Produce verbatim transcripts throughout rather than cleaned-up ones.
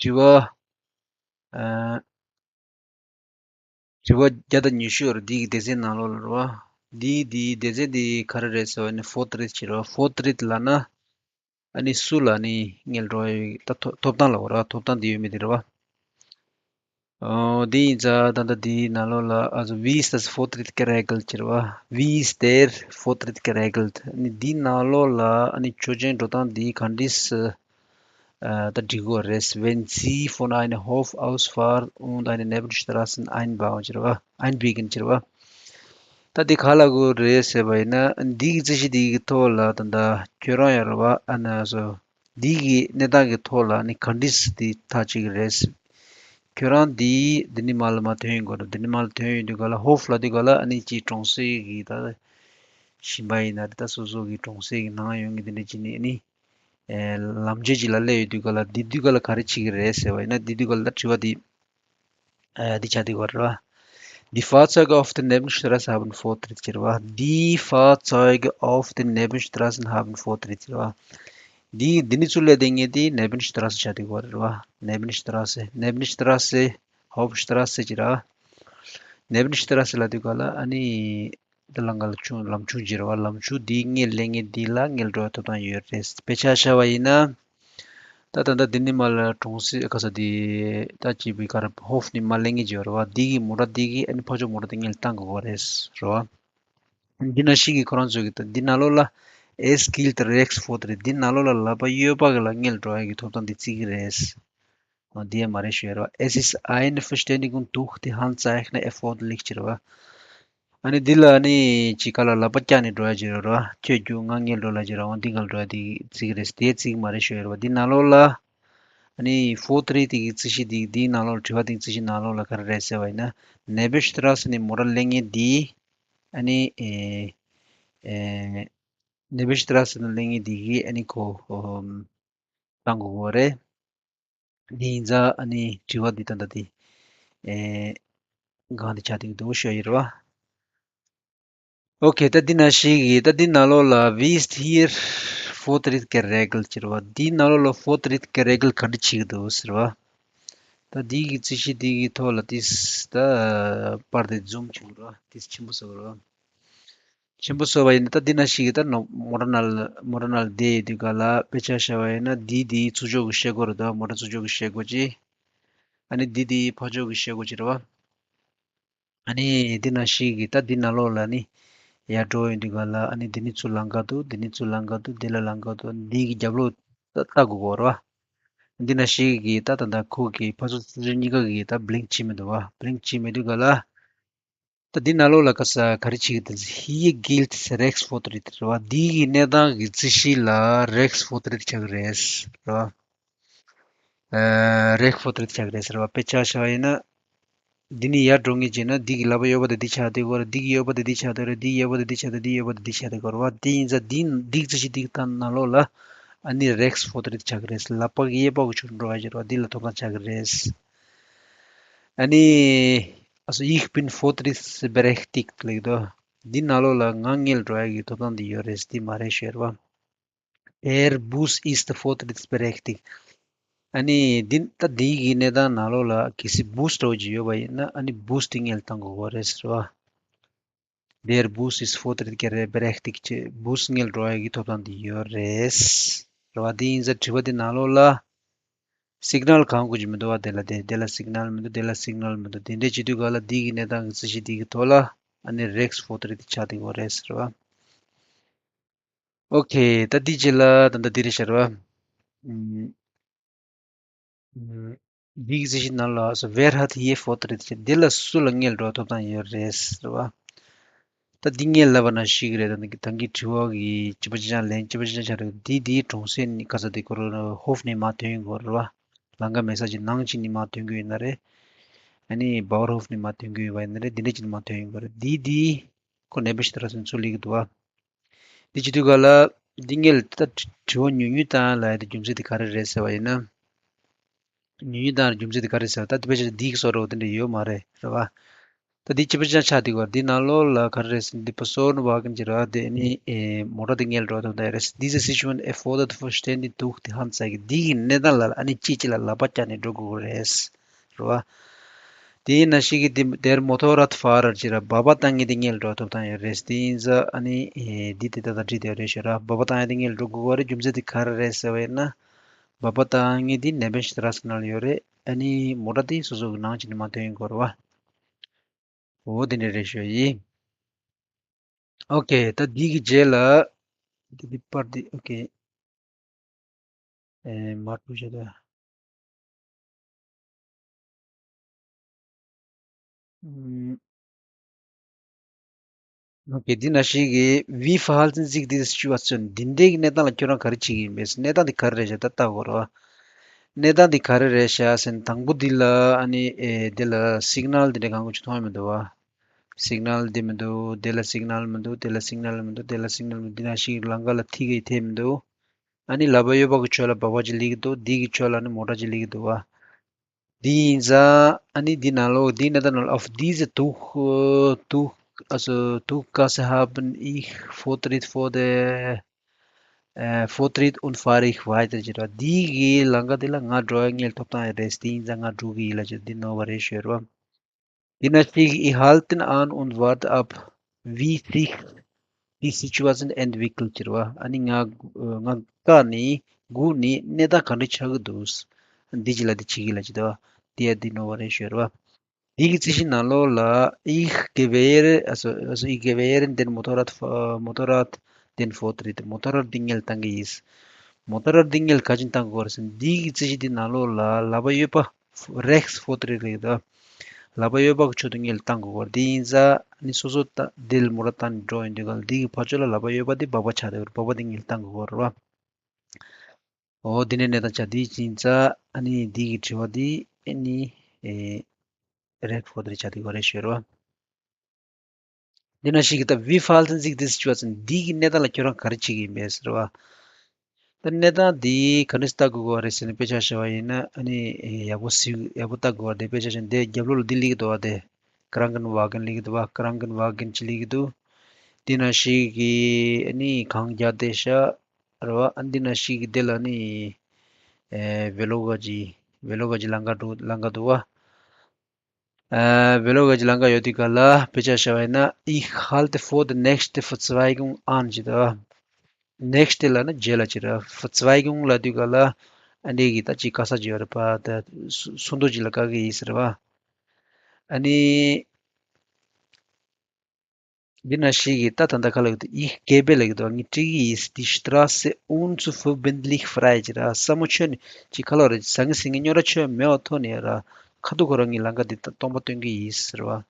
དྲི་བ། ཨ། དྲི་བ་བརྒྱ་དང་ཉི་ཤུ་ཡོད་རེད། འདི་གི་སྡེ་ཚན་ནང་ལོགས་ལ་རེད་བ། འདི་འདི་སྡེ་ཚན་འདི་ག་རེ་རེད་ཟེར་བ་ནི་fourth read བྱེད་རེད་བ། Fourth read ལབ་ན་ཨ་ནི་སུ་ལ་ནི་སྔོན་འགྲོ་ཡོད་ད་ཐོབ་ཐོབ་ཐང་ལབ་དགོས་རེད་བ། ཐོབ་ཐང་འདི་ཡོད་མེད་དེ་རེད་བ། ཨོ་འདི་ཡིན་ཙང་ད་ལྟ་འདིའི་ནང་ལོགས་ལ་also wie ist das Vortritt geregelt བྱེད་རེད་བ། Wie ist der Vortritt geregelt ཨ་ནི་འདི་ནང་ལོགས་ལ་ཨ་ནི་ཆོས་ཅན་འགྲོ་སྟངས་འདི་ག་འདྲས་ཨ་ད་འགྲིག་གི་རེད། Wenn Sie von einem Hof aus fahren und eine Nebenstraße einbauen བྱེད་རེད་བ། Einbiegen བྱེད་རེད་བ། ད་འདི་ག་ལ་གོ་རེད་ཟེར་བ་ཡིན་ན་འདི་གི་རྩིས་གཞི་འདི་གི་ཐོག་ལ་ད་ལྟ་ཁྱོད་རང་ཡོད་རེད་བ། ཨ་ན་སོ་འདི་གི་གནས་སྟངས་ཀྱི་ཐོག་ལ་ནི་ག་འདྲས་འདི་ཐག་གཅོད་ཀྱི་རེད། ཁྱོད་རང་འདི་འདི་ནི་མ་ལ་མ་ཐོན་ཡོང་གོ་རེད། འདི་ནི་མ་ལ་ཐོན་ཡོང་དུས་ག་ལ་Hof ལབ་དུས་ག་ལ་ཨ་ནི་ཅིག་གྲོང་གསེབ་ཀྱི་ད་ཞིང་པ་ཡིན་ན་ད་སོ་སོ་གི་གྲོང་གསེབ་ཀྱི་ནང་ཡོང་གི་འདི་འདྲ་ཅིག་ནི་ཨ་ནི། ཨེ། ལམ་རྒྱུད་ཅིག་ལ་སླེབས་ཡོད་དུས་ག་ལ་འདི་དུས་ག་ལ་ག་རེ་བྱེད་ཀྱི་རེད་ཟེར་བ་ཡིན་ན་འདི་དུས་ག་ལ་ད་དྲི་བ་འདི་ཨེ། འདི་ཆགས་བསྡད་ཡོད་རེད་བ། Die Fahrzeuge auf den Nebenstraßen haben Vortritt བྱེད་རེད་བ། Die Fahrzeuge auf den Nebenstraßen haben Vortritt བྱེད་རེད་བ། འདི་འདི་ནི་ཚུར་སླེབས་བསྡད་མཁན་དེ་Nebenstraße ཆགས་བསྡད་ཡོད་རེད་བ། Nebenstraße Nebenstraße Hauptstraße བྱེད་རེད་བ། Nebenstraße ལབ་དུས་ག་ལ་ཨ་ནི། འདི་ལ་ང་ལ་ཆུང་ལམ་ཆུང་ཅིག་རེད་བ། ལམ་ཆུང་འདིའི་སྔོན་སླེབས་མཁན་འདི་ལ་སྔོན་འགྲོ་བའི་ཐོབ་ཐང་ཡོད་རེད། དཔེ་ཆ་བཞག་པ་ཡིན་ན། ད་ད་ལྟ་འདི་ནི་མ་ལ་གྲོང་གསེབ་ག་ས་འདི་ད་ཅིག་བི་ག་ར་Hof ནི་མ་སླེབས་མཁན་ཅིག་ཡོད་རེད་བ། འདི་གི་མོ་ཊ་འདི་གི་ཨ་ནི་ཕར་ཕྱོགས་མོ་ཊ་འདི་སྔོན་ལ་བཏང་དགོས་པ་རེད་རེད་བ། འདི་ན་ཤི་གི་ཁོ་རང་ཚོ་གི་ད་འདི་ནང་ལོགས་ལ་Es gilt Rechtsvortritt འདི་ནང་ལོགས་ལ་ལག་པ་གཡས་པ་གི་ལ་སྔོན་འགྲོ་ཡ་གི་ཐོབ་ཐང་འདི་བརྩི་གི་རེད། འདི་ཡང་མ་རེད་ཞུ་ཡ་རེད་བ། Es ist eine Verständigung durch die Handzeichnung erforderlich བྱེད་རེད་བ། ཨ་ནི་འདི་ལ་ཨ་ནི་ཅིག་ག་ལ་ལག་པ་བཀྱགས་ནས་འགྲོ་ཡ་ཅིག་རེད་བ། ཁྱོད་རྒྱུགས་ང་སྔོན་འགྲོ་ལ་ཅིག་རེད་བ། འདི་ག་ལ་འགྲོ་ཡ་འདི་བརྩི་གི་རེད། དེ་བརྩི་གི་མ་རེད་ཞུ་ཡ་རེད་བ། འདི་ནང་ལོགས་ལ་ཨ་ནི་Vortritt དེ་གི་རྩིས་གཞི་འདི་འདིའི་ནང་ལོགས་ལ་དྲི་བ་དེ་གི་རྩིས་གཞི་ནང་ལོགས་ལ་ག་རེ་རེད་ཟེར་བ་ཡིན་ན་Nebenstraße ནས་མོ་ཊ་སླེབས་མཁན་འདི་ཨ་ནི་ཨེ་ཨེ་Nebenstraße ནས་སླེབས་མཁན་འདི་གི་ཨ་ནི་ཁོ་ཨོ་བཏང་དགོས་ཀྱི་རེད། འདི་ཡིན་ཙང་ཨ་ནི་དྲི་བ་འདི་ད་ལྟ་འདི་ཨེ་གང་འདི་ཆགས་བསྡད་ཀྱི་འདུག་ཞུ་ཡ་ཡིན་རེད་བ། ཨོ་ཁེ། ད་འདི་ན་ཤེས་ཀྱི། ད་འདི་ནང་ལོགས་ལ་Wie ist hier Vortritt geregelt ཟེར་བ། འདི་ནང་ལོགས་ལ་Vortritt geregelt ག་འདྲ་བྱེད་ཀྱི་འདུག་ཟེར་བ། ད་འདི་གི་རྩིས་གཞི་འདི་གི་ཐོག་ལ་ཏིས་ད་པར་དེ་zoom བྱུང་ར་ཏིས་ཆེན་པོ་བཟོ་ར། ཆེན་པོ་བཟོ་བ་ཡིན་ན་ད་འདི་ན་ཤེས་ཀྱི། ད་ནོ་མོ་ཊ་ནང་ལ་མོ་ཊ་ནང་ལ་བསྡད་ཡོད་དུས་ག་ལ་དཔེ་ཆ་བཞག་པ་ཡིན་ན་འདི་འདི་ཚུར་ཕྱོགས་ཀྱི་ཤེལ་སྒོ་རེད། ད་མོ་ཊ་ཚུར་ཕྱོགས་ཀྱི་ཤེལ་སྒོ་ཅིག་ཨ་ནི་འདི་འདི་ཕར་ཕྱོགས་ཀྱི་ཤེལ་སྒོ་ཅིག་རེད་བ། ཨ་ནི་འདི་ན་ཤེས་ཀྱི། ད་འདི་ནང་ལོགས་ལ་ནི་ཡར་འགྲོ་ཡོང་དུས་ག་ལ་ཨ་ནི་འདི་ནི་ཚུར་ལམ་ཁ་འདུག་འདི་ནི་ཚུར་ལམ་ཁ་འདུག་འདི་ལ་ལམ་ཁ་འདུག་འདི་གི་རྒྱབ་ལོགས་ལྟ་དགོས་ཀྱི་རེད་བ། འདི་ན་ཤེས་ཀྱི། ད་ད་ད་ཁོ་གི་ཕར་ཚུར་ཚུར་གཉིས་ཀ་གི་ད་blink བྱེད་མི་འདུག་བ། Blink བྱེད་མི་འདུག་ག་ལ། ད་འདི་ནང་ལོགས་ལ་ག་ས་ག་རེ་བྱེད་ཀྱི་འདུག Hier gilt Rechtsvortritt རེད་བ། འདི་གི་གནས་སྟངས་ཀྱི་རྩིས་གཞི་ལ་Rechtsvortritt ཆགས་ཀྱི་རེད་རེད་བ། ཨ། Rechtsvortritt ཆགས་ཀྱི་རེད་ཟེར་བ། དཔེ་ཆ་བཞག་པ་ཡིན་ན། འདི་ནི་ཡར་འགྲོ་ངེས་བྱས་ན་འདི་གི་ལག་པ་གཡས་པ་དེ་འདི་ཆགས་བསྡད་ཀྱི་ཡོད་རེད། འདི་གི་གཡོན་པ་དེ་འདི་ཆགས་བསྡད་ཀྱི་ཡོད་རེད། འདི་གི་གཡོན་པ་དེ་འདི་ཆགས་བསྡད་ཀྱི་ཡོད་རེད། འདི་གི་གཡོན་པ་དེ་འདི་ཆགས་བསྡད་ཀྱི་ཡོད་རེད་བ། འདི་ཡིན་ཙང་འདི་འདི་གི་རྩིས་གཞི་འདི་གི་ནང་ལོགས་ལ་ཨ་ནི་Rechtsvortritt ཆགས་ཀྱི་རེད། ལག་པ་གི་གཡས་པ་གི་ཕྱོགས་འགྲོ་ཡ་ཅིག་རེད་བ། འདི་ལ་ཐོབ་ཐང་ཆགས་ཀྱི་རེད། ཨ་ནི། Also ich bin vortrittsberechtigt ལབ་ཀྱི་འདུག་འདི་ནང་ལོགས་ལ་ང་སྔོན་འགྲོ་ཡ་གི་ཐོབ་ཐང་འདི་ཡོད་རེད། འདི་མ་རེད་ཞུ་ཡ་རེད་བ། Der Bus ist vortrittsberechtigt ཨ་ནི་འདི་ད་འདི་གི་གནས་སྟངས་ནང་ལོགས་ལ་གལ་སྲིད་Bus འདྲ་བོ་ཅིག་ཡོད་པ་ཡིན་ན་ཨ་ནི་Bus འདི་སྔོན་ལ་བཏང་དགོས་པ་རེད་ཟེར་བ། Der Bus ist vortrittsberechtigt ཅེས་Bus སྔོན་ལ་འགྲོ་ཡ་གི་ཐོབ་ཐང་འདི་ཡོད་རེད། རེད་བ། འདི་ཡིན་ཙང་དྲི་བ་འདི་ནང་ལོགས་ལ་Signal གང་དགོས་ཀྱི་མི་འདུག་བ། དེ་ལ་དེ་དེ་ལ་Signal མི་འདུག་དེ་ལ་Signal མི་འདུག་དེ་འདྲས་བྱེད་དུས་ག་ལ་འདི་གི་གནས་སྟངས་ཀྱི་རྩིས་གཞི་འདི་གི་ཐོག་ལ་ཨ་ནི་Rechtsvortritt ཆགས་བསྡད་ཀྱི་ཡོད་རེད་ཟེར་བ། ཨོ་ཁེ། ད་འདི་རྗེས་ལ་ད་ལྟ་འདི་རེད་ཤག་རེད་བ། ཨུམ། ཨུམ། འདི་གི་རྩིས་གཞི་ནང་ལ་also wer hat hier Vortritt ཟེར་འདི་ལ་སུ་ལ་སྔོན་འགྲོ་ཐོབ་ཐང་ཡོད་རེད་ཟེར་བ། ད་འདི་སྔོན་ལབ་པ་ནང་བཞིན་རེད། ད་འདི་ད་གིན་དྲི་བ་གི་གཅིག་པ་གཅིག་རྐྱང་ལན་གཅིག་པ་གཅིག་རྐྱང་ཆགས་རེད། འདི་འདི་གྲོང་གསེབ་ནི་ག་ས་འདི་ཁོ་རང་Hof ནས་མར་ཐོན་ཡོང་གི་རེད་བ། ལམ་ཁ་མེད་ས་ཅིག་ནང་ཅིག་ནས་མར་ཐོན་གི་ཡོད་ན་རེད། ཨ་ནི་Bauernhof ནས་མར་ཐོན་གི་ཡོད་པ་ཡིན་ན་རེད། འདི་འདྲས་ཅིག་ནས་མར་ཐོན་ཡོང་གི་རེད། འདི་འདི་ཁོ་Nebenstraße ནས་ཚུར་སླེབས་ཀྱི་འདུག་བ། འདི་བྱེད་དུས་ག་ལ་འདི་སྔོན་ལ་ད་དྲི་བ་ཉུང་ཉུང་བཏང་ལབ་ཡ་དེ་རྒྱུ་མཚན་དེ་ག་རེ་རེད་ཟེར་བ་ཡིན་ན། ཉུང་ཉུང་བཏང་རྒྱུ་མཚན་དེ་ག་རེ་ཟེར་བ། ད་དེ་བས་ཀྱང་འདི་གི་བཟོ་འདྲ་བོ་དེ་འདྲ་ཡོད་མ་རེད། རེད་བ། ད་འདི་སྤྱི་པ་ཅང་ཆགས་འདུག་ག་འདི་ནང་ལོགས་ལ་ག་རེ་རེད་ཟེར་ན་འདི་Personenwagen གྱི་ར་དེ་ནི་ཨེ་མོ་ཊ་དེ་ངལ་འགྲོ་ཐུབ་ད་རེད། Diese Situation erfordert verständig durch die Anzeige འདི་གི་གནས་སྟངས་ལ་ཨ་ནི་ཅིག་ཅིག་ལ་ལག་པ་བཀྱགས་ནས་འགྲོ་དགོས་ཀྱི་རེད། རེད་བ། དེ་ནང་བཞིན་གྱི་འདི་der Motorradfahrer གྱི་ར་འབབ་པ་བཏང་མཁན་དེ་ངལ་འགྲོ་ཐུབ་ཐང་ཡོད་རེད། དེ་ཡིན་ཙང་ཨ་ནི་ཨེ་འདི་དེ་ལྟར་བྲིས་བསྡད་ཡོད་རེད་ཤག་ར། འབབ་པ་བཏང་ཡ་དེ་ངལ་འགྲོ་དགོས་ཀྱི་རེད། རྒྱུ་མཚན་དེ་ག་རེ་རེད་ཟེར་བ་ཡིན་ན། འབབ་པ་བཏང་མཁན་དེ་Nebenstrasse ནང་ལ་ཡོད་རེད། ཨ་ནི་མོ་ཊ་དེ་སོ་སོ་གི་ནང་བྱས་ནས་མར་ཐོན་ཡོང་གི་རེད་བ། འོ་དེ་འདྲ་རེད་ཤག་ཡིན། ཨོ་ཁེ། ད་འདི་གི་རྗེས་ལ་འདི་འདི་པར་འདི་ཨོ་ཁེ། ཨེ་མར་ཐུག་བྱས་ད། ཨོ་ཁེ། འདི་ནང་བཞིན་གྱི Wie verhalten sich diese Situation འདི་འདྲའི་གི་གནས་སྟངས་ལ་ཁྱོད་རང་ག་རེ་བྱེད་ཀྱི་ཡིན་པས། གནས་སྟངས་འདི་ག་རེ་རེད་ཤག་ད་ལྟ་གོ་ར། གནས་སྟངས་འདི་ག་རེ་རེད་ཤག་ཟེར་ན་དང་པོ་འདི་ལ་ཨ་ནི་ཨེ་འདི་ལ་སིག་ནལ་འདི་འདྲ་གང་ག་ཅིག་མཐོང་ཡ་མི་འདུག་བ། སིག་ནལ་འདི་མི་འདུག་དེ་ལ་སིག་ནལ་མི་འདུག་དེ་ལ་སིག་ནལ་མི་འདུག་དེ་ལ་སིག་ནལ་མི་འདུག་འདི་ནང་བཞིན་གྱི་ལམ་ཁ་ལ་ཐིག་གི་ཐེབས་མི་འདུག་ཨ་ནི་ལག་པ་གཡས་པ་གི་ཕྱོགས་ལ་འབབ་པ་ཅིག་སླེབས་ཀྱི་འདུག་འདི་གི་ཕྱོགས་ལ་ནི་མོ་ཊ་ཅིག་སླེབས་ཀྱི་འདུག་བ། འདི་ཡིན་ཙང་ཨ་ནི་འདི་ནང་ལོགས་འདི་གནས་སྟངས་ནང་ལ་auf diese Tuch, äh, Tuch, also Tuchgasse haben ich Vortritt vor der, äh, Vortritt und fahre ich weiter ཅེས་ར། འདི་གི་ལམ་ཁ་འདི་ལ་ང་འགྲོ་ཡ་ངས་ཐོབ་ཐང་ཡོད་རེད། འདི་ཡིན་ཙང་ང་འགྲོ་གི་ཡིན་ལབ་ཅེས་འདི་ནོར་བ་རེད་ཤོད་ར། འདི་ནང་གཅིག Ich halte an und warte ab, wie sich die Situation entwickelt ཅེས་ར། ཨ་ནི་ང་ང་བཀག་ནས་སྒུག་ནས་གནས་སྟངས་ག་འདྲ་ཆགས་ཀྱི་འདུག་འདི་ཅི་ལ་འདི་བྱེད་ཀྱི་ལ་ཅི་འདུག་འདི་ཡ་འདི་ནོར་བ་རེད་ཤོད་ར། འདི་གི་རྩིས་གཞི་ནང་ལོགས་ལ་Ich gewähre, also, also ich gewähre den Motorrad, Motorrad, den Vortritt, མོ་ཊ་འདི་ངས་བཏང་གི་ཡིན། མོ་ཊ་འདི་ངས་ག་ཅིན་བཏང་དགོས་རེད་ཟེར་ན་འདི་གི་རྩིས་གཞི་འདི་ནང་ལོགས་ལ་ལག་པ་གཡས་པ་rechts Vortritt རེད་ད། ལག་པ་གཡས་པ་གི་ཕྱོགས་སུ་ངས་བཏང་དགོས་རེད། འདི་ཡིན་ཙང་ནི་སོ་སོ་ད་འདི་ལ་མོ་ཊ་བཏང་ནས་འགྲོ་ཡོང་དུས་ག་ལ་འདི་གི་ཕར་ཕྱོགས་ལ་ལག་པ་གཡས་པ་འདི་འབབ་པ་ཆགས་བསྡད་ཡོད་རེད། འབབ་པ་འདི་ངས་བཏང་དགོས་རེད་བ། འོ་འདི་ནས་གནས་སྟངས་ཆགས་འདི་ཡིན་ཙང་ཨ་ནི་འདི་གི་དྲི་བ་འདི་ཨ་ནི་ཨེ་rechts Vortritt ཆགས་འདི་ག་རེད་ཤོད་ར། འདི་ནང་བཞིན་གྱི་ད་Wie verhalten sich diese Situation འདི་གི་གནས་སྟངས་ལ་ཁྱོད་རང་ག་རེ་བྱེད་ཀྱི་ཡིན་པས་ཟེར་བ། ད་གནས་སྟངས་འདི་ག་འདྲ་ལྟ་དགོས་པ་རེད་ཟེར་ན་དཔེ་ཆ་བཞག་པ་ཡིན་ན་ཨ་ནི་ཡག་པོ་གཟིགས་ཡག་པོ་ལྟ་དགོས་པ་རེད། དཔེ་ཆ་བཞག་ན་འདི་རྒྱབ་ལོགས་ལ་འདི་སླེབས་ཀྱི་འདུག་བ། དེ་Krankenwagen སླེབས་ཀྱི་འདུག་བ། Krankenwagen གཅིག་སླེབས་ཀྱི་འདུག་འདི་ནང་བཞིན་གྱི་ཨ་ནི་གངས་རྒྱག་བསྡད་ཤག་རེད་བ། ཨ་འདི་ནང་བཞིན་གྱི་འདི་ལ་ནི་ཨེ་Velowega གི་Velowega གི་ལམ་ཁ་འགྲོ་ལམ་ཁ་འདུག་བ། ཨ་Velowega གི་ལམ་ཁ་ཡོད་དུས་ག་ལ་དཔེ་ཆ་བཞག་པ་ཡིན་ན་Ich halte vor der nächsten Verzweigung an ཅེས་དང་། Nächste ལབ་ན་རྗེས་ལ་ཅེས་ར། Verzweigung ལབ་དུས་ག་ལ་ཨ་འདི་གི་ད་ཅིག་བཀག་ས་ཅིག་ཡོད་རེད་པ། ད་སུ་སུ་འདུག་ཅིག་ལ་བཀག་གི་ཡིན་ཟེར་བ། ཨ་ནི་འདི་ནང་བཞིན་གྱི་ད་ད་ལྟ་ག་ལ་ཡོད་དུ་Ich gebe ལབ་ཀྱི་འདུག་ངས་སྤྲད་ཀྱི་ཡིན། Die Straße unverbindlich frei ཅེས་ར། ས་མོ་ཁྱོན་ནས་ཅིག་ག་ལ་རེད། ཟང་ངེ་ཟིང་ངེ་རྙོག་དྲ་ཁྱོན་མེད་པ་ཐོག་ནས་ར་ཁ་ཐུག་ཁོ་རང་གི་ལམ་ཁ་འདི་ད་སྟོང་པ་སྟོན་གྱི་ཡིན་ཟེར་བ།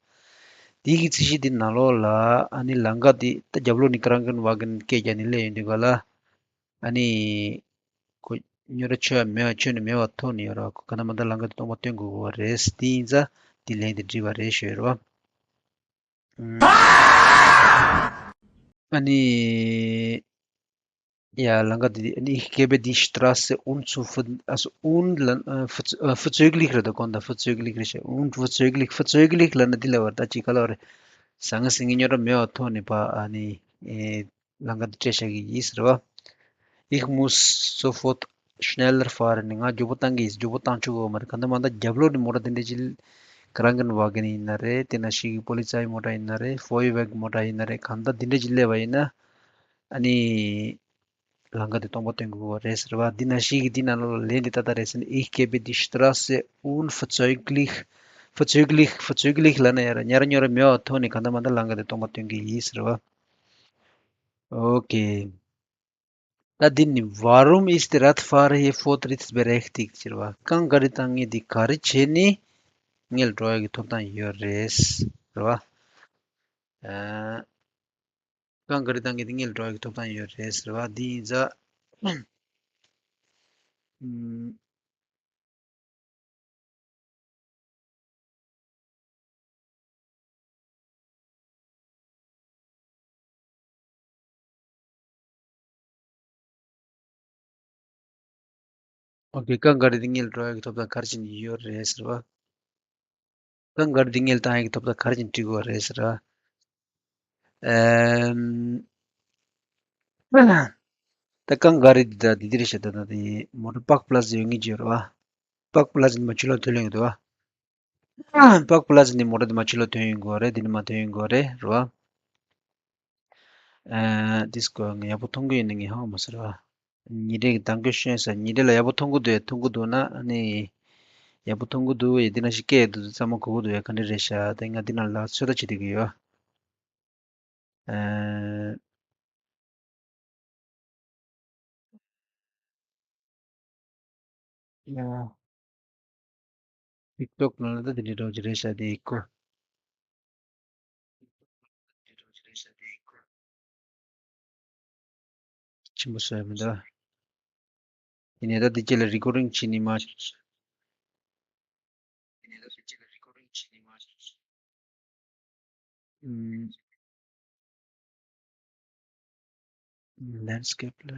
དེའི་གི་རྩིས་གཞི་འདི་ནང་ལོགས་ལ་ཨ་ནི་ལམ་ཁ་འདི་ད་རྒྱབ་ལོགས་ནས་Krankenwagen སྐད་རྒྱག་ནས་སླེབས་ཡོང་དུས་ག་ལ་ཨ་ནི་ཁོ་རྙོག་དྲ་ཁྱོན་མེད་པ་ཁྱོན་ནས་མེད་པ་ཐོག་ནས་ཡོད་ར། ཁོ་ག་ན་མ་ད་ལམ་ཁ་འདི་སྟོང་པ་སྟོན་དགོས་པ་རེད། དེ་ཡིན་ཙང་འདི་ལན་འདི་འགྲིག་པ་རེད་ཞུ་ཡོད་ར་བ། ཨ་ནི། ཡ་ལམ་ཁ་འདི་ཨ་ནི་Ich gebe die Straße unzu also un verzögerlich རེད་དོ། གོང་དང་verzögerlich རེད་ཤག unverzögerlich verzögerlich ལབ་ན་འདི་ལབ་པ་ད་ཅིག་ག་ལབ་པ་རེད། ཟང་ངེ་ཟིང་ངེ་རྙོག་དྲ་མེད་པ་ཐོག་ནས་ཕར་ཨ་ནི་ཨེ་ལམ་ཁ་འདི་སྤྲད་བཞག་གི་ཡིན་ཟེར་བ། Ich muss sofort schneller fahren ང་མགྱོགས་པོ་བཏང་གི་ཡིན། མགྱོགས་པོ་བཏང་ཆོག་གི་ཡོད་མ་རེད། གང་ལྟར་མ་ལྟར་རྒྱབ་ལོགས་ནས་མོ་ཊ་དེ་འདྲ་ཅིག་Krankenwagen ཡིན་ན་རེད། དེ་ནང་བཞིན་གྱི་Polizei མོ་ཊ་ཡིན་ན་རེད། Feuerwehr མོ་ཊ་ཡིན་ན་རེད། གང་ལྟར་དེ་འདྲ་ཅིག་སླེབས་པ་ཡིན་ན་ཨ་ནི་ལམ་ཁ་དེ་སྟོང་པ་སྟོན་དགོས་པ་རེད་ཟེར་བ། འདི་ནང་བཞིན་གྱི་འདི་ནང་ལོགས་ལ་ལན་འདི་ཏག་ཏག་རེད་ཟེར་ན། Ich gebe die Straße unverzüglich verzüglich verzüglich ལབ་ན་ཡ་ར་ཉར་ཉོར་མེད་པ་ཐོག་ནས་གང་ལྟར་མ་ལྟར་ལམ་ཁ་དེ་སྟོང་པ་སྟོན་གི་ཡིན་ཟེར་བ། Okay ད་འདི་ནི་Warum ist der Radfahrer hier vortrittsberechtigt ཟེར་བ། རྐང་ག་རི་བཏང་མཁན་འདི་ག་རེ་བྱས་ནས་ངལ་འགྲོ་ཡག་གི་ཐོབ་ཐང་ཡོད་རེད་ཟེར་བ། ཨ། རྐང་ག་རི་བཏང་མཁན་འདི་ངལ་འགྲོ་ཡག་གི་ཐོབ་ཐང་ཡོད་རེད་ཟེར་བ་འདི་ཡིན་ཙང་། ཨུམ། ཨོ་ཁེ། རྐང་ག་རི་འདི་ངལ་འགྲོ་ཡག་གི་ཐོབ་ཐང་ག་རེ་བྱས་ནས་ཡོད་རེད་ཟེར་བ། རྐང་ག་རེ་འདི་སྔོན་ལ་བཏང་ཡག་གི་ཐོབ་ཐང་ག་རེ་བྱས་ནས་སྤྲད་དགོས་པ་རེད་ཟེར་ར། ཨེམ། ད་རྐང་ག་རེ་འདི་ད་འདི་འདི་རེད་ཤག་ད་ད་དེ་མོ་ཊ་པག་པ་ལ་ཟེར་ཡོད་ངེས་ཀྱི་ཡོད་རེད་བ། པག་པ་ལ་ཟེར་ནི་མ་ཕྱི་ལོགས་ཐོན་ཡོང་གི་འདུག་བ། པག་པ་ལ་ཟེར་ནི་མོ་ཊ་འདི་མ་ཕྱི་ལོགས་ཐོན་ཡོང་གི་ཡོད་རེད། འདི་ནི་མ་ཐོན་ཡོང་གི་ཡོད་རེད་རེད་བ། ཨ། འདི་སྐོར་ངས་ཡག་པོ་མཐོང་གི་ཡོད་ན་ངས་ཧ་གོ་མ་སོང་ར། ཉིན་རེ་གི་གདམ་ག་ཤོད་ས་ཉིན་རེ་ལ་ཡག་པོ་མཐོང་གི་འདུག་མཐོང་གི་འདུག་ན་ཨ་ནི། ཡག་པོ་མཐོང་གི་འདུག་ཡ་འདི་ན་ཞིག་སྐད་འདུག་ཚང་མ་གོ་གི་འདུག་ཡ་ག་འདྲ་རེད་ཤག་དེ་ང་འདི་ན་ལ་ཚོད་ལྟ་བྱེད་བསྡད་ཀྱི་ཡོད། ཨ། ཡ། ཊིག་ཊོག་ནང་ལ་ད་དེ་འདྲའི་འདྲ་བོ་ཅིག་རེད་ཤག་དེ་ཡི་གོ། ཆེན་པོ་བཟོ་ཡ་མི་འདུག་ཡིན་ནའི་ད་དེ་རྗེས་ལ་རི་ཀོར་ཌིང་བྱེད་ནི་མ། ཨུམ། ལེན་སི་ཀེབ་ལ།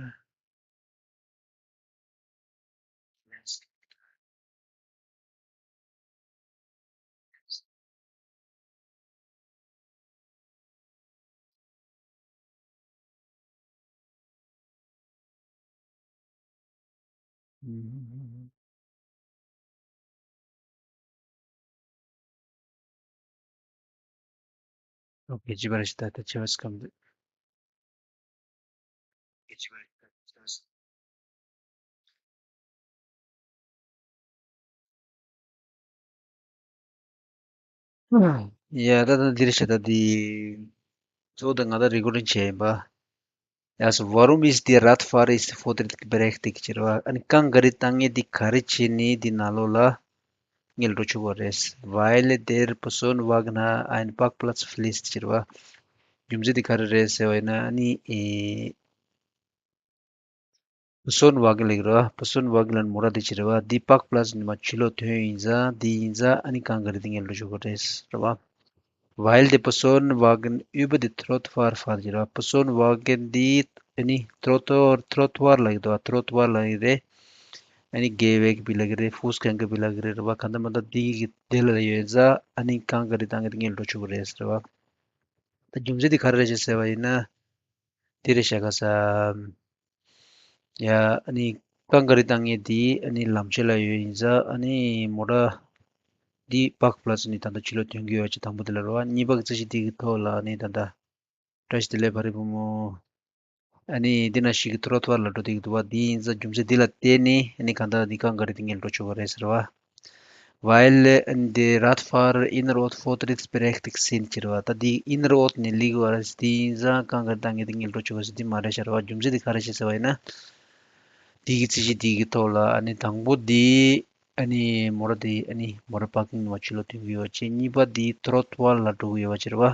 ཨོ་ཁེ། བྱས་པ་རེད་ཤག་ད་ལྟ་བྱས་པ་སྐམ་འདུག་ཡ་ད་ད་འདི་རེད་ཤག་ད་འདི། གཙོ་བོ་ད་ང་ད་རི་ཀོར་ཌིང་བྱས་ཡིན་པ། Ja, also warum ist die Radfahrer ist vortrittsberechtigt ཟེར་བ། ཨ་ནི་རྐང་ག་རེ་བཏང་མཁན་འདི་ག་རེ་བྱས་ནས་འདི་ནང་ལོགས་ལ་སྔོན་ལ་འགྲོ་ཆོག་གི་རེད། Weil der Personenwagen einen Parkplatz verliest ཟེར་བ། རྒྱུ་མཚན་འདི་ག་རེ་རེད་ཟེར་བ་ཡིན་ན་ཨ་ནི་ཨེ། པེར་སོན་ཝ་གེན་ལབ་ཀྱི་རེད་བ། པེར་སོན་ཝ་གེན་ལབ་ནི་མོ་ཊ་དེ་ཅིག་རེད་བ། འདི་པག་པ་ལ་ཟེར་ནི་མ་ཕྱི་ལོགས་ཐོན་ཡིན་ཙང་འདི་ཡིན་ཙང་ཨ་ནི་རྐང་ག་རེ་འདི་སྔོན་ལ་འགྲོ་ཆོག་གི་རེད་རེད་བ། Weil der Personenwagen über die Trottoir fährt ཟེར་བ། པེར་སོན་ཝ་གེན་འདི་ཨ་ནི་ཏྲོ་ཏོར་ཏྲོ་ཏོར་ལབ་ཀྱི་འདུག་བ། ཏྲོ་ཏོར་ལབ་ཀྱི་རེད། ཨ་ནི་གེ་ཝེག་བི་ལབ་ཀྱི་རེད། ཧྥུས་གྷན་གྷི་བི་ལབ་ཀྱི་རེད་རེད་བ། གང་ལྟར་མ་ལྟར་འདི་གི་དེ་ལ་ཡོད་ཙང་ཨ་ནི་རྐང་ག་རེ་བཏང་གི་འདི་སྔོན་ལ་འགྲོ་ཆོག་གི་རེད་རེད་བ། ད་རྒྱུ་མཚན་འདི་ག་རེ་རེད་ཅེས་ཟེར་བ་ཡིན་ན། དེ་རེད་ཤག་ག་ས། ཡ། ཨ་ནི་རྐང་ག་རེ་བཏང་མཁན་དེ་ཨ་ནི་ལམ་ཕྱེད་ལ་ཡོད་ཡིན་ཙང་ཨ་ནི་མོ་ཊ་འདི་པག་པ་ལ་ཟེར་ནི་ད་ལྟ་ཕྱི་ལོགས་ཐོན་གྱི་ཡོད་ཅེས་དང་པོ་དེ་ལ་རེད་བ། གཉིས་པ་གི་རྩིས་གཞི་འདི་གི་ཐོག་ལ་ཨ་ནི་ད་ལྟ་བཀྲ་ཤིས་བདེ་ལེགས་བ་རི་བུ་མོ། ཨ་ནི་འདི་ན་ཞིག་གི་ཏྲོ་ཏོར་ལ་འགྲོ་བསྡད་ཀྱི་འདུག་བ། འདི་ཡིན་ཙང་རྒྱུ་མཚན་འདི་ལ་བརྟེན་ནས་ཨ་ནི་གང་ལྟར་འདི་རྐང་ག་རེ་འདི་སྔོན་ལ་འགྲོ་ཆོག་གི་རེད་ཟེར་བ། Weil der Radfahrer innerorts vortrittsberechtigt sind ཟེར་བ། ད་འདི་innerorts ནས་སླེབས་པ་རེད། འདི་ཡིན་ཙང་རྐང་ག་རེ་བཏང་མཁན་འདི་སྔོན་ལ་འགྲོ་ཆོག་གི་རེད་ཟེར་འདི་མ་རེད་ཤག་རེད་བ། རྒྱུ་མཚན་འདི་ག་རེ་རེད་ཟེར་བ་ཡིན་ན། འདི་གི་རྩིས་གཞི་འདི་གི་ཐོག་ལ་ཨ་ནི་དང་པོ་འདི་ཨ་ནི་མོ་ཊ་འདི་ཨ་ནི་མོ་ཊ་པར་ཀིང་ནང་ཕྱི་ལོགས་ཐོན་གྱི་ཡོད་ཅེས། གཉིས་པ་འདི་ཏྲོ་ཏོར་ལ་འགྲོ་གི་ཡོད་པ་ཅིག་རེད་བ།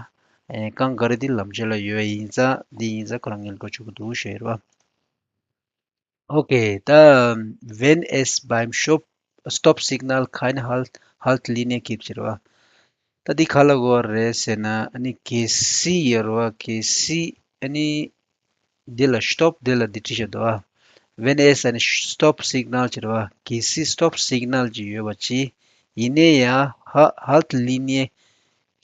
ཨེ། རྐང་ག་རེ་འདི་ལམ་ཕྱེད་ལ་ཡོད་པ་ཡིན་ཙང་འདི་ཡིན་ཙང་ཁོ་རང་སྔོན་ལ་འགྲོ་ཆོག་གི་འདུག་ཞུ་ཡ་རེད་བ། ཨོ་ཁེ། ད་wenn es beim Stopp- Stoppsignal keine Halt- Haltlinie gibt ཟེར་བ། ད་འདི་ག་ལ་གོ་བ་རེད་ཟེར་ན་ཨ་ནི་གལ་སྲིད་ཡོད་རེད་བ། གལ་སྲིད་ཨ་ནི་འདི་ལ་སི་ཊོབ་འདི་ལ་འདི་བྲིས་བཞག་འདུག་བ། Wenn es einen Stoppsignal ཟེར་བ། གལ་སྲིད་སི་ཊོབ་སིག་ནལ་ཅིག་ཡོད་པ་ཅིག་ཡིན་ནའི་ཡང་ཧ- Haltlinie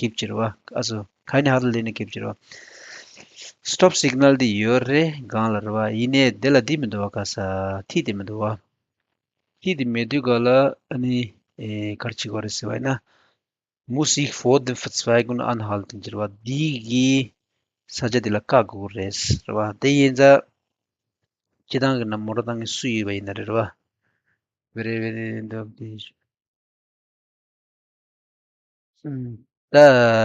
gibt ཟེར་བ། ཨ་སོ། keine Haltlinie gibt ཟེར་བ། སི་ཊོབ་སིག་ནལ་འདི་ཡོད་རེད་སྒང་ལ་རེད་བ། ཡིན་ནའི་དེ་ལ་འདི་མི་འདུག་བ། ག་ས་མཐིལ་དེ་མི་འདུག་བ། མཐིལ་དེ་མེད་དུས་ག་ལ་ཨ་ནི་ཨེ་ག་རེ་བྱེད་དགོས་རེད་ཟེར་བ་ཡིན་ན། Muss ich vor der Verzweigung anhalten ཟེར་བ། འདི་གི་ས་ཆ་འདི་ལ་བཀག་དགོས་རེད་ཟེར་བ། དེ་ཡིན་ཙང་སྤྱིར་བཏང་གི་ནང་མོ་ཊ་བཏང་མཁན་སུ་ཡོད་པ་ཡིན་ན་རེད་བ། ཝེ་རེ་ཝེ་རེ་འདབ་དེ། ད་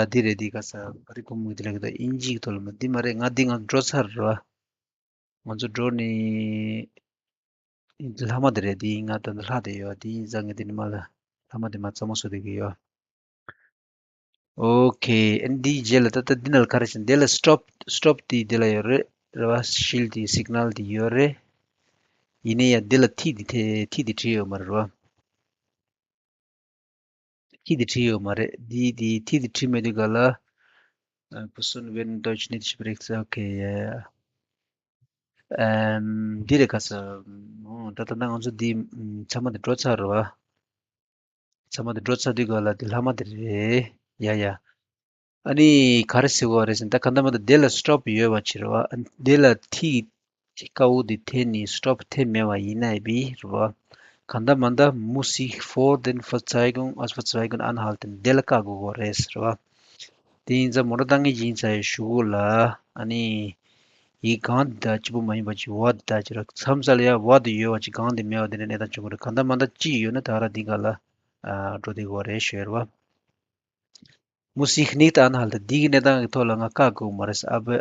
འདི་རེད། འདི་ག་ས་ག་རེ་གོ་མུ་འདི་ལ་གི་ད་ཨིན་ཇི་གི་ཐོག་ལ་མ་འདི་མ་རེད། ང་འདི་ང་འགྲོ་ཚར་རེད་བ། ང་ཚོ་འགྲོ་ནི་ལྷག་མ་དེ་རེད། འདི་ང་ད་ལྟ་ལྷག་བསྡད་ཡོད། འདི་ཡིན་ཙང་ངས་འདི་ནི་མ་ལ་ལྷག་མ་དེ་མ་རྩ་མ་བཟོ་བསྡད་ཀྱི་ཡོད། ཨོ་ཁེ། ཨ་ནི་འདིའི་རྗེས་ལ་ད་ལྟ་འདི་ནང་ལ་ག་རེ་བྱས་འདི་ལ་སི་ཊོབ་སི་ཊོབ་དེ་འདི་ལ་ཡོད་རེད་རེད་བ། ཤིལ་དེ་སིག་ནལ་དེ་ཡོད་རེད། ཡིན་ནའི་ཡང་འདི་ལ་མཐིལ་དེ་དེ་མཐིལ་དེ་བྲིས་ཡོད་མ་རེད་བ། མཐིལ་དེ་བྲིས་ཡོད་མ་རེད། འདི་འདི་མཐིལ་དེ་བྲིས་མེད་དུས་ག་ལ། Person wenn Deutsch nicht spricht, okay. ཨམ། འདི་རེད་ག་ས། ཨོ། ད་ལྟ་ན་ང་ཚོ་འདི་ཚང་མ་འདི་འགྲོ་ཚར་རེད་བ། ཚང་མ་དེ་འགྲོ་ཚར་དུས་ག་ལ་དེ་ལྷག་མ་དེ་རེད། ཡ་ཡ། ཨ་ནི་ག་རེ་ཟེར་བ་རེད་ཟེར་ན། ད་ག་འདྲ་མ་འདྲ་དེ་ལ་སི་ཊོབ་ཡོད་པ་ཅིག་རེད་བ། ཨ་ནི་དེ་ལ་ཐིག་ཀ་བོ་དེ་འཐེན་ནས་སི་ཊོབ་འཐེན་མེད་པ་ཡིན་ན་ཡང་རེད་བ། ག་འདྲ་མ་འདྲ་Muss ich vor den Verzeigung, also Verzeigung anhalten དེ་ལ་བཀག་དགོས་པ་རེད་ཟེར་བ། དེ་ཡིན་ཙང་མོ་ཊ་བཏང་མཁན་ཡིན་ཙང་ཡང་གཞུག་གུ་ལ་ཨ་ནི་ཡི་གེ་འདི་དང་གཅིག་པོ་མ་ཡིན་པ་ཅིག་བ་འདི་དང་ཅིག་ར། མཚམས་མཚམས་ལ་ཡང་བ་འདི་ཡོད་པ་ཅིག་གེ་འདི་མེད་པ་དེ་འདྲ་གནས་སྟངས་བྱུང་གི་རེད། ག་འདྲ་མ་འདྲ་ཅིག་ཡོད་ན་ད་ག་རང་འདི་ག་ལ་ཨ་འགྲོ་བསྡད་དགོས་པ་རེད་ཞུ་ཡ་རེད་བ། Muss ich nicht anhalten འདི་གི་གནས་སྟངས་ཀྱི་ཐོག་ལ་ང་བཀག་དགོས་མ་རེད། Habe,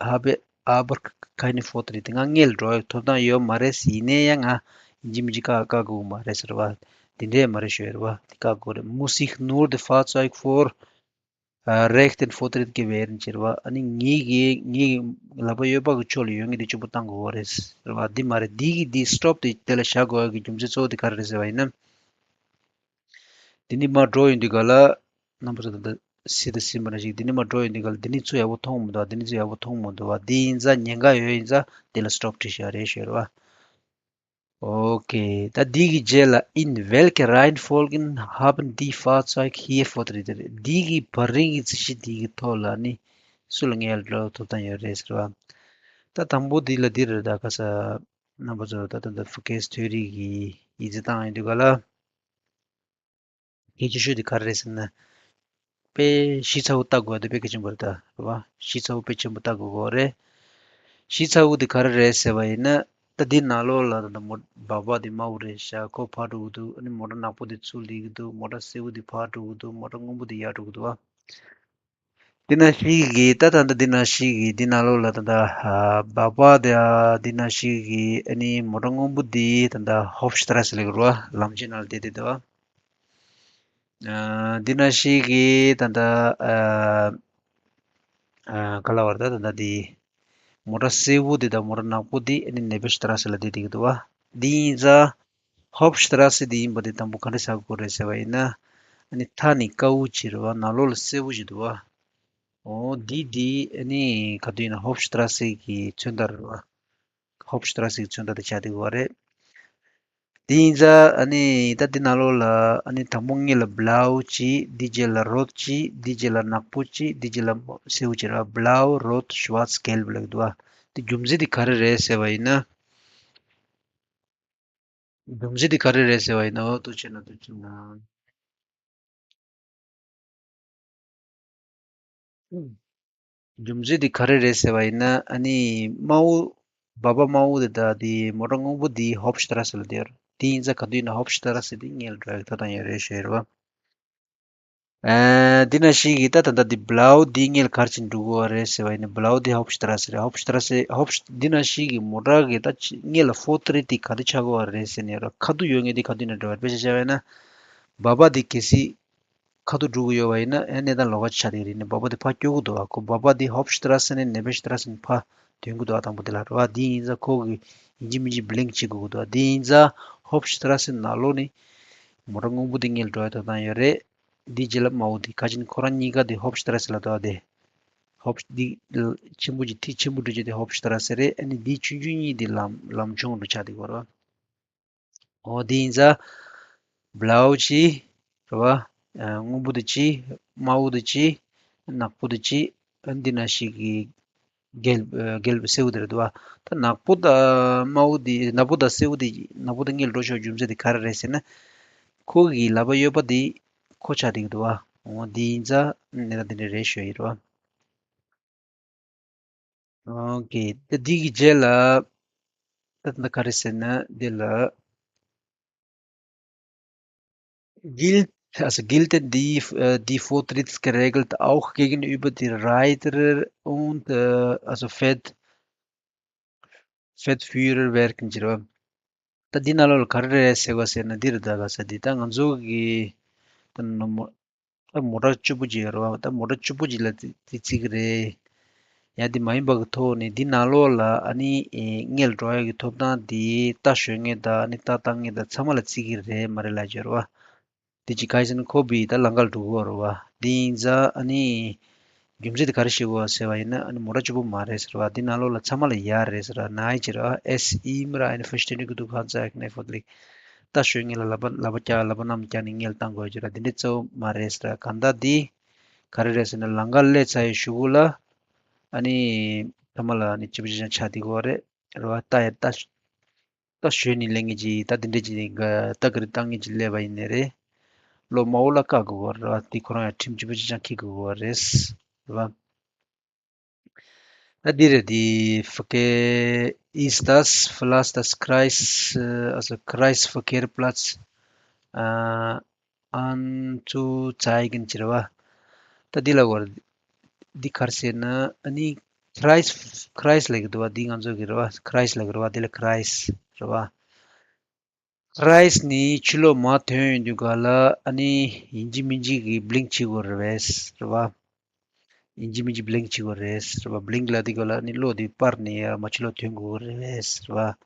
habe aber keine Vortritte ང་སྔོན་ལ་འགྲོ་ཡག་ཐོབ་ཐང་ཡོད་མ་རེད། ཡིན་ན་ཡང་ང་ཡིན་གཅིག་མིན་གཅིག་བཀག་བཀག་དགོས་མ་རེད་ཟེར་བ། དེ་འདྲས་མ་རེད་ཞུ་ཡ་རེད་བ། དེ་བཀག་དགོས་རེད། Muss ich nur das Fahrzeug vor äh, rechten Vortritt gewähren ཟེར་བ། ཨ་ནི་ངེད་ཀྱི་ངེད་ཀྱི་ལག་པ་གཡས་པ་གི་ཕྱོགས་ལ་ཡོད་མཁན་དེ་གཅིག་པོ་བཏང་དགོས་པ་རེད་ཟེར་བ། འདི་མ་རེད། འདི་གི་འདི་སི་ཊོབ་དེ་དེ་ལ་བཞག་དགོས་ཡག་གི་རྒྱུ་མཚན་གཙོ་བོ་དེ་ག་རེ་རེད་ཟེར་བ་ཡིན་ན། འདི་ནས་མར་འགྲོ་ཡོང་དུས་ག་ལ་རྣམ་པ་ཚོ་ད་ལྟ་གཟིགས་དང་གཟིགས་མ་འདྲ་ཞིག་འདི་ནས་མར་འགྲོ་ཡོང་དུས་ག་ལ་འདི་ནས་ཚུར་ཡག་པོ་མཐོང་མི་འདུག་འདི་ནས་ཚུར་ཡག་པོ་མཐོང་མི་འདུག་བ། འདི་ཡིན་ཙང་ཉེན་ཁ་ཡོད་ཡིན་ཙང་འདི་ལ་སི་ཊོབ་བྲིས་བཞག་རེད་ཞུ་རེད་བ། Okay ད་འདི་གི་རྗེས་ལ In welcher Reihenfolge haben die Fahrzeuge hier Vortritt འདི་གི་བར་རིང་གི་རྩིས་གཞི་འདི་གི་ཐོག་ལ་ནི་སུ་ལ་སྔོན་ལ་འགྲོ་ཐུབ་ཐང་ཡོད་རེད་ཟེར་བ། ད་དང་པོ་འདི་ལ་འདི་རེད། ད་ག་ས་རྣམ་པ་ཚོ་ད་ད་ད་Verkehrstheorie གི་ཡིག་ཚད་བཏང་ཡོང་དུས་ག་ལ། གལ་ཆེ་ཤོས་དེ་ག་རེ་རེད་ཟེར་ན། དཔེ་གཞི་ཚ་བོ་ལྟ་དགོས་དེ་དཔེ་གལ་ཆེན་པོ་རེད་ད། རེད་བ། གཞི་ཚ་བོ་དཔེ་ཆེན་པོ་ལྟ་དགོས་ཀྱི་རེད། གཞི་ཚ་བོ་དེ་ག་རེ་རེད་ཟེར་བ་ཡིན་ན། ད་འདི་ནང་ལོགས་ལ་ད་ད་མོ་སྦག་སྦག་དེ་དམར་པོ་རེད་ཤག་ཁོ་ཕར་འགྲོ་གི་འདུག་ཨ་ནི་མོ་ཊ་ནག་པོ་དེ་ཚུར་སླེབས་ཀྱི་འདུག་མོ་ཊ་སེར་པོ་དེ་ཕར་འགྲོ་གི་འདུག་མོ་ཊ་སྔོན་པོ་དེ་ཡར་འགྲོ་གི་འདུག་བ། འདི་ན་ཤིག་གི་ད་ད་ད་འདི་ན་ཤིག་གི་འདི་ནང་ལོགས་ལ་ད་ད་སྦག་སྦག་དེ་འདི་ན་ཤིག་གི་ཨ་ནི་མོ་ཊ་སྔོན་པོ་འདི་ད་ད་Hauptstraße ལབ་ཀྱི་རེད་བ། ལམ་ཆེན་ནང་ལ་བསྡད་དེ་འདུག་བ། ཨ་འདི་ན་ཤིག་གི་ད་ད་ཨ་ཨ་ག་ལབ་དགོས་རེད། ད་ད་ད་འདི་མོ་ཊ་སེར་པོ་འདི་དང་མོ་ཊ་ནག་པོ་འདི་ཨ་ནི་Nebenstraße ལ་བསྡད་དེ་འདུག་བ། འདི་ཡིན་ཙང་Hauptstraße འདི་ཡིན་པ་འདི་དང་པོ་ག་འདྲ་ཆགས་ཀྱི་རེད་ཟེར་བ་ཡིན་ན། ཨ་ནི་མཐའ་ནི་དཀར་པོ་ཅིག་རེད་བ། ནང་ལོགས་ལ་སེར་པོ་ཞིག་འདུག་བ། འོ་འདི་འདི་ཨ་ནི་ག་དུས་ཡིན་ན་Hauptstraße གི་མཚོན་རྟགས་རེད་བ། Hauptstraße གི་མཚོན་རྟགས་དེ་ཆགས་བསྡད་ཀྱི་ཡོད་རེད། དེ་ཡིན་ཙང་ཨ་ནི་ད་འདི་ནང་ལོགས་ལ་ཨ་ནི་དང་པོ་ངེད་ལ་blau གཅིག་འདི་རྗེས་ལ་rot གཅིག་འདི་རྗེས་ལ་ནག་པོ་གཅིག་འདི་རྗེས་ལ་སེར་པོ་གཅིག་རེད་བ། Blau, rot, schwarz, gelb ལབ་ཀྱི་འདུག་བ། དེ་རྒྱུ་མཚན་དེ་ག་རེ་རེད་ཟེར་བ་ཡིན་ན། རྒྱུ་མཚན་དེ་ག་རེ་རེད་ཟེར་བ་ཡིན་ན། འོ་ཐུགས་རྗེ་གནང་། ཐུགས་རྗེ་གནང་། རྒྱུ་མཚན་དེ་ག་རེ་རེད་ཟེར་བ་ཡིན་ན། ཨ་ནི་དམར་པོ་སྦག་སྦག་དམར་པོ་དེ་དང་དེ་མོ་ཊ་སྔོན་པོ་དེ་Hauptstraße ལ་བསྡད་ཡོད་རེད། དེ་ཡིན་ཙང་ག་དུས་ཡིན་ན་Hauptstraße དེ་སྔོན་ལ་འགྲོ་ཡག་ཐོབ་ཐང་ཡོད་རེད་ཞུ་ཡ་རེད་བ། ཨ་འདི་ན་ཤིག་གི་ད་ད་ལྟ་འདི་blau འདི་སྔོན་ལ་ག་རེ་བྱས་ནས་འགྲོ་དགོས་པ་རེད་ཟེར་བ་ཡིན་ན། blau འདི་Hauptstraße རེད། Hauptstraße Haupt འདི་ན་ཤིག་གི་མོ་ཊ་གི་ད་སྔོན་ལ་Vortritt དེ་ག་དུས་ཆགས་དགོས་པ་རེད་ཟེར་ནས་ར། ཁ་ཐུག་ཡོད་མཁན་དེ་ག་དུས་ཡིན་ན་འགྲོ་བ་རེད། དཔེ་ཆ་བཞག་པ་ཡིན་ན་སྦག་སྦག་འདི་གལ་སྲིད་ཁ་ཐུག་འགྲོ་གི་ཡོད་པ་ཡིན་ན། ཨེ་གནས་སྟངས་ལོགས་ཀ་ཆགས་བསྡད་ཀྱི་རེད། ནི་སྦག་སྦག་དེ་ཕར་སྐྱོད་ཀྱི་འདུག་བ། ཁོ་སྦག་སྦག་དེ་Hauptstraße ནས་Nebenstraße ནས་ཕར་ཐོན་གྱི་འདུག་བ། དང་པོ་དེ་ལ་རེད་བ། དེ་ཡིན་ཙང་ཁོ་གི་ཡིན་གཅིག་མིན་གཅིག་blink བྱེད་དགོས་ཀྱི་འདུག་བ། དེ་ཡིན་ཙང་Hauptstraße ནང་ལོགས་ནས་མོ་ཊ་སྔོན་པོ་དེ་སྔོན་ལ་འགྲོ་ཡག་ཐོབ་ཐང་ཡོད་རེད། དེ་རྗེས་ལ་དམར་པོ་དེ། ག་ཅི་ནི་ཁོ་རང་གཉིས་ཀ་དེ་Hauptstraße ལ་འདུག་བ། དེ་Haupt འདི་ཆེན་པོ་གཅིག་ཐིག་ཆེན་པོ་འདྲ་གཅིག་དེ་Hauptstraße རེད། ཨ་ནི་འདི་ཆུང་ཆུང་གཉིས་དེ་ལམ་ལམ་ཆུང་འདྲ་ཆགས་བསྡད་ཀྱི་ཡོད་རེད་བ། འོ་དེ་ཡིན་ཙང་blau གཅིག་རེད་བ། ཨ་སྔོན་པོ་དེ་གཅིག་དམར་པོ་དེ་གཅིག་ནག་པོ་དེ་གཅིག་ཨ་འདི་ན་ཤིག་གི་gelb ཨ་gelb སེར་པོ་དེ་རེད་འདུག་བ། ད་ནག་པོ་དང་དམར་པོ་དེ། ནག་པོ་དང་སེར་པོ་དེ། ནག་པོ་དེ་སྔོན་ལ་འགྲོ་ཆོག་རྒྱུ་མཚན་དེ་ག་རེ་རེད་ཟེར་ན། ཁོ་གི་ལག་པ་གཡས་པ་དེ་ཁོ་ཆགས་བསྡད་ཀྱི་འདུག་བ། འོ་དེ་ཡིན་ཙང་གནས་སྟངས་དེ་འདྲ་རེད་ཞུ་ཡ་ཡིན་རེད་བ། ཨོ་ཀེ། ད་འདི་གི་རྗེས་ལ་ད་ད་ག་རེ་ཟེར་ན། འདི་ལ་gilt, also gelten die, äh, die Vortrittsregeln auch gegenüber die Reiter und, äh, also Feld, Feldführer werken ཅེས་རེད་བ། ད་འདི་ནང་ལོགས་ལ་ག་རེ་རེད་ཟེར་བ་ཟེར་ན། འདི་རེད། ད་ག་ས་འདི་ད་ང་ཚོ་གི་ད་ནོར་མོ་ད་མོ་ཊ་སྐྱིད་པོ་ཅིག་ཡོད་རེད་བ། ད་མོ་ཊ་སྐྱིད་པོ་ཅིག་ལ་དེ་དེ་བརྩི་གི་རེད། ཡ་དེ་མ་ཡིན་པ་གི་ཐོག་ནས་འདི་ནང་ལོགས་ལ་ཨ་ནི་ཨེ་སྔོན་ལ་འགྲོ་ཡག་གི་ཐོབ་ཐང་དེ་རྟ་ཞོན་མཁན་དང་ཨ་ནི་རྟ་བཏང་མཁན་དང་ཚང་མ་ལ་བརྩི་གི་རེད་མ་རེད་ལབ་ཀྱི་ཡོད་རེད་བ། དེ་ཅིག་ག་རེ་ཟེར་ན་ཁོ་བི་ད་ལམ་ཁ་ལ་འགྲོ་གི་ཡོད་རེད་བ། དེ་ཡིན་ཙང་ཨ་ནི་རྒྱུ་མཚན་དེ་ག་རེ་བཤད་དགོས་ཟེར་བ་ཡིན་ན། ཨ་ནི་མོ་ཊ་སྐྱིད་པོ་མ་རེད་ཟེར་བ། འདི་ནང་ལོགས་ལ་ཚང་མ་ལ་ཡག་རེད་ཟེར་བ། Nein ཅེས་རེད་བ། Es ist immer eine verständige Durchgangszeit, ne, Vortritt རྟ་ཞོན་མཁན་ལ་ལག་པ་ལག་པ་བཀྱག་ལག་པ་གནམ་བཀྱག་ནས་སྔོན་ལ་བཏང་དགོས་ཀྱི་རེད། འདི་འདྲའི་རྩ་བོ་མ་རེད་ཟེར། གང་ལྟར་འདི་ག་རེ་རེད་ཟེར་ན། ལམ་ཁ་སླེབས་ཚར་བའི་གཞུག་གུ་ལ་ཨ་ནི་ཐ་མ་ལ་ཨ་ནི་གཅིག་པ་གཅིག་རྐྱང་ཆགས་བསྡད་ཀྱི་ཡོད་རེད། རེད་བ། རྟ་ཡར་རྟ་རྟ་ཞོན་ནས་སླེབས་མཁན་ཅིག་རྟ་འདི་འདྲ་ཅིག་ནས་རྟ་ག་རེ་བཏང་མཁན་ཅིག་སླེབས་པ་ཡིན་ནའི་རེད། གློག་དམར་པོ་ལ་བཀག་དགོས་ཀྱི་ཡོད་རེད་བ། འདི་ཁོ་རང་ཡང་ཁྲིམས་གཅིག་པ་གཅིག་རྐྱང་འཁྱེར་དགོས་ཀྱི་ཡོད་རེད། རེད་བ། ད་འདི་རེད། འདི་verkehr ist das, verlasst das Kreis, also Kreisverkehrsplatz anzuzeigen ཟེར་བ། ད་འདི་ལ་གོ་རེད། འདི་ག་རེ་ཟེར་ན། ཨ་ནི་Kreis Kreis ལབ་ཀྱི་འདུག་བ། འདི་ང་ཚོ་གི་རེད་བ། Kreis ལབ་ཀྱི་རེད་བ། འདི་ལ་Kreis རེད་བ། Kreis ནི་ཕྱི་ལོགས་མར་ཐོན་ཡོང་དུས་ག་ལ་ཨ་ནི་ཡིན་གཅིག་མིན་གཅིག་གི་blink བྱེད་དགོས་རེད་བས། རེད་བ། ཡིན་གཅིག་མིན་གཅིག་blink བྱེད་དགོས་རེད། རེད་བ། Blink ལབ་དུས་ག་ལ་ཨ་ནི་གློག་དེ་སྤར་ནས་ཡར་མར་ཕྱི་ལོགས་ཐོན་དགོས་རེད་བས། རེད་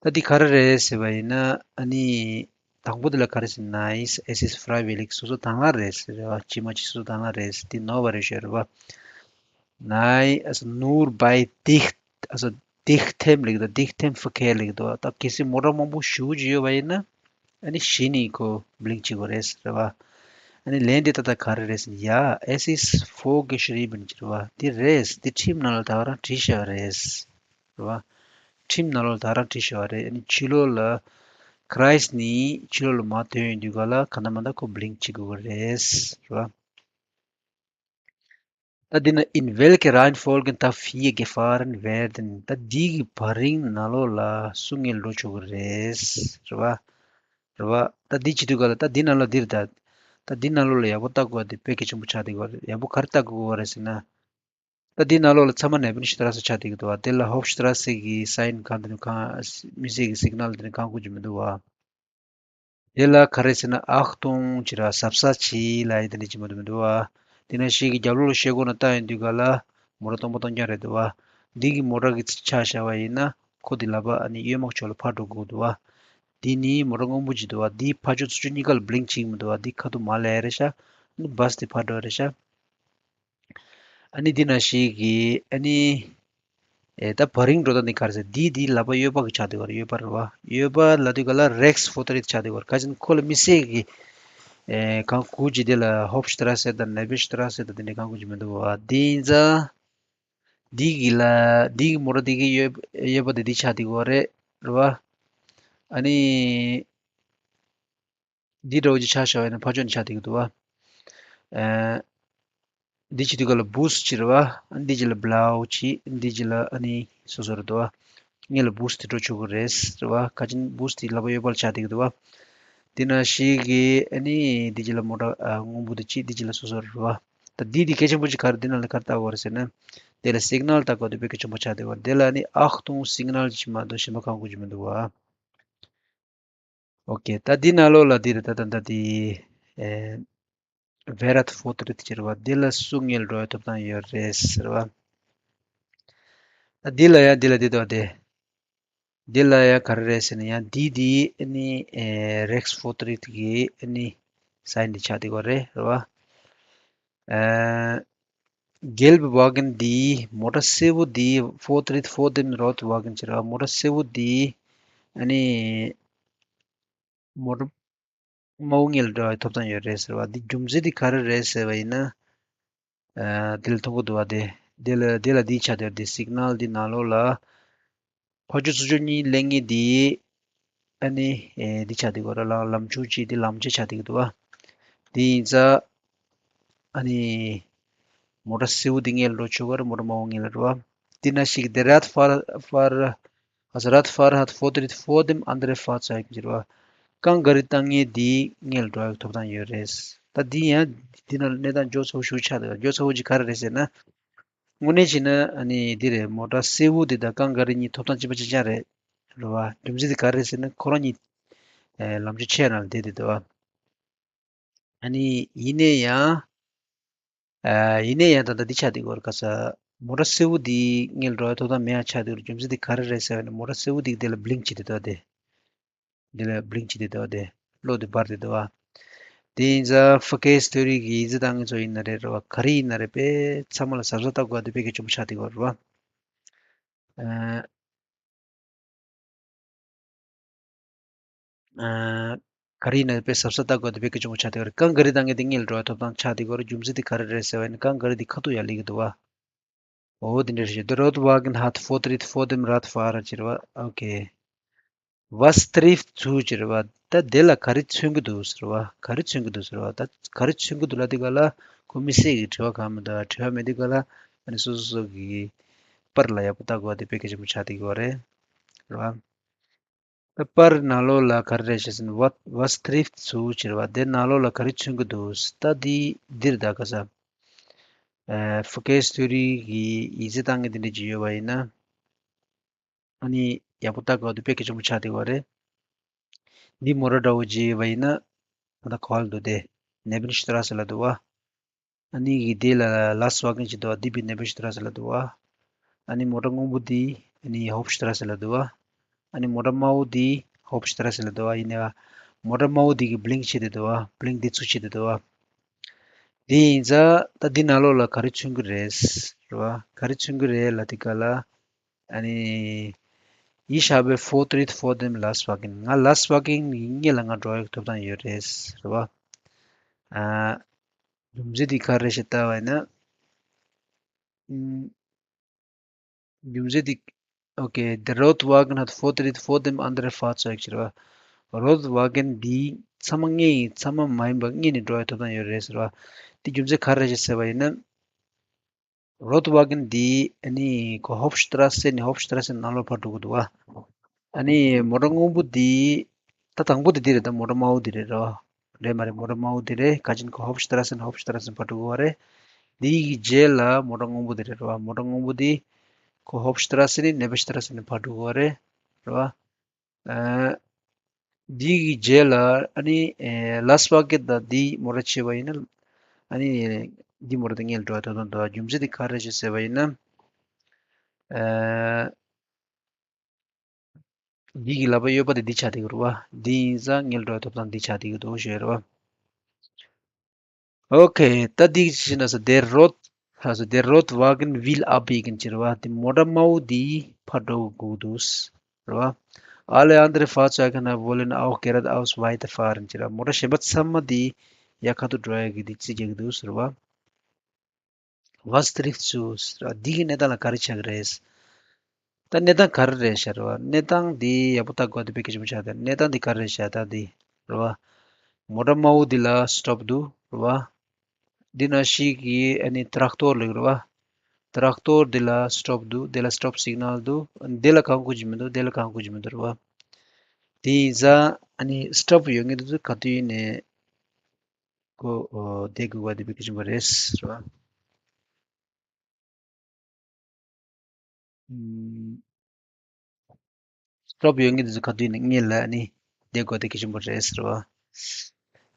བ། ད་འདི་ག་རེ་རེད་ཟེར་བ་ཡིན་ན། ཨ་ནི་དང་པོ་དེ་ལ་ག་རེ་ཟེར། Nein, es ist freiwillig. སོ་སོ་དང་བླངས་རེད་ཟེར། རེད་བ། ཅིག་མ་ཅིག་སོ་སོ་དང་བླངས་རེད་ཟེར། འདི་ནོར་བ་རེད་ཤག་རེད་བ། Nein, also nur bei dicht, also dichtem ལབ་ཀྱི་འདུག dichtem Verkehr ལབ་ཀྱི་འདུག་ད་གལ་སྲིད་མོ་ཊ་མང་པོ་ཞེ་པོ་ཅིག་ཡོད་པ་ཡིན་ན། ཨ་ནི་གཞི་ནས་ཁོ་blink བྱེད་དགོས་རེད་ཟེར་བ། ཨ་ནི་ལན་དེ་ད་ལྟ་ག་རེ་རེད་ཟེར་ན། Ja, es ist vorgeschrieben ཟེར་བ། འདི་རེད། འདི་ཁྲིམས་ནང་ལ་ད་ག་རང་བྲིས་བཞག་པ་རེད་ཟེར་བ། ཁྲིམས་ནང་ལོགས་ལ་ད་ག་རང་བྲིས་བཞག་པ་རེད། ཨ་ནི་ཕྱི་ལོགས་ལ་Kreis ནི་ཕྱི་ལོགས་ལ་མར་ཐོན་ཡོང་དུས་ག་ལ་གང་ལྟར་མ་ལྟར་ཁོ་blink བྱེད་དགོས་ཀྱི་རེད་ཟེར་བ། ད་འདི་ན། In welcher Reihenfolge darf hier gefahren werden? ད་འདི་གི་བར་རིང་ནང་ལོགས་ལ་སུ་སྔོན་འགྲོ་ཆོག་གི་རེད། རེད་བ། རེད་བ། ད་འདི་བྱེད་དུས་ག་ལ་ད་འདི་ནང་ལོགས་འདིར་ད། ད་འདི་ནང་ལོགས་ལ་ཡག་པོ་ལྟ་དགོས་པ་དེ་དཔེ་གལ་ཆེན་པོ་ཆགས་བསྡད་ཀྱི་ཡོད་རེད། ཡག་པོ་ག་རེ་ལྟ་དགོས་ཀྱི་ཡོད་རེད་ཟེར་ན། ད་འདི་ནང་ལོགས་ལ་ཚང་མ་Nebenstraße ཆགས་བསྡད་ཀྱི་འདུག་བ། དེ་ལ་Hauptstraße གི་sign གང་དེ་ནི་གང་། མི་སེར་གྱི་signal དེ་ནི་གང་དགོས་ཀྱི་མི་འདུག་བ། དེ་ལ་ག་རེ་ཟེར་ན། Achtung ཅེས་ར། གཟབ་གཟབ་བྱེད་ལབ་ཡ་དེ་འདྲ་ཅིག་མ་གཏོགས་མི་འདུག་བ། དེ་ནང་བཞིན་གྱི་རྒྱབ་ལོགས་ལ་ཤེལ་སྒོ་ནང་ལྟ་ཡོང་དུས་ག་ལ་མོ་ཊ་སྟོང་པ་སྟོང་རྐྱང་རེད་འདུག་བ། འདི་གི་མོ་ཊ་གི་ཆ་བཞག་པ་ཡིན་ན་ཁོ་དེ་ལག་པ་ཨ་ནི་གཡོན་མ་ཕྱོགས་ལ་ཕར་འགྲོ་དགོས་འདུག་བ། འདི་ནི་མོ་ཊ་སྔོན་པོ་ཅིག་འདུག་བ། འདི་ཕར་ཕྱོགས་ཚུར་ཕྱོགས་གཉིས་ཀ་ལ་blink བྱེད་ཀྱི་མི་འདུག་བ། འདི་ཁ་ཐུག་མར་སླེབས་རེད་ཤག་ཨ་ནི་bus དེ་ཕར་འགྲོ་རེད་ཤག་ཨ་ནི་འདི་ནང་བཞིན་གྱི་ཨ་ནི། ཨེ། ད་བར་རིང་འགྲོ་སྟངས་འདི་ག་རེ་ཟེར། འདི་འདི་ལག་པ་གཡས་པ་གི་ཆགས་བསྡད་ཡོད་རེད། གཡས་པ་རེད་བ། གཡས་པ་ལབ་དུས་ག་ལ་Rechtsvortritt ཆགས་བསྡད་ཡོད་རེད། ག་ཅིན་ཁོ་ལ་མི་སེར་གི། ཨེ། གང་དགོས་ཀྱི་དེ་ལ་Hauptstraße དང་Nebenstraße དང་དེ་འདྲ་གང་དགོས་ཀྱི་མི་འདུག་བ། འདི་ཡིན་ཙང་། འདི་གི་ལ། འདི་གི་མོ་ཊ་འདི་གི་གཡས་གཡས་པ་དེ་འདི་ཆགས་བསྡད་ཡོད་རེད། རེད་བ། ཨ་ནི། འདི་འདྲ་བོ་ཅིག་ཆ་བཞག་པ་ཡིན་ན་ཕར་ཕྱོགས་ནས་ཆགས་བསྡད་ཀྱི་འདུག་བ། ཨ། འདི་བྱེད་དུས་ག་ལ་Bus ཅིག་རེད་བ། འདི་ཅིག་ལ་Blau ཅིག་འདི་ཅིག་ལ་ཨ་ནི་སོ་སོ་རེད་འདུག་བ། སྔོན་ལ་Bus དེ་འགྲོ་ཆོག་གི་རེད། རེད་བ། ག་ཅིན་Bus དེ་ལག་པ་གཡས་པ་ལ་ཆགས་བསྡད་ཀྱི་འདུག་བ། འདི་ནང་བཞིན་གྱི་ཨ་ནི་འདི་ཅིག་ལ་མོ་ཊ་ཨ་སྔོན་པོ་དེ་ཅིག་འདི་ཅིག་ལ་སོ་སོ་རེད་བ། ད་འདི་འདི་གལ་ཆེན་པོ་ཅིག་ག་རེ། འདི་ནང་ལ་ག་རེ་ལྟ་དགོས་རེད་ཟེར་ན། དེ་ལ་signal ལྟ་དགོས་དེ་དཔེ་གལ་ཆེན་པོ་ཆགས་བསྡད་ཡོད་རེད། དེ་ལ་ཨ་ནི་Achtung Signal ཅིག་མ་གཏོགས་གཞན་པ་གང་དགོས་ཀྱི་མི་འདུག་བ། ཨོ་ཀེ། ད་འདི་ནང་ལོགས་ལ་འདི་རེད། ད་ད་ད་འདི། ཨེ། Wer hat Vortritt ཟེར་བ། འདི་ལ་སུ་སྔོན་འགྲོ་བའི་ཐོབ་ཐང་ཡོད་རེད་ཟེར་བ། ད་འདི་ལ་ཡང་འདི་ལ་འདི་འདུག་སྟེ། འདི་ལ་ཡང་ག་རེ་རེད་ཟེར་ན། ཡང་འདི་འདི་ཨ་ནི་ཨེ། Rechtsvortritt གི་ཨ་ནི་sign འདི་ཆགས་བསྡད་ཡོད་རེད། རེད་བ། ཨེ། Gelbe Wagen འདི། མོ་ཊ་སེར་པོ་འདི། Vortritt vor dem roten Wagen ཟེར་བ། མོ་ཊ་སེར་པོ་འདི་ཨ་ནི་མོ་ཊ་དམར་པོ་སྔོན་ལ་འགྲོ་བའི་ཐོབ་ཐང་ཡོད་རེད་ཟེར་བ། འདི་རྒྱུ་མཚན་འདི་ག་རེ་རེད་ཟེར་བ་ཡིན་ན། ཨ། འདི་ལ་མཐོང་གི་འདུག་བ། དེ། འདི་ལ་འདི་ལ་འདི་ཆགས་བསྡད་ཡོད་རེད། འདི་signal འདི་ནང་ལོགས་ལ། ཕར་ཕྱོགས་ཚུར་ཕྱོགས་གཉིས་སླེབས་མཁན་འདི། ཨ་ནི། ཨེ། འདི་ཆགས་བསྡད་ཡོད་རེད། ལམ་ལམ་ཕྱོགས་གཅིག་འདི་ལམ་ཆས་ཆགས་བསྡད་ཀྱི་འདུག་བ། འདི་ཡིན་ཙང་། ཨ་ནི། མོ་ཊ་སེར་པོ་འདི་སྔོན་ལ་འགྲོ་ཆོག་གི་རེད། མོ་ཊ་དམར་པོ་སྔོན་ལ་རེད་བ། འདི་ནང་བཞིན་གྱི་der Radfahrer, Fahrer, also Radfahrer hat Vortritt vor dem anderen Fahrzeug ཟེར་བ། རྐང་ག་རི་བཏང་མཁན་འདི་སྔོན་ལ་འགྲོ་ཡག་ཐོབ་ཐང་ཡོད་རེད། ད་འདི་ཡང་འདི་ནང་གནས་སྟངས་མགྱོགས་ཚ་པོ་ཞེ་པོ་ཆགས་འདུག་མགྱོགས་ཚ་པོ་ཅིག་ག་རེ་རེད་ཟེར་ན། དངོས་གནས་བྱས་ན་ཨ་ནི་འདི་རེད། མོ་ཊ་སེར་པོ་འདི་དང་རྐང་ག་རི་གཉིས་ཐོབ་ཐང་གཅིག་པ་གཅིག་རྐྱང་རེད། རེད་བ། རྒྱུ་མཚན་འདི་ག་རེ་རེད་ཟེར་ན། ཁོ་རང་གཉིས་ལམ་ཆས་ཆེ་ནང་ལ་བསྡད་བསྡད་འདུག་བ། ཨ་ནི་ཡིན་ནའི་ཡང་། ཨ། ཡིན་ནའི་ཡང་ད་ལྟ་འདི་ཆགས་བསྡད་ཀྱི་ཡོད་རེད། ག་ས། མོ་ཊ་སེར་པོ་འདི་སྔོན་ལ་འགྲོ་བའི་ཐོབ་ཐང་མེད་ཡག་ཆགས་བསྡད་ཀྱི་ཡོད་རེད། རྒྱུ་མཚན་འདི་ག་རེ་རེད་ཟེར་བ་ཡིན་ན། མོ་ཊ་སེར་པོ་འདི་འདི་ལ་blink བྱེད་བསྡད་འདུག་སྟེ། འདི་ལ་blink བྱེད་བསྡད་འདུག་སྟེ། གློག་འདི་འབར་བསྡད་འདུག་བ། དེ་ཡིན་ཙང་Verkehrstheorie གི་ཡིག་ཚད་བཏང་མཁན་ཚོ་ཡིན་ན་རེད། རེད་བ། ག་རེ་ཡིན་ན་རེད། དཔེ་ཚང་མ་ལ་གཟབ་གཟབ་ལྟ་དགོས་པ་དེ་དཔེ་གལ་ཆེན་པོ་ཆགས་བསྡད་ཀྱི་ཡོད་རེད་བ། ཨ། ག་རེ་ཡིན་ན་དཔེ་གཟབ་གཟབ་ལྟ་དགོས་དེ་དཔེ་གལ་ཆེན་པོ་ཆགས་བསྡད་ཡོད་རེད། རྐང་ག་རེ་བཏང་གི་དེ་སྔོན་ལ་འགྲོ་བའི་ཐོབ་ཐང་ཆགས་བསྡད་ཡོད་རེད། རྒྱུ་མཚན་དེ་ག་རེ་རེད་ཟེར་བ་ཡིན་ན་རྐང་ག་རེ་དེ་ཁ་ཐུག་ཡར་སླེབས་ཀྱི་འདུག་བ། འོ་དེ་འདྲ་ཞིག The Radwagen hat vortritt vor dem Radfahrer ཟེར་བ། Okay. Was trifft zu ཟེར་བ། ད་དེ་ལ་ག་རེ་མཚོན་གྱི་འདུག་ཟེར་བ། ག་རེ་མཚོན་གྱི་འདུག་ཟེར་བ། ད་ག་རེ་མཚོན་གྱི་འདུག་ལབ་དུས་སྒང་ལ་ཁོ་མི་སེར་གྱི་དྲི་བ་གང་མི་འདུག་དྲི་བ་མེད་དུས་སྒང་ལ་ཨ་ནི་སོ་སོ་སོ་གི་པར་ལ་ཡག་པོ་ལྟ་དགོས་པ་དེ་དཔེ་གལ་ཆེན་པོ་ཆགས་བསྡད་ཀྱི་ཡོད་རེད། རེད་བ། ད་པར་ནང་ལོགས་ལ་ག་རེ་རེད་ཟེར་ན། Was, was trifft zu ཟེར་བ། དེ་ནང་ལོགས་ལ་ག་རེ་མཚོན་གྱི་འདུག་ད་འདི་འདིར་ད་ག་ས། ཨ། Verkehrstheorie གི་ཡིག་ཚད་བཏང་གི་འདི་འདྲ་ཅིག་ཡོད་པ་ཡིན་ན། ཨ་ནི་ཡག་པོ་ལྟ་དགོས་པ་དེ་དཔེ་གལ་ཆེན་པོ་ཆགས་བསྡད་ཡོད་རེད། འདི་མོ་ཊ་འདྲ་བོ་ཅིག་ཡོད་པ་ཡིན་ན། ད་ག་པར་འདུག་དེ། Nebenstraße ལབ་འདུག་བ། ཨ་ནི་གི་དེ་ལ་Lastwagen ཅིག་འདུག་བ། འདི་བི་Nebenstraße ལབ་འདུག་བ། ཨ་ནི་མོ་ཊ་སྔོན་པོ་འདི་ཨ་ནི་Hauptstraße ལབ་འདུག་བ། ཨ་ནི་མོ་ཊ་དམར་པོ་འདི་Hauptstraße ལབ་འདུག་བ། ཡིན་ནའི་མོ་ཊ་དམར་པོ་འདི་གི་Blink བྱེད་བསྡད་འདུག་བ། Blink འདི་ཚུར་བྱེད་བསྡད་འདུག་བ། དེ་ཡིན་ཙང་ད་འདི་ནང་ལོགས་ལ་ག་རེ་མཚོན་གྱི་རེད། རེད་བ། ག་རེ་མཚོན་གྱི་རེད་ལབ་དུས་སྒང་ལ། ཨ་ནི། Ich habe Vortritt vor dem Lastwagen. ང་Lastwagen གི་སྔོན་ལ་ང་འགྲོ་ཡག་ཐོབ་ཐང་ཡོད་རེད། རེད་བ། ཨ། རྒྱུ་མཚན་དེ་ག་རེ་རེད་ཟེར་ལྟ་བ་ཡིན་ན། ཨུམ། རྒྱུ་མཚན་དེ། Okay, der Radwagen hat Vortritt vor dem anderen Fahrzeug ཟེར་བ། Radwagen འདི་ཚང་མ་སྔོན་ཡིན། ཚང་མ་མ་ཡིན་པ་སྔོན་ནས་འགྲོ་ཡག་ཐོབ་ཐང་ཡོད་རེད་ཟེར་བ། དེ་རྒྱུ་མཚན་ག་རེ་རེད་ཟེར་བ་ཡིན་ན། Radwagen འདི་ཨ་ནི་ཁོ་Hauptstraße ནས་Hauptstraße ནང་ལོགས་ཕར་འགྲོ་གི་འདུག་བ། ཨ་ནི་མོ་ཊ་སྔོན་པོ་འདི། ད་དང་པོ་དེ་འདི་རེད། ད་མོ་ཊ་དམར་པོ་འདི་རེད། རེད་བ། རེད་མ་རེད། མོ་ཊ་དམར་པོ་འདི་རེད། ག་ཅིན་ཁོ་Hauptstraße ནས་Hauptstraße ཕར་འགྲོ་གི་ཡོད་རེད། འདི་གི་རྗེས་ལ་མོ་ཊ་སྔོན་པོ་འདི་རེད། རེད་བ། མོ་ཊ་སྔོན་པོ་འདི་ཁོ་Hauptstraße ནས་Nebenstraße ནས་ཕར་འགྲོ་གི་ཡོད་རེད། རེད་བ། ཨ། འདི་གི་རྗེས་ལ་ཨ་ནི་ཨེ། Lastwagen དང་འདི་མོ་ཊ་བྱས་པ་ཡིན་ན། ཨ་ནི་འདི་མོ་ཊ་དེ་སྔོན་ལ་འགྲོ་ཡག་ཐོབ་ཐང་འདུག་རྒྱུ་མཚན་དེ་ག་རེ་རེད་ཟེར་བ་ཡིན་ན། ཨ། འདི་གི་ལག་པ་གཡས་པ་དེ་འདི་ཆགས་བསྡད་ཀྱི་རེད་བ། འདི་ཡིན་ཙང་སྔོན་ལ་འགྲོ་ཡག་ཐོབ་ཐང་འདི་ཆགས་བསྡད་ཀྱི་འདུག་ཞུ་ཡག་རེད་བ། Okay, ད་འདི་ཅི་ན་ས། Der Rot- also der Radwagen will abbiegen ཟེར་བ། དེ་མོ་ཊ་དམར་པོ་འདི་ཕར་འགྲོ་དགོས་འདུག་རེད་བ། Alle anderen Fahrzeuge wollen auch geradeaus weiterfahren ཟེར་བ། མོ་ཊ་གཞན་པ་ཚང་མ་འདི་ཡར་ཁ་ཐུག་འགྲོ་ཡག་གི་འདི་རྩིས་རྒྱག་གི་འདུག་རེད་བ། Was trifft zu ཟེར་བ། འདི་གི་གནས་སྟངས་ལ་ག་རེ་ཆགས་ཀྱི་རེད། ད་གནས་སྟངས་ག་རེ་རེད་ཤག་རེད་བ། གནས་སྟངས་འདི་ཡག་པོ་ལྟ་དགོས་པ་དེ་དཔེ་གལ་ཆེན་པོ་ཆགས་བསྡད། གནས་སྟངས་འདི་ག་རེ་རེད་ཤག་ད་འདི་རེད་བ། མོ་ཊ་དམར་པོ་འདི་ལ་stop འདུག་རེད་བ། འདི་ནང་བཞིན་གྱི་ཨ་ནི་Traktor ལབ་རེད་བ། Traktor འདི་ལ་stop འདུག་འདི་ལ་stop signal འདུག་འདི་ལ་གང་དགོས་ཀྱི་མི་འདུག་འདི་ལ་གང་དགོས་ཀྱི་མི་འདུག་རེད་བ། དེ་ཡིན་ཙང་ཨ་ནི་stop ཡོད་མཁན་དེ་ཚོ་ག་དུས་ཡིན་ནའི་ཁོ་བསྡད་དགོས་པ་དེ་དཔེ་གལ་ཆེན་པོ་རེད་ཟེར་བ། ཨུམ། stop ཡོད་མཁན་དེ་ཚོ་ག་དུས་ཡིན་ནའི་སྔོན་ལ་ཨ་ནི་བསྡད་དགོས་དེ་གལ་ཆེན་པོ་རེད་ཟེར་བ།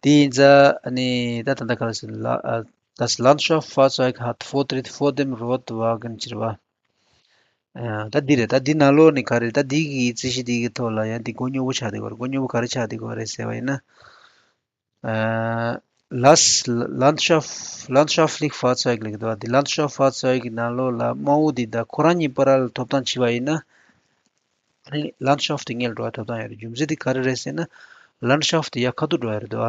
དེ་ཡིན་ཙང་ཨ་ནི་ད་ད་ལྟ་ག་རེ་ཟེར་ན། Das Landschaftsfahrzeug hat Vortritt vor dem Radwagen ཟེར་བ། ཨ། ད་འདི་རེད། ད་འདི་ནང་ལོགས་ནས་ག་རེ། ད་འདི་གི་རྩིས་གཞི་འདི་གི་ཐོག་ལ་ཡང་འདི་མགོ་རྙོག་པོ་ཆགས་བསྡད་ཡོད་རེད། མགོ་རྙོག་པོ་ག་རེ་ཆགས་བསྡད་ཡོད་རེད་ཟེར་བ་ཡིན་ན། ཨ། Las- Landschaft- Landschaftliche Fahrzeuge ལབ་ཀྱི་འདུག་བ། འདི་Landschaftfahrzeug གི་ནང་ལོགས་ལ་དམར་པོ་འདི་དང་ཁོ་རང་གཉིས་བར་ལ་ཐོབ་ཐང་བྱས་པ་ཡིན་ན། ཨ་ནི་Landschaft དེ་སྔོན་ལ་འགྲོ་བའི་ཐོབ་ཐང་ཡོད་རེད། རྒྱུ་མཚན་དེ་ག་རེ་རེད་ཟེར་ན། Landschaft དེ་ཡར་ཁ་ཐུག་འགྲོ་ཡ་རེད་འདུག་བ།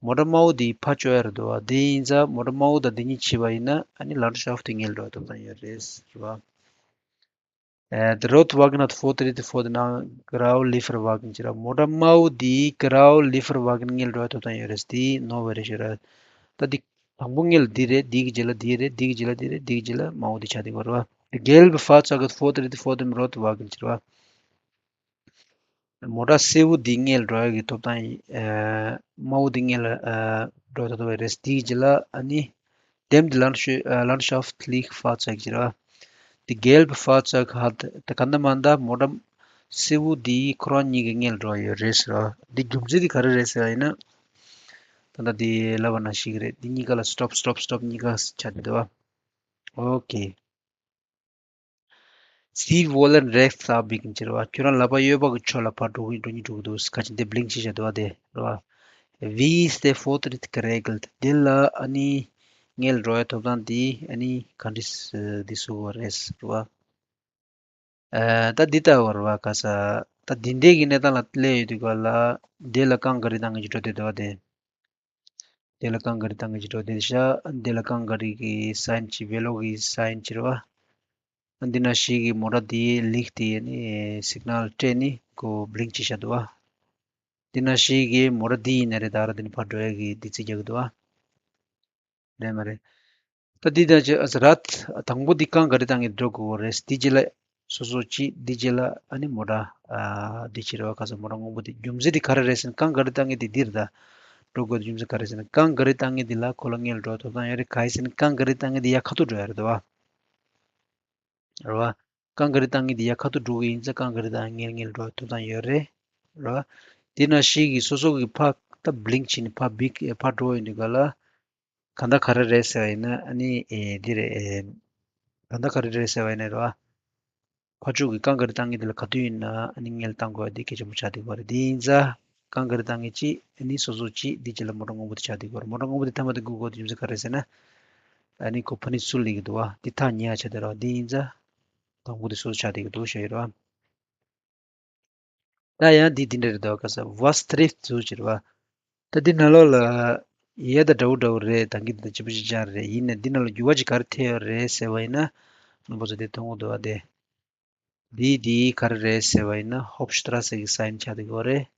མོ་ཊ་དམར་པོ་འདི་ཕར་བཅུག་ཡ་རེད་འདུག་བ། དེ་ཡིན་ཙང་མོ་ཊ་དམར་པོ་དང་འདི་གཉིས་ཕྱེ་བ་ཡིན་ན་ཨ་ནི་Landschaft དེ་སྔོན་ལ་འགྲོ་བའི་ཐོབ་ཐང་ཡོད་རེད་ཟེར་བ། ཨ། Der rote Wagen hat Vortritt vor dem grauen Lieferwagen ཟེར་བ། མོ་ཊ་དམར་པོ་འདི་grauen Lieferwagen སྔོན་ལ་འགྲོ་བའི་ཐོབ་ཐང་ཡོད་རེད། འདི་ནོར་བ་རེད་ཞུ་ར། ད་འདི་དང་པོ་སྔོན་ལ་འདི་རེད། འདི་གི་རྗེས་ལ་འདི་རེད། འདི་གི་རྗེས་ལ་འདི་རེད། འདི་གི་རྗེས་ལ་དམར་པོ་འདི་ཆགས་བསྡད་ཡོད་རེད་བ། Der gelbe Fahrzeug hat Vortritt vor dem roten Wagen ཟེར་བ། མོ་ཊ་སེར་པོ་འདི་སྔོན་ལ་འགྲོ་ཡག་གི་ཐོབ་ཐང་ཡིན། ཨ། དམར་པོ་འདི་སྔོན་ལ། ཨ། འགྲོ་ཡག་ཐོབ་ཐང་རེད། འདིའི་རྗེས་ལ་ཨ་ནི་dem die Landschaft- ཨ། Landschaftliche Fahrzeug ཟེར་བ། Die gelbe Fahrzeug hat ད་ག་འདྲ་མ་འདྲ་མོ་ཊ་སེར་པོ་འདི་ཁོ་རང་གཉིས་ཀྱི་སྔོན་ལ་འགྲོ་ཡག་ཡོད་རེད་ཟེར་བ། འདི་རྒྱུ་མཚན་འདི་ག་རེ་རེད་ཟེར་བ་ཡིན་ན། ད་ལྟ་འདི་ལབ་པ་ནང་བཞིན་གྱི་རེད། འདི་གཉིས་ཀ་ལ་stop stop stop གཉིས་ཀ་ཆགས་བསྡད་འདུག་བ། Okay. Sie wollen rechts abbiegen ཟེར་བ། ཁྱོད་རང་ལག་པ་གཡས་པ་གི་ཕྱོགས་ལ་ཕར་འགྲོ་གི་འགྲོ་གི་འགྲོ་གི་འདུག་ག་ཅིག་འདི་Blink བྱེད་བཞག་འདུག་བ་དེ་རེད་བ། Wie ist der Vortritt geregelt? འདི་ལ་ཨ་ནི་སྔོན་ལ་འགྲོ་ཡག་ཐོབ་ཐང་འདི་ཨ་ནི་ག་འདྲ་འདི་བཟོ་དགོས་རེད་རེད་བ། ཨ། ད་འདི་ལྟ་བུ་རེད་བ། ག་ས། ད་འདི་འདྲའི་གི་གནས་སྟངས་ལ་སླེབས་ཡོད་དུས་ག་ལ། དེ་ལ་རྐང་ག་རེ་བཏང་གི་ཅིག་འགྲོ་དེ་འདུག་བ་དེ། དེ་ལ་རྐང་ག་རེ་བཏང་གི་ཅིག་འགྲོ་དེ་ཤ། དེ་ལ་རྐང་ག་རེ་གི་སའིན་ཅིག་བེ་ལོག་གི་སའིན་ཅིག་རེད་བ། འདི་ན་ཞིག་གི་མོ་ཊ་དེ་ལིག་དེ་ནི་སིག་ནལ་སྤྲད་ནི་ཁོ་བླིང་བྱེད་བཞག་འདུག་བ། འདི་ན་ཞིག་གི་མོ་ཊ་དེ་ཡིན་ན་རེད། ད་ར་དེ་ནི་ཕར་འགྲོ་ཡ་གི་དུས་ཚོད་རྒྱག་གི་འདུག་བ། རེད་མ་རེད། ད་འདི་ད་ཅི་ཨ་ཟ་རད། དང་པོ་འདི་རྐང་ག་རེ་བཏང་གི་འགྲོ་དགོས་རེད། འདི་རྗེས་ལ་སོ་སོ་གཅིག་འདི་རྗེས་ལ་ཨ་ནི་མོ་ཊ་ཨ་འདི་ཕྱིར་བ་ཁ་སང་མོ་ཊ་སྔོན་པོ་འདི་རྒྱུ་མཚན་འདི་ག་རེ་རེད་ཟེར་ན། རྐང་ག་རེ་བཏང་གི་འདི་འདིར་ད་འགྲོ་དགོས་རྒྱུ་མཚན་ག་རེ་ཟེར་ན། རྐང་ག་རེ་བཏང་གི་འདི་ལ་ཁོ་ལ་སྔོན་ལ་འགྲོ་ཐོབ་ཐང་ཡོད་རེད། ག་ཡིན་ཟེར་ན་རྐང་ག་རེ་བཏང་གི་འདི་ཡ་ཁ་ཐུག་འགྲོ་ཡ་རེད་དོ་བ། རེད་བ། རྐང་ག་རེ་བཏང་གི་འདི་ཡ་ཁ་ཐུག་འགྲོ་གི་ཡིན་ཙང་རྐང་ག་རེ་བཏང་སྔོན་སྔོན་ལ་འགྲོ་ཐོབ་ཐང་ཡོད་རེད། རེད་བ། འདི་ན་ཞིག་གི་སོ་སོ་གི་ཕ་ད་བླིང་བྱས་ནས་ཕ་བིག་ཕ་འགྲོ་ཡོང་དུས་ག་ལ། གང་ལྟར་ག་རེ་རེད་ཟེར་བ་ཡིན་ན་ཨ་ནི་ཨེ་འདི་རེད་ཨེ། གང་ལྟར་ག་རེ་རེད་ཟེར་བ་ཡིན་ན་རེད་བ། ཕར་ཕྱོགས་ཀྱི་རྐང་ག་རེ་བཏང་གི་དེ་ལ་ག་དུས་ཡིན་ན་ཨ་ནི་སྔོན་ལ་བཏང་དགོས་པ་འདི་གལ་ཆེན་པོ་ཆགས་བསྡད་ཀྱི་ཡོད་རེད། དེ་ཡིན་ཙང་རྐང་ག་རེ་བཏང་གི་ཅིག་ཨ་ནི་སོ་སོ་ཅིག་འདི་རྗེས་ལ་མོ་ཊ་སྔོན་པོ་དེ་ཆགས་བསྡད་ཀྱི་ཡོད་རེད། མོ་ཊ་སྔོན་པོ་དེ་མཐའ་མ་དེ་སྒུག་དགོས་དེ་རྒྱུ་མཚན་ག་རེ་ཟེར་ན། ཨ་ནི་ཁོ་ཕ་ནི་ཚུར་སླེབས་ཀྱི་འདུག་བ། འདི་ཐག་ཉེ་བ་ཆགས་བསྡད་རེད་བ། འདི་ཡིན་ཙང་དང་པོ་དེ་སོ་སོ་ཆགས་བསྡད་ཀྱི་འདུག་ཞུ་ཡི་རེད་བ། ད་ཡང་འདི་འདི་འདྲ་རེད་དོ། ག་ས་ཝ་སི་ཊི་རིཕ་ཊི་ཟེར་གྱི་རེད་བ། ད་འདི་ནང་ལོགས་ལ་ཡ་ད་འདྲ་བོ་འདྲ་བོ་རེད། ད་གི་འདི་ད་གཅིག་པ་གཅིག་རྐྱང་རེད། ཡིན་ནའི་འདི་ནང་ལ་འགྱུར་བ་ཅིག་ག་རེ་ཐེབས་ཡོད་རེད་ཟེར་བ་ཡིན་ན། རྣམ་པ་ཚོ་འདི་མཐོང་གི་འདུག་བ་དེ། འདི་འདི་ག་རེ་རེད་ཟེར་བ་ཡིན་ན་ཧོབ་ཤི་ཏྲ་སེ་གི་སའིན་ཆགས་བསྡད་ཀྱི་ཡོད་རེད།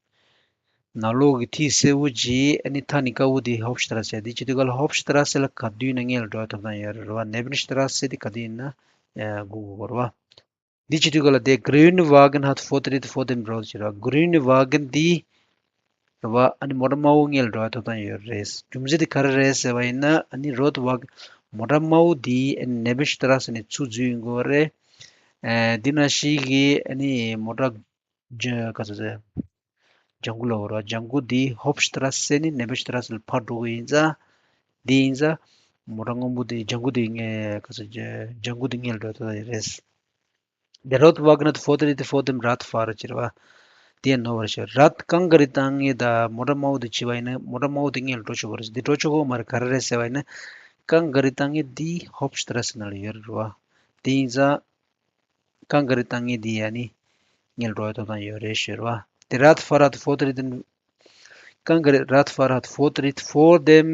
ནང་ལོགས་ཀྱི་ཐིག་སེར་པོ་ཅིག་ཨ་ནི་ཐག་ནི་དཀར་པོ་འདི་ཧོབ་ཤི་ཏྲ་སེ། འདི་བྱེད་དུས་ག་ལ་ཧོབ་ཤི་ཏྲ་སེ་ལ་ག་དུས་ན་སྔོན་ལ་འགྲོ་ཐོབ་ཐང་ཡོད་རེད་བ། ནེ་བིན་ཤི་ཏྲ་སེ་འདི་ག་དུས་ཡིན་ན་སྒུག་དགོས་རེད་བ། འདི་བྱེད་དུས་ག་ལ་དེ་Grüne Wagen hat Vortritt vor dem Rot་ཟེར་བ། Grüne Wagen་འདི་རེད་བ། ཨ་ནི་མོ་ཊ་དམར་པོ་སྔོན་ལ་འགྲོ་བའི་ཐོབ་ཐང་ཡོད་རེད། རྒྱུ་མཚན་དེ་ག་རེ་རེད་ཟེར་བ་ཡིན་ན་ཨ་ནི་Rotwagen་མོ་ཊ་དམར་པོ་འདི་ཨ་ནི་Nebenstraße་ནས་ཚུར་འཛུལ་ཡོང་གི་ཡོད་རེད། ཨ་འདི་ནང་བཞིན་གྱི་ཨ་ནི་མོ་ཊ་ཇ་ག་ཚོད་ཟེར། ལྗང་གུ་ལ་འོ་ར། ལྗང་གུ་འདི་Hauptstraße་ནས་Nebenstraße་ལ་ཕར་འགྲོ་གི་ཡིན་ཙང་། འདི་ཡིན་ཙང་མོ་ཊ་སྔོན་པོ་འདི་ལྗང་གུ་འདི་ངས་ག་ཚོད་ལྗང་གུ་འདི་སྔོན་ལ་འགྲོ་ཐུབ་ཡོད་རེད། Der Rotwagen hat Vortritt vor dem Radfahrer་ཟེར་བ། དེ་ནོར་བ་རེད་ཤག་རད་རྐང་ག་རེ་བཏང་ངེས་ད་མོ་ཊ་དམར་པོ་དེ་བྱས་པ་ཡིན་ན་མོ་ཊ་དམར་པོ་དེ་སྔོན་ལ་འགྲོ་ཆོག་གི་རེད། འདི་འགྲོ་ཆོག་གི་མ་རེད། ག་རེ་རེད་ཟེར་བ་ཡིན་ན་རྐང་ག་རེ་བཏང་ངེས་འདི་Hauptstraße་ནང་ལ་ཡོད་རེད་བ། དེ་ཡིན་ཙང་རྐང་ག་རེ་བཏང་ངེས་འདི་ཡ་ནི་སྔོན་ལ་འགྲོ་བའི་ཐོབ་ཐང་ཡོད་རེད་ཞུ་རེད་བ། དེ་རད་ཕ་རད་ཕོ་ཏི་རི་དེ་རྐང་ག་རེ་རད་ཕ་རད་ཕོ་ཏི་རི་ཕོར་དེམ་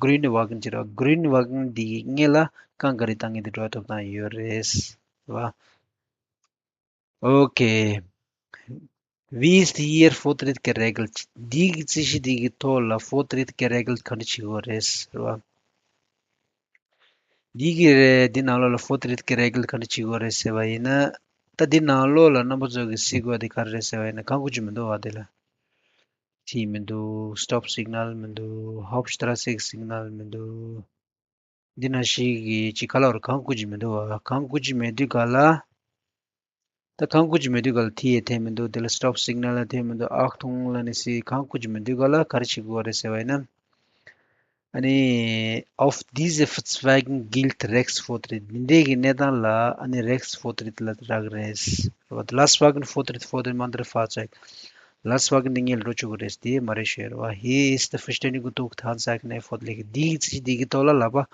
གྷི་རུན་ཝ་གན་ཟེར་བ། གྷི་རུན་ཝ་གན་འདི་སྔོན་ལ་རྐང་ག་རེ་བཏང་ངེས་འདི་འགྲོ་བའི་ཐོབ་ཐང་ཡོད་རེད་བ། Okay. Wie ist hier Vortritt geregelt? འདི་གི་རྩིས་གཞི་འདི་གི་ཐོག་ལ་Vortritt geregelt ག་འདྲ་བྱེད་དགོས་རེད་ཟེར་བ། འདི་གི་རེད། འདི་ནང་ལོགས་ལ་Vortritt geregelt ག་འདྲ་བྱེད་དགོས་རེད་ཟེར་བ་ཡིན་ན། ད་འདི་ནང་ལོགས་ལ་རྣམ་པ་ཚོ་གི་གཟིགས་དགོས་འདི་ག་རེ་རེད་ཟེར་བ་ཡིན་ན་གང་དགོས་ཀྱི་མི་འདུག་བ། འདི་ལ་ཐིག་མི་འདུག Stop signal མི་འདུག Hauptstraße གི་signal མི་འདུག་འདི་ན་ཞིག་གི་ཅིག་ག་ལ་བར་གང་དགོས་ཀྱི་མི་འདུག་བ། གང་དགོས་ཀྱི་མེད་དུས་ག་ལ། ད་གང་དགོས་ཀྱི་མེད་དུས་ག་ལ་ཐིག་ཡེ་ཐེབས་མི་འདུག་དེ་ལ་Stop signal ལ་ཐེབས་མི་འདུག Achtung ལ་ནི་སི་གང་དགོས་ཀྱི་མེད་དུས་ག་ལ་ག་རེ་བྱེད་དགོས་རེད་ཟེར་བ་ཡིན་ན། ཨ་ནི། Auf diese Verzweigung gilt Rechtsvortritt འདི་འདྲའི་གི་གནས་སྟངས་ལ་ཨ་ནི་Rechtsvortritt ལ་རག་རེད། Lastwagen Vortritt vor dem anderen Fahrzeug Lastwagen འདི་ངས་འགྲོ་བཅུག་གི་རེད། དེ་མ་རེད་ཞུ་ཡ་རེད་བ། Hier ist die Verständigungstafel Handzeichen erforderlich འདི་གི་རྩིས་གཞི་འདི་གི་ཐོག་ལ་ལག་པ།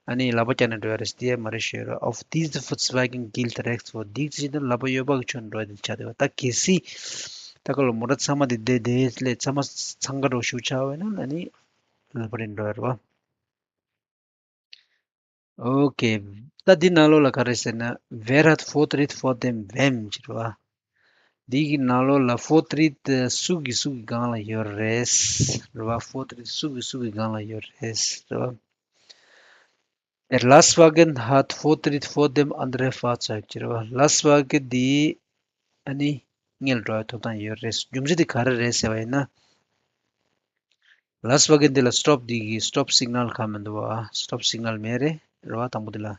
ཨ་ནི་ལག་པ་བརྐྱངས་ནས་འགྲོ་ཡ་རེད། དེ་མ་རེད་ཞུ་ཡ་རེད། Auf diese Verzweigung gilt Rechtsvortritt འདི་གི་རྩིས་གཞི་འདི་ལག་པ་གཡས་པ་གི་ཕྱོགས་ནས་འགྲོ་ཡ་འདི་ཆགས་བསྡད་པ། ད་གལ་སྲིད་ད་ག་ལ་མོ་ཊ་ཚང་མ་འདི་བསྡད་བསྡད་ལས་ཚང་མ་འཚང་ཁ་འགྲོ་ཞུ་ཆགས་པ་ཡིན་ན་ཨ་ནི་ལག་པ་རིང་འགྲོ་ཡ་རེད་བ། Okay. ད་འདི་ནང་ལོགས་ལ་ག་རེ་ཟེར་ན། Wer hat Vortritt vor dem wem ཟེར་བ། འདི་གི་ནང་ལོགས་ལ་Vortritt སུ་གི་སུ་གི་སྒང་ལ་ཡོད་རེད། རེད་བ། Vortritt སུ་གི་སུ་གི་སྒང་ལ་ཡོད་རེད། རེད་བ། Der Lastwagen hat Vortritt vor dem anderen Fahrzeug ཟེར་བ། Lastwagen འདི་ཨ་ནི་སྔོན་ལ་འགྲོ་བའི་ཐོབ་ཐང་ཡོད་རེད། རྒྱུ་མཚན་དེ་ག་རེ་རེད་ཟེར་བ་ཡིན་ན། Lastwagen འདི་ལ་Stop འདི་གི་Stop signal གང་མི་འདུག་བ། Stop signal མེད་རེད། རེད་བ། དང་པོ་འདི་ལ།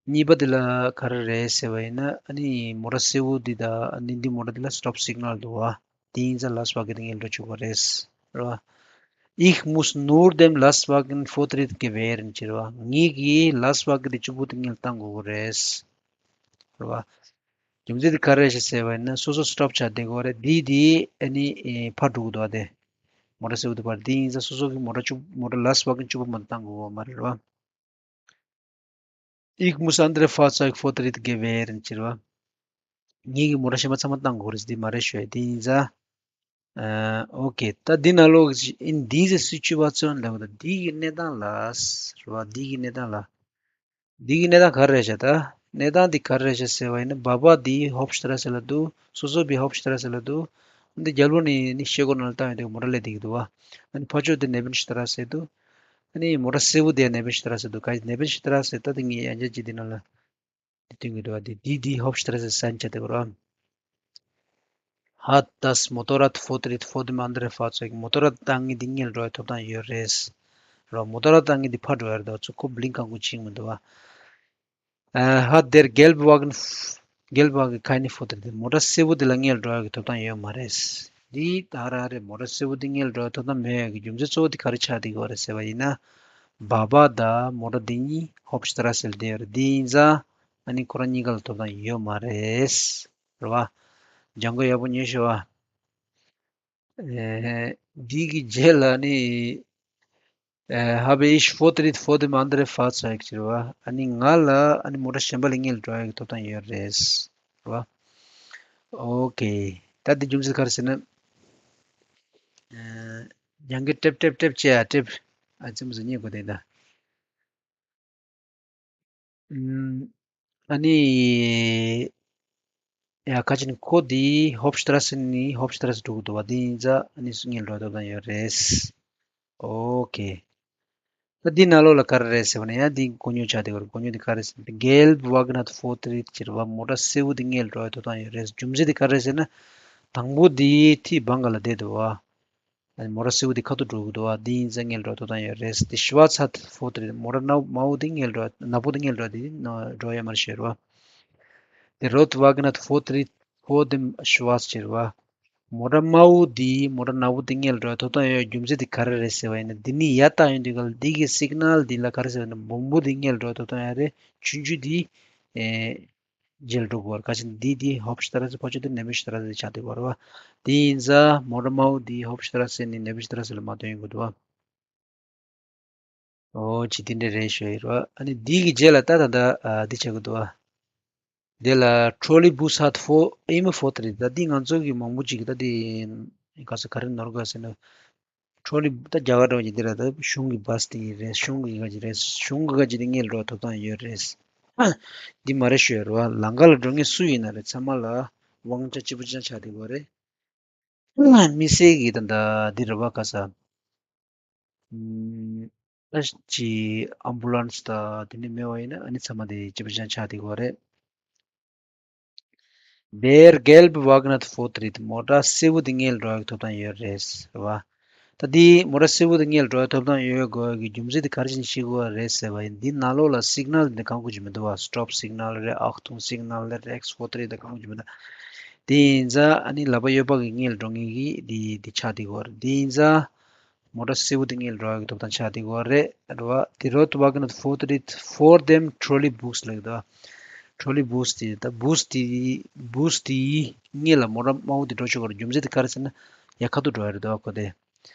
གཉིས་པ་འདི་ལ་ག་རེ་རེད་ཟེར་བ་ཡིན་ན་ཨ་ནི་མོ་ཊ་སེར་པོ་འདི་དང་ཨ་ནི་འདི་མོ་ཊ་འདི་ལ་Stop signal འདུག་བ། དེ་ཡིན་ཙང་Lastwagen འདི་སྔོན་འགྲོ་བཅུག་དགོས་རེད། རེད་བ། Ich muss nur dem Lastwagen Vortritt gewähren ཟེར་བ། ངེད་ཀྱིས་Lastwagen འདི་གཅིག་པུ་དེ་སྔོན་བཏང་དགོས་ཀྱི་རེད། རེད་བ། རྒྱུ་མཚན་དེ་ག་རེ་རེད་ཟེར་བ་ཡིན་ན་སོ་སོ་Stop ཆགས་བསྡད་དགོས་རེད། འདི་དེ་ཨ་ནི་ཨེ་ཕར་འགྲོ་གི་འདུག་བ་དེ། མོ་ཊ་སེར་པོ་དེ་ཕར་འདི་ཡིན་ཙང་སོ་སོ་གི་མོ་ཊ་གཅིག་མོ་ཊ་Lastwagen གཅིག་པུ་མ་བཏང་དགོས་མ་རེད་རེད་བ། Ich muss andere Fahrzeug Vortritt gewähren ཟེར་བ། ངེད་ཀྱི་མོ་ཊ་གཞན་པ་ཚང་མ་བཏང་དགོས་རེད། འདི་མ་རེད་ཤོད་འདི་ཡིན་ཙང་། ཨ་ཨོ་ཀེ། ད་འདི་ནང་ལོགས་in diese Situation ལབ་ད་འདི་གི་གནས་སྟངས་ལ་རེད་བ། འདི་གི་གནས་སྟངས་ལ། འདི་གི་གནས་སྟངས་ག་རེ་རེད་ཤག་ད་གནས་སྟངས་འདི་ག་རེ་རེད་ཤག་ཟེར་བ་ཡིན་ན། བྷ་བྷ་འདི་ཧོབ་ཤི་ཏ་ར་སེ་ལ་འདུག་སོ་སོ་བི་ཧོབ་ཤི་ཏ་ར་སེ་ལ་འདུག་འདི་རྒྱལ་པོ་ནི་ནི་ཤེལ་སྒོ་ནང་ལ་བཏང་ཡོད་དུས་མོ་ཊ་སླེབས་བསྡད་ཀྱི་འདུག་བ། ཨ་ནི་ཕར་ཕྱོགས་དེ་ནེ་བིན་ཤི་ཏ་ར་སེ་འདུག་ཨ་ནི་མོ་ཊ་སེར་པོ་དེ་ནེ་བིན་ཤི་ཏ་ར་སེ་འདུག་ག་ནེ་བིན་ཤི་ཏ་ར་སེ་ད་དེ་ངས་ཡང་བསྐྱར་ཅིག་འདི་ནང་ལ་འདི་སྟོན་གྱི་འདུག་བ། འདི་འདི་འདི་ཧོབ་ཤི་ཏ་ར་སེ་སན་ཆ་དེ་གོ་ར། Hat das Motorrad Vortritt vor dem anderen Fahrzeug. མོ་ཊ་བཏང་མཁན་འདི་སྔོན་འགྲོ་བའི་ཐོབ་ཐང་ཡོད་རེད། རོ། མོ་ཊ་བཏང་མཁན་འདི་ཕར་འགྲོ་ཡ་རེད་དོ། ཚུར་ཁོ་བི་ལིང་གང་གུ་ཕྱིན་མི་འདུག་བ། Hat der Gelbwagen, Gelbwagen keine Vortritt. མོ་ཊ་སེར་པོ་འདི་ལ་སྔོན་འགྲོ་ཡ་གི་ཐོབ་ཐང་ཡོད་མ་རེད། འདི་ད་ར་རེད། མོ་ཊ་སེར་པོ་འདི་སྔོན་འགྲོ་ཡ་ཐོབ་ཐང་མེད་ཡ་གི་རྒྱུ་མཚན་གཙོ་བོ་འདི་ག་རེ་ཆགས་བསྡད་ཀྱི་ཡོད་རེད་ཟེར་བ་ཡིན་ན། བྷ་བྷ་དང་མོ་ཊ་འདི་གཉིས་ཧོབ་ཤི་ཏ་ར་སེ་ལ་བསྡད་ཡོད་རེད། འདི་ཡིན་ཙང་ཨ་ནི་ཁོ་རང་གཉིས་ཀ་ལ་ཐོབ་ཐང་ཡོད་མ་རེད། རེད་བ། ལྗང་གུ་ཡག་པོ་ཉོས་ཤོག་ཨ། ཨེ། འདི་གི་རྗེས་ལ་ནི། ཨེ། Habe ich Vortritt vor dem anderen Fahrzeug ཟེར་བ། ཨ་ནི་ང་ལ་ཨ་ནི་མོ་ཊ་གཞན་པ་ལ་སྔོན་ལ་འགྲོ་ཡ་གི་ཐོབ་ཐང་ཡོད་རེད། རེད་བ། ཨོ་ཀེ། ད་འདི་རྒྱུ་མཚན་ག་རེ་ཟེར་ན། ཨེ། ལྗང་གུ་ཀྲེབ་ཀྲེབ་ཀྲེབ་བྱས་ཡ་ཀྲེབ། ཨ་ཙི་མོ་ཟེར་སྙད་གོ་དེ་ད། ཨ་ནི། ཡ་ཁ་ཅིག་ནི་ཁོ་འདི་ཧོབ་ཤི་ཏ་ར་སེ་ནི་ཧོབ་ཤི་ཏ་ར་སེ་འགྲོ་གི་འདུག་བ། འདི་ཡིན་ཙང་ཨ་ནི་སུ་སྔོན་འགྲོ་ཐོབ་ཐང་ཡོད་རེད། ཨོ་ཀེ། ད་འདི་ནང་ལོགས་ལ་ག་རེ་རེད་ཟེར་བ་ནི་ཡང་འདི་མགོ་རྙོག་ཆགས་བསྡད་ཡོད་རེད། མགོ་རྙོག་འདི་ག་རེ་ཟེར་ན། Gelbwagen hat Vortritt ཟེར་བ། མོ་ཊ་སེར་པོ་འདི་སྔོན་འགྲོ་ཡ་ཐོབ་ཐང་ཡོད་རེད། རྒྱུ་མཚན་འདི་ག་རེ་ཟེར་ན། དང་པོ་འདི་ཐིག་བང་ག་ལ་བསྡད་འདུག་བ། ཨ་ནི་མོ་ཊ་སེར་པོ་འདི་ཁ་ཐུག་འགྲོ་གི་འདུག་བ། འདི་ཡིན་ཙང་སྔོན་འགྲོ་ཐོབ་ཐང་ཡོད་རེད། འདི་Schwarz hat Vortritt. མོ་ཊ་ནག་དམར་པོ་འདི་སྔོན་འགྲོ། ནག་པོ་འདི་སྔོན་འགྲོ། འདི་འགྲོ་ཡ་མ་རེད་ཤོད་རོ། འདི་Rotwagen hat Vortritt vor dem Schwarz ཟེར་བ། མོ་ཊ་དམར་པོ་འདི་མོ་ཊ་ནག་པོ་འདི་སྔོན་འགྲོ་ཐོབ་ཐང་ཡོད་རྒྱུ་མཚན་འདི་ག་རེ་རེད་ཟེར་བ་ཡིན་ན། འདི་ནི་ཡར་བཏང་ཡོང་དུས་ག་ལ་འདི་གི་སིག་ནལ་འདི་ལ་ག་རེ་ཟེར་བ་ཡིན་ན། སྦོམ་པོ་འདི་སྔོན་འགྲོ་ཐོབ་ཐང་ཡོད་རེད། ཆུང་ཆུང་འདི། ཨེ། རྗེས་ལ་འགྲོ་དགོས་པར་ཁ་ཆེ་འདི་འདི་ཧོབ་ཤི་ཏ་ར་སེ་ཕར་ཕྱོགས་དེ་ནེ་བིན་ཤི་ཏ་ར་སེ་ཆགས་བསྡད་པ་རེད་བ། དེ་ཡིན་ཙང་མོ་ཊ་དམར་པོ་འདི་ཧོབ་ཤི་ཏ་ར་སེ་ནས་ནེ་བིན་ཤི་ཏ་ར་སེ་ལ་མར་ཐོན་ཡོང་གི་འདུག་བ། ཨོ་ཅི་དེ་འདྲ་རེད་ཤོད་ཡོད་རེད་བ། ཨ་ནི་འདི་གི་རྗེས་ལ་ད་ད་ད་ཨ་འདི་ཆགས་ཀྱི་འདུག་བ། དེ་ལ་Trolleybus hat vor immer Vortritt. ད་འདི་ང་ཚོ་གི་མང་པོ་ཅིག་གི་ད་འདི་ག་ས་ག་རེ་ནོར་ག་ཟེར་ན། ཊོ་ལི་ད་རྒྱ་གར་འདྲ་བ་ཅིག་འདི་ར་ད་གཞུང་གི་བཱས་དེ་རེད། གཞུང་གི་ག་ཅིག་རེད། གཞུང་གི་ག་ཅིག་དེ་སྔོན་འགྲོ་ཐོབ་ཐང་ཡོད་རེད། འདི་མ་རེད་ཤོད་རེད་བ། ལམ་ཁ་ལ་འགྲོ་མཁན་སུ་ཡིན་ན་རེད། ཚང་མ་ལ་དབང་ཆ་གཅིག་པ་གཅིག་རྐྱང་ཆགས་བསྡད་ཡོད་རེད། དམིགས་བསལ་གྱི་ད་ད་འདི་རེད་བ། ག་ས། ཨམ། ད་ཅི་ཨམ་བུ་ལན་སི་ད་དེ་ནི་མེད་པ་ཡིན་ན་ཨ་ནི་ཚང་མ་དེ་གཅིག་པ་གཅིག་རྐྱང་ཆགས་བསྡད་ཡོད་རེད། Der gelbe Wagen hat Vortritt. མོ་ཊ་སེར་པོ་དེ་སྔོན་འགྲོ་ཡག་ཐོབ་ཐང་ཡོད་རེད་ཟེར་བ། ད་འདི་མོ་ཊ་སེར་པོ་དེ་སྔོན་འགྲོ་ཡག་ཐོབ་ཐང་ཡོད་དགོས་ཀྱི་རྒྱུ་མཚན་དེ་ག་རེ་བྱས་ནས་ཤེས་དགོས་རེད་ཟེར་བ་ཡིན། འདི་ནང་ལོགས་ལ་སིག་ནལ་འདི་གང་དགོས་ཀྱི་མི་འདུག་བ། Stopp Signal རེད། Achtung Signal རེད། Rechts Vortritt དེ་གང་དགོས་ཀྱི་མི་འདུག་དེ་ཡིན་ཙང་ཨ་ནི་ལག་པ་གཡས་པ་གི་སྔོན་ལ་འགྲོ་མཁན་གྱི་འདི་འདི་ཆགས་བསྡད་ཡོད་རེད། དེ་ཡིན་ཙང་། མོ་ཊ་སེར་པོ་དེ་སྔོན་ལ་འགྲོ་ཡག་གི་ཐོབ་ཐང་ཆགས་བསྡད་ཡོད་རེད། རེད་བ། Die Rotwagen hat Vortritt vor dem Trolleybus ལབ་ཀྱི་འདུག་ཊོ་ལི་བུས་དེ་ད་བུས་དེ་བུས་དེ་སྔོན་ལ་མོ་ཊ་དམར་པོ་དེ་འགྲོ་ཆོག་གི་རེད། རྒྱུ་མཚན་དེ་ག་རེ་ཟེར་ན་ཡར་ཁ་ཐུག་འགྲོ་ཡག་རེད་འདུག་བ། ཁོ་དེ་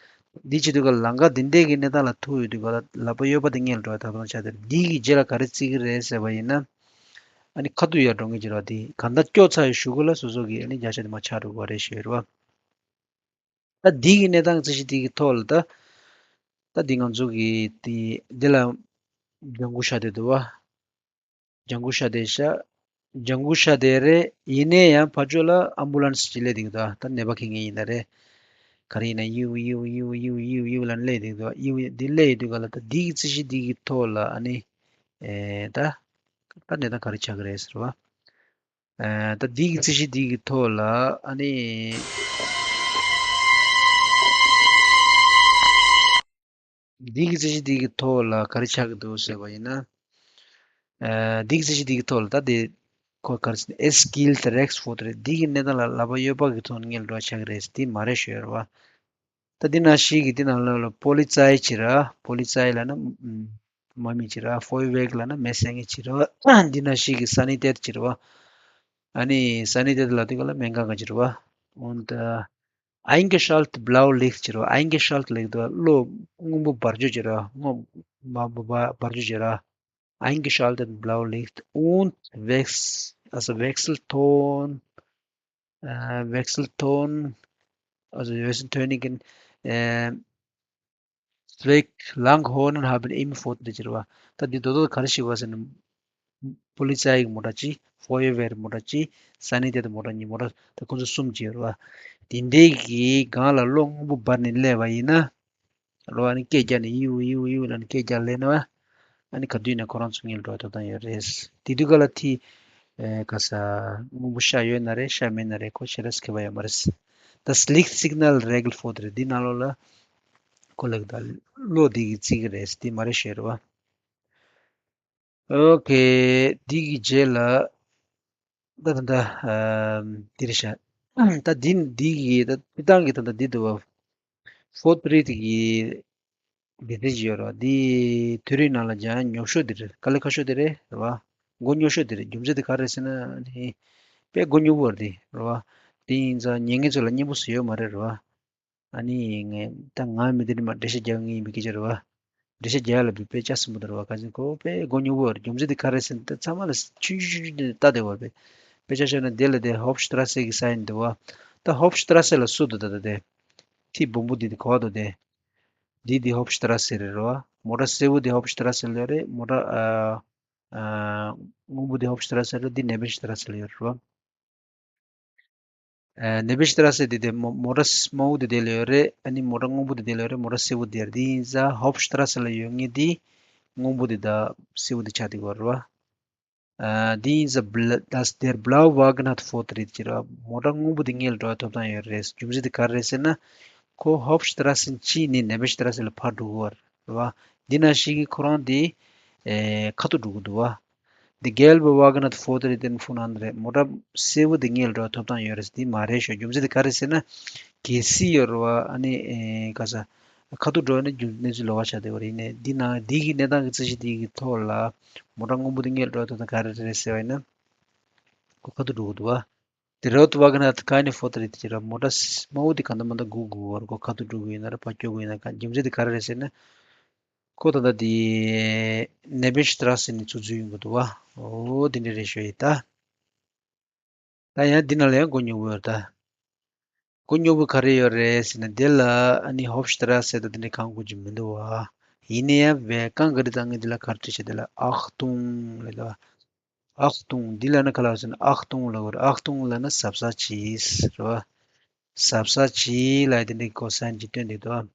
འདི་བྱེད་དུས་ག་ལ་ལམ་ཁ་འདི་འདྲས་ཀྱི་གནས་སྟངས་ལ་ཐུག་ཡོང་དུས་ག་ལ་ལག་པ་གཡས་པ་དེ་སྔོན་ལ་འགྲོ་ཡག་ཐོབ་ཐང་ཆགས་བསྡད་རེད། འདི་གི་རྗེས་ལ་ག་རེ་བརྩི་གི་རེད་ཟེར་བ་ཡིན་ན། ཨ་ནི་ཁ་ཐུག་ཡར་འགྲོ་མཁན་ཅིག་རེད་བ། དེ་གང་ལྟར་སྐྱོ་ཚར་བའི་གཞུག་གུ་ལ་སོ་སོ་གི་ཨ་ནི་བརྒྱ་ཆ་དེ་མར་ཆག་འགྲོ་གི་རེད་ཞུ་ཡག་རེད་བ། ད་འདི་གི་གནས་སྟངས་རྩིས་གཞི་འདི་གི་ཐོག་ལ་ད། ད་འདི་ང་ཚོ་གི་འདི་འདི་ལ་ལྗང་གུ་ཤར་བསྡད་འདུག་བ། ལྗང་གུ་ཤར་བསྡད་ཤག་ལྗང་གུ་ཤར་བསྡད་རེད། ཡིན་ནའི་ཡང་ཕར་ཕྱོགས་ལ་ཨམ་བུ་ལན་སི་ཅིག་སླེབས་བསྡད་འདུག་ད་ནད་པ་འཁྱེར་མཁན་ཡིན་ན་རེད། ག་རེ་ཡིན་ན་ཡིའུ་ཡིའུ་ཡིའུ་ཡིའུ་ཡིའུ་ལབ་ནས་སླེབས་བསྡད་འདུག་ཡིའུ་འདི་སླེབས་ཡོང་དུས་ག་ལ་ད་འདི་གི་རྩིས་གཞི་འདི་གི་ཐོག་ལ་ཨ་ནི། ཨེ་ད། ད་གནས་སྟངས་ག་རེ་ཆགས་ཀྱི་རེད་ཟེར་བ། ཨ་ད་འདི་གི་རྩིས་གཞི་འདི་གི་ཐོག་ལ་ཨ་ནི། འདི་གི་རྩིས་གཞི་འདི་གི་ཐོག་ལ་ག་རེ་ཆགས་ཀྱི་འདུག་ཟེར་བ་ཡིན་ན། ཨ་འདི་གི་རྩིས་གཞི་འདི་གི་ཐོག་ལ་ད་དེ་ཁོ་ག་རེ་ཟེར་ན། Es gilt Rechtsvortritt རེད། འདི་གི་གནས་སྟངས་ལ་ལག་པ་གཡས་པ་གི་ཐོག་ནས་སྔོན་ལ་འགྲོ་ཡག་ཆགས་ཀྱི་རེད། འདི་མ་རེད་ཞུ་ཡག་རེད་བ། ད་འདི་ནང་བཞིན་གྱི་འདི་ནང་ལོགས་ལ་Polizei ཅིག་ར། Polizei ལབ་ན་དམག་མི་ཅིག་ར། Feuerwehr ལབ་ན་མེ་བསད་མཁན་ཅིག་ར་བ། འདི་ནང་བཞིན་གྱི་Sanität ཅིག་ར་བ། ཨ་ནི་Sanität ལབ་དུས་ག་ལ་སྨན་ཁང་ག་ཅིག་ར་བ། Und eingeschaltet blaues Licht ཅིག་ར་བ། Eingeschaltet ལབ་དུས་ག་ལ་གློག་སྔོན་པོ་འབར་བཅུག་ཅིག་ར་བ། སྔོན་པོ་འབར་བཅུག་ཅིག་ར། Eingeschaltet blaues Licht und Wechsel, also Wechselton Wechselton, also Wechseltönigen, äh, Zwecklanghornen haben ebenfalls འདི་ཅེས་པ། ད་འདི་རྡོག་རྡོག་ག་རེ་ཞིག་པ་ཟེར་ན། Polizei གི་མོ་ཊ་གཅིག Feuerwehr མོ་ཊ་གཅིག Sanitäter མོ་ཊ་གཉིས། མོ་ཊ་ད་ཁོང་ཚོ་གསུམ་ཅིག་ཡོད་རེད་བ། དེ་འདྲའི་གི་སྒང་ལ་གློག་སྔོན་པོ་སྦར་ནས་སླེབས་པ་ཡིན་ན། རེད་བ། ཨ་ནི་སྐད་རྒྱག་ནས་ཡིའུ་ཡིའུ་ཡིའུ་ལབ་ནས་སྐད་རྒྱག་སླེབས་ན་བ། ཨ་ནི་ག་དུས་ཡིན་ན་ཁོ་རང་ཚོ་དངུལ་འགྲོ་ཐོབ་ཐང་ཡོད་རེད། དེ་དུས་ག་ལ་ཐི། ཨེ་ག་ས། སྔོན་པོ་ཤར་ཡོད་ན་རེད་ཤར་མེད་ན་རེད་ཁོ་ཤེས་རེས་ཁེ་བ་ཡོད་མ་རེད། ད་Lichtsignal regelt fordert འདི་ནང་ལོགས་ལ། ཁོ་ལ་ད་གློག་འདི་གི་རྩིས་ཀྱི་རེད་འདི་མ་རེད་ཤེས་རེད་བ། ཨོ་ཁེ། འདི་གི་རྗེས་ལ། ད་ད་ད། ཨམ། འདི་རེད་ཤག་ད་འདི་འདི་གི་ད་སྤྱི་བཏང་གི་ད་ད་འདི་འདུག་བ། Fordrit གི་འདི་འདི་ཅི་ཡོད་རེད་བ། འདི་དུས་རིང་ནང་ལ་ཇ་ཉོབ་ཤོས་འདི་རེད། དཀའ་ལས་ཁག་ཤོས་འདི་རེད་རེད་བ། མགོ་རྙོག་ཤོས་འདི་རེད། རྒྱུ་མཚན་འདི་ག་རེད་ཟེར་ན་ནི། དཔེ་མགོ་རྙོག་པོ་རེད་རེད་བ། དེ་ཡིན་ཙང་ཉན་མཁན་ཚོ་ལ་སྙན་པོ་བཟོ་ཡོད་མ་རེད་རེད་བ། ཨ་ནི་ངས་ད་ང་མི་འདི་ནི་མ་འགྲེལ་བཤད་རྒྱག་ངེས་ཡིན་པའི་སྐད་ཆ་རེད་བ། འགྲེལ་བཤད་རྒྱག་ཡ་ལ་བི་དཔེ་ཆ་སྲིན་པོ་འདི་རེད་བ། ག་ཅིག་ཁོ་དཔེ་མགོ་རྙོག་པོ་རེད། རྒྱུ་མཚན་འདི་ག་རེད་ཟེར་ན་ད་ཚང་མ་ལ་ཆུང་ཆུང་ཆུང་ཆུང་འདི་ལྟ་བསྡད་བ་རེད། དཔེ་ཆ་བཤད་ན་འདི་ལ་དེ་Hauptstrasse གི་sign འདི་བ། ད་Hauptstrasse ལ་སུ་འདུག་ད་ད་དེ། ཐིག་སྦོམ་པོ་འདི་དེ་གོ་བ་འདུག་དེ། འདི་འདི་Hauptstrasse རེད་རེད་བ། མོ་ཊ་སེར་པོ་འདི་Hauptstrasse ལ་ཡོད་རེད། མོ་ཊ་ཨ་ཨ་སྔོན་པོ་འདི་Hauptstrasse རེད། འདི་Nebenstrasse ལ་ཡོད་རེད་བ། ཨ་Nebenstrasse འདི་དེ་མོ་མོ་ཊ་དམར་པོ་འདི་དེ་ལ་ཡོད་རེད། ཨ་ནི་མོ་ཊ་སྔོན་པོ་འདི་དེ་ལ་ཡོད་རེད། མོ་ཊ་སེར་པོ་འདི་རེད། འདི་ཡིན་ཙང་Hauptstrasse ལ་ཡོད་ངེས་འདི་སྔོན་པོ་འདི་དང་སེར་པོ་འདི་ཆགས་འདུག་གོ་རེད་བ། ཨ་འདི་ཡིན་ཙང་bl- das der blaue Wagen hat Vortritt ཅེས་རེད་བ། མོ་ཊ་སྔོན་པོ་འདི་སྔོན་ལ་འགྲོ་བའི་ཐོབ་ཐང་ཡོད་རེད། རྒྱུ་མཚན་འདི་ག་རེ་རེད་ཟེར་ན། ཁོ་Hauptstrasse གཅིག་ནས་Nebenstrasse ལ་ཕར་འགྲོ་གི་ཡོད་རེད་བ། འདི་ནང་བཞིན་གྱི་ཁོ་རང་འདི་ཨེ་ཁ་ཐུག་འགྲོ་གི་འདུག་བ། Der gelbe Wagen hat Vortritt in Fulham རེད། མོ་ཊ་སེར་པོ་འདི་སྔོན་ལ་འགྲོ་བའི་ཐོབ་ཐང་ཡོད་རེད། འདི་མ་རེད་ཤག་རྒྱུ་མཚན་འདི་ག་རེ་ཟེར་ན། གལ་སྲིད་ཡོད་རེད་བ། ཨ་ནི་ཨེ་ག་ས། ཁ་ཐུག་འགྲོ་ཡ་ནི་རྒྱུ་གནས་ཚུལ་ལོགས་ཀ་ཆགས་བསྡད་པ་རེད། ཡིན་ནའི་འདི་ནང་འདི་གི་གནས་སྟངས་ཀྱི་རྩིས་གཞི་འདི་གི་ཐོག་ལ་མོ་ཊ་སྔོན་པོ་འདི་སྔོན་ལ་འགྲོ་བའི་ཐོབ་ཐང་ག་རེ་རེད་ཟེར་བ་ཡིན་ན། ཁོ་ཁ་ཐུག་འགྲོ་གི་འདུག་བ། Der rote Wagen hat keine Vortritt ཅེས་ར། མོ་ཊ་དམར་པོ་འདི་གང་ལྟར་མ་ལྟར་སྒུག་དགོས་པ་རེད། ཁོ་ཁ་ཐུག་འགྲོ་གི་ཡོད་ན་རེད། ཕར་སྐྱོད་དགོས་ཡོད་ན་གང་རྒྱུ་མཚན་འདི་ག་རེ་རེད་ཟེར་ན། ཁོ་ད་ལྟ་འདི་Nebenstrasse ནས་ཚུར་འཛུལ་ཡོང་གི་འདུག་བ། འོ་འདི་འདྲ་རེད་ཤག་ཡིན་ད། ད་ཡང་འདི་ནང་ལ་ཡང་མགོ་རྙོག་པོ་ཡོད་ད། མགོ་རྙོག་པོ་ག་རེ་ཡོད་རེད་ཟེར་ན། འདི་ལ་ཨ་ནི་Hauptstrasse དང་འདི་འདྲ་གང་དགོས་ཀྱི་མི་འདུག་བ། ཡིན་ན་ཡང་བས་གང་ག་རེ་བཏང་ངེས་འདི་ལ་ག་རེ་བྲིས་བྱས། འདི་ལ་Achtung ལབ་ད། Achtung འདི་ལ་ན་ག་ལ་ཟེར་ན་Achtung ལབ་དགོས་རེད། Achtung ལབ་ན་གཟབ་གཟབ་གྱིས་རེད་བ། གཟབ་གཟབ་གྱིས་ལབ་འདི་འདྲའི་གོ་sign གྱི་སྟོན་འདུག་ད།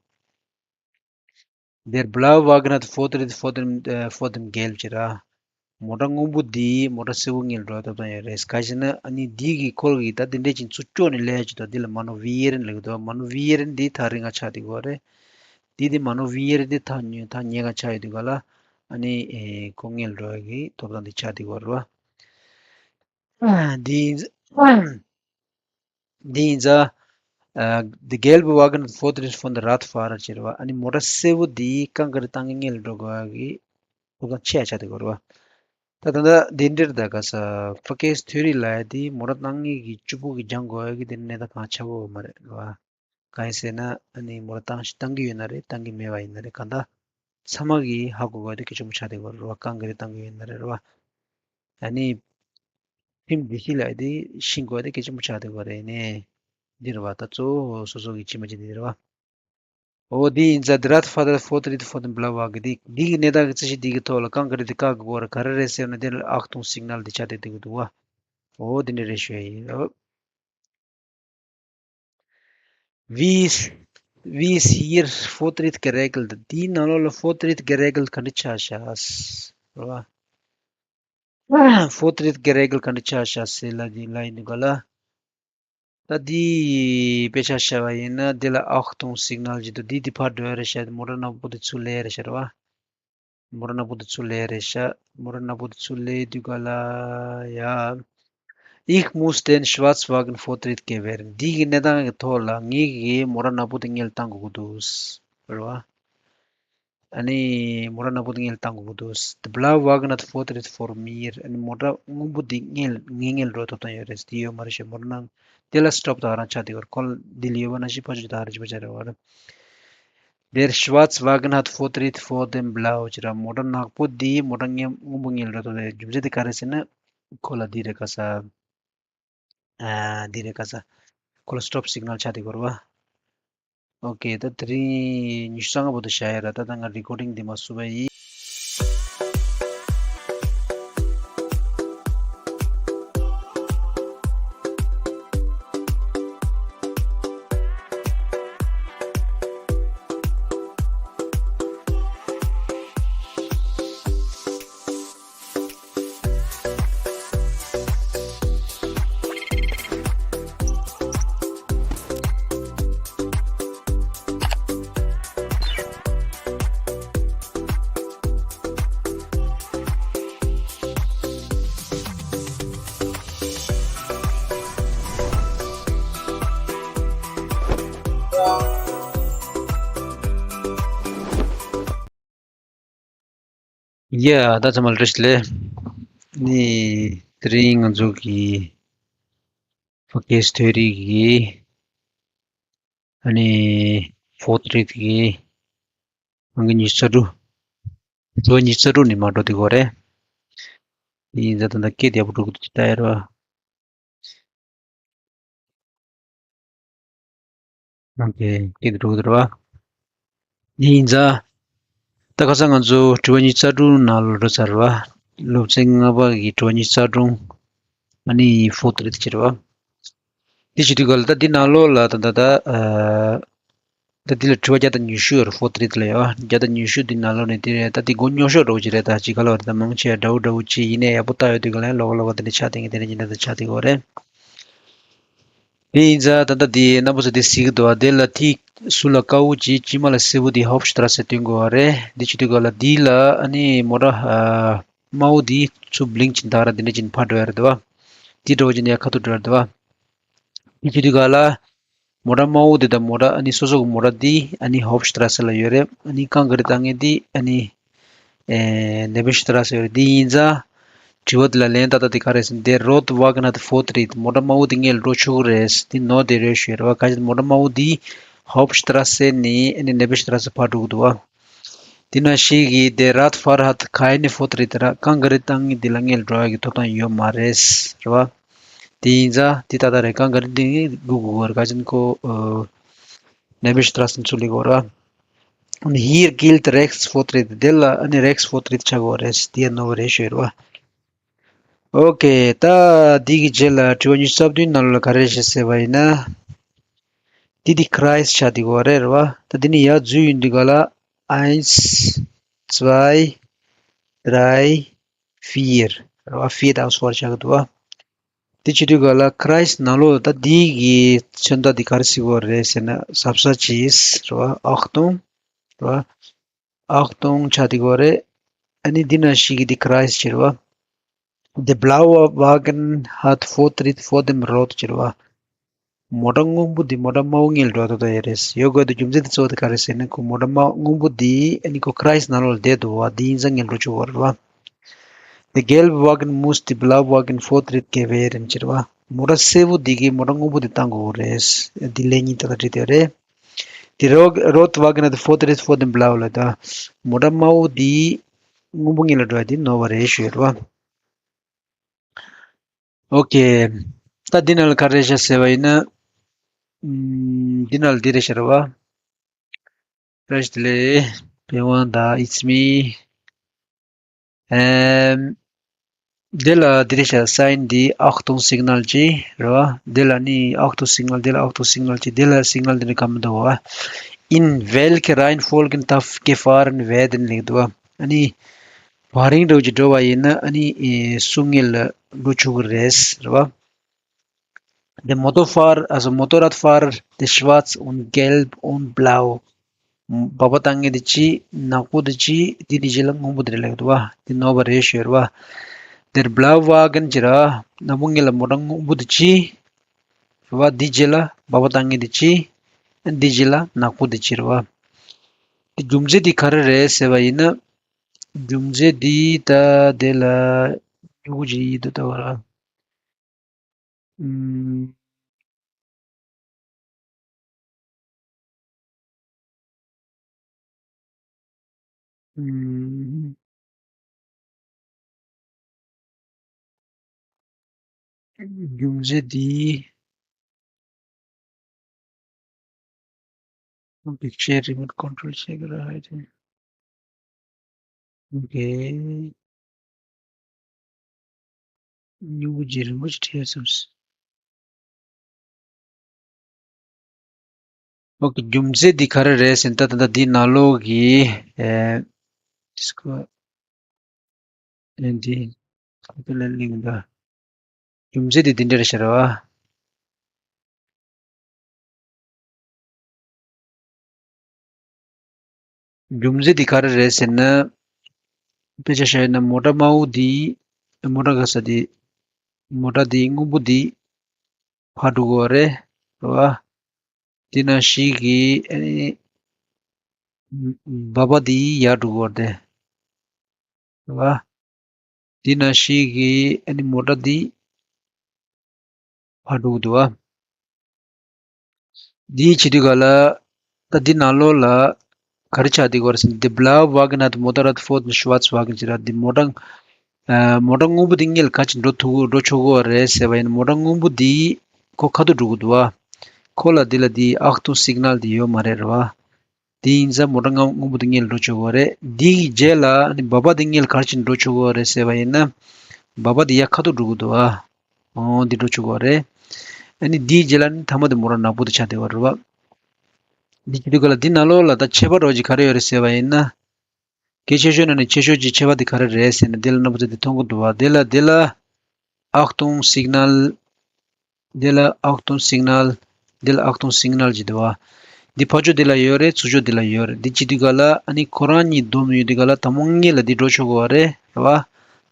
Der blaue Wagen hat Vortritt vor dem, äh, vor dem gelben ཅེས་ར། མོ་ཊ་སྔོན་པོ་འདིས་མོ་ཊ་སེར་པོ་སྔོན་ལ་འགྲོ་བའི་ཐོབ་ཐང་ཡོད་རེད། ག་ཞེ་ན་ཨ་ནི་འདི་གི་ཁོ་གི་ད་འདི་འདྲས་ཀྱི་ཚུར་སྐྱོད་ནས་སླེབས་ཀྱི་འདུག་འདི་ལ་Manovierung ལབ་ཀྱི་འདུག Manovierung འདི་ཐག་རིང་ང་ཆགས་བསྡད་ཀྱི་ཡོད་རེད། འདི་འདི་Manovierung འདི་ཐག་ཉེ་ཐག་ཉེ་ང་ཆགས་ཡོད་དུས་ག་ལ་ཨ་ནི་ཨེ་ཁོ་སྔོན་ལ་འགྲོ་ཡ་གི་ཐོབ་ཐང་འདི་ཆགས་བསྡད་ཀྱི་ཡོད་རེད་བ། འདི་འདི་ཡིན་ཙང་། ཨ། Der gelbe Wagen hat Vortritt vor dem Radfahrer ཅེས་རེད་བ། ཨ་ནི་མོ་ཊ་སེར་པོ་འདིས་གང་ག་རེ་བཏང་ངེས་སྔོན་ལ་འགྲོ་དགོས་ཡ་གི་ཐོབ་ཐང་ཆེ་ཡ་ཆགས་བསྡད་ཀྱི་ཡོད་རེད་བ། ད་ད་ལྟ་འདི་འདྲར་ད་ག་ས་Verkehrstheorie ལབ་ཡ་དེ་མོ་ཊ་བཏང་ངེས་ཀྱི་གཅིག་པུ་གི་སྦྱང་དགོས་ཡ་གི་དེ་གནས་སྟངས་གང་ཆགས་ཡོད་མ་རེད་བ། གང་ཡིན་ཟེར་ན་ཨ་ནི་མོ་ཊ་བཏང་ཞིག་བཏང་གི་ཡོད་ན་རེད། བཏང་གི་མེད་པ་ཡིན་ན་རེད། གང་ལྟར་ཚང་མ་གིས་ཧ་གོ་དགོས་དེ་གལ་ཆེན་པོ་ཆགས་བསྡད་ཀྱི་ཡོད་རེད་བ། གང་ག་རེ་བཏང་གི་ཡོད་ན་རེད་བ། ཨ་ནི་ཁྲིམས་སྒྲིག་གཞི་ལ་དེ་ཤེས་དགོས་དེ་གལ་ཆེན་པོ་ཆགས་བསྡད་ཀྱི་ཡོད་རེད་ནས། འདི་རེད་བ། ད་གཙོ་བོ་སོ་སོ་གི་ཕྱི་མ་ཅིག་འདི་རེད་བ། འོ་འདི་ཡིན་ཙང་der Radfahrer hat Vortritt vor dem blauen Wagen འདི་འདི་གི་གནས་སྟངས་ཀྱི་རྩིས་གཞི་འདི་གི་ཐོག་ལ་གང་ག་རེ་འདི་བཀག་དགོས་རེད། ག་རེ་རེད་ཟེར་ན་འདི་ལ་Achtung Signal འདི་ཆགས་བསྡད་ཀྱི་འདུག་བ། འོ་འདི་འདྲ་རེད་ཞུ་ཡ་ཡིན། Wie ist, wie ist hier Vortritt geregelt? འདིའི་ནང་ལོགས་ལ་Vortritt geregelt ག་འདྲ་ཆགས་ཤག་རེད་བ། Vortritt geregelt ག་འདྲ་ཆགས་ཤག་ཟེར་ལབ་ཡིན་ལབ་ཡིན་འདུག་ག་ལ། ད་འདི་དཔེ་ཆ་བཞག་པ་ཡིན་ན་འདི་ལ་Achtung Signal ཅིག་འདུག་འདི་འདི་ཕར་འགྲོ་ཡ་རེད་ཤག་མོ་ཊ་ནག་པོ་འདི་ཚུར་སླེབས་ཡ་རེད་ཤག་རེད་བ། མོ་ཊ་ནག་པོ་འདི་ཚུར་སླེབས་ཡ་རེད་ཤག་མོ་ཊ་ནག་པོ་འདི་ཚུར་སླེབས་དུས་ག་ལ་ཡ། Ich muss den Schwarzwagen Vortritt gewähren. འདི་གི་གནས་སྟངས་ཀྱི་ཐོག་ལ་ངེད་ཀྱིས་མོ་ཊ་ནག་པོ་འདི་སྔོན་ལ་བཏང་དགོས་ཀྱི་འདུག་རེད་བ། ཨ་ནི་མོ་ཊ་ནག་པོ་དེ་སྔོན་ལ་བཏང་དགོས་ཀྱི་འདུག The blaue Wagen hat Vortritt vor mir. ཨ་ནི་མོ་ཊ་སྔོན་པོ་དེ་སྔོན་ངའི་སྔོན་འགྲོ་ཐོབ་ཐང་ཡོད་རེད། དེ་ཡོད་མ་རེད་ཤག་མོ་ཊ་ནག་དེ་ལ་སི་ཊོབ་ད་ག་རང་ཆགས་བསྡད་ཡོད་རེད། ཁོ་ལ་འདི་ལ་ཡོད་པ་ནང་བཞིན་ཕར་ཕྱོགས་ད་ག་རང་བྱེད་པ་ཆགས་རེད་བ། Der Schwarzwagen hat Vortritt vor dem Blau ཅེས་ར། མོ་ཊ་ནག་པོ་དེ་མོ་ཊ་སྔོན་སྔོན་པོ་སྔོན་འགྲོ་ཐོབ་ཐང་ཡོད། རྒྱུ་མཚན་དེ་ག་རེ་ཟེར་ན་ཁོ་ལ་འདི་རེད་ག་ས། ཨ་འདི་རེད་ག་ས། ཁོ་ལ་stop signal ཆགས་དེ་གོ་ར་བ། ཨོ་ཀེ། ད་དེ་རིང་ཉི་ཤུ་རྩ་ལྔ་བར་དུ་བཞག་ཡོད་ར། ད་ད་ང་recording འདི་མ་བཟོ་བ་ཡིན། ཡ། ད་ཚང་མ་ལ་བཀྲ་ཤིས་བདེ་ལེགས། ནི་དེ་རིང་ང་ཚོ་གི་ཕ་སྐད་ཐོས་རིག་གི་ཨ་ནི་fourth read གི་ཨང་ཀི་ཉི་ཤུ་རྩ་དྲུག་དྲི་བ་ཉི་ཤུ་རྩ་དྲུག་ནས་མར་འགྲོ་དེ་གོ་རེད། ཡིན་ཙང་ད་ལྟ་སྐད་བདེ་པོ་འགྲོ་གི་འདུག་ཅི་ལྟ་ཡ་ར། ཨོ་ཀེ། སྐད་དེ་འགྲོ་གི་འདུག་ར་བ། ཡིན་ཙང་། ད་ཁ་སང་ང་ཚོ་དྲི་བ་ཉི་ཤུ་རྩ་དྲུག་ནང་ལ་འགྲོ་ཚར་བ། སློབ་ཚན་ལྔ་པ་གི་དྲི་བ་ཉི་ཤུ་རྩ་དྲུག་ཨ་ནི་fourth read བྱེད་ར་བ། འདི་བྱེད་དུས་ག་ལ་ད་འདི་ནང་ལོགས་ལ་ད་ད་ད། ད་འདི་ལ་དྲི་བ་བརྒྱ་དང་ཉི་ཤུ་ཡོད་རེད། fourth read ལ་ཡོད། བརྒྱ་དང་ཉི་ཤུ་འདི་ནང་ལོགས་ནས་འདི་རེད། ད་འདི་མགོ་རྙོག་ཤོས་འདྲ་བོ་ཅིག་རེད། ད་ཅིག་ག་ལ་བ་རེད། ད་མང་ཆེ་འདྲ་བོ་འདྲ་བོ་ཅིག་ཡིན་ནའི་ཡག་པོ་བལྟ་ཡོད་དུས་ག་ལ་ལོག་ལོག་འདི་འདྲ་ཆགས་བསྡད་མཁན་དེ་འདྲ་ཡིན་ན་ད་ཆགས་བསྡད་ཀྱི་ཡོད་རེད། དེ་ཡིན་ཙང་ད་ལྟ་འདི་རྣམ་པ་ཚོ་འདི་གཟིགས་ཀྱི་འདུག་བ། དེ་ལ་ཐིག་ཟུར་ལ་དཀར་པོ་ཅིག་དཀྱིལ་མ་ལ་སེར་པོ་འདི་Hauptstrasse སྟོན་དགོས་པ་རེད། འདི་བྱེད་དུས་ག་ལ་འདི་ལ་ཨ་ནི་མོ་ཊ་དམར་པོ་འདི་ཚུར་blink བྱེད་འདུག་ར། འདི་འདྲ་བྱེད་ཕར་འགྲོ་ཡ་རེད་འདུག་བ། འདི་འདྲ་བོ་བྱེད་ཡ་ཁ་ཐུག་འགྲོ་ཡ་རེད་འདུག་བ། འདི་བྱེད་དུས་ག་ལ། མོ་ཊ་དམར་པོ་འདི་དང་མོ་ཊ་ཨ་ནི་སོ་སོ་གི་མོ་ཊ་འདི་ཨ་ནི་Hauptstrasse ལ་ཡོད་རེད། ཨ་ནི་རྐང་ག་རེ་བཏང་མཁན་འདི་ཨ་ནི་ཨེ་Nebenstrasse ཡོད་རེད། འདི་ཡིན་ཙང་དྲི་བ་འདི་ལ་ལན་ཏག་ཏག་འདི་ག་རེ་ཟེར་ན། Der rote Wagen hat Vortritt. མོ་ཊ་དམར་པོ་འདི་སྔོན་ལ་འགྲོ་ཆོག་གི་རེད། འདི་ནོར་འདི་རེད་ཞུ་ཡ་རེད་བ། ག་ཅི་མོ་ཊ་དམར་པོ་འདི་Hauptstrasse ནས་ཨ་ནི་Nebenstrasse ཕར་འགྲོ་གི་འདུག་བ། འདི་ན་ཞིག་གིས་Der Radfahrer hat keine Vortritt ར། རྐང་ག་རེ་བཏང་མཁན་འདི་ལ་སྔོན་ལ་འགྲོ་ཡ་གི་ཐོབ་ཐང་ཡོད་མ་རེད་རེད་བ། དེ་ཡིན་ཙང་དེ་ཏག་ཏག་རེད། རྐང་ག་རེ་འདི་སྒུག་དགོས་རེད། ག་ཅི་ཁོ་ཨ་Nebenstrasse ཚུར་སླེབས་དགོས་རེད། Und hier gilt Rechtsvortritt. དེ་ལ་ཨ་ནི་Rechtsvortritt ཆགས་དགོས་རེད། དེ་ཡང་ནོར་བ་རེད་ཞུ་ཡ་རེད་བ། ཨོ་ཀེ། ད་འདི་གི་རྗེས་ལ་དྲི་བ་ཉི་ཤུ་རྩ་བདུན་ནང་ལ་ག་རེ་བཤད་ཟེར་བ་ཡིན་ན། འདི་འདི་Kreis ཆགས་དེ་དགོས་རེད་རེད་བ། ད་འདི་ནི་ཡར་འཛུལ་ཡོང་དུས་ག་ལ། Eins, zwei, drei, vier རེད་བ། Vier Auswahl ཆགས་ཀྱི་འདུག་བ། དེ་བྱེད་དུས་ག་ལ་Kreis ནང་ལོགས་ད་འདི་གི་མཚོན་རྟགས་འདི་ག་རེ་ཟེར་དགོས་རེད་ཟེར་ན། གཟབ་གཟབ་བྱས་རེད་བ། Achtung རེད་བ། Achtung ཆགས་དེ་དགོས་རེད། ཨ་ནི་འདི་ན་ཞིག་གི་འདི་Kreis ཟེར་བ། Der blaue Wagen hat Vortritt vor dem roten ཟེར་བ། མོ་ཊ་སྔོན་པོ་འདི་མོ་ཊ་དམར་པོ་སྔོན་ལ་འགྲོ་ཐུབ་ཐུབ་ཡོད་རེད། ཡོད་དགོས་དུས་རྒྱུ་མཚན་དེ་གཙོ་བོ་དེ་ག་རེ་ཟེར་ན། ཁོ་མོ་ཊ་དམར་སྔོན་པོ་འདི་ཨ་ནི་ཁོ་Kreis ནང་ལོགས་ལ་བསྡད་འདུག་བ། འདི་ཡིན་ཙང་སྔོན་འགྲོ་ཆོག་གི་རེད་བ། Der gelbe Wagen muss dem blauen Wagen Vortritt gewähren ཟེར་བ། མོ་ཊ་སེར་པོ་འདི་གིས་མོ་ཊ་སྔོན་པོ་འདི་བཏང་དགོས་རེད། འདི་ལན་གཉིས་ཏག་ཏག་བྲིས་བསྡད་རེད། Der ro- rote Wagen hat Vortritt vor dem blauen ལ་ད། མོ་ཊ་དམར་པོ་འདི་སྔོན་པོ་སྔོན་ལ་འགྲོ་ཡ་འདི་ནོར་བ་རེད་ཞུ་ཡ་རེད་བ། ཨོ་ཀེ། ད་འདི་ནང་ལ་ག་རེ་བཤད་ཟེར་བ་ཡིན་ན། ཨམ། འདི་ནང་ལ་འདི་རེད་ཤག་རེད་བ། བཀྲ་ཤིས་བདེ་ལེགས། པེ་ཝང་དང་it's me. ཨམ། འདི་ལ་འདི་རེད་ཤག Sign འདི་Achtung Signal གཅིག་རེད་བ། འདི་ལ་ནི་Achtung Signal འདི་ལ་Achtung Signal གཅིག་འདི་ལ་Signal འདི་ནི་ག་མི་འདུག་བ། In welche Reihenfolge darf gefahren werden ལེགས་འདུག་བ། ཨ་ནི། བ་རིང་འདྲ་བོ་ཅིག་འགྲོ་བ་ཡིན་ན་ཨ་ནི་ཨེ་སུ་སྔོན་ལ་འགྲོ་ཆོག་གི་རེད་རེད་བ། Der Motorfahrer, also Motorradfahrer, der schwarz und gelb und blau. འབབ་པ་བཏང་མཁན་དེ་གཅིག་ནག་པོ་དེ་གཅིག་འདི་དེ་གཅིག་ལ་སྔོན་པོ་དེ་རེད་ལབ་འདུག་བ། འདི་ནོར་བ་རེད་ཞུ་ཡ་རེད་བ། Der blaue Wagen གཅིག་ར། ནག་པོ་སྔོན་ལ་མོ་ཊ་སྔོན་པོ་དེ་གཅིག་རེད་བ། འདི་རྗེས་ལ་འབབ་པ་བཏང་མཁན་དེ་གཅིག་འདི་རྗེས་ལ་ནག་པོ་དེ་གཅིག་རེད་བ། འདི་རྒྱུ་མཚན་དེ་ག་རེ་རེད་ཟེར་བ་ཡིན་ན། རྒྱུ་མཚན་འདི་ད་དེ་ལ་ཉུ་གུ་ཅིག་ཡིན་འདུག་ད་བ་ར། ཨུམ། ཨུམ། རྒྱུ་མཚན་འདི། ཨོ་ཀེ། ཆེ་རི་མོཊ་ཀོན་ཊོལ་བྱེད་ཀྱི་ར་ཧ་ཅང་། ཨོ་ཀེ། སྨྱུ་གུ་ཇེ་རིང་པོ་ཞིག་ཁྲིད་ཡ་བསམས། ཨོ་ཀེ། རྒྱུ་མཚན་འདི་ག་རེ་རེད་ཟེར་ན། ད་ད་ལྟ་འདི་ནང་ལོགས་ཀྱི་ཨེ། ཌི་སི་ཀོ་ཨེ་འདི་ཁ་ཏ་ལ་ལིང་ད། རྒྱུ་མཚན་འདི་འདི་འདྲ་རེད་ཤག་ར་བ། རྒྱུ་མཚན་འདི་ག་རེ་རེད་ཟེར་ན། དཔེ་ཆ་བཞག་ཡོད་ན་མོ་ཊ་དམར་པོ་འདི། མོ་ཊ་ག་ས་འདི། མོ་ཊ་འདི་སྔོན་པོ་འདི་ཕར་འགྲོ་གི་ཡོད་རེད། རེད་བ། འདི་ནང་བཞིན་གྱི་ཨ་ནི་སྦ་སྦ་འདི་ཡར་འགྲོ་གི་ཡོད་རེད། རེད་བ། འདི་ནང་བཞིན་གྱི་ཨ་ནི་མོ་ཊ་འདི་ཕར་འགྲོ་གི་འདུག་བ། འདི་བྱེད་དུས་ག་ལ། ད་འདི་ནང་ལོགས་ལ་ག་རེ་ཆགས་བསྡད་ཀྱི་ཡོད་རེད་ཟེར་ན། Der blaue Wagen hat Motorrad vor dem schwarzen Wagen ཟེར་ར། འདི་མོ་ཊ། ཨ། མོ་ཊ་སྔོན་པོ་འདི་སྔོན་ལ་ག་ཅིག་འགྲོ་ཐུབ་འགྲོ་ཆོག་གི་ཡོད་རེད་ཟེར་བ་ཡིན་ན། མོ་ཊ་སྔོན་པོ་འདི་ཁོ་ཁ་ཐུག་འགྲོ་གི་འདུག་བ། ཁོ་ལ་འདི་ལ་འདི་Achtung Signal འདི་ཡོད་མ་རེད། རེད་བ། དེ་ཡིན་ཙང་མོ་ཊ་སྔ་སྔོན་པོ་དེ་སྔོན་ལ་འགྲོ་ཆོག་གི་རེད། དེའི་རྗེས་ལ་ཨ་ནི་སྦ་སྦ་དེ་སྔོན་ལ་ག་རེ་བྱས་ནས་འགྲོ་ཆོག་གི་རེད་ཟེར་བ་ཡིན་ན། སྦ་སྦ་དེ་ཡར་ཁ་ཐུག་འགྲོ་གི་འདུག་ཨ། འོ་འདི་འགྲོ་ཆོག་གི་རེད། ཨ་ནི་དེའི་རྗེས་ལ་ཨ་ནི་མཐའ་མ་དེ་མོ་ཊ་ནག་པོ་དེ་ཆགས་བསྡད་པ་རེད་བ། འདི་བྱེད་དུས་ག་ལ་འདི་ནང་ལོགས་ལ་ད་ཁྱད་པར་འདྲ་བོ་ཅིག་ག་རེ་ཡོད་རེད་ཟེར་བ་ཡིན་ན། གལ་ཆེ་ཤོས་ནང་ནས་ཆེ་ཤོས་ཀྱི་ཁྱད་པར་དེ་ག་རེ་རེད་ཟེར་ན། འདི་ལ་རྣམ་པ་ཚོ་འདི་མཐོང་གི་འདུག་བ། འདི་ལ་འདི་ལ། Achtung Signal། འདི་ལ་Achtung Signal། འདི་ལ་Achtung Signal ཅིག་འདུག་བ། འདི་ཕར་ཕྱོགས་འདི་ལ་ཡོད་རེད། ཚུར་ཕྱོགས་འདི་ལ་ཡོད་རེད། འདི་བྱེད་དུས་ག་ལ་ཨ་ནི་ཁོ་རང་གཉིས་བསྡོམས་ཡོད་དུས་ག་ལ་དང་པོ་སྔོན་ལ་འདི་འགྲོ་ཆོག་གི་ཡོད་རེད། རེད་བ།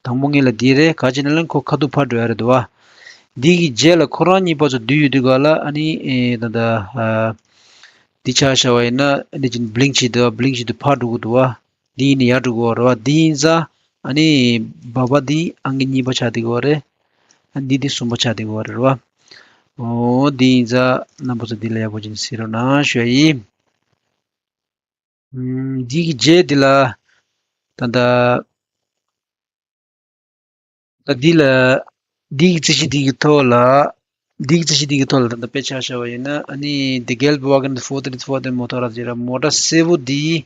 དང་པོ་སྔོན་ལ་འདི་རེད། ག་ཅི་ན་ལན་ཁོ་ཁ་ཐུག་ཕར་འགྲོ་ཡ་རེད་འདུག་བ། འདི་གི་རྗེས་ལ་ཁོ་རང་གཉིས་ཕར་ཚུར་བསྡུས་ཡོད་དུས་ག་ལ་ཨ་ནི་ཨེ་ད་ལྟ་ཨ། འདི་ཆ་བཞག་པ་ཡིན་ན་ཨ་ནི་ཅིག་བླིང་བྱེད་འདུག་བ། བླིང་བྱེད་དུས་ཕར་འགྲོ་གི་འདུག་བ། འདི་ཡིན་ན་ཡར་འགྲོ་གི་ཡོད་རེད་བ། འདི་ཡིན་ཙང་ཨ་ནི་སྦ་སྦ་འདི་ཨང་ཀི་གཉིས་པ་ཆགས་བསྡད་ཀྱི་ཡོད་རེད། ཨ་འདི་འདི་གསུམ་པ་ཆགས་བསྡད་ཀྱི་ཡོད་རེད་བ། འོ་འདི་ཡིན་ཙང་རྣམ་པ་ཚོ་འདི་ལ་ཡག་པོ་ཅིག་གཟིགས་རོགས་གནང་ཞུ་ཡ་ཡིན། ཨུམ། འདི་གི་རྗེས་འདི་ལ་ད་ལྟ། ད་འདི་ལ། འདི་གི་རྩིས་གཞི་འདི་གི་ཐོག་ལ། འདི་གི་རྩིས་གཞི་འདི་གི་ཐོག་ལ་ད་ལྟ་དཔེ་ཆ་བཞག་པ་ཡིན་ན་ཨ་ནི་འདི་gelbe Wagen hat Vortritt vor dem Motorrad ཟེར་ར། མོ་ཊ་སེར་པོ་འདི།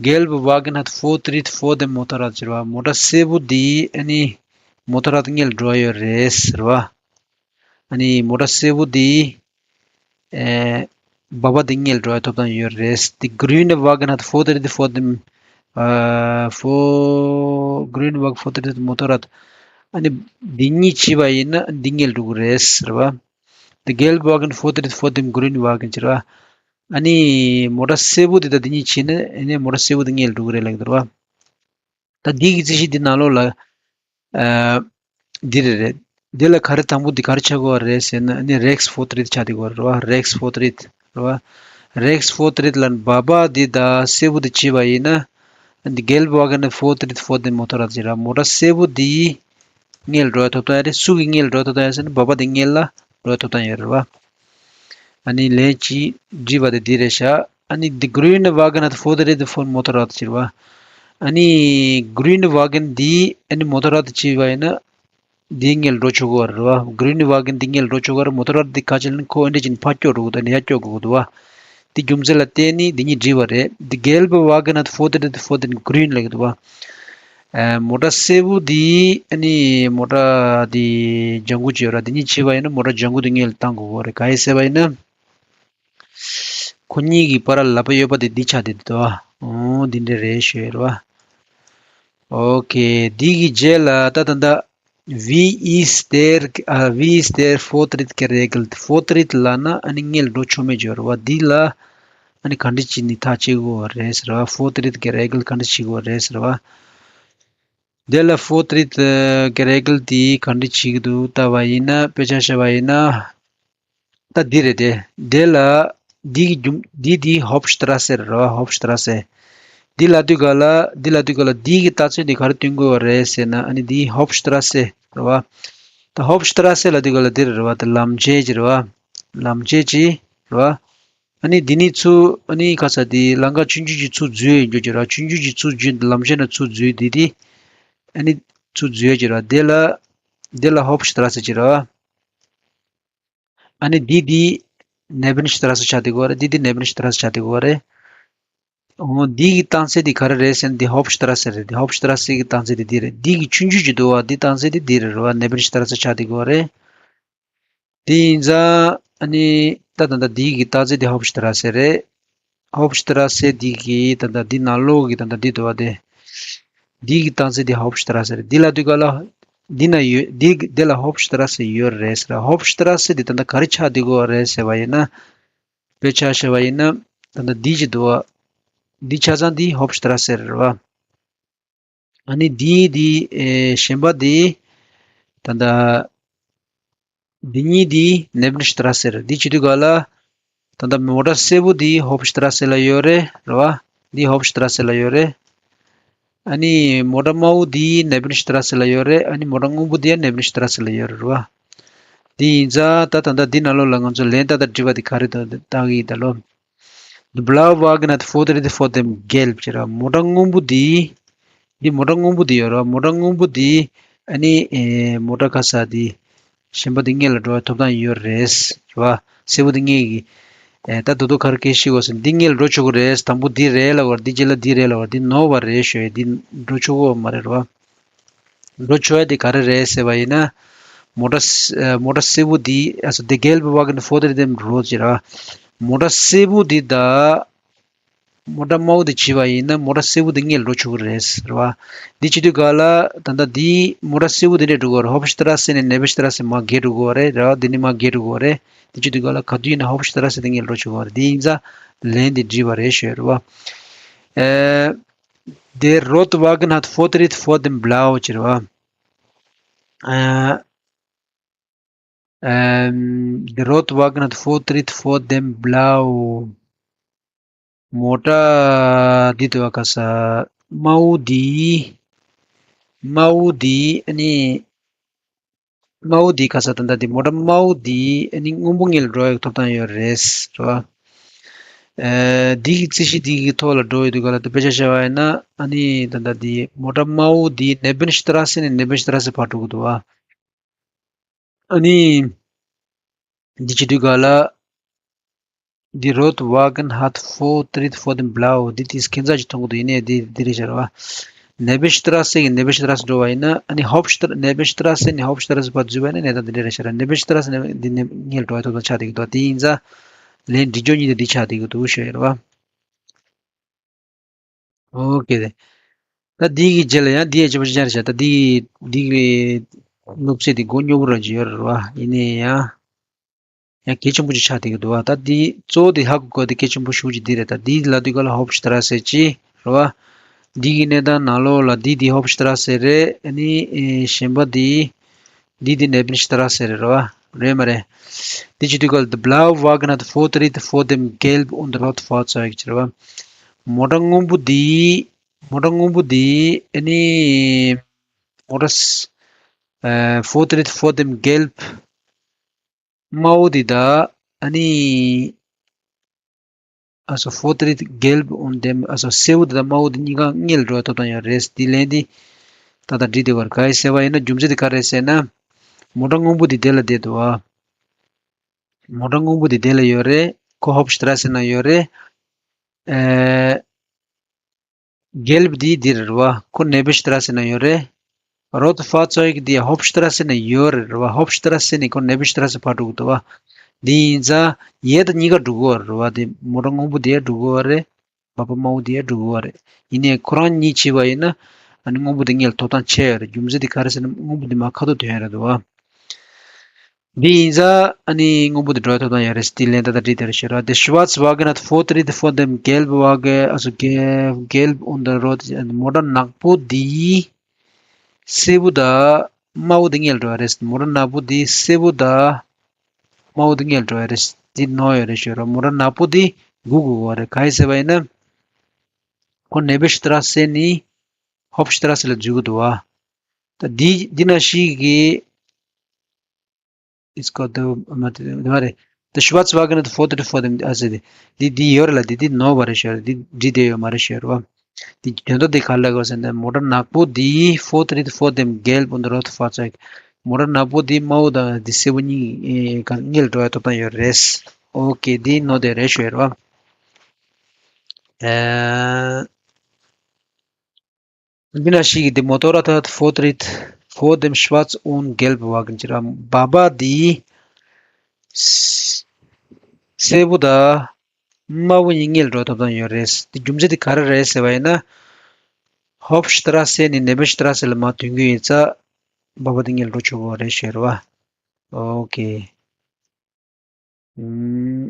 Gelbe Wagen hat Vortritt vor dem Motorrad ཟེར་བ། མོ་ཊ་སེར་པོ་འདི་ཨ་ནི་མོ་ཊ་ར་དང་སྔོན་ལ་འགྲོ་ཡ་ཡོད་རེད་ཟེར་བ། ཨ་ནི་མོ་ཊ་སེར་པོ་འདི། ཨེ། སྦ་སྦ་དེ་སྔོན་ལ་འགྲོ་ཡ་ཐོབ་ཐང་ཡོད་རེད། Die grüne Wagen hat Vortritt vor dem, äh, vor, grüne Wagen Vortritt vor dem Motorrad. ཨ་ནི་འདི་གཉིས་བྱས་པ་ཡིན་ན་འདི་སྔོན་ལ་འགྲོ་གི་རེད་ཟེར་བ། Der gelbe Wagen hat Vortritt vor dem grünen Wagen ཟེར་བ། ཨ་ནི་མོ་ཊ་སེར་པོ་དེ་དང་འདི་གཉིས་བྱས་ན་ཨ་ནི་མོ་ཊ་སེར་པོ་དེ་སྔོན་ལ་འགྲོ་གི་རེད་ལབ་ཀྱི་འདུག་ར་བ། ད་འདི་གི་རྩིས་གཞི་འདི་ནང་ལོགས་ལ། ཨ། འདི་རེད་རེད། འདི་ལ་ག་རེ་དང་པོ་འདི་ག་རེ་ཆགས་ཀྱི་ཡོད་རེད་ཟེར་ན་ཨ་ནི་Rechtsvortritt ཆགས་བསྡད་ཀྱི་ཡོད་རེད་བ། Rechtsvortritt རེད་བ། Rechtsvortritt ལ་སྦ་སྦ་འདི་དང་སེར་པོ་འདི་བྱས་པ་ཡིན་ན། ཨ་འདི་gelbe Wagen hat Vortritt vor dem Motorrad ཟེར་ར། མོ་ཊ་སེར་པོ་འདི་སྔོན་ལ་འགྲོ་ཡ་ཐོབ་ཐང་ཡོད་རེད། སུ་གི་སྔོན་ལ་འགྲོ་ཡ་ཐོབ་ཐང་ཡོད་ཟེར་ན་སྦ་སྦ་འདི་སྔོན་ལ་འགྲོ་ཡ་ཐོབ་ཐང་ཡོད་རེད་བ། ཨ་ནི་ལན་གཅིག་བྲིས་པ་དེ་འདི་རེད་ཤག་ཨ་ནི་die grüne Wagen hat Vortritt vor dem Motorrad ཟེར་བ། ཨ་ནི་grüne Wagen འདི་ཨ་ནི་Motorrad བྱས་པ་ཡིན་ན་འདི་སྔོན་ལ་འགྲོ་ཆོག་གི་ཡོད་རེད་བ། grüne Wagen འདི་སྔོན་ལ་འགྲོ་ཆོག་གི་ཡོད་རེད། Motorrad འདི་ག་ཅི་ལ་ནི་ཁོ་ཨེ་འདྲ་ཅིག་ཕར་སྐྱོག་འགྲོ་གི་འདུག་ཨ་ནི་ཡར་སྐྱོག་དགོས་ཀྱི་འདུག་བ། འདི་རྒྱུ་མཚན་ལ་བརྟེན་ནས་འདི་གཉིས་བྲིས་པ་རེད། Die gelbe Wagen hat Vortritt vor dem grünen ལབ་ཀྱི་འདུག་བ། ཨ། མོ་ཊ་སེར་པོ་འདི་ཨ་ནི་མོ་ཊ་འདི་ལྗང་གུ་ཅིག་ཡོད་ར། འདི་གཉིས་བྱས་པ་ཡིན་ན་མོ་ཊ་ལྗང་གུ་འདི་སྔོན་ལ་བཏང་དགོས་ཀྱི་ཡོད་རེད། ག་རེ་ཟེར་བ་ཡིན་ན། ཁོ་གཉིས་ཀྱི་བར་ལ་ལབ་པ་ཡོད་པ་དེ་འདི་ཆགས་བསྡད་འདུག་ཨ། འོ་འདི་འདྲ་རེད་ཞུ་ཡ་རེད་བ། ཨོ་ཁེ། འདི་གི་རྗེས་ལ་ད་ད་ད། Wie ist der, äh, wie ist der Vortritt geregelt? Vortritt ལབ་ན་ཨ་ནི་སྔོན་ལ་འགྲོ་ཆོག་མེད་ཅིག་ཡོད་རེད་བ། འདི་ལ་ཨ་ནི་ག་འདྲ་བྱས་ནས་ཐག་གཅོད་དགོས་པ་རེད་ཟེར་བ། Vortritt geregelt ག་འདྲ་བྱེད་དགོས་པ་རེད་ཟེར་བ། དེ་ལ་Vortritt, äh, geregelt དེ་ག་འདྲ་བྱེད་ཀྱི་འདུག་ལྟ་བ་ཡིན་ན། དཔེ་ཆ་བཞག་པ་ཡིན་ན། ད་འདི་རེད་དེ། དེ་ལ་འདི་གི་རྒྱུ་འདི་འདི་Hauptstrasse རེད་བ། Hauptstrasse འདི་ལབ་དུས་ག་ལ་འདི་ལབ་དུས་ག་ལ་འདི་གི་རྟགས་མཚན་འདི་ག་རེ་སྟོན་དགོས་པ་རེད་ཟེར་ན་ཨ་ནི་འདི་Hauptstrasse རེད་བ། ད་Hauptstrasse ལབ་དུས་ག་ལ་འདི་རེད་བ། ད་ལམ་ཆེན་ཅིག་རེད་བ། ལམ་ཆེན་ཅིག་རེད་བ། ཨ་ནི་འདི་ནི་ཚུར་ཨ་ནི་ག་ས་འདི་ལམ་ཁ་ཆུང་ཆུང་ཅིག་ཚུར་འཛུལ་ཡོང་རྒྱུ་ཅིག་རེད་བ། ཆུང་ཆུང་ཅིག་ཚུར་འཛུལ་ལམ་ཆེན་ནང་ཚུར་འཛུལ་འདི་འདི་ཨ་ནི་ཚུར་འཛུལ་ཡོང་རྒྱུ་རེད་བ། དེ་ལ་ འདི་ལ་Hauptstraße་ཟེར་གྱི་རེད་བ། ཨ་ནི་འདི་འདི་Nebenstraße་ཆགས་བསྡད་ཀྱི་ཡོད་རེད། འདི་འདི་Nebenstraße་ཆགས་བསྡད་ཀྱི་ཡོད་རེད། འོ་འདི་གི་རྟགས་མཚན་འདི་ག་རེ་རེད་ཟེར་ན་འདི་Hauptstraße་རེད། འདི་Hauptstraße་གི་རྟགས་མཚན་འདི་འདི་རེད། འདི་གི་ཆུང་ཆུང་ཅིག་འདུག་བ། འདི་རྟགས་མཚན་འདི་འདི་རེད་རེད་བ། Nebenstraße་ཆགས་བསྡད་ཀྱི་ཡོད་རེད། དེ་ཡིན་ཙང་ཨ་ནི་ད་ད་ལྟ་འདི་གི་རྟགས་མཚན་འདི་Hauptstraße་རེད། Hauptstraße་འདི་གི་ད་ལྟ་འདི་ནང་ལོགས་ཀྱི་ད་ལྟ་འདི་འདུག་བ་དེ། འདི་གི་རྟགས་མཚན་འདི་Hauptstraße་རེད། འདི་ལ་དུས་ག་ལ་འདི་ན་ཡོད་འདི་འདི་ལ་Hauptstraße་ཡོད་རེད་ཟེར། Hauptstraße་འདི་ད་ལྟ་ག་རེ་ཆགས་བསྡད་ཀྱི་ཡོད་རེད་ཟེར་བ་ཡིན་ན། དཔེ་ཆ་བཞག་པ་ཡིན་ན་ད་ལྟ་འདི་ཅིག་འདུག་བ། འདི་ཆ་ཚང་འདི་Hauptstraße་རེད་བ། ཨ་ནི་འདི་འདི་ཨེ་གཞན་པ་འདི་ད་ལྟ་འདི་གཉིས་འདི་Nebenstraße་རེད། འདི་བྱེད་དུས་ག་ལ་ད་ལྟ་མོ་ཊ་སེར་པོ་འདི་Hauptstraße་ལ་ཡོད་རེད་རེད་བ། འདི་Hauptstraße་ལ་ཡོད་རེད། ཨ་ནི་མོ་ཊ་དམར་པོ་འདི་Nebenstraße་ལ་ཡོད་རེད། ཨ་ནི་མོ་ཊ་སྔོན་པོ་འདི་ཡང་Nebenstraße་ལ་ཡོད་རེད་རེད་བ། འདི་ཡིན་ཙང་ད་ད་ལྟ་འདི་ནང་ལོགས་ལ་ང་ཚོ་ལན་ཏག་ཏག་འབྲི་བ་འདི་ག་རེ་འདུག་བལྟ་གི་ཡིན་ད་ལོ། The blaue Wagen hat Vortritt vor dem Gelb་ཟེར་བ། མོ་ཊ་སྔོན་པོ་འདི། འདི་མོ་ཊ་སྔོན་པོ་འདི་ཡོད་རེད་བ། མོ་ཊ་སྔོན་པོ་འདི་ཨ་ནི་ཨེ་མོ་ཊ་ཁ་ས་འདི་གཞན་པ་འདི་སྔོན་ལ་འགྲོ་བའི་ཐོབ་ཐང་ཡོད་རེད་རེད་བ། སེར་པོ་འདི་སྔོན་གྱི་ཨེ་ད་དོ་དོ་ག་རེ་སྐད་ཤེས་དགོས་ཟེར་ན་འདི་སྔོན་ལ་འགྲོ་ཆོག་གི་རེད། དང་པོ་འདི་རེད་ལབ་པ་འདི་རྗེས་ལ་འདི་རེད་ལབ་པ་འདི་ནོར་བ་རེད་ཞུ་ཡས། འདི་འགྲོ་ཆོག་གི་མ་རེད་རེད་བ། འགྲོ་ཆོག་ཡ་དེ་ག་རེ་རེད་ཟེར་བ་ཡིན་ན། མོ་ཊ་ཨ་མོ་ཊ་སེར་པོ་འདི་ཨ་སོ་der gelbe Wagen vor dem Rot་ཟེར་བ། མོ་ཊ་སེར་པོ་འདི་དང་། མོ་ཊ་དམར་པོ་འདི་བྱས་པ་ཡིན་ན་མོ་ཊ་སེར་པོ་འདི་སྔོན་འགྲོ་ཆོག་གི་རེད་ཟེར་བ། འདི་བྱེད་དུས་ག་ལ་ད་ལྟ་འདི་མོ་ཊ་སེར་པོ་འདི་འདྲས་འགྲོ་གི་ཡོད་རེད། Hauptstraße་ནས་Nebenstraße་མར་བརྒལ་འགྲོ་གི་ཡོད་རེད་རེད་བ། འདི་ནས་མར་བརྒལ་འགྲོ་གི་ཡོད་རེད། འདི་བྱེད་དུས་ག་ལ་ག་དུས་ཡིན་ན་Hauptstraße་འདི་སྔོན་འགྲོ་ཆོག་གི་ཡོད་རེད། འདི་ཡིན་ཙང་ལན་འདི་འགྲིག་པ་རེད་ཞུ་ཡ་རེད་བ། ཨེ། Der rote Wagen hat Vortritt vor dem Blau་ཟེར་བ། ཨ། ཨམ། Der rote Wagen hat Vortritt vor dem Blau། མོ་ཊ་འདི་དུ་བ་ག་ས། དམར་པོ་འདི། དམར་པོ་འདི་ཨ་ནི། དམར་པོ་འདི་ག་ས་ད་ལྟ་འདི་མོ་ཊ་དམར་པོ་འདི་ཨ་ནི་སྔོན་པོ་སྔོན་ལ་འགྲོ་ཡག་ཐོབ་ཐང་ཡོད་རེད་རེད་བ། ཨེ། འདི་གི་རྩིས་གཞི་འདི་གི་ཐོག་ལ་འགྲོ་ཡོད་དུས་ག་ལ་ད་དཔེ་ཆ་བཞག་པ་ཡིན་ན་ཨ་ནི་ད་ལྟ་འདི་མོ་ཊ་དམར་པོ་འདི་Nebenstraße་ནས་Nebenstraße་བར་འགྲོ་གི་འདུག་བ། ཨ་ནི། འདི་བྱེད་དུས་ག་ལ། Die rote Wagen hat Vortritt vor dem Blau། འདི་དེས་ཁྱད་མཚར་ཅིག་མཐོང་གི་འདུག་ཡིན་ནའི་འདི་འདི་རེད་ཤག་རེད་བ། Nebenstraße་གི་Nebenstraße་འགྲོ་བ་ཡིན་ན་ཨ་ནི་Hauptstraße་Nebenstraße་ནས་Hauptstraße་བར་འཛུལ་བ་ཡིན་ན་གནས་སྟངས་འདི་འདྲ་རེད་ཤག་རེད། Nebenstraße་ནས་འདི་ནས་སྔོན་ལ་འགྲོ་བའི་ཐོབ་ཐང་ཆགས་བསྡད་ཀྱི་འདུག་དེ་ཡིན་ཙང་ལན་འགྲིག་རྒྱུ་གཉིས་དེ་འདི་ཆགས་བསྡད་ཀྱི་འདུག་ཞུ་ཡ་རེད་བ། ཨོ་ཀེ་རེད། ད་འདི་གི་རྗེས་ལ་ཡང་འདི་ཡི་རྗེས་པ་ཅིག་ཡང་རེད་ཤག་ད་འདི་འདི་གི་སློབ་ཚན་འདི་མགོ་རྙོག་པོ་རང་ཅིག་ཡོད་རེད་བ། ཡིན་ནའི་ཡང་ཡང་གལ་ཆེན་པོ་ཅིག་ཆགས་བསྡད་ཀྱི་འདུག་བ། ད་འདི་གཙོ་བོ་དེ་ཧ་གོ་དགོས་དེ་གལ་ཆེན་པོ་ཞེ་པོ་ཅིག་འདི་རེད། ད་འདི་ལབ་དུས་ག་ལ་Hauptstraße་ཅིག་རེད་བ། འདི་གི་གནས་སྟངས་ནང་ལོགས་ལ་འདི་འདི་Hauptstraße་རེད། ཨ་ནི་ཨེ་གཞན་པ་འདི་འདི་འདི་Nebenstraße་རེད་རེད་བ། རེད་མ་རེད། འདི་བྱེད་དུས་ག་ལ་the blaue Wagen hat Vortritt vor dem Gelb- und Rotfahrzeug་ཅིག་རེད་བ། མོ་ཊ་སྔོན་པོ་འདི་མོ་ཊ་སྔོན་པོ་འདི་ཨ་ནི་མོ་ཊ་ཨ། Vortritt vor dem Gelb། དམར་པོ་འདི་དང་ཨ་ནི། Also Vortritt gelb und dem also སེར་པོ་འདི་དང་དམར་པོ་འདི་གཉིས་ཀ་སྔོན་ལ་འགྲོ་བའི་ཐོབ་ཐང་ཡོད་རེད། འདི་ལན་འདི་ཏག་ཏག་འགྲིག་བསྡད་པ་རེད། ག་རེ་ཟེར་བ་ཡིན་ན་རྒྱུ་མཚན་འདི་ག་རེ་ཟེར་ན། མོ་ཊ་སྔོན་པོ་འདི་དེ་ལ་བསྡད་འདུག་བ། མོ་ཊ་སྔོན་པོ་འདི་དེ་ལ་ཡོད་རེད། ཁོ་Hauptstraße་ནང་ཡོད་རེད། ཨེ། Gelb་འདི་འདིར་རེད་བ། ཁོ་Nebenstraße་ནང་ཡོད་རེད། Rote Fahrzeug་འདི་Hauptstraße་ནང་ཡོད་རེད་བ། Hauptstraße་ནས་ཁོ་Nebenstraße་བར་འགྲོ་གི་འདུག་བ། འདི་ཡིན་ཙང་ཡས་དང་གཉིས་ཀ་འགྲོ་གི་ཡོད་རེད་བ། འདི་མོ་ཊ་སྔོན་པོ་འདི་ཡང་འགྲོ་གི་ཡོད་རེད། མ་པ་དམར་པོ་འདི་ཡང་འགྲོ་གི་ཡོད་རེད། ཡིན་ནའི་ཁོ་རང་གཉིས་བྱས་པ་ཡིན་ན་ཨ་ནི་སྔོན་པོ་འདི་སྔོན་ལ་ཐོབ་ཐང་ཆད་ཡོད་རེད། རྒྱུ་མཚན་འདི་ག་རེ་ཟེར་ན་སྔོན་པོ་འདི་མར་ཁ་ཐོར་ཐོན་ཡོད་རེད་འདུག་བ། འདི་ཡིན་ཙང་ཨ་ནི་སྔོན་པོ་འདི་འགྲོ་བའི་ཐོབ་ཐང་ཡོད་རེད། འདི་ལན་ཏག་ཏག་འགྲིག་བསྡད་རེད་ཤག་ར། Der schwarze Wagen hat Vortritt vor dem gelben Wagen, also ge- gelb und rot. མོ་ཊ་ནག་པོ་འདི་སེར་པོ་དང་དམར་པོ་འདི་སྔོན་ལ་འགྲོ་བ་རེད། མོ་ཊ་ནག་པོ་འདི་སེར་པོ་དང་དམར་པོ་འདི་སྔོན་ལ་འགྲོ་བ་རེད། འདི་ནོར་ཡོད་རེད་ཤག་ར། མོ་ཊ་ནག་པོ་འདི་སྒུག་དགོས་པ་རེད། གང་ཡིན་ཟེར་བ་ཡིན་ན་ཁོ་Nebenstraße་ནས་Hauptstraße་ལ་འཛུལ་གི་འདུག་བ། ད་འདི་འདི་ནང་བཞིན་གྱི Ist gerade, མ་དེ་མ་རེད། Der schwarze Wagen hat Vortritt vor dem, also འདི་འདི་ཡོད་རེད་ལ། འདི་འདི་ནོར་བ་རེད་ཤག་ར། འདི་འགྲིག་བསྡད་ཡོད་མ་རེད་ཤག་ར་བ། འདི་དོན་དག་འདི་ག་རེ་ལབ་དགོས་ཟེར་ན་མོ་ཊ་ནག་པོ་འདི་Vortritt vor dem gelben und roten Fahrzeug། མོ་ཊ་ནག་པོ་འདི་དམར་པོ་དང་འདི་སེར་པོ་གཉིས་ཀྱི་སྔོན་ལ་འགྲོ་ཡ་ཐོབ་ཐང་ཡོད་རེད། ཨོ་ཀེ། འདི་ནོར་དེ་རེད་ཞུ་ཡ་རེད་བ། ཨེ། འདི་ན་ཞིག་གི་འདི་མོ་ཊ་ད་ཕོར་ཏྲིད་ཕོར་ཌེམ་ཤ་ཝར་ཚ་ཨུན་གེལ་བ་གིན་ཅི་ར་བ་བ་འདི་སེར་པོ་དང་དམར་པོ་གཉིས་སྔོན་ལ་འགྲོ་ཐོབ་ཐང་ཡོད་རེད། འདི་རྒྱུ་མཚན་འདི་ག་རེ་རེད་ཟེར་བ་ཡིན་ན། ཧོབ་ཤི་ཏ་ར་སེ་ནས་ནེ་བེན་ཤི་ཏ་ར་སེ་ལ་མར་ཐོན་གྱི་ཡིན་ཙང་བ་བ་འདི་སྔོན་ལ་འགྲོ་ཆོག་གི་རེད་ཞུ་ཡ་རེད་བ། ཨོ་ཀེ། ཨུམ།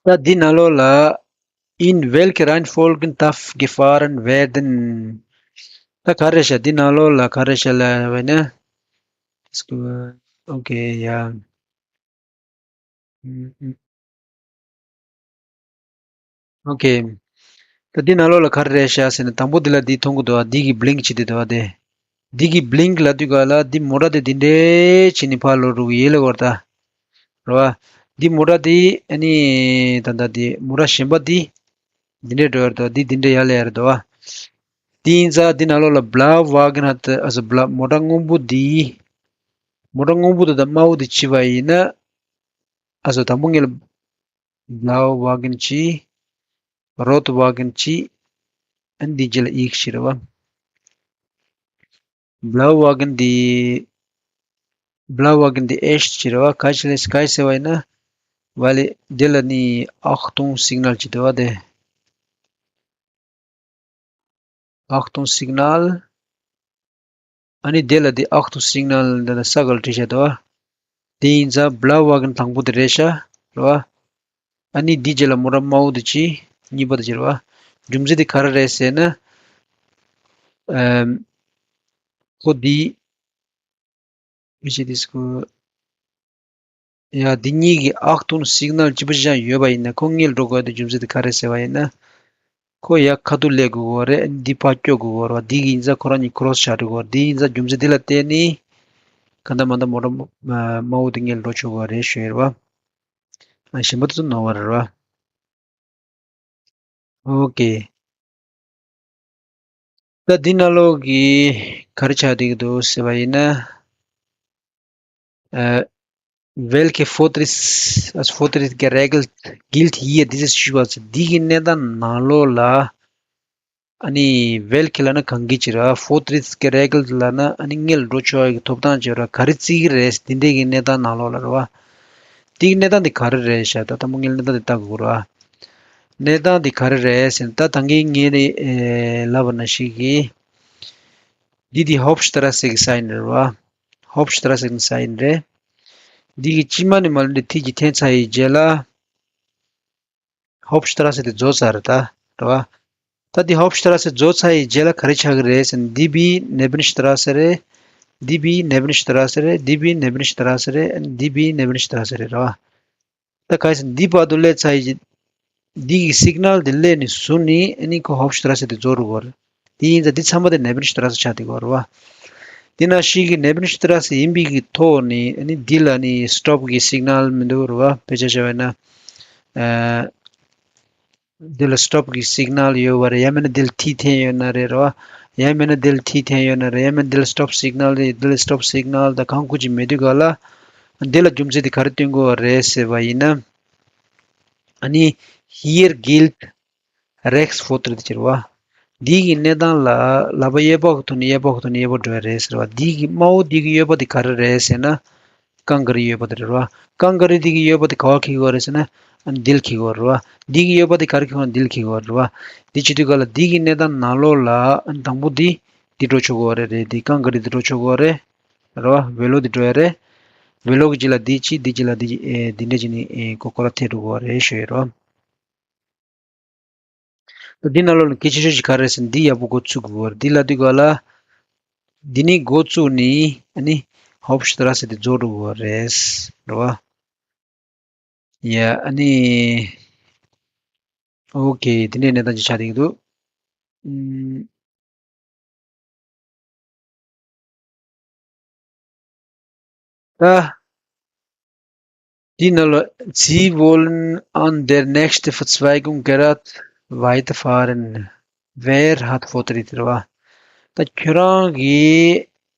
ད་འདི་ནང་ལོགས་ལ། In welche Reihenfolgen darf gefahren werden? ད་ག་རེ་ཤ་འདི་ནང་ལོགས་ལ་ག་རེ་ཤ་ལ་བས་ན། ཨོ་ཀེ་ཡ། ཨོ་ཀེ། ད་འདི་ནང་ལོགས་ལ་ག་རེ་རེད་ཤག་ཟེར་ན། དང་པོ་འདི་ལ་འདི་མཐོང་གི་འདུག་བ། འདི་གི་བླིང་བྱེད་དེ་འདུག་བ་དེ། འདི་གི་བླིང་ལབ་དུས་ག་ལ་འདི་མོ་ཊ་དེ་འདི་འདྲས་བྱས་ནས་ཕར་ལོག་འགྲོ་གི་ཡོད་ལབ་དགོས་རེད་ད། རེད་བ། འདི་མོ་ཊ་དེ་ཨ་ནི་ད་ལྟ་འདི་མོ་ཊ་གཞན་པ་འདི་འདི་འདྲས་འགྲོ་ཡ་རེད་དོ། འདི་འདི་འདྲས་ཡར་སླེབས་ཡ་རེད་དོ་བ། དེ་ཡིན་ཙང་འདི་ནང་ལོགས་ལ་བླའུ་ཝ་གེན་ཧ་ད་ཨ་ཟོ་བླ་མོ་ཊ་སྔོན་པོ་འདི། མོ་ཊ་སྔོན་པོ་དེ་དང་དམར་པོ་དེ་བྱས་པ་ཡིན་ན། ཨ་ཟོ་དང་པོ་ངེད་ལ་བླའུ་ཝ་གེན་གཅིག་རོ་ཏ་ཝ་གེན་གཅིག་ཨ་ནི་འདི་རྗེས་ལ་ཨིག་ཞིག་རེད་བ། བླའུ་ཝ་གེན་འདི་བླའུ་ཝ་གེན་འདི་ཨེ་ཤི་ཅིག་རེད་བ། ག་ཅི་ལས་ག་ཅི་ཟེར་བ་ཡིན་ན། ཝ་ལེ་འདི་ལ་ནི་ཨག་ཏུང་སིག་ནལ་ཅིག་འདུག་བ་དེ། ཨག་ཏུང་སིག་ནལ། ཨ་ནི་དེ་ལ་དེ་ཨག་ཏུང་སིག་ནལ་འདི་ལ་ས་ག་ལ་བྲིས་བཞག་འདུག་བ། དེ་ཡིན་ཙང་བླའུ་ཝ་གེན་དང་པོ་དེ་རེད་ཤག་རེད་བ། ཨ་ནི་འདི་རྗེས་ལ་མོ་ཊ་དམར་པོ་དེ་གཅིག་གཉིས་པ་དེ་གཅིག་རེད་བ། རྒྱུ་མཚན་དེ་ག་རེ་རེད་ཟེར་ན། ཨམ། ཁོ་འདི། མི་ཤེས་དེ་སྐུ། ཡ་འདི་གཉིས་ཀྱི་ཨག་ཏུང་སིག་ནལ་གཅིག་པ་གཅིག་རྐྱང་ཡོད་པ་ཡིན་ན་ཁོ་སྔོན་ལ་འགྲོ་དགོས་དེ་རྒྱུ་མཚན་དེ་ག་རེ་ཟེར་བ་ཡིན་ན། ཁོ་ཡ་ཁ་ཐུག་སླེབས་དགོས་ཀྱི་རེད། འདི་ཕར་སྐྱོད་དགོས་ཀྱི་རེད་བ། འདི་ཡིན་ཙང་ཁོ་རང་གཉིས་ཁོ་རོ་སི་བྱ་འགྲོ་གི་རེད། འདི་ཡིན་ཙང་རྒྱུ་མཚན་འདི་ལ་བརྟེན་ནས་གང་ལྟར་མ་ལྟར་མོ་ཊ་དམར་པོ་དེ་སྔོན་ལ་འགྲོ་ཆོག་གི་རེད་ཞུ་ཡ་རེད་བ། ཨ་གཞན་པ་དེ་ཚོ་ནོར་བ་རེད་བ། ཨོ་ཀེ། ད་འདི་ནང་ལོགས་ཀྱི་ག་རེ་ཆགས་བསྡད་ཀྱི་འདུག་ཟེར་བ་ཡིན་ན། ཨ། Welche Fortschritts, also Fortschritt geregelt gilt hier dieses Schuhwasser? འདི་གི་གནས་སྟངས་ནང་ལོགས་ལ། ཨ་ནི་welche ལབ་ན་གང་གི་ཅི་ར། Fortschritts geregelt ལབ་ན་ཨ་ནི་སྔོན་ལ་འགྲོ་ཆོག་ཡ་གི་ཐོབ་ཐང་ཅི་ར་ག་རེ་བརྩི་གི་རེད། འདི་འདྲའི་གི་གནས་སྟངས་ནང་ལོགས་ལ་རེད་བ། འདི་གི་གནས་སྟངས་འདི་ག་རེ་རེད་ཤག་ད་ལྟ་མོ་ངས་གནས་སྟངས་འདི་ལྟ་དགོས་ར། གནས་སྟངས་འདི་ག་རེ་རེད་ཟེར་ན། ད་ད་གིན་ངས་ནི་ཨེ་ལབ་པ་ནང་བཞིན་གི། འདི་འདི་ཧོབ་ཤི་ཏ་ར་སེ་གི་ས་ཡིན་རེད་བ། ཧོབ་ཤི་ཏ་ར་སེ་གི་ས་ཡིན་རེད། འདི་གི་དཀྱིལ་མ་ནས་མར་འདི་ཐིག་གི་འཐེན་ཚར་ཡི་རྗེས་ལ། ཧོབ་ཤི་ཏ་ར་སེ་དེ་རྫོགས་ཚར་རེད་ད། རེད་བ། ད་འདི་ཧོབ་ཤི་ཏ་ར་སེ་རྫོགས་ཚར་ཡི་རྗེས་ལ་ག་རེ་ཆགས་ཀྱི་རེད་ཟེར་ན། འདི་བི་ནེ་བིན་ཤི་ཏ་ར་སེ་རེད། འདི་བི་ནེ་བིན་ཤི་ཏ་ར་སེ་རེད། འདི་བི་ནེ་བིན་ཤི་ཏ་ར་སེ་རེད། འདི་བི་ནེ་བིན་ཤི་ཏ་ར་སེ་རེད། རེད་བ། ད་ག་རེ་ཟེར་ན་འདི་བར་དུ་སླེབས་ཚར་ཡི། འདི་གི་སིག་ནལ་དེ་སླེབས་ནས་བཟུང་ནས་ཨ་ནི་ཁོ་ཧོབ་ཤི་ཏ་ར་སེ་དེ་རྫོགས་འགྲོ་གི་རེད། དེ་ཡིན་ཙང་འདི་ཚང་མ་དེ་ནེ་བིན་ཤི་ཏ་ར་སེ་ཆགས་བསྡད་ཀྱི་ཡོད་རེད་བ། དེ་ནང་བཞིན་གྱི་ནེ་བིན་ཤི་ཏ་ར་སེ་ཡིན་པའི་གི་ཐོག་ནས་ཨ་ནི་འདི་ལ་ནི་སི་ཊོབ་གི་སིག་ནལ་མི་འདུག་རེད་བ། དཔེ་ཆ་བཞག་པ་ཡིན་ན། ཨ། འདི་ལ་སི་ཊོབ་གི་སིག་ནལ་ཡོད་པ་རེད། ཡང་མིན་ན་འདི་ལ་ཐིག་འཐེན་ཡོད་ན་རེད་རེད་བ། ཡང་མིན་ན་འདི་ལ་ཐིག་འཐེན་ཡོད་ན་རེད། ཡང་མིན་ན་འདི་ལ་སི་ཊོབ་སིག་ནལ་རེད། འདི་ལ་སི་ཊོབ་སིག་ནལ་དང་གང་དགོས་ཅིག་མེད་དུས་ག་ལ། འདི་ལ་རྒྱུ་མཚན་དེ་ག་རེ་སྟོན་དགོས་པ་རེད་ཟེར་བ་ཡིན་ན། ཨ་ནི་hier gilt rechts vor Tritt ཟེར་བ། འདི་གི་གནས་སྟངས་ལ་ལག་པ་གཡས་པ་གི་ཐོག་ནས་གཡས་པ་གི་ཐོག་ནས་གཡས་པ་འགྲོ་ཡ་རེད་ཟེར་བ། འདི་གི་དམར་པོ་འདི་གི་གཡོན་པ་དེ་ག་རེ་རེད་ཟེར་ན། རྐང་ག་རི་གཡོན་པ་དེ་རེད་བ། རྐང་ག་རི་འདི་གི་གཡོན་པ་དེ་ག་བ་འཁེལ་གྱི་ཡོད་རེད་ཟེར་ན། ཨ་ནི་འདི་ལ་འཁེལ་གྱི་ཡོད་རེད་བ། འདི་གི་གཡོན་པ་དེ་ག་རེ་འཁེལ་གྱི་ཡོད་རེད་ན་འདི་ལ་འཁེལ་གྱི་ཡོད་རེད་བ། འདི་བྱེད་དུས་ག་ལ་འདི་གི་གནས་སྟངས་ནང་ལོགས་ལ་ཨ་ནི་དང་པོ་འདི་འདི་འགྲོ་ཆོག་གི་ཡོད་རེད། རེད། འདི་རྐང་ག་རི་འདི་འགྲོ་ཆོག་གི་ཡོད་རེད། རེད་བ། ཝེ་ལོ་འདི་འགྲོ་ཡ་རེད། ཝེ་ལོ་གི་རྗེས་ལ་འདི་གཅིག་འདི་གཅིག་ལ་འདི་གཅིག་ཨེ་འདི་འདྲ་བྱས་ནས་ཨེ་ཁོ་ཁོ་ར་ཐེབས་འགྲོ་གི་ཡོད་རེད་ཞུ་ཡ་རེད་བ། འདི་ནང་ལོགས་ལ་གལ་ཆེ་ཤོས་ཤིག་ག་རེ་རེད་ཟེར་ན། འདི་ཡག་པོ་འགོ་ཚུགས་དགོས་པ་རེད། འདི་ལབ་དུས་ག་ལ། འདི་ནས་འགོ་བཙུགས་ནས་ཨ་ནི་ཧོབ་ཤི་ཏ་ར་སེ་དེ་རྫོགས་འགྲོ་དགོས་པ་རེད། རེད་བ། ཡ་ཨ་ནི། ཨོ་ཀེ། འདི་འདྲའི་གནས་སྟངས་ཅིག་ཆགས་བསྡད་ཀྱི་འདུག་ཨུམ། ད། འདི་ནང་ལ། Sie wollen an der nächsten Verzweigung gerade weiterfahren. Wer hat Vortritt? རེད་བ། ད་ཁྱོད་རང་གིས་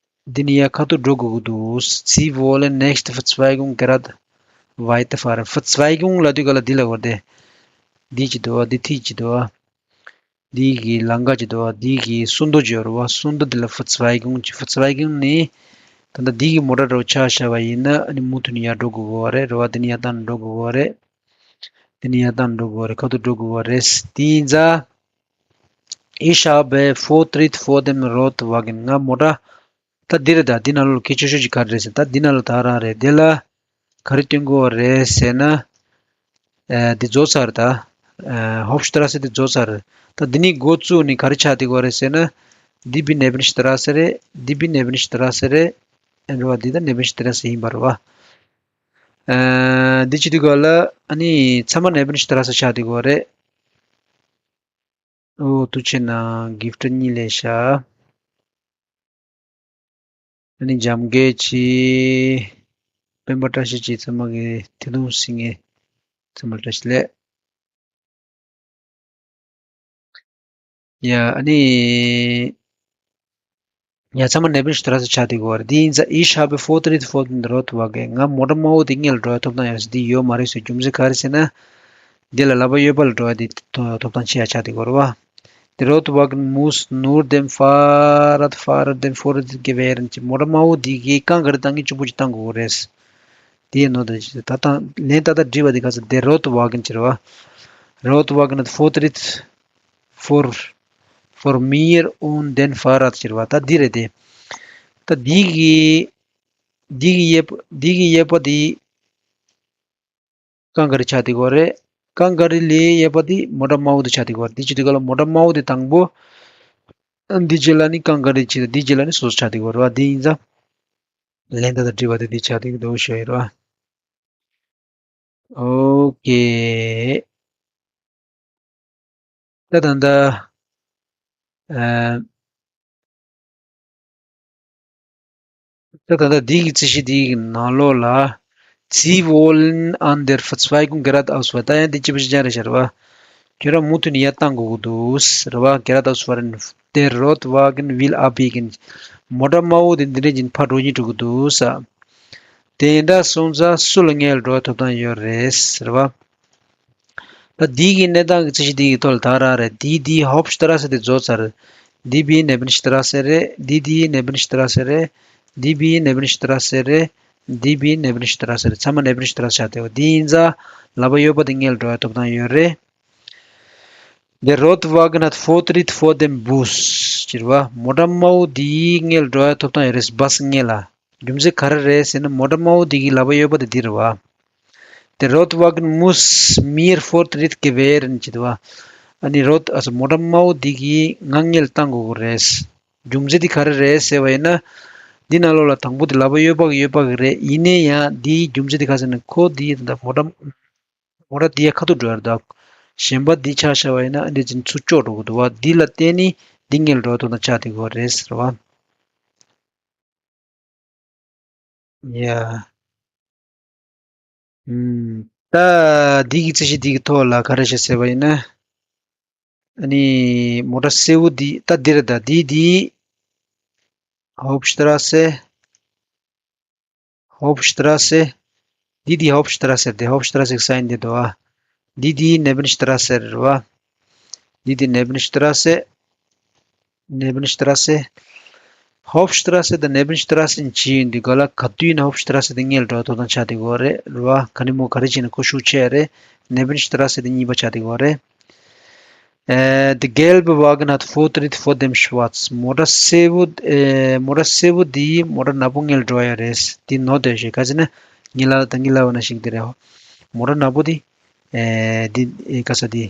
འདི་ནས་ཡར་ཁ་ཐུག་འགྲོ་དགོས་ཀྱི་འདུག Sie wollen nächste Verzweigung gerade weiterfahren. Verzweigung ལབ་དུས་ག་ལ་འདི་ལབ་དགོས་རེད་དེ། འདི་ཅིག་འདུག་བ། འདི་ཐིག་ཅིག་འདུག་བ། འདི་གི་ལམ་ཁ་ཅིག་འདུག་བ། འདི་གི་སུན་དོ་ཅིག་ཡོད་རེད་བ། སུན་དོ་འདི་ལ་Verzweigung ཅིག Verzweigung ནི་ད་ལྟ་འདི་གི་མོ་ཊ་འདྲ་བོ་ཆ་བཞག་པ་ཡིན་ན། ཨ་ནི་མུ་མཐུད་ནས་ཡར་འགྲོ་དགོས་ཀྱི་ཡོད་རེད། རེད་བ། འདི་ནས་ཡར་བཏང་འགྲོ་དགོས་ཀྱི་ཡོད་རེད། འདི་ནས་ཡར་བཏང་འགྲོ་དགོས་རེད། ཁ་ཐུག་འགྲོ་དགོས་རེད། དེ་ཡིན་ཙང་Ich habe Vortritt vor dem roten Wagen. ང་མོ་ཊ། ད་འདི་རེད་ད། འདི་ནང་ལོགས་གལ་ཆེ་ཤོས་ཅིག་ག་རེ་རེད་ཟེར། ད་འདི་ནང་ལ་ད་རང་རེད། དེ་ལ་ག་རེ་སྟོན་དགོས་རེད་ཟེར་ན། ཨེ། འདི་རྫོགས་ཚར་ད། ཨེ། Hauptstraße འདི་རྫོགས་ཚར། ད་འདི་ནས་འགོ་བཙུགས་ནས་ག་རེ་ཆགས་བསྡད་ཀྱི་ཡོད་རེད་ཟེར་ན། འདི་བི་ནེ་བིན་ཤི་ཏི་ར་སེ་རེད། འདི་བི་ནེ་བིན་ཤི་ཏི་ར་སེ་རེད། ཨེ། རེད་བ། འདི་ད་ནེ་བིན་ཤི་ཏི་ར་སེ་ཡིན་པ་རེད་བ། ཨ། འདི་བྱེད་དུས་སྒང་ལ་ཨ་ནི་ཚང་མ་ནེ་བིན་ཤི་ཏི་ར་སེ་ཆགས་བསྡད་ཀྱི་ཡོད་རེད། ཨོ། ཐུགས་རྗེ་གནང་། གིཕ་ཊི་གཉིས་སླེབས་ཤག་ཨ་ནི་འཇམ་དགའ་བྱེད། སྤེན་པ་བཀྲ་ཤིས་བྱེད། ཚང་མ་གི་ཐེ་ཐུང་སྲིད་ངེས། ཚང་མ་བཀྲ་ཤིས་བདེ་ལེགས། ཡ། ཨ་ནི། ཡ། ཚང་མ་ནེ་བིན་ཤི་ཏི་ར་སེ་ཆགས་བསྡད་ཀྱི་ཡོད་རེད། འདི་ཡིན་ཙང་Ich habe Vortritt vor dem roten Wagen. ང་མོ་ཊ་དམར་པོ་དེ་སྔོན་ལ་འགྲོ་ཡ་ཐོབ་ཐང་ཡོད་ཟེར། འདི་ཡོད་མ་རེད་ཟེར། རྒྱུ་མཚན་ག་རེ་ཟེར་ན། འདི་ལ་ལག་པ་གཡས་པ་ལ་འགྲོ་ཡ་དེ་ཐོབ་ཐང་ཆེ་ཡ་ཆགས་བསྡད་ཀྱི་ཡོད་རེད་བ། Der rote Wagen muss nur dem Fahrradfahrer den Vortritt gewähren. ཅེས། མོ་ཊ་དམར་པོ་འདི་གིས་རྐང་ག་རེ་བཏང་གིན་གཅིག་པོ་ཅིག་བཏང་དགོས་ཀྱི་རེད། དེའི་ནང་དུ་ད་ལྟ་ལན་ད་ལྟ་བྲིས་པ་འདི་ག་ཚོད། Der rote Wagen ཅེས་རེད་བ། Rote Wagen hat Vortritt vor, vor mir und den Fahrrad ཅེས་རེད་བ། ད་འདི་རེད་དེ། ད་འདི་གི་འདི་གི་གཡས་པ། འདི་གི་གཡས་པ་འདི་རྐང་ག་རེ་ཆགས་བསྡད་ཀྱི་ཡོད་རེད། རྐང་ག་རེ་ལས་གཡས་པ་འདི་མོ་ཊ་དམར་པོ་འདི་ཆགས་བསྡད་ཀྱི་ཡོད་རེད། འདི་བྱེད་དུས་སྒང་ལ་མོ་ཊ་དམར་པོ་འདི་དང་པོ། འདི་རྗེས་ལ་ནི་རྐང་ག་རེ་བྱེད། འདི་རྗེས་ལ་ནི་སོ་སོ་ཆགས་བསྡད་ཀྱི་ཡོད་རེད་བ། འདི་ཡིན་ཙང་། ལན་ད་ལྟ་བྲིས་པ་དེ་འདི་ཆགས་བསྡད་ཀྱི་འདུག་ཞུ་ཡི་རེད་བ། ཨོ་ཀེ། ད་ད་ལྟ། ཨ། ད་ད་ལྟ་འདི་གི་རྩིས་གཞི་འདི་གི་ནང་ལོགས་ལ། Sie wollen an der Verzweigung geradeaus fahren. ད་ཡང་འདི་གཅིག་པ་གཅིག་རྐྱང་རེད་ཤག་རེད་བ། ཁྱོད་རང་མུ་མཐུད་ནས་ཡར་བཏང་དགོས་ཀྱི་འདུག་རེད་བ། Geradeaus fahren. Der rote Wagen will abbiegen. མོ་ཊ་དམར་པོ་དེ་འདི་འདྲ་བྱས་ནས་ཕར་འགྲོ་གིན་འགྲོ་གི་འདུག་ས། དེ་འདྲ་སོང་ཙང་སུ་ལ་སྔོན་ལ་འགྲོ་བའི་ཐོབ་ཐང་ཡོད་རེད་ཟེར་བ། ད་འདི་གི་གནས་སྟངས་ཀྱི་རྩིས་གཞི་འདི་གི་ཐོག་ལ་ད་རང་རེད། འདི་འདི་Hauptstraße དེ་རྫོགས་ཚར། འདི་བི་ནེ་བིན་ཤི་ཏི་ར་སེ་རེད། འདི་འདི་ནེ་བིན་ཤི་ཏི་ར་སེ་རེད། འདི་བི་ནེ་བིན་ཤི་ཏི་ར་སེ་རེད། འདི་བི་ནེ་བིན་ཤི་ཏི་ར་སེ་རེད། ཚང་མ་ནེ་བིན་ཤི་ཏི་ར་སེ་ཆགས་བསྡད་ཡོད། འདི་ཡིན་ཙང་ལག་པ་གཡས་པ་དེ་སྔོན་ལ་འགྲོ་བའི་ཐོབ་ཐང་ཡོད་རེད། Der rote Wagen hat Vortritt vor dem Bus ཟེར་བ། མོ་ཊ་དམར་པོ་འདིའི་སྔོན་ལ་འགྲོ་བའི་ཐོབ་ཐང་ཡོད་རེད། བྷ་སི་སྔོན་ལ། རྒྱུ་མཚན་ག་རེ་རེད་ཟེར་ན། མོ་ཊ་དམར་པོ་འདི་གི་ལག་པ་གཡས་པ་དེ་འདི་རེད་བ། Der rote Wagen muss mir Vortritt gewähren ཅེས་བ། ཨ་ནི་རོ། ཨ་སོ། མོ་ཊ་དམར་པོ་འདི་གིས་ང་སྔོན་ལ་བཏང་དགོས་ཀྱི་རེད། རྒྱུ་མཚན་འདི་ག་རེ་རེད་ཟེར་བ་ཡིན་ན། འདི་ནང་ལོགས་ལ་དང་པོ་དེ་ལག་པ་གཡས་པ་གི་གཡས་པ་གི་རེད། ཡིན་ན་ཡང་འདིའི་རྒྱུ་མཚན་འདི་ག་ཟེར་ན། ཁོ་འདི་ད་མོ་ཊ། མོ་ཊ་འདི་ཡ་ཁ་ཐུག་འགྲོ་ཡ་རེད་ད། གཞན་པ་འདི་ཆ་བཞག་པ་ཡིན་ན་འདི་ཚོ་ཚུར་ཕྱོགས་འགྲོ་གི་འདུག་བ། འདི་ལ་བརྟེན་ནས་འདི་སྔོན་ལ་འགྲོ་བའི་ཐོབ་ཐང་ཆགས་བསྡད་ཀྱི་ཡོད་རེད་ཟེར་བ། ཡ། ཨུམ། ད་འདི་གི་རྩིས་གཞི་འདི་གི་ཐོག་ལ་ག་རེ་བྱས་ཟེར་བ་ཡིན་ན། ཨ་ནི་མོ་ཊ་སེར་པོ་འདི་ད་འདི་རེད་ད། འདི་འདི་Hauptstraße། Hauptstraße། འདི་འདི་Hauptstraße་རེད་དེ། Hauptstraße་གི་ས་ཡིན་འདི་འདུག་ཨ། འདི་འདི་Nebenstraße་རེད་བ། འདི་འདི་Nebenstraße། Nebenstraße། Hauptstraße་དང་Nebenstraße་གཉིས་ཡིན་དུས་ག་ལ་ག་དུས་ཡིན་ན་Hauptstraße་དེ་སྔོན་ལ་འགྲོ་བའི་ཐོབ་ཐང་ཆགས་བསྡད་ཀྱི་ཡོད་རེད་རེད་བ། ག་ནས་མོ་ག་རེ་བྱས་ན་ཁོ་ཤུགས་ཆེ་ཡ་རེད། Nebenstraße་དེ་གཉིས་པ་ཆགས་བསྡད་ཀྱི་ཡོད་རེད། ཨེ། Der gelbe Wagen hat Vortritt vor dem Schwarz. མོ་ཊ་སེར་པོ། ཨེ། མོ་ཊ་སེར་པོ་འདིས་མོ་ཊ་ནག་པོ་སྔོན་ལ་འགྲོ་ཡ་རེད། འདི་ནོར་བསྡད་ཤག་ག་ཟེར་ན། ངས་ལབ་ད་ངས་ལབ་པ་ནང་བཞིན་འདི་རེད། མོ་ཊ་ནག་པོ་འདི། ཨེ། འདི། ཨེ། ག་ས་འདི།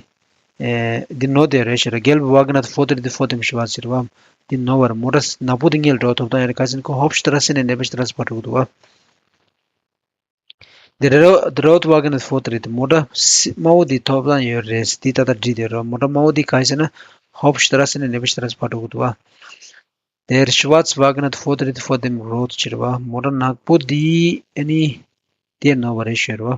ཨེ། འདི་ནོར་བསྡད་རེད་ཤག་ར། Gelbe Wagen hat Vortritt vor dem Schwarz་ཟེར་བ། འདི་ནོར་བ་རེད། མོ་ཊ་ནག་པོ་འདི་སྔོན་ལ་འགྲོ་ཐོབ་ཐང་ཡོད་རེད། ག་ཟེར་ན་ཁོ་Hauptstraße་ནས་Nebenstraße་བར་འགྲོ་གི་འདུག་བ། Der ro-, der rote Wagen hat Vortritt. མོ་ཊ་སེ། དམར་པོ་འདི་ཐོབ་ཐང་ཡོད་རེད། འདི་ད་ལྟ་བྲིས་བསྡད་རེད། མོ་ཊ་དམར་པོ་འདི་ག་རེ་ཟེར་ན་Hauptstraße་ནས་Nebenstraße་བར་འགྲོ་གི་འདུག་བ། Der schwarze Wagen hat Vortritt vor dem roten་ཟེར་བ། མོ་ཊ་ནག་པོ་འདི་ཨ་ནི་དེ་ནོར་བ་རེད་ཞུ་རེད་བ།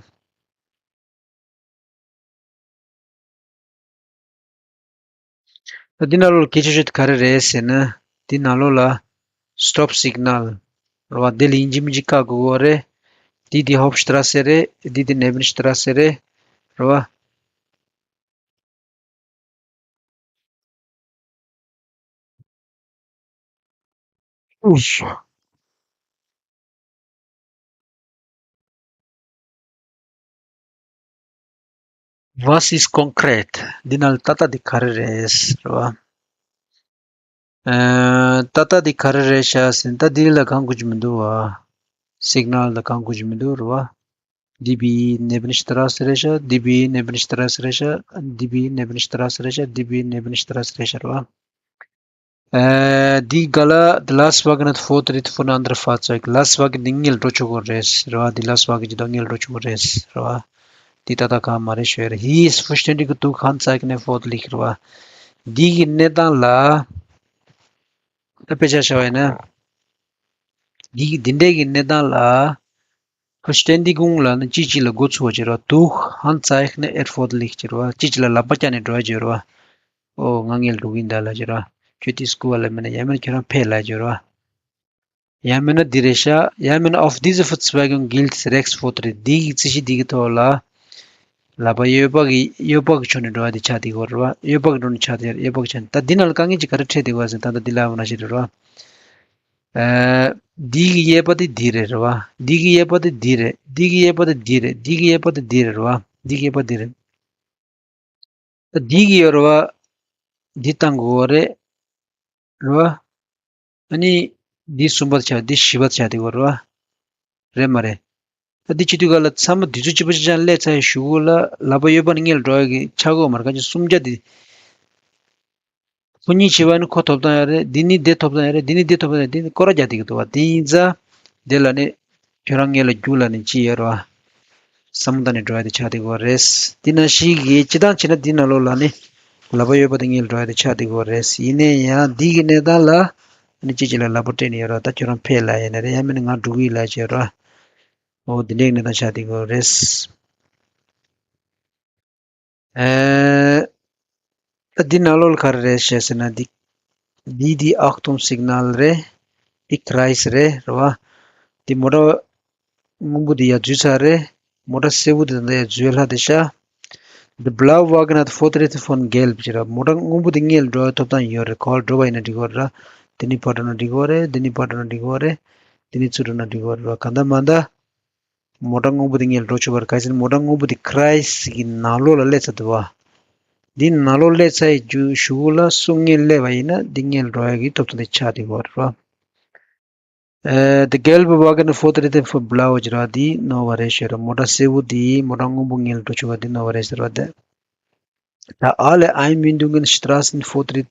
ད་འདི་ནང་ལོགས་ལ་གལ་ཆེ་ཤོས་དེ་ག་རེ་རེད་ཟེར་ན། འདི་ནང་ལོགས་ལ་stop signal རེད་བ། འདི་ལ་ཡིན་གཅིག་མིན་གཅིག་བཀག་དགོས་ཀྱི་རེད། འདི་འདི་Hauptstrasse རེད། འདི་འདི་Nebenstrasse རེད། རེད་བ། Was ist konkret? འདི་ནང་ལ་ཏག་ཏག་འདི་ག་རེ་རེད་རེད་བ། ཨ། ཏག་ཏག་འདི་ག་རེ་རེད་ཤག་ཟེར་ན། ད་འདི་ལ་གང་དགོས་ཀྱི་མི་འདུག་བ། Signal ལ་གང་དགོས་ཀྱི་མི་འདུག་རེད་བ། D B Nebenstrasse རེད་ཤག D B Nebenstrasse རེད་ཤག D B Nebenstrasse རེད་ཤག D B Nebenstrasse རེད་ཤག་རེད་བ། ཨ། འདི་ག་ལ་Lastwagen hat Vortritt vor andere Fahrzeuge. Lastwagen འདི་སྔོན་ལ་འགྲོ་ཆོག་གི་རེད་རེད་བ། འདི་Lastwagen གྱི་དོན་སྔོན་ལ་འགྲོ་ཆོག་གི་རེད་རེད་བ། འདི་ཏག་ཏག་གང་མ་རེད་ཞུ་ཡ་རེད། Hier ist vollständige Durchhand-Zeichen erforderlich རེད་བ། འདི་གི་གནས་སྟངས་ལ། ད་དཔེ་ཆ་བཞག་པ་ཡིན་ན། འདི་གི་འདི་འདྲའི་གི་གནས་སྟངས་ལ། Verständigung ལབ་ན་གཅིག་གཅིག་ལ་མགོ་ཚོས་པ་བྱེད་རོགས། Durchhand-Zeichen erforderlich བྱེད་རོགས། གཅིག་གཅིག་ལ་ལག་པ་བརྐྱངས་ནས་འགྲོ་ཡ་བྱེད་རོགས། ཨོ་ང་སྔོན་ལ་འགྲོ་གི་ཡིན་ད་ལབ་བྱེད་རོགས། ཁྱོད་དེ་སྐུ་བ་ལ་མེད་ན་ཡང་མིན་ན་ཁྱོད་རང་ཕེབས་ལབ་བྱེད་རོགས། ཡང་མིན་ན་འདི་རེད་ཤག་ཡང་མིན་ན auf diese Verzweigung gilt Rechtsvortritt. འདི་གི་རྩིས་གཞི་འདི་གི་ཐོག་ལ། ལག་པ་གཡས་པ་གི་གཡས་པ་གི་ཕྱོགས་ནས་འགྲོ་བ་དེ་ཆགས་བསྡད་ཀྱི་ཡོད་རེད་བ། གཡས་པ་གི་འགྲོ་ནས་ཆགས་བསྡད་ཡོད་རེད། གཡས་པ་གི་ཆགས་ནས། ད་འདི་ནང་ལ་དཀའ་ངལ་ཅིག་ག་རེ་འཕྲད་བསྡད་ཀྱི་ཡོད་ཟེར་ན། ད་ལྟ་འདི་ལ་འོ་ན་ཞིག་རེད་རེད་བ། ཨ། འདི་གི་གཡས་པ་དེ་འདི་རེད་རེད་བ། འདི་གི་གཡས་པ་དེ་འདི་རེད། འདི་གི་གཡས་པ་དེ་འདི་རེད། འདི་གི་གཡས་པ་དེ་འདི་རེད་རེད་བ། འདི་གི་གཡས་པ་འདི་རེད། ད་འདི་གི་ཡོད་རེད་བ། འདི་བཏང་དགོས་པ་རེད། རེད་བ། ཨ་ནི། འདི་གསུམ་པ་ཆགས། འདི་བཞི་པ་ཆགས་བསྡད་ཀྱི་ཡོད་རེད་བ། རེད་མ་རེད། ད་འདི་བྱེད་དུས་ག་ལ་ཚང་མ་དུས་ཚོད་གཅིག་པ་གཅིག་རྐྱང་སླེབས་ཚར་བའི་གཞུག་གུ་ལ་ལག་པ་གཡས་པ་ནས་སྔོན་ལ་འགྲོ་ཡ་གི་ཆགས་ཀྱི་ཡོད་མ་རེད། ག་ཅིག་གསུམ་ཆ་འདི། ཁོ་གཉིས་བྱས་པ་ནི་ཁོ་ཐོབ་ཐང་ཡོད་རེད། འདི་ནི་འདི་ཐོབ་ཐང་ཡོད་རེད། འདི་ནི་འདི་ཐོབ་ཐང་ཡོད་རེད། འདི་ནི་སྐོར་ར་རྒྱག་བསྡད་ཀྱི་འདུག་བ། དེ་ཡིན་ཙང་། དེ་ལ་ནི། ཁྱོད་རང་སྔོན་ལ་རྒྱུགས་ལབ་ནས་ཅི་ཡོད་རེད་བ། བསམ་བློ་བཏང་ནས་འགྲོ་ཡ་དེ་ཆགས་བསྡད་ཀྱི་ཡོད་རེད། འདི་ནང་བཞིན་གྱི་སྤྱིར་བཏང་བྱས་ན་འདི་ནང་ལོགས་ལ་ནི། ལག་པ་གཡས་པ་དེ་སྔོན་ལ་འགྲོ་ཡ་དེ་ཆགས་བསྡད་ཀྱི་ཡོད་རེད། ཡིན་ནའི་ཡང་འདི་གི་གནས་སྟངས་ལ། ནི་གཅིག་གཅིག་ལ་ལག་པ་སྤྲད་ནས་ཡོད་རེད་བ། ད་ཁྱོད་རང་ཕེབས་ལབ་ཡ་ནི་རེད། ཡང་མིན་ན་ང་འགྲོ་གི་ཡིན་ལབ་བྱས་རེད་བ། འོ་འདི་འདྲའི་གནས་སྟངས་ཆགས་བསྡད་ཀྱི་ཡོད་རེད། ཨེ། ད་འདི་ནང་ལོགས་ལ་ག་རེ་རེད་ཞེས་ཟེར་ན། འདི། འདི་འདི་Achtung Signal རེད། འདི་Kreis རེད་རེད་བ། འདི་མོ་ཊ་སྔོན་པོ་འདི་ཡར་འཛུལ་ཚར་རེད། མོ་ཊ་སེར་པོ་འདི་ད་ལྟ་ཡར་འཛུལ་ལྷག་བསྡད་ཤག The Blauwagen hat Vortritt vor Gelb ཟེར་ར། མོ་ཊ་སྔོན་པོ་འདི་སྔོན་ལ་འགྲོ་བའི་ཐོབ་ཐང་ཡོད་རེད། ག་པར་འགྲོ་བ་ཡིན་ན་འགྲིག་གི་རེད། འདི་ནས་ཕར་འགྲོ་ན་འགྲིག་གི་རེད། འདི་ནས་ཕར་འགྲོ་ན་འགྲིག་གི་རེད། འདི་ནས་ཚུར་འགྲོ་ན་འགྲིག་གི་རེད། གང་ལྟར་མ་ལྟར། མོ་ཊ་སྔོན་པོ་དེ་སྔོན་ལ་འགྲོ་ཆོག་པར། གལ་སྲིད་མོ་ཊ་སྔོན་པོ་དེ་Kreis གི་ནང་ལོགས་ལ་སླེབས་ཚར་འདུག་བ། འདི་ནང་ལོགས་སླེབས་ཚར་ཡི་རྒྱུ་གཞུག་གུ་ལ་སུ་སྔོན་སླེབས་པ་ཡིན་ན་འདི་སྔོན་ལ་འགྲོ་ཡ་གི་ཐོབ་ཐང་དེ་ཆགས་བསྡད་ཡོད་རེད་བ། ཨེ། The gelbe Wagen vor der Rittenford Blau ཟེར་བ་འདི་ནོར་བ་རེད་ཞུ་ར། མོ་ཊ་སེར་པོ་འདི་མོ་ཊ་སྔོན་པོ་སྔོན་ལ་འགྲོ་ཆོག་པ་འདི་ནོར་བ་རེད་ཟེར་བ་འདི། Da alle Einmündungen Straßenvortritt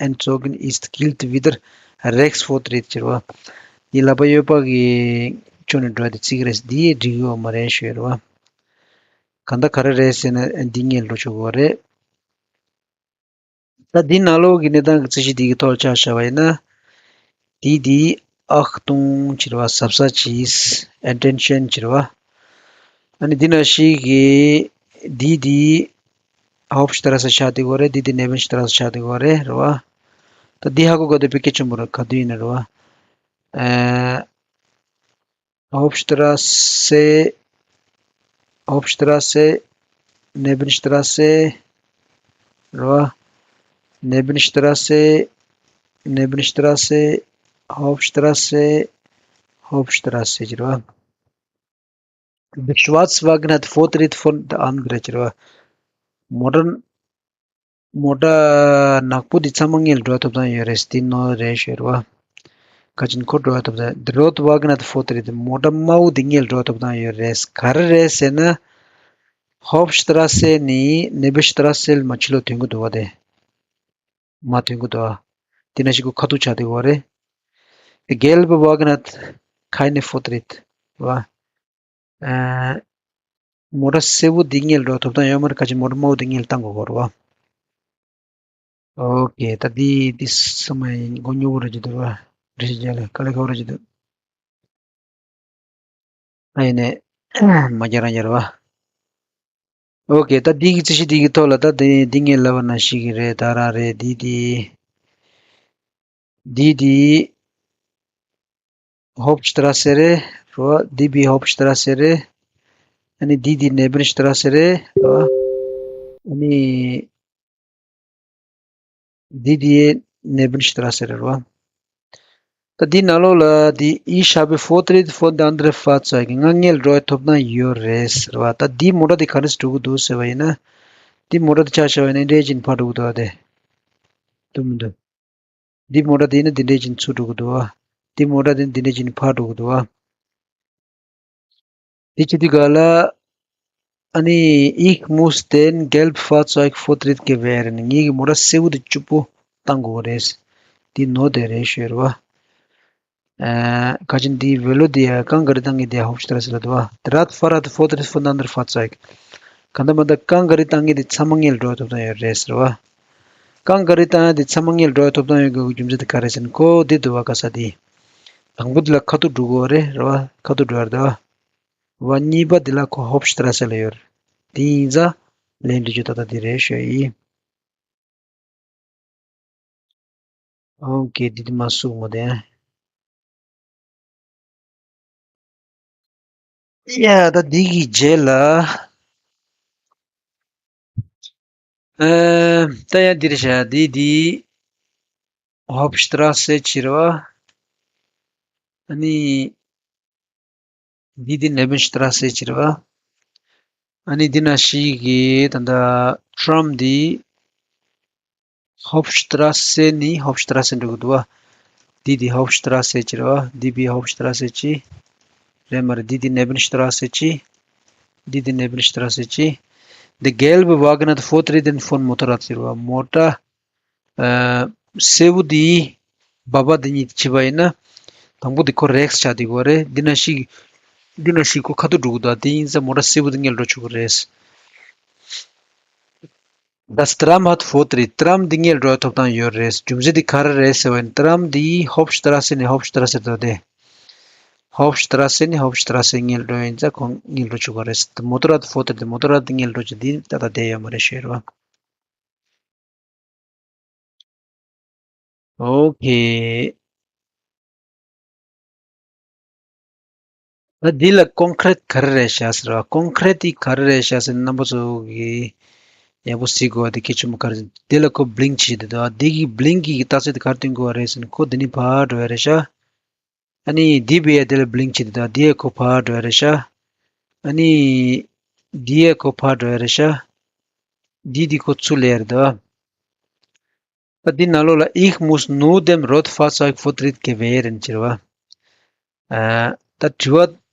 entzogen ist, gilt wieder Rechtsvortritt ཟེར་བ། འདི་ལག་པ་གཡས་པ་གི་ཕྱོགས་ནས་འགྲོ་ཡ་དེ་བརྩི་གི་རེད། འདི་འགྲིག་ཡོད་མ་རེད་ཞུ་ཡ་རེད་བ། གང་ལྟར་ག་རེ་རེད་ཟེར་ན་འདི་སྔོན་ལ་འགྲོ་ཆོག་གི་རེད། ད་འདི་ནང་ལོགས་ཀྱི་གནས་སྟངས་ཀྱི་རྩིས་གཞི་འདི་གི་ཐོག་ཆ་བཞག་པ་ཡིན་ན། འདི་འདི་Achtung ཟེར་བ། གཟབ་གཟབ་གྱིས། Attention ཟེར་བ། ཨ་ནི་འདི་ནང་བཞིན་གྱི་འདི་འདི་Hauptstrasse ཆགས་བསྡད་ཀྱི་ཡོད་རེད། འདི་འདི་Nebenstrasse ཆགས་བསྡད་ཀྱི་ཡོད་རེད། རེད་བ། ད་འདི་ཧ་གོ་དགོས་དེ་དཔེ་གལ་ཆེན་པོ་རེད། ག་དུས་ཡིན་ན་རེད་བ། ཨ། Hauptstrasse, Hauptstrasse, Nebenstrasse རེད་བ། Nebenstrasse, Nebenstrasse, Hauptstrasse, Hauptstrasse ཟེར་བ། The Schwarzwagen hat Vortritt vor der anderen ཟེར་བ། མོ་ཊ། མོ་ཊ་ནག་པོ་འདི་ཚང་མ་སྔོན་ལ་འགྲོ་ཐུབ་ཐང་ཡོད་རེད། འདི་ནོར་རེད་ཞུ་རེད་བ། ག་ཅིན་ཁོ་འགྲོ་ཐུབ་ཐང་། The rote Wagen hat Vortritt རེད། མོ་ཊ་དམར་པོ་འདི་སྔོན་ལ་འགྲོ་ཐུབ་ཐང་ཡོད་རེད། ག་རེ་རེད་ཟེར་ན། Hauptstrasse ནས་Nebenstrasse ལ་མར་ཕྱི་ལོགས་ཐོན་གི་འདུག་བ་དེ། མར་ཐོན་གི་འདུག་བ། དེ་ནང་བཞིན་ཁོ་ཁ་ཐུག་ཆགས་བསྡད་ཡོད་རེད། The gelbe Wagen hat keinen Vortritt བ། ཨ། མོ་ཊ་སེར་པོ་འདི་སྔོན་ལ་འགྲོ་ཐུབ་ཐང་ཡོད་མ་རེད། ག་ཅིན་མོ་ཊ་དམར་པོ་འདི་སྔོན་ལ་བཏང་དགོས་ཀྱི་རེད་བ། ཨོ་ཀེ། ད་འདི་འདི་ཚང་མ་ཡིན་མགོ་རྙོག་པོ་རེད་ཀྱི་འདུག་ར། འགྲེལ་བཤད་རྒྱག་ལ་དཀའ་ལས་ཁག་པོ་རེད་ཀྱི་འདུག་ཨ་ཡིན་ནས་མ་རྒྱག་རང་རྒྱག་རེད་བ། ཨོ་ཀེ། ད་འདི་གི་རྩིས་གཞི་འདི་གི་ཐོག་ལ་ད་འདི་འདི་ངས་ལབ་པ་ནང་བཞིན་གྱི་རེད། ད་རང་རེད། འདི་འདི། འདི་འདི་Hauptstraße རེད་རོ། འདི་བི་Hauptstraße རེད། ཨ་ནི་འདི་འདི་Nebenstraße རེད་རོ། ཨ་ནི་འདི་འདི་Nebenstraße རེད་རོ། ད་འདི་ནང་ལོགས་ལ་འདི Ich habe Vortritt vor andere Fahrzeuge ང་སྔོན་འགྲོ་ཡ་ཐོབ་ཐང་ཡོད་རེད་ཟེར་བ། ད་འདི་མོ་ཊ་འདི་ག་རེ་འགྲོ་གི་འདུག་ཟེར་བ་ཡིན་ན། འདི་མོ་ཊ་འདི་ཆ་བཞག་པ་ཡིན་ན་འདི་འདྲས་ཅིག་ཕར་འགྲོ་གི་འདུག་ཨ། དེ་འདུག་མི་འདུག་འདི་མོ་ཊ་འདི་ནི་འདི་འདྲས་ཅིག་ཚུར་འགྲོ་གི་འདུག་ཨ། འདི་མོ་ཊ་འདི་འདི་འདྲས་ཅིག་ཕར་འགྲོ་གི་འདུག་ཨ། འདི་བྱེད་དུས་ག་ལ། ཨ་ནི་Ich muss den gelben Fahrzeug Vortritt gewähren ངེད་ཀྱི་མོ་ཊ་སེར་པོ་དེ་གཅིག་པོ་བཏང་དགོས་རེད། འདི་ནོར་བསྡད་རེད་ཞུས་རེད་བ། ཨ། ག་ཅིན་འདི་Velo འདི་ཡ་གང་ག་རེ་བཏང་གི་འདི་Hauptstraße ལ་འདུག་བ། Der Radfahrer hat Vortritt vor andere Fahrzeuge གང་ལྟར་མ་ལྟར་གང་ག་རེ་བཏང་གི་འདི་ཚང་མ་སྔོན་འགྲོ་ཐོབ་ཐང་ཡོད་རེད་ཟེར་བ། གང་ག་རེ་བཏང་ཡ་འདི་ཚང་མ་སྔོན་འགྲོ་ཐོབ་ཐང་ཡོད་དགོས་རྒྱུ་མཚན་དེ་ག་རེ་ཟེར་ན་ཁོ་འདི་འདུག་བ། ག་ས་འདི། དང་པོ་འདི་ལ་ཁ་ཐུག་འགྲོ་དགོས་རེད་རེད་བ། ཁ་ཐུག་འགྲོ་ཡ་རེད་བ། བ་གཉིས་པ་འདི་ལ་ཁོ་Hauptstraße ལ་ཡོད་རེད། དེ་ཡིན་ཙང་ལན་འདྲི་རྒྱུ་ད་ལྟ་འདི་རེད་ཞུ་ཡ་ཡིན། ཨོ་ཀེ། འདི་དེ་མ་སུག་མོ་དེ། ཡ་ད་འདི་གི་རྗེས་ལ། ཨ། ད་ཡ་འདིར་བྱ་འདི་འདི་Hauptstraße ཕྱིར་བ། ཨ་ནི། འདི་འདི་Nebenstraße ཕྱིར་བ། ཨ་ནི་འདི་ན་ཤི་གི་ད་ལྟ་Tram འདི་Hauptstraße ནི་Hauptstraße འགྲོ་གི་འདུག་བ། འདི་འདི་Hauptstraße ཕྱིར་བ། འདི་བི་Hauptstraße ཕྱི། རེད་མ་རེད། འདི་འདི་Nebenstraße ཕྱི། འདི་འདི་Nebenstraße ཕྱི། འདི་gelbe Wagen hat Vortritt vor Motorrad ཟེར་བ། མོ་ཊ། ཨ། སེར་པོ་འདིས་སྦ་སྦ་འདི་གཉིས་བྱས་པ་ཡིན་ན། དང་པོ་འདི་ཁོ་rechts ཆགས་བསྡད་ཀྱི་ཡོད་རེད། འདི་ན་ཤི། འདི་ན་ཤི་ཁོ་ཁ་ཐུག་འགྲོ་གི་འདུག་དེ་ཡིན་ཙང་མོ་ཊ་སེར་པོ་འདི་སྔོན་འགྲོ་བྱེད་དགོས་རེད། Das Tram hat Vortritt Tram འདི་སྔོན་འགྲོ་ཐོབ་ཐང་ཡོད་རེད། རྒྱུ་མཚན་འདི་ག་རེ་རེད་ཟེར་བ་ཡིན། Tram འདི་Hauptstraße ནས་Hauptstraße འགྲོ་དེ། Hauptstraße ནས་Hauptstraße སྔོན་འགྲོ་ཡིན་ཙང་ཁོ་སྔོན་འགྲོ་བྱེད་དགོས་རེད། Motorrad Vortritt འདི་Motorrad འདི་སྔོན་འགྲོ་བྱེད་འདི་ད་ལྟ་བསྡད་ཡོད་མ་རེད་ཞུས་རེད་བ། Okay ད་འདི་ལ་concrete ག་རེ་རེད་ཤག་ཟེར་བ། concrete འདི་ག་རེ་རེད་ཤག་ཟེར་ན་རྣམ་པ་ཚོ་གིས་ཡག་པོ་གཟིགས་དགོས་པ་འདི་གལ་ཆེན་པོ་ག་རེ་ཟེར་ན། འདི་ལ་ཁོ་blink བྱེད་དེ་འདུག་འདི་གི་blink གི་རྟགས་གསལ་དེ་ག་རེ་སྟོན་དགོས་པ་རེད་ཟེར་ན་ཁོ་འདི་ནས་ཕར་འགྲོ་ཡ་རེད་ཤག་ཨ་ནི་འདི་བས་འདི་ལ་blink བྱེད་དེ་འདུག་འདི་ཡ་ཁོ་ཕར་འགྲོ་ཡ་རེད་ཤག་ཨ་ནི་འདི་ཡ་ཁོ་ཕར་འགྲོ་ཡ་རེད་ཤག་འདི་འདི་ཁོ་ཚུར་སླེབས་ཡ་རེད་འདུག་ད་འདི་ནང་ལོགས་ལ། Ich muss nur dem Rotfahrzeug Vortritt gewähren ཟེར་བ། ཨ། ད་དྲི་བ་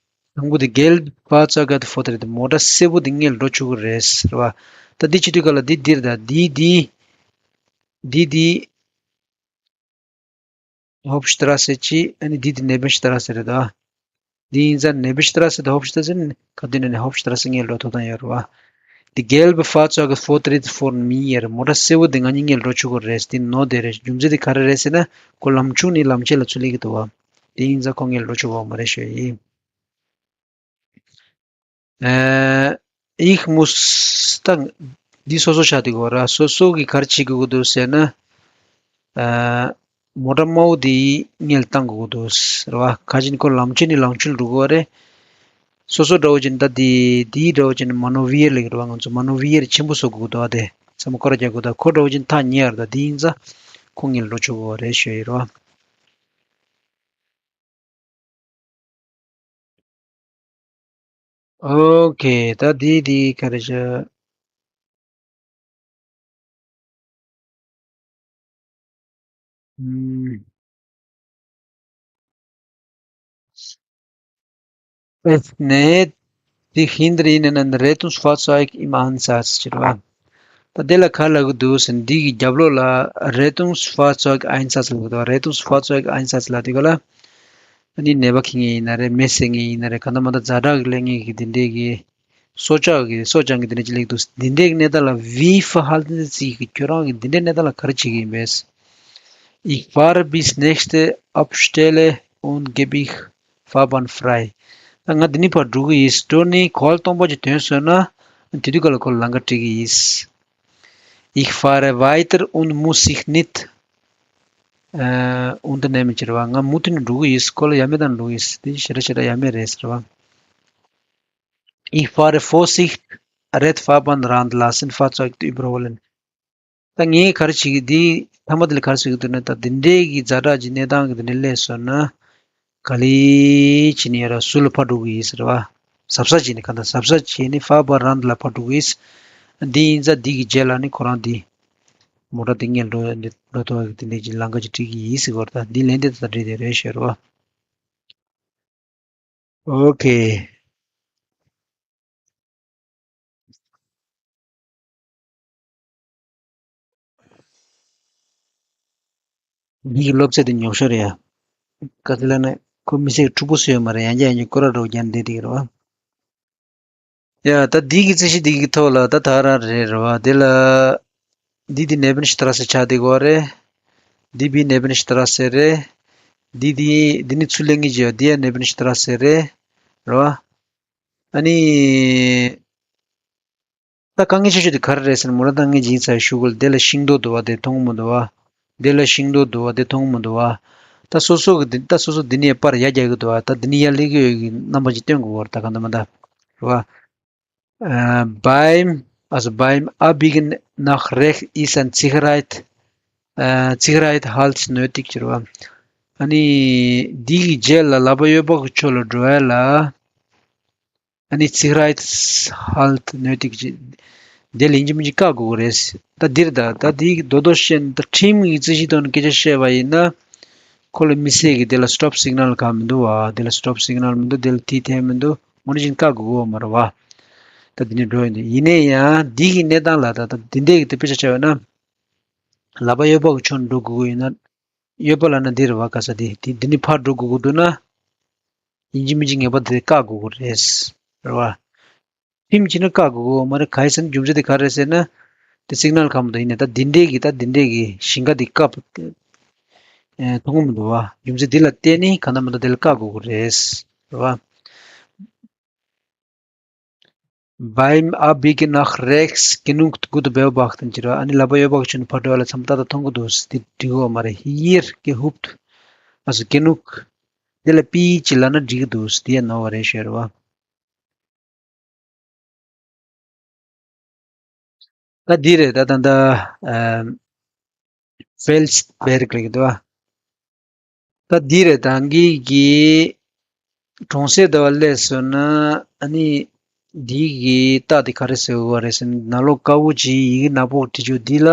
དང་པོ་དེ་gelbe Fahrzeug hat Vortritt མོ་ཊ་སེར་པོ་དེ་སྔོན་འགྲོ་ཆོག་གི་རེད་ཟེར་བ། ད་འདི་བྱེད་དུས་ག་ལ་འདི་འདིར་ད་འདི་འདི་འདི་འདི་Hauptstraße ཅི། ཨ་ནི་འདི་འདི་Nebenstraße རེད་ད། འདི་ཡིན་ཙང་Nebenstraße དང་Hauptstraße ནི་ག་དུས་ནས་ནི་Hauptstraße སྔོན་འགྲོ་ཐོབ་ཐང་ཡོད་རེད་བ། འདི་gelbe Fahrzeug hat Vortritt vor mir མོ་ཊ་སེར་པོ་འདི་ང་གཉིས་སྔོན་འགྲོ་ཆོག་གི་རེད། འདི་ནོར་བསྡད་རེད། རྒྱུ་མཚན་འདི་ག་རེ་རེད་ཟེར་ན་ཁོ་ལམ་ཆུང་ནས་ལམ་ཆེ་ལ་ཚུར་སླེབས་ཀྱི་འདུག་བ། འདི་ཡིན་ཙང་ཁོ་སྔོན་འགྲོ་ཆོག་གི་མ་རེད་ཞུ་ཡ་ཡིན། ཨ། Ich muss ད་འདི་སོ་སོ་ཆགས་འདུག་གོ་ར། སོ་སོ་གིས་ག་རེ་བྱེད་དགོས་ཀྱི་འདུག་ཟེར་ན། ཨ། མོ་ཊ་དམར་པོ་འདི་སྔོན་བཏང་དགོས་ཀྱི་འདུག་རེད་བ། ག་ཅིན་ཁོ་ལམ་ཆེན་ནས་ལམ་ཆུང་འགྲོ་གི་ཡོད་རེད། སོ་སོ་འདྲ་བོ་ཅིག་ད་འདི་འདི་འདྲ་བོ་ཅིག་Manöver ལབ་ཀྱི་རེད་བ། ང་ཚོ་Manöver ཆེན་པོ་བཟོ་དགོས་ཀྱི་འདུག་ཨ། དེ་ཚང་མ་སྐོར་ར་རྒྱག་དགོས་ད། ཁོ་འདྲ་བོ་ཅིག་ཐག་ཉེ་ཡ་རེད་ད། འདི་ཡིན་ཙང་ཁོ་སྔོན་འགྲོ་ཆོག་གི་ཡོད་རེད་ཞུ་ཡི་རེད་བ། Okay ད་འདི་འདི་ག་རེ་བྱ། ཨུམ། Es nähert sich hinter ihnen ein Rettungsfahrzeug im Einsatz ཟེར་བ། ད་དེ་ལ་ག་ལབ་ཀྱི་འདུག་ཟེར་ན་འདི་གི་རྒྱབ་ལོགས་ལ་Rettungsfahrzeug Einsatz ལབ་ཀྱི་འདུག Rettungsfahrzeug Einsatz ལབ་དུས་ག་ལ། ཨ་ནི་ནད་པ་འཁྱེར་མཁན་ཡིན་ན་རེད། མེ་བསད་མཁན་ཡིན་ན་རེད། གང་ལྟར་མ་ལྟར་ཛ་དྲག་གི་སླེབས་མཁན་གྱི་དེ་འདྲས་ཀྱི་གསོ་ཅག་གི་གསོ་སྦྱང་གི་དེ་འདྲས་ཅིག་སླེབས་འདུག་འདི་འདྲས་ཀྱི་གནས་སྟངས་ལ་Wie verhalten Sie sich ཁྱོད་རང་གི་འདི་འདྲས་གནས་སྟངས་ལ་ག་རེ་བྱེད་ཀྱི་ཡིན་པས། Ich fahre bis nächste Abstelle und gebe ich Fahrbahn frei ད་ང་འདི་ནས་ཕར་འགྲོ་གི་ཡིན། འགྲོ་ནས་གོ་བ་སྟོང་པ་ཅིག་ཐོན་སོང་ན་དེ་དུས་ག་ལ་ཁོ་ལ་ལམ་ཁ་སྤྲད་ཀྱི་ཡིན། Ich fahre weiter und muss sich nicht ཨ། unter nehmen བྱས་རེད་བ། ང་མུ་མཐུད་ནས་འགྲོ་གི་ཡིན། ཁོ་ལ་ཡ་མེད་དང་འགྲོ་གི་ཡིན། དེ་ཞེ་དྲག་ཞེ་དྲག་ཡ་མེད་རེད་ཟེར་བ། Ich fahre Vorsicht, Radfahrbahnrand lassen, Fahrzeug überholen. ད་ངས་ག་རེ་བྱེད་ཀྱི་འདི་ཐ་མ་དེ་ལ་ག་རེ་ཟེར་གྱི་འདུག་ན། ད་འདི་འདྲའི་གི་ཛ་དྲག་གི་གནས་སྟངས་ཀྱི་འདི་འདྲ་སླེབས་སོང་ན། ག་ལེ་བྱས་ནས་ཡར་ལ་ཟུར་ལ་ཕར་འགྲོ་གི་ཡིན་ཟེར་བ། གཟབ་གཟབ་བྱས་ནས་གང་ལྟར་གཟབ་གཟབ་བྱས་ནས་Fahrbahnrand ལ་ཕར་འགྲོ་གི་ཡིན། འདི་ཡིན་ཙང་འདི་གི་རྗེས་ལ་ནི་ཁོ་རང་འདི་མོ་ཊ་འདི་སྔོན་འགྲོ་འདི་འགྲོ་ཐུབ་པ་གི་འདི་འདྲའི་གི་ལམ་ཁ་ཅིག་སྒྲིག་གི་ཡིན་ཟེར་གྱི་ཡོད་རེད། ད་འདི་ལན་འདི་ད་འགྲིག་བསྡད་རེད་ཟེར་བ། ཨོ་ཁེ། འདི་གི་སློབ་ཚན་འདི་ཉོབ་ཤོས་རེད་ཡ། ག་ཚོད་ལབ་ན་ཁོ་མི་ཚེ་གི་འཁྲུག་པོ་བཟོས་ཡོད་མ་རེད། ཡང་བསྐྱར་ཡང་བསྐྱར་སྐོར་ར་འགྲོ་རྒྱག་བསྡད་ཀྱི་རེད་བ། ཡ་ད་འདི་གི་རྩིས་གཞི་འདི་གི་ཐོག་ལ་ད་ད་རང་རེད་རེད་བ། འདི་ལ་འདི་འདི་Nebenstraße ཆགས་བསྡད་ཀྱི་ཡོད་རེད། འདི་བི་Nebenstraße རེད། འདི་འདི་འདི་ནི་ཚུར་ལེན་གྱི་བྱས་པ་འདི་ཡ་Nebenstraße རེད་རེད་བ། ཨ་ནི། ད་དཀའ་ངལ་ཆེ་ཤོས་དེ་ག་རེ་རེད་ཟེར་ན། མོ་ཊ་ད་ངས་ཅིག་ཡིན་ཚ་ཞུ་དགོས་ལ། དེ་ལ་ཤིང་ཏོག་འདུག་བ། དེ་མཐོང་མི་འདུག་བ། དེ་ལ་ཤིང་ཏོག་འདུག་བ། དེ་མཐོང་མི་འདུག་བ། ད་སོ་སོ་གི་འདི་ད་སོ་སོ་འདི་ནས་པར་ཡར་རྒྱག་གི་འདུག་བ། ད་འདི་ནས་ཡར་སླེབས་ཀྱི་ཡོད་ཀྱི་རྣམ་པ་ཅིག་སྟོན་དགོས་བ་རེད། ད་གང་ལྟར་མ་ད་རེད་བ། Äh, beim, also beim Abbiegen nach rechts ist ein Sicherheit, äh, Sicherheitshalt nötig ཟེར་བ། ཨ་ནི་འདི་གི་རྗེས་ལ་ལག་པ་གཡས་པ་གི་ཕྱོགས་ལ་འགྲོ་ཡ་ལ། ཨ་ནི་Sicherheitshalt nötig ཅེས། དེ་ལ་ཡིན་གཅིག་མིན་གཅིག་བཀག་དགོས་ཀྱི་རེད། ད་འདིར་ད་ད་འདི་རྡོག་རྡོག་བཤད་ན། ད་ཁྲིམས་ཀྱི་རྩིས་གཞི་ཐོག་ནས་སྐད་ཆ་བཤད་པ་ཡིན་ན། ཁོ་ལ་དམིགས་བསལ་གྱི་དེ་ལ་stop signal གང་མི་འདུག་བ། དེ་ལ་stop signal མི་འདུག་དེ་ལ་དེ་འཐེན་མི་འདུག་དངོས་གནས་བཞིན་བཀག་དགོས་ཀྱི་ཡོད་མ་རེད་བ། ད་འདི་ནས་འགྲོ་ཡོང་དུས། ཡིན་ན་ཡང་འདི་གི་གནས་སྟངས་ལ་ད་ད་འདི་འདྲས་ཀྱི་དེ་དཔེ་ཆ་བྱས་པ་ན། ལག་པ་གཡས་པ་གི་ཕྱོགས་ནས་འགྲོ་དགོས་ཀྱི་ཡོད་ན། གཡས་པ་ལབ་ན་འདི་རེད་བ། ག་ས་འདི་འདི་འདི་ནས་ཕར་འགྲོ་དགོས་ཀྱི་འདུག་ན། ཡིན་གཅིག་མིན་གཅིག་ངེས་པར་དེ་བཀག་དགོས་ཀྱི་རེད། རེད་བ། ཁྲིམས་བྱས་ན་བཀག་དགོས་ཀྱི་ཡོད་མ་རེད། ག་རེ་ཟེར་ན་རྒྱུ་མཚན་དེ་ག་རེ་རེད་ཟེར་ན། དེ་signal གང་མ་གཏོགས་ཡིན་ནའི་ད་འདི་འདྲས་ཀྱི་ད་འདི་འདྲས་ཀྱི་ཞིང་ཁ་འདི་བཀག་ཨེ་མཐོང་གི་མི་འདུག་བ། རྒྱུ་མཚན་འདི་ལ་བརྟེན་ནས་གང་ལྟར་མ་ལྟར་དེ་ལ་བཀག་དགོས་ཀྱི་རེད། རེད་བ། Beim Abbiegen nach rechts genug gut beobachten ཟེར་བ། ཨ་ནི་ལག་པ་གཡས་པ་གི་ཕྱོགས་ནས་ཕར་འགྲོ་བ་ལ་མཚམས་ཏག་ཏག་མཐོང་གི་འདུག་འདི་འགྲིག་གི་ཡོད་མ་རེད། Hier gehupt, also genug. འདི་ལ་པི་ཅིག་ལབ་ན་འགྲིག་གི་འདུག་འདི་ཡང་ནོར་བ་རེད་ཤོད་རེད་བ། ད་འདི་རེད། ད་ད་ད་ཨ་Felsberg ལབ་ཀྱི་འདུག་བ། ད་འདི་རེད། ད་གི་གི་གྲོང་གསེབ་དེ་བ་སླེབས་སོང་ན། ཨ་ནི་འདི་གི་རྟགས་དེ་ག་རེ་ཟེར་དགོས་རེད་ཟེར་ན། ནང་ལོགས་དཀར་པོ་ཅིག་ཡི་གེ་ནག་པོ་བྲིས་ཆོག་འདི་ལ།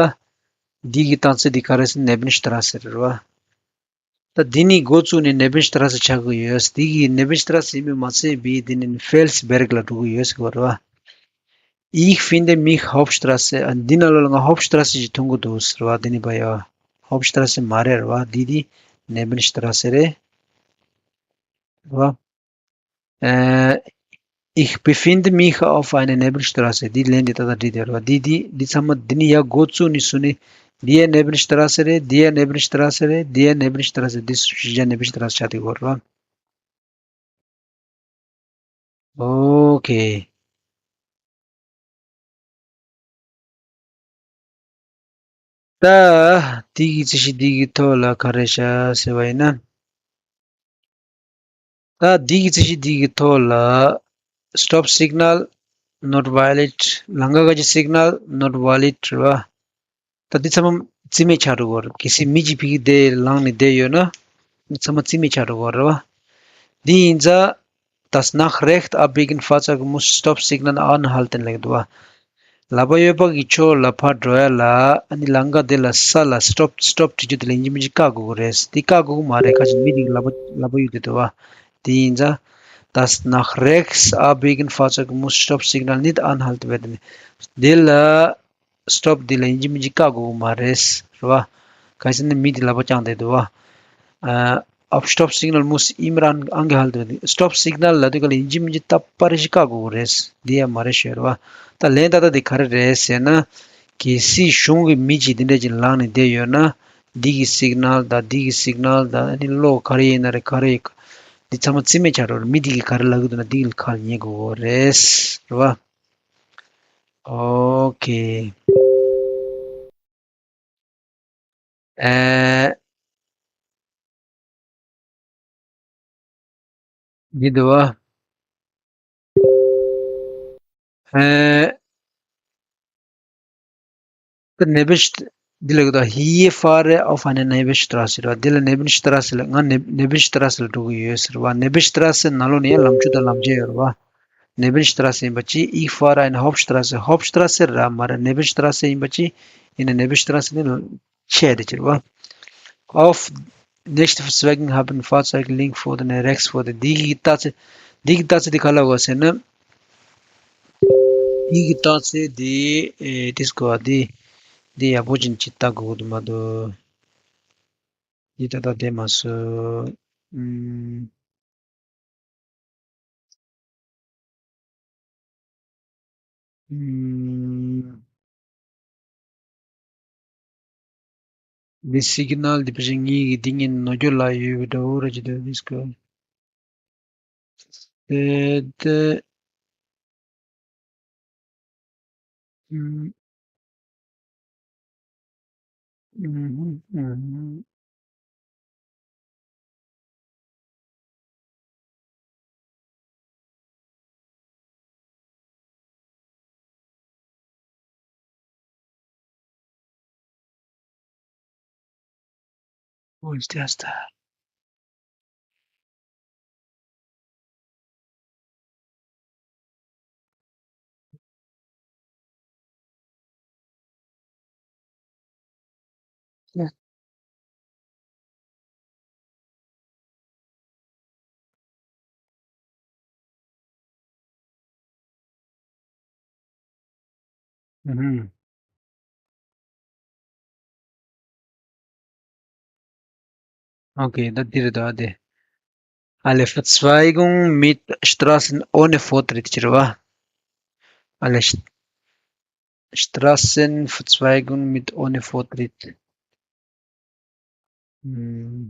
འདི་གི་རྟགས་མཚན་དེ་ག་རེ་ཟེར་ན་Nebenstraße རེད་བ། ད་འདི་ནི་འགོ་བཙུགས་ནས་Nebenstraße ཆགས་ཀྱི་ཡོད། འདི་གི་Nebenstraße ཡིན་པས་མ་ཚད་པའི་འདི་ནི་Felsberg ལ་འགྲོ་གི་ཡོད་ཟེར་བ་རེད་བ། Ich finde mich Hauptstraße. ཨ། འདི་ནང་ལོགས་ལ་ང་Hauptstraße ཞིག་མཐོང་གི་འདུག་ཟེར་བ། འདི་ནི་བ་ཡ། Hauptstraße མ་རེད་རེད་བ། འདི་འདི་Nebenstraße རེད། རེད་བ། ཨ། Ich befinde mich auf einer Nebenstraße. འདི་ལན་འདི་ཏག་ཏག་འགྲིག་བསྡད་རེད་བ། འདི་འདི་འདི་ཚང་མ་འདི་ནི་ཡ་འགོ་བཙུགས་ནས་བཟུང་ནས། འདི་ཡ་Nebenstraße རེད། འདི་ཡ་Nebenstraße རེད། འདི་ཡ་Nebenstraße། འདི་བཞི་ཆ་Nebenstraße ཆགས་བསྡད་ཡོད་རེད་བ། ཨོ་ཁེ། ད་འདི་གི་རྩིས་གཞི་འདི་གི་ཐོག་ལ་ག་རེ་བྱ་ཟེར་བ་ཡིན་ན། ད་འདི་གི་རྩིས་གཞི་འདི་གི་ཐོག་ལ། Stop signal not valid. ལམ་ཁ་ཁ་ཅིག་signal not valid རེད་བ། ད་འདི་ཚང་མ་རྩིས་མེད་ཆགས་འགྲོ་གི་ཡོད་རེད། གལ་སྲིད་མི་གཅིག་ཕ་གི་དེ་ལངས་ནས་བསྡད་ཡོད་ན། འདི་ཚང་མ་རྩིས་མེད་ཆགས་འགྲོ་གི་ཡོད་རེད་བ། འདི་ཡིན་ཙང་། Das nach rechts abbiegen Fahrzeug muss Stopp signal anhalten ལབ་ཀྱི་འདུག་བ། ལག་པ་གཡས་པ་གི་ཕྱོགས་ལ་ཕར་འགྲོ་ཡ་ལ། ཨ་ནི་ལམ་ཁ་དེ་ལ་ས་ལ་stop stop བྲིས་རྒྱུ་དེ་ལ་ཡིན་གཅིག་མིན་གཅིག་བཀག་དགོས་ཀྱི་རེད། འདི་བཀག་དགོས་ཀྱི་མ་རེད། ཁ་ཅིག་མི་དེ་གི་ལག་པ་ལག་པ་གཡུག་བསྡད་འདུག་བ། དེ་ཡིན་ཙང་། Das nach rechts abbiegen Fahrzeug muss Stopp signal nicht anhalten werden. དེ་ལ་stop འདི་ལ་ཡིན་གཅིག་མིན་གཅིག་བཀག་དགོས་ཀྱི་མ་རེད། རེད་བ། གལ་སྲིད་ནི་མི་འདི་ལག་པ་བརྐྱངས་བསྡད་འདུག་བ། ཨ། Auf Stopp Signal muss immer an angehalten werden. Stop Signal ལབ་དུས་ག་ལ་ཡིན་གཅིག་མིན་གཅིག་ད་པར་ཞིག་བཀག་དགོས་ཀྱི་རེད། འདི་ཡང་མ་རེད་ཤོད་རེད་བ། ད་ལན་ཏག་ཏག་འདི་ག་རེ་རེད་ཟེར་ན། གལ་སྲིད་གཞུང་གི་མི་གཅིག་འདི་འདྲ་ཅིག་ལངས་ནས་བསྡད་ཡོད་ན། འདི་གི་signal དང་འདི་གི་signal དང་ཨ་ནི་གློག་ག་རེ་ཡིན་ན་རེད། ག་རེ་འདི་ཚང་མ་རྩིས་མེད་ཆགས་འགྲོ་རེད། མི་འདི་གིས་ག་རེ་ལབ་ཀྱི་འདུག་ན་འདི་གི་ཁ་ལ་ཉན་དགོས་ཀྱི་རེད། རེད་བ། ཨོ་ཁེ། ཨེ། འདི་འདུག་བ། ཨེ། The Nebenst- འདི་ལ་གི་ད། Hier fahre auf eine Nebenstrasse རེད་བ། འདི་ལ་Nebenstrasse ལ། ང་ནེ- Nebenstrasse ལ་འགྲོ་གི་ཡོད་ཟེར་བ། Nebenstrasse ནང་ལོགས་ནས་ཡང་ལམ་ཆུང་དང་ལམ་རྒྱས་ཡོད་རེད་བ། Nebenstrasse ཡིན་པ་ཅི། Ich fahre eine Hauptstrasse. Hauptstrasse ར་མ་ར། Nebenstrasse ཡིན་པ་ཅི། ཡིན་ན་Nebenstrasse ནི་ཆད་དེ་ཅི་རེད་བ། Auf nächste Verzweigung haben Fahrzeuge links vor den rechts vor den འདི་གི་རྟགས་ཚེ། འདི་གི་རྟགས་ཚེ་འདི་ག་ལ་གོ་ཟེར་ན། འདི་གི་རྟགས་ཚེ་འདི། ཨེ། དེ་སྐོར་འདི། འདི་ཡག་པོ་ཅིག་ཅིག་ལྟ་དགོས་ཀྱི་འདུག་མ་གཏོགས། འདི་ད་ལྟ་བསྡད་མ་སོང་། ཨུམ། ཨུམ། འདི་སི་གི་ནལ་འདི་ཕལ་ཆེར་ངེད་ཀྱི་འདི་ངེད་ནོར་འཁྱོག་ལ་ཡོད་པའི་འདྲ་བོ་ར་ཅིག་འདུག་འདི་སྐོར། དེ་དེ། ཨུམ། ཨུམ། ཨུམ། Wo ist der Star? Ja. Mhm. Okay, ད་འདི་རེད་ད་དེ། Alle Verzweigung mit Straßen ohne Vortritt ཟེར་བ། Alle St- Straßenverzweigung mit ohne Vortritt. ཨུམ།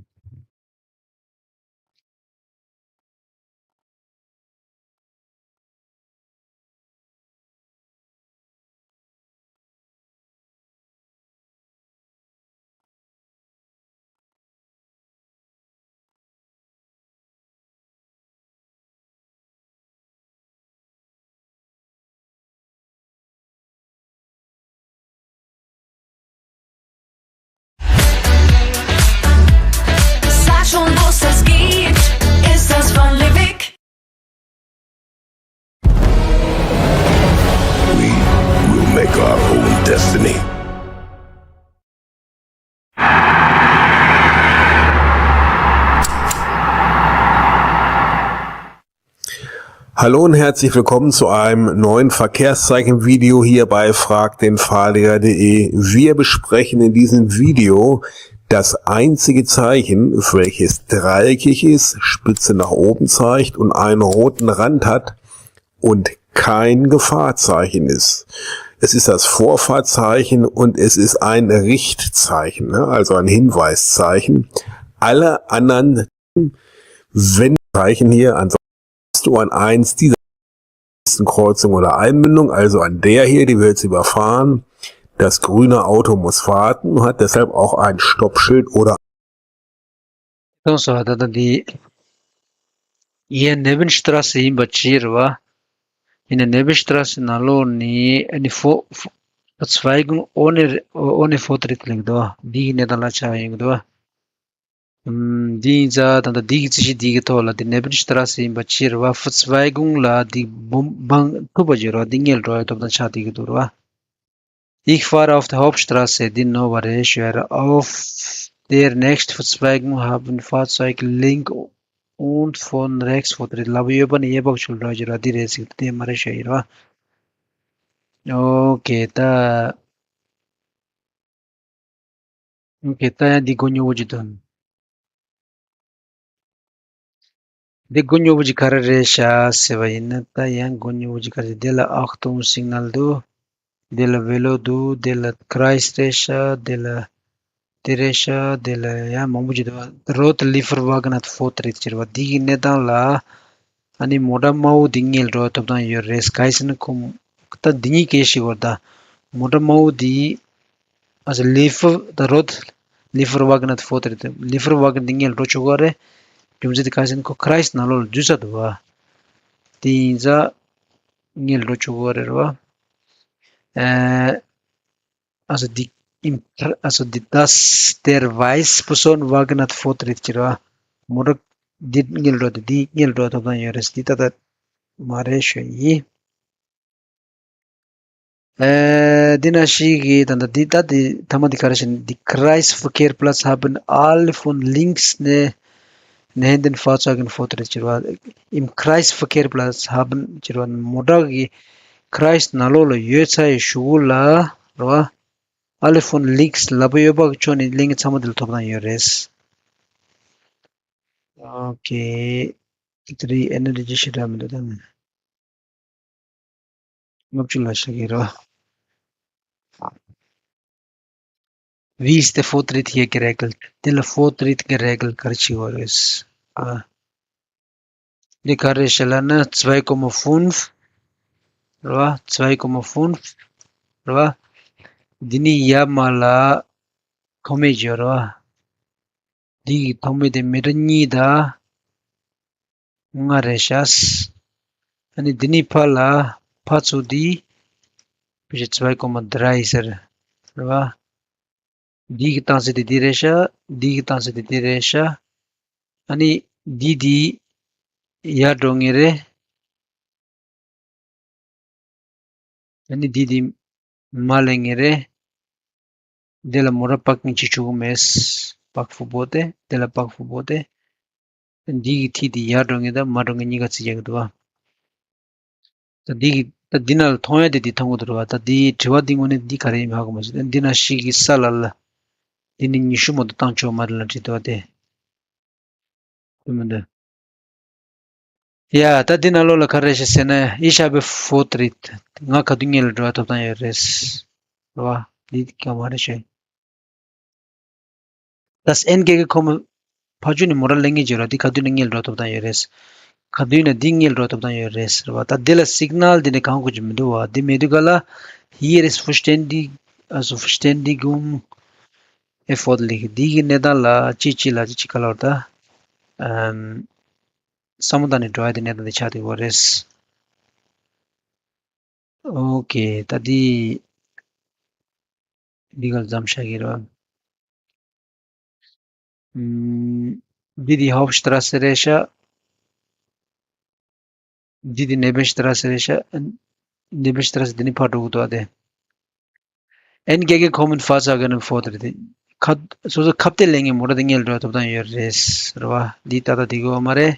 Sag schon, wo es das gibt, ist das von Livik. We will make our own destiny. Hallo und herzlich willkommen zu einem neuen Verkehrszeichen-Video hier bei frag den Fahrlehrer punkt de. Wir besprechen in diesem Video das einzige Zeichen, welches dreieckig ist, spitze nach oben zeigt und einen roten Rand hat und kein Gefahrzeichen ist. Es ist das Vorfahrtzeichen und es ist ein Richtzeichen, ne? Also ein Hinweiszeichen. Alle anderen, wenn Zeichen hier, ansonsten du an eins dieser Kreuzung oder Einmündung, also an der hier, die wir jetzt überfahren, das grüne Auto muss warten und hat deshalb auch ein Stoppschild oder གཏོང་སོང་བ། ད་ལྟ་འདི་ཡན་ནེ་བིན་ཤི་ཏྲ་སེ་ཡིན་པ་ཅི་རེད་བ། ཡིན་ན་ནེ་བིན་ཤི་ཏྲ་སེ་ནང་ལོགས་ནི་ཨ་ནི་ཕོ་ཕོ་ཚ་ཝའི་གུང་ཨོ་ནེ་ཨོ་ནེ་ཕོ་ཏ་རིག་ལེགས་འདུག་འདི་གི་གནས་སྟངས་ལ་ཆགས་ཡོང་གི་འདུག་འདི་ཡིན་ཙང་ད་ལྟ་འདི་གི་རྩིས་གཞི་འདི་གི་ཐོག་ལ་འདི་ནེ་བིན་ཤི་ཏྲ་སེ་ཡིན་པ་ཅི་རེད་བ། ཕོ་ཚ་ཝའི་གུང་ལ་འདི་བོམ་བང་ཐུབ་པ་ཅི་རེད་བ། འདི་ངེས་འགྲོ་ཡ་ཐོབ་ཐང་ཆགས་བསྡད་ཀྱི་འདུག་རེད་བ། Ich fahre auf der Hauptstraße, འདི་ནོར་བ་རེད་ཞུ་ཡ་རེད། Auf der nächsten Verzweigung haben Fahrzeuge links und von rechts vor der ལབ་ཡོད་པ་ནི་གཡས་པ་ཕྱོགས་འགྲོ་རྒྱུ་ར་འདི་རེད་ཟེར་དེ་མ་རེད་ཞུ་ཡ་རེད་བ། ཨོ་ཀེ་ད། ཨོ་ཀེ་ད་ཡང་འདི་གོ་ཉོ་བོ་ཅིག་འདུག་འདི་གོ་ཉོ་བོ་ཅིག་ག་རེ་རེད་ཤག་ཟེར་བ་ཡིན་ན། ད་ཡང་གོ་ཉོ་བོ་ཅིག་ག་རེ་རེད། འདི་ལ་Achtung Signal འདུག་འདི་ལ་Velo འདུག་འདི་ལ་Kreis རེད་ཤག་འདི་ལ་དེ་རེད་ཤག་འདི་ལ་ཡང་མང་པོ་ཅིག་འདུག Rote Lieferwagen hat Vortritt ཟེར་བ། འདི་གི་གནས་སྟངས་ལ་ཨ་ནི་མོ་ཊ་དམར་པོ་འདི་ངེས་འགྲོ་ཐོབ་ཐང་ཡོད་རེད། ག་རེ་ཟེར་ན་ཁོ་ད་འདི་གཉིས་ཀའི་ཞིག་བར་ད་མོ་ཊ་དམར་པོ་འདི། Also Liefer- the Rote Lieferwagen hat Vortritt. Lieferwagen འདི་ངེས་འགྲོ་ཆོག་གི་རེད། རྒྱུ་མཚན་དེ་ག་རེ་ཟེར་ན་ཁོ་ཁ་རིས་ནང་ལོགས་ལ་འཛུལ་ཚར་འདུག་བ། དེ་ཡིན་ཙང་ངས་འགྲོ་ཆོག་གི་རེད་བ། ཨེ། Also die, im, also die, dass der weiße Personenwagen hat Vortritt ཁྱེར་བ། མོ་ཊ་འདི་སྔོན་འགྲོ་དེ་འདི་སྔོན་འགྲོ་ཐོབ་ཐང་ཡོད་རེད། འདི་ཏག་ཏག་མ་རེད་ཞུ་ཡིན། ཨེ། འདི་ན་ཞིག་གི་ད་ལྟ་འདི་ལྟ་འདི་ཐ་མ་འདི་ག་རེ་བྱས་ན། Die Kreisverkehrsplätze haben alle von links ne nehenden Fahrzeugen Vortritt ཁྱེར་བ། Im Kreisverkehrsplatz haben ཁྱེར་བ། མོ་ཊ་གི་Kreis ནང་ལོགས་ལ་ཡོད་ཚར་ཡི་གཞུག་གུ་ལ་རེད་བ། Alle von links ལ་ལབ་ཡོད་པ་གི་ཕྱོགས་ནས་ལེན་མཁན་ཚང་མ་དེ་ལ་ཐོབ་ཐང་ཡོད་རེད། Okay. དེ་རིང་ཨེ་ནར་ཇི་ཞེ་དྲག་མི་འདུག་ད། ལྔ་བཅུ་ལ་བཞག་གི་རེད་བ། Wie ist der Vortritt hier geregelt? དེ་ལ་Vortritt geregelt ག་རེ་བྱེད་དགོས་རེད། ཨ། འདི་ག་རེ་བྱེད་ལབ་ན་zwei Komma fünf རེད་བ། zwei Komma fünf རེད་བ། འདི་ནི་ཡར་མར་ལ་མཐོ་དམན་ཡོད་རེད་བ། འདི་གི་མཐོ་དམན་དེ་མི་ཊར་གཉིས་དང་ལྔ་རེད་ཤག་ཨ་ནི་འདི་ནི་ཕར་ལ་ཕར་ཚུར་འདི་བྱས་ཙང་zwei Komma drei ཟེར་རེད་བ། འདི་གི་སྟངས་ཚད་དེ་འདི་རེད་ཤག་འདི་གི་སྟངས་ཚད་དེ་འདི་རེད་ཤག་ཨ་ནི་འདི་འདི་ཡར་འགྲོ་ངེས་རེད། ཨ་ནི་འདི་འདི་མར་ལེན་ངེས་རེད། འདི་ལ་མོ་ཊ་པར་ཀིང་བྱེད་ཆོག་གི་མེད། Parkverbot དེ་འདི་ལ་Parkverbot དེ། འདི་གི་མཐིལ་འདི་ཡར་འགྲོ་ངེས་དང་མར་འགྲོ་ངེས་གཉིས་ཀ་རྩིས་རྒྱག་གི་འདུག་བ། ད་འདི་གི་ད་འདི་ནང་ལ་མཐོང་ཡ་དེ་འདི་མཐོང་གི་འདུག་རེད་བ། ད་འདི་དྲི་བ་འདི་དངོས་གནས་འདི་ག་རེ་ཡིན་ཧ་གོ་མ་སོང་། འདི་ན་ཞིག་གི་ས་ལ་ལ་འདི་ནི་ཉི་ཤུ་མ་གཏོགས་བཏང་ཆོག་མ་རེད་ལབ་བྲིས་འདུག་བ་དེ། དེ་མི་འདུག་ཡ། ད་འདི་ནང་ལོགས་ལ་ག་རེ་བྱེད་ཟེར་ན། Ich habe Vortritt. ང་ག་དུས་སྔོན་ལ་འགྲོ་བ་ཐོབ་ཐང་ཡོད་རེད། རེད་བ། འདི་ག་མ་རེད་ཤོད། Das Entgegenkommen ཕར་ཕྱོགས་ནས་མོ་ཊ་ལེན་མཁན་ཅིག་ཡོད་རེད། འདི་ག་དུས་ནས་སྔོན་ལ་འགྲོ་ཐོབ་ཐང་ཡོད་རེད། ག་དུས་ནས་འདི་སྔོན་ལ་འགྲོ་ཐོབ་ཐང་ཡོད་རེད་ཟེར་བ། ད་འདི་ལ་Signal འདི་ནས་གང་དགོས་ཀྱི་མི་འདུག་བ། འདི་མེད་དུས་ག་ལ་Hier ist Verständig- also Verständigung erforderlich. འདི་གི་གནས་སྟངས་ལ་ཅི་ཅི་ལ་ཅི་ཅི་ག་ལ་བར་ད་ཨམ། བསམ་བློ་བཏང་ནས་འགྲོ་ཡ་དེ་གནས་སྟངས་དེ་ཆགས་བསྡད་ཡོད་རེད། ཨོ་ཀེ། ད་འདི་འདི་ག་ལ་མཚམས་བཞག་གི་རེད་བ། ཨམ། འདི་དེ་Hauptstraße རེད་ཤག་འདི་དེ་Nebenstraße རེད་ཤག Nebenstraße འདི་ནི་ཕར་འགྲོ་གི་འདུག་ཨ་དེ། Entgegenkommen Fahrzeugen erfordert དེ། ཁ- སོ་སོ་ཁ་གཏད་ལེན་མཁན་མོ་ཊ་དེ་སྔོན་ལ་འགྲོ་ཐོབ་ཐང་ཡོད་རེད་ཟེར་བ། འདི་ཏག་ཏག་འདི་གོ་མ་རེད།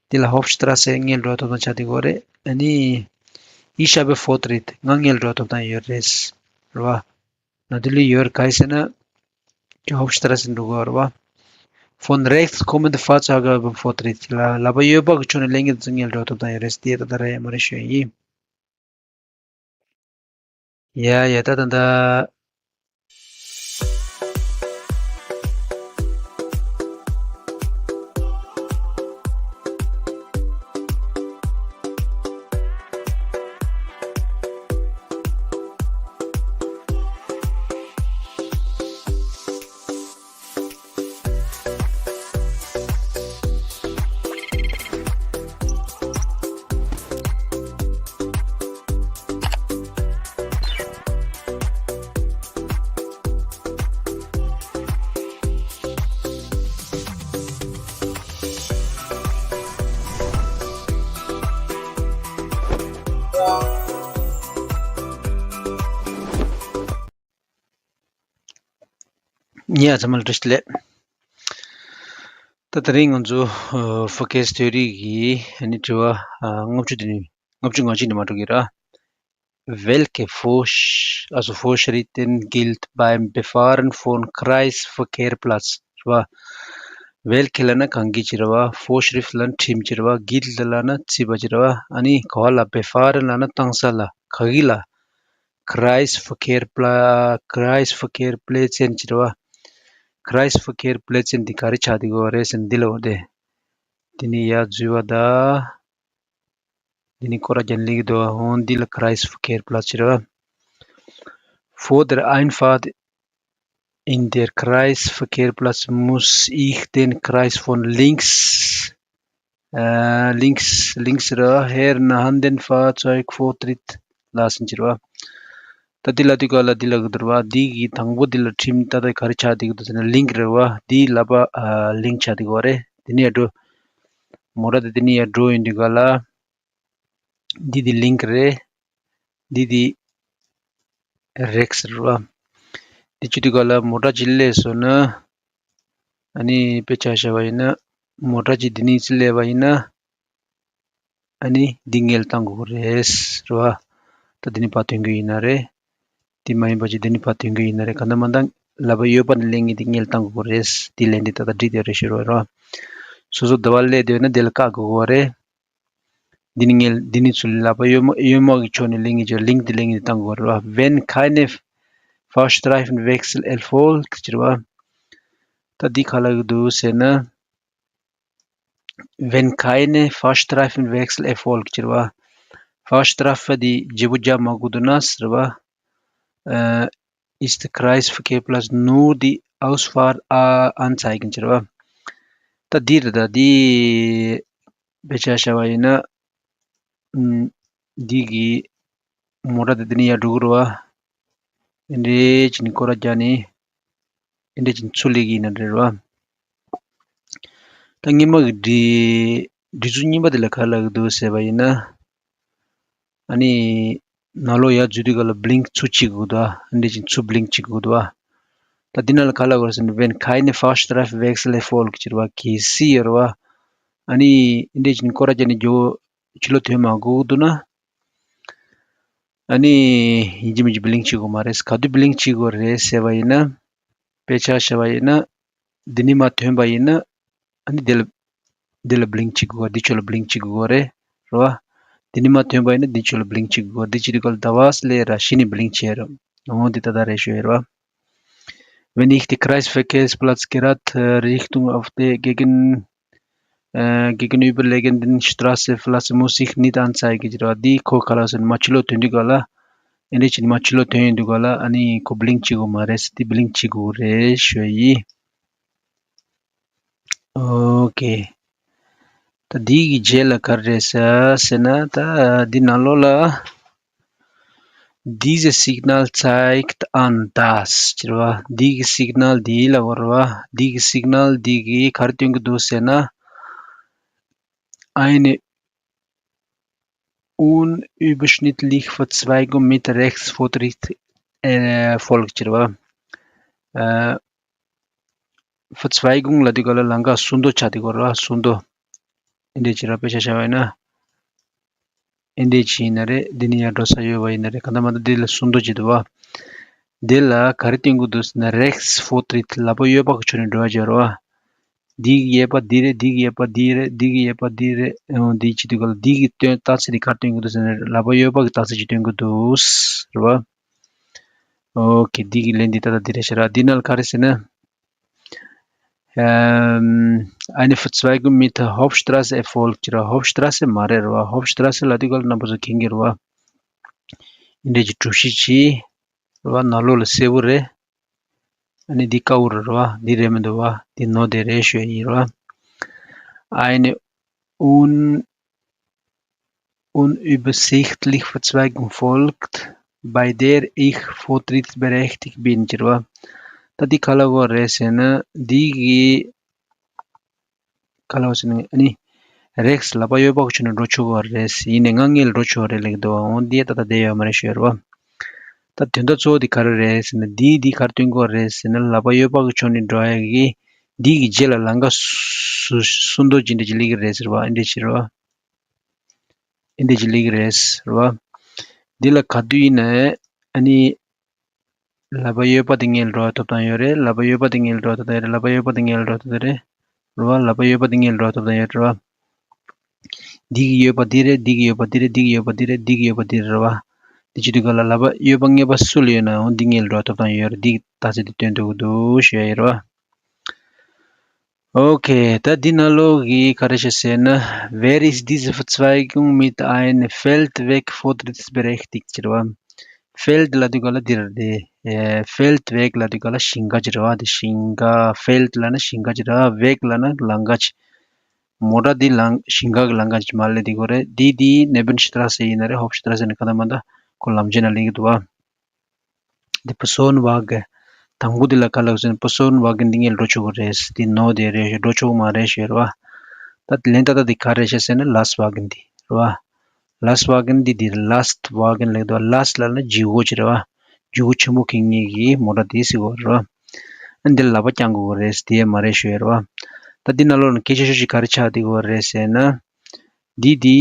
འདི་ལ་Hauptstraße སྔོན་ལ་འགྲོ་ཐོབ་ཐང་ཆགས་འདི་གོ་རེད། ཨ་ནི་Ich habe Vortritt ང་སྔོན་ལ་འགྲོ་ཐོབ་ཐང་ཡོད་རེད་ཟེར་བ། Natürlich ཡོད་ག་རེ་ཟེར་ན། Die Hauptstraße འགྲོ་གོ་རེད་བ། Von rechts kommende Fahrzeuge haben Vortritt ལ་ལབ་པ་ཡོད་པ་གི་ཕྱོགས་ནས་ལེན་མཁན་དེ་ཚོ་སྔོན་ལ་འགྲོ་ཐོབ་ཐང་ཡོད་རེད་ཟེར། འདི་ཏག་ཏག་རེད་མ་རེད་ཞུ་ཡ་ཡིན། ཡ་ཡ་ད་ད་ད། ཡ་ཚང་མ་ལ་བཀྲ་ཤིས་བདེ་ལེགས། ད་དེ་རིང་ང་ཚོ་Verkehrstheorie གི་ཨ་ནི་དྲི་བ་ལྔ་བཅུ་དེ་ནི་ལྔ་བཅུ་ང་གཅིག་ནས་མ་འགྲོ་གི་ར། Welche Vorsch- also Vorschriften gilt beim Befahren von Kreisverkehrsplatz རེད་བ། Welche ལབ་ན་གང་གི་ཅི་རེད་བ། Vorschrift ལབ་ན་ཁྲིམས་ཅི་རེད་བ། Gilt ལབ་ན་བརྩི་བ་ཅི་རེད་བ། ཨ་ནི་ག་བ་ལ་Befahren ལབ་ན་བཏང་ས་ལ་ག་གི་ལ། Kreisverkehrspla- Kreisverkehrsplätzen ཅི་རེད་བ། Kreisverkehrsplätzen འདི་ག་རེ་ཆགས་བསྡད་ཡོད་རེད་ཟེར་ན་འདི་ལ་འོ་དེ། འདི་ནི་ཡ་འཛུལ་བ་ད། འདི་ནི་སྐོར་ར་རྒྱག་ལེགས་འདུག་འོ་འདི་ལ་Kreisverkehrsplatz ཟེར་བ། Vor der Einfahrt In der Kreisverkehrsplatz muss ich den Kreis von links, äh, links, links ར, her nahenden Fahrzeug Vortritt lassen ཅེས་ར་བ། ད་འདི་ལ་དུས་ག་ལ་འདི་ལ་གི་དུར་བ་འདི་གི་དང་པོ་འདི་ལ་ཁྲིམས་ད་ལྟ་ག་རེ་ཆགས་འདི་གི་འདུག་ཟེར་ན་ལིང་རེད་བ། འདི་ལ་པ་ལིང་ཆགས་འདི་གི་བ་རེད། འདི་ནས་འགྲོ། མོ་ཊ་དེ་འདི་ནས་ཡར་འགྲོ་ཡོང་དུས་ག་ལ། འདི་འདི་ལིང་རེད། འདི་འདི་རེགས་རེད་བ། འདི་བྱེད་དུས་ག་ལ་མོ་ཊ་ཅིག་སླེབས་སོང་ན། ཨ་ནི་དཔེ་ཆ་བཞག་པ་ཡིན་ན། མོ་ཊ་ཅིག་འདི་ནས་ཅིག་སླེབས་པ་ཡིན་ན། ཨ་ནི་འདི་ངེས་ལ་བཏང་དགོས་རེད་རེད་བ། ད་འདི་ནས་ཕར་ཐོན་གི་ཡིན་ན་རེད། འདི་མ་ཡིན་པ་ཅིག་འདི་ནས་ཕར་ཐོན་གི་ཡིན་ན་རེད། གང་ལྟར་མ་ལྟར་ལག་པ་གཡས་པ་ནས་ལེན་གི་འདི་ངེས་ལ་བཏང་དགོས་རེད། འདི་ལན་འདི་ད་ལྟ་བྲིས་དེ་རེད་ཞུ་རོགས་རེད་བ། སོ་སོ་ཟླ་བ་སླེབས་དེ་ན་འདི་ལ་བཀག་དགོས་རེད། འདི་ནི་ངེས་འདི་ནི་ཚུར་ལག་པ་གཡོན་མ་གཡོན་མ་གི་ཕྱོགས་ནས་ལེན་གི་ཅིག་ལིང་འདི་ལེན་གི་འདི་བཏང་དགོས་རེད་བ། Wenn keine Fahrstreifenwechsel erfolgt ཅེས་རེད་བ། ད་འདི་ག་ལ་གི་འདུག་ཟེར་ན། Wenn keine Fahrstreifenwechsel erfolgt ཅེས་རེད་བ། Fahrstreifen འདི་བརྗེ་པོ་རྒྱག་མ་དགོས་འདུག་ན་ཟེར་བ། Äh, ist Kreisverkehrsplatz nur die Ausfahrt a- anzeigen ཅེས་རེད་བ། ད་འདི་རེད་ད་འདི། དཔེ་ཆ་བཞག་པ་ཡིན་ན། ཨམ། འདི་གི་མོ་ཊ་དེ་དེ་ནས་ཡར་འགྲོ་གི་རེད་བ། ཨེ་འདྲས་བྱས་ནས་སྐོར་ར་རྒྱག་ནས། ཨེ་འདྲས་བྱས་ནས་ཚུར་སླེབས་ཀྱི་ཡིན་ན་རེད་བ། ད་སྔོན་མ་གི་འདི། འདི་ཚོ་གཉིས་པ་དེ་ལ་ག་ལ་གི་འདུག་ཟེར་བ་ཡིན་ན། ཨ་ནི། ནང་ལོགས་ཡར་འཛུལ་དུས་ག་ལ་བི་ལིང་ཚུར་བྱེད་དགོས་འདུག་ཨ། འདི་བཞིན་ཚུར་བི་ལིང་བྱེད་དགོས་འདུག་ཨ། ད་འདི་ནང་ལ་ག་ལ་གོ་ར་ཟེར་ན། Wenn keine Fahrstreifenwechsel erfolgt ཅེས་རེད་བ། གལ་སྲིད་ཡོད་རེད་བ། ཨ་ནི། འདི་བཞིན་སྐོར་ར་རྒྱག་ནས་མགྱོགས་ཕྱི་ལོགས་ཐོན་མ་དགོས་འདུག་ན། ཨ་ནི། ཡིན་གཅིག་མིན་གཅིག་བི་ལིང་བྱེད་དགོས་མ་རེད། ག་དུས་བི་ལིང་བྱེད་དགོས་རེད་ཟེར་བ་ཡིན་ན། དཔེ་ཆ་བཞག་པ་ཡིན་ན། འདི་ནས་མར་ཐོན་པ་ཡིན་ན། ཨ་ནི་འདི་ལ། འདི་ལ་བི་ལིང་བྱེད་དགོས། འདི་ཕྱོགས་ལ་བི་ལིང་བྱེད་དགོས་རེད། རེད་བ། འདི་ནས་མར་ཐོན་པ་ཡིན་ན་འདི་ཕྱོགས་ལ་བི་ལིང་བྱེད་དགོས། འདི་བྱེད་དུས་ག་ལ་ཟླ་བ་སླེབས་ར་གཞི་ནས་བི་ལིང་བྱེད་ར། འོ་འདི་ད་ལྟ་རེད་ཞུ་ཡ་རེད་བ། Wenn ich die Kreisverkehrsplatzgerät, äh, Richtung auf der Gegen- äh, gegenüberliegenden Straße verlasse, muss ich nicht anzeigen ཅེས་རེད་བ། འདི་ཁོ་ག་ལ་ཟེར་ན་མར་ཕྱི་ལོགས་ཐོན་དུས་ག་ལ། ཨེ་འདྲས་བྱས་ནས་མར་ཕྱི་ལོགས་ཐོན་ཡོང་དུས་ག་ལ་ཨ་ནི་ཁོ་བི་ལིང་བྱེད་དགོས་མ་རེད། འདི་བི་ལིང་བྱེད་དགོས་རེད་ཞུ་ཡ་ཡིན། ཨོ་ཀེ། ད་འདི་གི་རྗེས་ལ་ག་རེ་རེད་ཟེར་ཟེར་ན། ད་འདི་ནང་ལོགས་ལ། Dieses Signal zeigt an, dass ཅེས་རེད་བ། འདི་གི་སིག་ནལ་འདི་ལ་གོ་རེད་བ། འདི་གི་སིག་ནལ་འདི་གི་ག་རེ་སྟོན་གི་འདུག་ཟེར་ན། Eine unübersichtliche Verzweigung mit Rechtsvortritt, äh, folgt ཅེས་རེད་བ། Verzweigung ལབ་དུས་ག་ལ་ལམ་ཁ་སུ་མདོ་ཆགས་དུས་ག་ར་སུ་མདོ། ཨེ་འདྲས་ཅིག་ར། དཔེ་ཆ་བཞག་པ་ཡིན་ན། ཨེ་འདྲས་ཅིག་ཡིན་ན་རེད། འདི་ནས་ཡར་འགྲོ་ས་ཡོད་པ་ཡིན་ན་རེད། གང་ལྟར་མ་ལྟར་འདི་ལ་སུ་མདོ་ཅིག་འདུག་བ། འདི་ལ་ག་རེ་སྟོན་གི་འདུག་ཟེར་ན། Rechtsvortritt ལག་པ་གཡས་པ་གི་ཕྱོགས་ནས་འགྲོ་ཡ་ཅིག་ཡོད་རེད་བ། འདི་གི་གཡས་པ་འདི་རེད། འདི་གི་གཡས་པ་འདི་རེད། འདི་གི་གཡས་པ་འདི་རེད། འོ་འདི་བྱེད་དུས་ག་ལ་འདི་གི་སྟོན་རྟགས་གསལ་འདི་ག་རེ་སྟོན་གི་འདུག་ཟེར་ན། ལག་པ་གཡས་པ་གི་རྟགས་གསལ་ཅིག་སྟོན་གི་འདུག་རེད་བ། ཨོ་ཀེ། འདི་གི་ལན་འདི་ད་ལྟ་འདི་རེད་ཤག་ར། འདི་ནང་ལ་ག་རེ་ཟེར་ན། ཨམ། Eine Verzweigung mit Hauptstraße erfolgt ཅེས་ར། Hauptstraße མ་རེད་ར་བ། Hauptstraße ལབ་དུས་ག་ལ་རྣམ་པ་ཚོ་མཁྱེན་གྱི་རེད་བ། འདི་འདྲས་ཀྱི་གྲུ་བཞི་ཅིག་ར་བ། ནང་ལོགས་ལ་སེར་པོ་རེད། ཨ་ནི་འདི་དཀར་པོ་རེད་ར་བ། འདི་རེད་མི་འདུག་བ། འདི་ནོར་དེ་རེད་ཞུ་ཡ་ཡིན་ར་བ། Eine un unübersichtliche Verzweigung folgt, bei der ich vortrittsberechtigt bin ཅེས་ར་བ། ད་འདི་ག་ལ་གོ་རེད་ཟེར་ན། འདི་གི་ག་ལ་གོ་ཟེར་ན། ཨ་ནི་རེགས་ལག་པ་གཡས་པ་གི་ཕྱོགས་ནས་འགྲོ་ཆོག་གི་རེད། ཡིན་ནའི་ང་སྔོན་ལ་འགྲོ་ཆོག་རེད་ལབ་ཀྱི་འདུག་བ། འོ་འདི་ད་ལྟ་བསྡད་ཡོད་མ་རེད་ཞུ་ཡ་ར་བ། ད་དོན་དག་གཙོ་བོ་འདི་ག་རེ་རེད་ཟེར་ན། འདི་འདི་ག་རེ་སྟོན་གི་རེད་ཟེར་ན། ལག་པ་གཡས་པ་གི་ཕྱོགས་ནས་འགྲོ་ཡ་གི་འདི་གི་རྗེས་ལ་ལམ་ཁ་སུ་སུ་མདོ་ཅིག་འདྲ་ཅིག་སླེབས་ཀྱི་རེད་ཟེར་བ། ཨེ་འདྲས་ཅིག་ར་བ། ཨེ་འདྲས་ཅིག་སླེབས་ཀྱི་རེད་ཟེར་བ། འདི་ལ་ག་དུས་ཡིན་ནའི་ཨ་ནི་ལག་པ་གཡས་པ་དེ་སྔོན་ལ་འགྲོ་བའི་ཐོབ་ཐང་ཡོད་རེད། ལག་པ་གཡོན་པ་དེ་སྔོན་ལ་འགྲོ་བའི་ཐོབ་ཐང་ཡོད་རེད། ལག་པ་གཡོན་པ་དེ་སྔོན་ལ་འགྲོ་བའི་ཐོབ་ཐང་ཡོད་རེད། རེད་བ། ལག་པ་གཡོན་པ་དེ་སྔོན་ལ་འགྲོ་བའི་ཐོབ་ཐང་ཡོད་རེད་བ། འདི་གི་གཡོན་པ་འདི་རེད། འདི་གི་གཡོན་པ་འདི་རེད། འདི་གི་གཡོན་པ་འདི་རེད། འདི་གི་གཡོན་པ་འདི་རེད་བ། འདི་བྱེད་དུས་ག་ལ་ལག་པ་གཡོན་པ་སྔོན་པ་སུ་ལ་ཡོད་ན་འོ་འདི་སྔོན་ལ་འགྲོ་བའི་ཐོབ་ཐང་ཡོད་རེད། འདི་གི་རྟགས་གསལ་དེ་སྟོན་ཐུབ་ཀྱི་འདུག་ཞུ་ཡ་ཡིན་རེད་བ། ཨོ་ཁེ། ད་འདི་ནང་ལོགས་ཀྱི་ག་རེ་བྱས་ཟེར་ན། Wer ist diese Verzweigung mit einem Feldweg vortrittsberechtigt ཟེར་བ། Feld ལབ་དུས་ག་ལ་འདིར་དེ། Feldweg ལབ་དུས་ག་ལ་ཞིང་ཁ་ཅིག་རེད་བ། དེ་ཞིང་ཁ། Feld ལབ་ན་ཞིང་ཁ་ཅིག་རེད་བ། Weg ལབ་ན་ལམ་ཁ་ཅིག་མོ་ཊ་འདི་ལམ་ཞིང་ཁ་གི་ལམ་ཁ་ཅིག་མར་སླེབས་དེ་གོ་རེད། འདི་འདི་Nebenstrasse ཡིན་ན་རེད། Hauptstrasse ཡིན་ན་ག་ད་མ་ད་ཁོ་ལམ་ཆེན་ན་སླེབས་ཀྱི་འདུག་བ། འདི་Personenwagen། དང་པོ་འདི་ལ་ག་ལབ་ཟེར་ན་Personenwagen འདི་ངས་འགྲོ་ཆོག་གི་རེད། འདི་ནོར་དེ་རེད་ཤག་འགྲོ་ཆོག་མ་རེད་ཞུ་རེད་བ། ད་ལན་ད་ལྟ་འདི་ག་རེད་ཤག་ཟེར་ན་Lastwagen འདི་རེད་བ། Lastwagen འདི་འདི་Lastwagen ལབ་འདུག Last ལབ་ན་ལྗིད་ཁོག་ཅིག་རེད་བ། ལྗིད་ཁོག་ཆེན་པོ་གི་ངེས་ཀྱི་མོ་ཊ་དེ་ཟེར་གོ་རེད་བ། ཨ་འདི་ལ་ལག་པ་བརྐྱང་དགོས་རེད། དེ་མ་རེད་ཞུ་ཡ་རེད་བ། ད་འདི་ནང་ལོགས་ནས་སྐད་ཆ་ཤོད་ཅིག་ག་རེ་ཆགས་བསྡད་ཡོད་རེད་ཟེར་ན། འདི་འདི།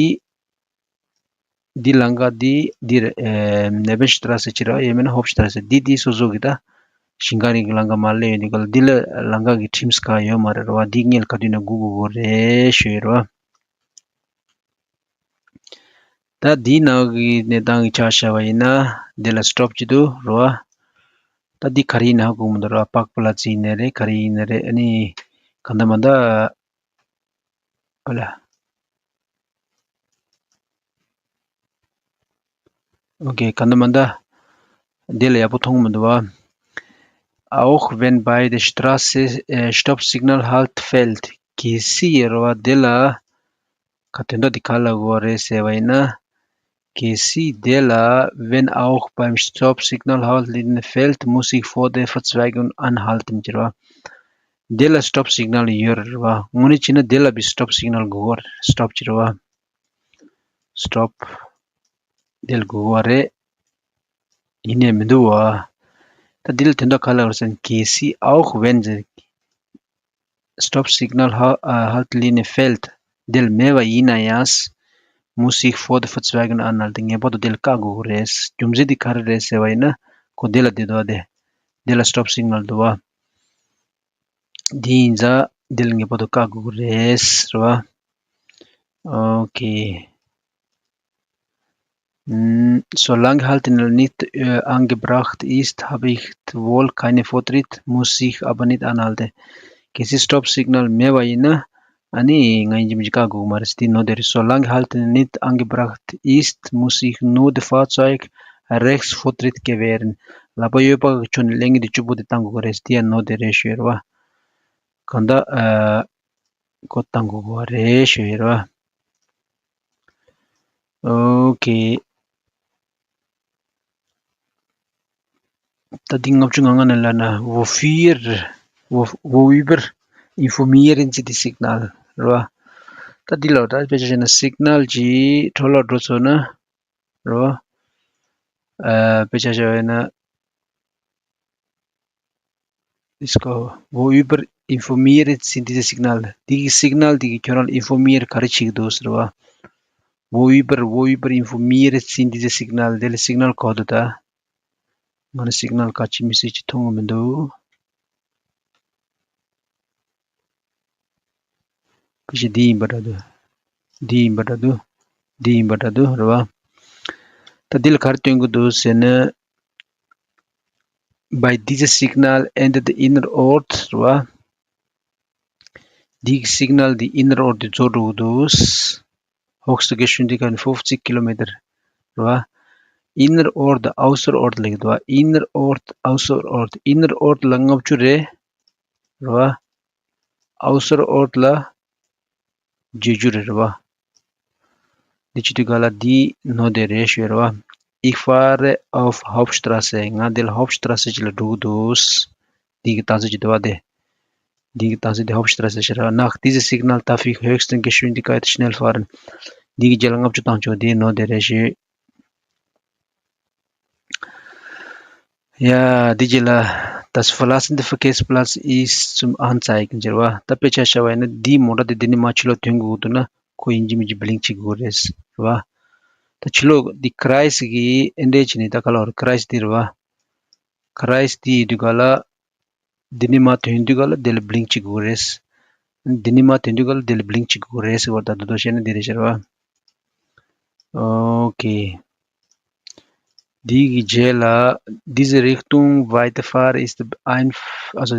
འདི་ལམ་ཁ་འདི་འདི་རེད། ཨེ། Nebenstrasse ཅིག་རེད་བ། ཡང་མིན་ན་Hauptstrasse འདི་འདི་སོ་སོ་གི་ད་ཞིང་ཁ་རིགས་ཀྱི་ལམ་ཁ་མར་སླེབས་ཡོང་དུས་ག་ལ་འདི་ལ་ལམ་ཁ་གི་ཁྲིམས་ག་ཡོད་མ་རེད་རེད་བ། འདི་ངས་ག་དུས་ནས་སྒུག་དགོས་རེད་ཞུ་ཡ་རེད་བ། ད་འདིའི་ནང་གི་གནས་སྟངས་ཀྱི་ཆ་བཞག་པ་ཡིན་ན་འདི་ལ་Stopp བྱེད་དུ་རོ། ད་འདི་ག་རེ་ཡིན་ན་ཧ་གོ་མི་འདུག་རོ། Parkplatz ཡིན་ནའི་རེད། ག་རེ་ཡིན་ནའི་རེད། ཨ་ནི་གང་ལྟར་མ་ད་ཨ་ལ། ཨོ་ཀེ། གང་ལྟར་མ་ད་འདི་ལ་ཡག་པོ་མཐོང་མི་འདུག་བ། Auch wenn bei der Straße, äh, Stoppsignal halt fehlt. གལ་སྲིད་ཡོད་རེད་བ། དེ་ལ་ག་དོན་དག་འདི་ག་ལ་གོ་བ་རེད་ཟེར་བ་ཡིན་ན། གལ་སྲིད་དེ་ལ་wenn auch beim Stoppsignal halt fehlt, muss ich vor der Verzweigung anhalten ཟེར་བ། དེ་ལ་Stoppsignal ཡོད་རེད་བ། དངོས་གནས་བྱས་ན་དེ་ལ་བི་Stoppsignal དགོས་རེད། Stopp ཟེར་བ། Stopp དེ་ལ་དགོས་པ་རེད། ཡིན་ནས་མི་འདུག་བ། ད་འདི་ལ་དོན་དག་ག་ལ་རེད་ཟེར་ན། གལ་སྲིད་auch wenn the Stoppsignal ha- äh, Haltlinie fehlt འདི་ལ་མེད་པ་ཡིན་ན་ཡང་། Muss ich vor der Verzweigung anhalten ངེས་པར་དུ་འདི་ལ་བཀག་དགོས་ཀྱི་རེད། རྒྱུ་མཚན་འདི་ག་རེ་རེད་ཟེར་བ་ཡིན་ན། ཁོ་འདི་ལ་འདི་འདུག་བ། དེ་འདི་ལ་Stoppsignal འདུག་བ། འདི་ཡིན་ཙང་འདི་ལ་ངེས་པར་དུ་བཀག་དགོས་ཀྱི་རེད་ཟེར་བ། ཨོ་ཀེ། Mm, solange Halten nicht äh, angebracht ist, habe ich wohl keinen Vortritt, muss ich aber nicht anhalten. གལ་སྲིད་Stoppsignal མེད་པ་ཡིན་ན། ཨ་ནི་ང་ཡིན་གཅིག་མིན་གཅིག་བཀག་དགོས་མ་རེད། འདི་ནོར་དེ་རེད། Solange Halten nicht angebracht ist, muss ich nur das Fahrzeug rechts Vortritt gewähren. ལག་པ་གཡས་པ་གི་ཕྱོགས་ནས་སླེབས་མཁན་དེ་གཅིག་པུ་དེ་བཏང་དགོས་ཀྱི་རེད། འདི་ཡང་ནོར་དེ་རེད་ཞུ་ཡ་རེད་བ། གང་ལྟར་ཨ། ཁོ་བཏང་དགོས་པ་རེད་ཞུ་ཡ་རེད་བ། ཨོ་ཀེ། ད་འདི་ལྔ་བཅུ་ང་ལྔ་ནས་ལབ་ན། Wofür, wo, worüber informieren Sie die Signal རེད་བ། ད་འདི་ལ་ད་དཔེ་ཆ་བཞག་ན་Signal གྱི་འཕྲོ་བརླག་འགྲོ་ཚར་ན་རེད་བ། ཨ། དཔེ་ཆ་བཞག་ཡོད་ན། Ist go. Worüber informieren Sie diese Signal? འདི་གི་Signal འདི་གིས་ཁྱོད་རང་ལ་informieren ག་རེ་བྱེད་ཀྱི་འདུག་ཟེར་བ། Worüber, worüber informieren Sie diese Signal? འདི་ལ་Signal ག་འདུག་ད། ང་ལ་Signal ག་ཅི་message ཅི་མཐོང་གི་མི་འདུག་ཁ་ཤས་འདི་ཡིན་པ་འདྲ་འདུག་འདི་ཡིན་པ་འདྲ་འདུག་འདི་ཡིན་པ་འདྲ་འདུག་རེད་བ། ད་འདི་ལ་ག་རེ་སྟོན་གྱི་འདུག་ཟེར་ན། Bei dieser Signal endet Innerort རེད་བ། འདི་གི་Signal འདི་Innerort འདི་རྫོགས་འགྲོ་གི་འདུག Höchste Geschwindigkeit fünfzig Kilometer རེད་བ། Innerort, Außerort ལབ་ཀྱི་འདུག་བ། Innerort, Außerort, Innerort ལ་ལྔ་བཅུ་རེད། རེད་བ། Außerort ལ་བརྒྱད་ཅུ་རེད། རེད་བ། འདི་བྱེད་དུས་ག་ལ་འདི་ནོར་དེ་རེད་ཞུ་ཡ་རེད་བ། Ich fahre auf Hauptstrasse. ང་འདི་ལ་Hauptstrasse ཅིག་ལ་འགྲོ་གི་འདུག་འདི་གི་རྟགས་གསལ་ཅིག་འདུག་བ་དེ། འདི་གི་རྟགས་གསལ་དེ་Hauptstrasse ཞེས་ར། Nach dieser Signal darf ich höchsten Geschwindigkeit schnell fahren. འདི་གི་རྗེས་ལ་ལྔ་བཅུ་བཏང་ཆོག་འདི་ནོར་དེ་རེད་ཞུ། ཡ། འདི་རྗེས་ལ། Das Verlassen der Verkehrsplatz ist zum Anzeigen ཟེར་བ། ད་དཔེ་ཆ་བཞག་པ་ཡིན་ན་འདིའི་མོ་ཊ་དེ་འདི་ནས་མར་ཕྱི་ལོགས་ཐོན་དགོས་འདུག་ན་ཁོ་ཡིན་གཅིག་མིན་གཅིག་blink བྱེད་དགོས་རེད་ཟེར་བ། ད་ཕྱི་ལོགས་འདི་Kreis གི་ཨེ་འདྲས་བྱས་ནས་ད་ག་ལ་བར་Kreis འདི་རེད་བ། Kreis འདི་ཡིན་དུས་ག་ལ། འདི་ནས་མར་ཐོན་དུས་ག་ལ་དེ་ལ་blink བྱེད་དགོས་རེད། འདི་ནས་མར་ཐོན་དུས་ག་ལ་དེ་ལ་blink བྱེད་དགོས་རེད་ཟེར་བ། ད་དུ་དོ་བཤད་ན་འདི་རེད་ཟེར་བ། ཨོ་ཀེ། འདི་གི་རྗེས་ལ། Diese Richtung weiterfahren ist einf- also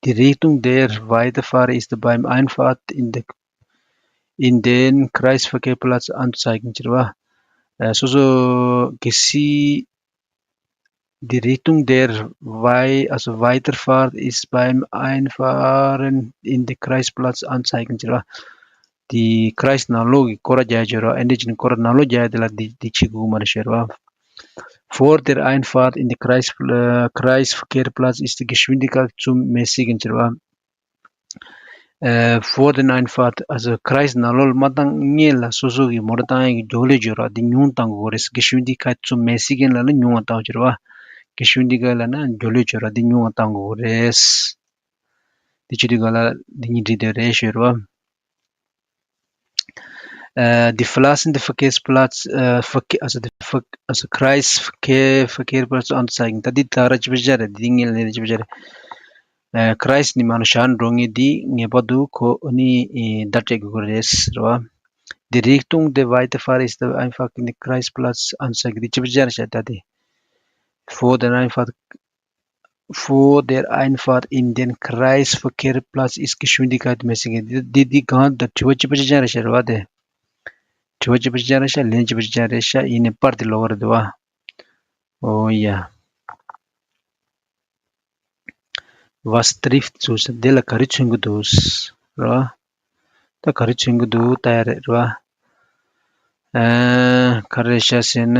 die Richtung der Weiterfahrer ist beim Einfahrt in der, in den Kreisverkehrsplatz anzuzeigen ཟེར་བ། ཨ། སོ་སོ་གལ་སྲིད་ Die Richtung der Wei-, also Weiterfahrt ist beim Einfahren in den Kreisplatz anzeigen ཟེར་བ། དེ་Kreis་ནང་ལོགས་ཀྱི་སྐོར་ར་རྒྱག་ཡ་ཟེར་བ། ཨེ་འདྲ་བྱས་ནས་སྐོར་ར་ནང་ལོགས་རྒྱག་ཡ་དེ་ལ་འདི་འདི་བྱེད་དགོས་མ་རེད་ཟེར་བ། Vor der Einfahrt in den Kreis, äh, Kreisverkehrsplatz ist die Geschwindigkeit zum mäßigen ཟེར་བ། Äh, vor der Einfahrt, also Kreis་ནང་ལོགས་ལ་མ་བཏང་སྔོན་ལ་སོ་སོ་གི་མོ་ཊ་བཏང་ཡས་ཀྱི་མགྱོགས་ལས་ཟེར་བ་འདི་ཉུང་བཏང་དགོས་རེད། Geschwindigkeit zum mäßigen ལབ་ན་ཉུང་བ་བཏང་ཟེར་བ། Geschwindigkeit ལབ་ན་མགྱོགས་ལས་ཟེར་བ་འདི་ཉུང་བ་བཏང་དགོས་རེད། འདི་བྱེད་དུས་ག་ལ་འདི་གཉིས་འགྲིག་བསྡད་རེད་ཟེར་བ། Äh, die verlassen den Verkehrsplatz, äh, Verke-, also, die Ver-, also Kreisverkehr, Verkehrsplatz anzeigen. ད་འདི་ད་ར་ཅི་པ་ཅི་རེད། འདི་ངས་ལན་ར་ཅི་པ་ཅི་རེད། Äh, Kreis་ནི་མ་ནོ་ཞར་འགྲོ་ངེས་འདི་ངེས་པར་དུ་ཁོ་ཨ་ནི་ཨེ་བརྡ་སྤྲད་དགོས་རེད་ཟེར་བ། Die Richtung der Weiterfahrt ist einfach in der Kreisplatz anzeigen. འདི་ཅི་པ་ཅི་རེད་ཤག་ད་འདི། Vor der Einfahrt, vor der Einfahrt in den Kreisverkehrsplatz ist Geschwindigkeit mäßig. འདི་འདི་གང་ད་དྲི་བ་ཅི་པ་ཅི་ཅང་རེད་ཤག་རེད་བ་དེ། དྲི་བ་ཅི་པ་ཅི་ཅང་རེད་ཤག་ལན་ཅི་པ་ཅི་ཅང་རེད་ཤག་ཡིན་ནའི་པར་དེ་ལོག་རེད་འདུག་བ། Oh ja. Was trifft zu ཟེར། འདི་ལ་ག་རེ་མཚོན་གྱི་འདུག་རེད་བ། ད་ག་རེ་མཚོན་གྱི་འདུག་ལྟ་ཡ་རེད་རེད་བ། ཨ། ག་རེ་རེད་ཤག་ཟེར་ན།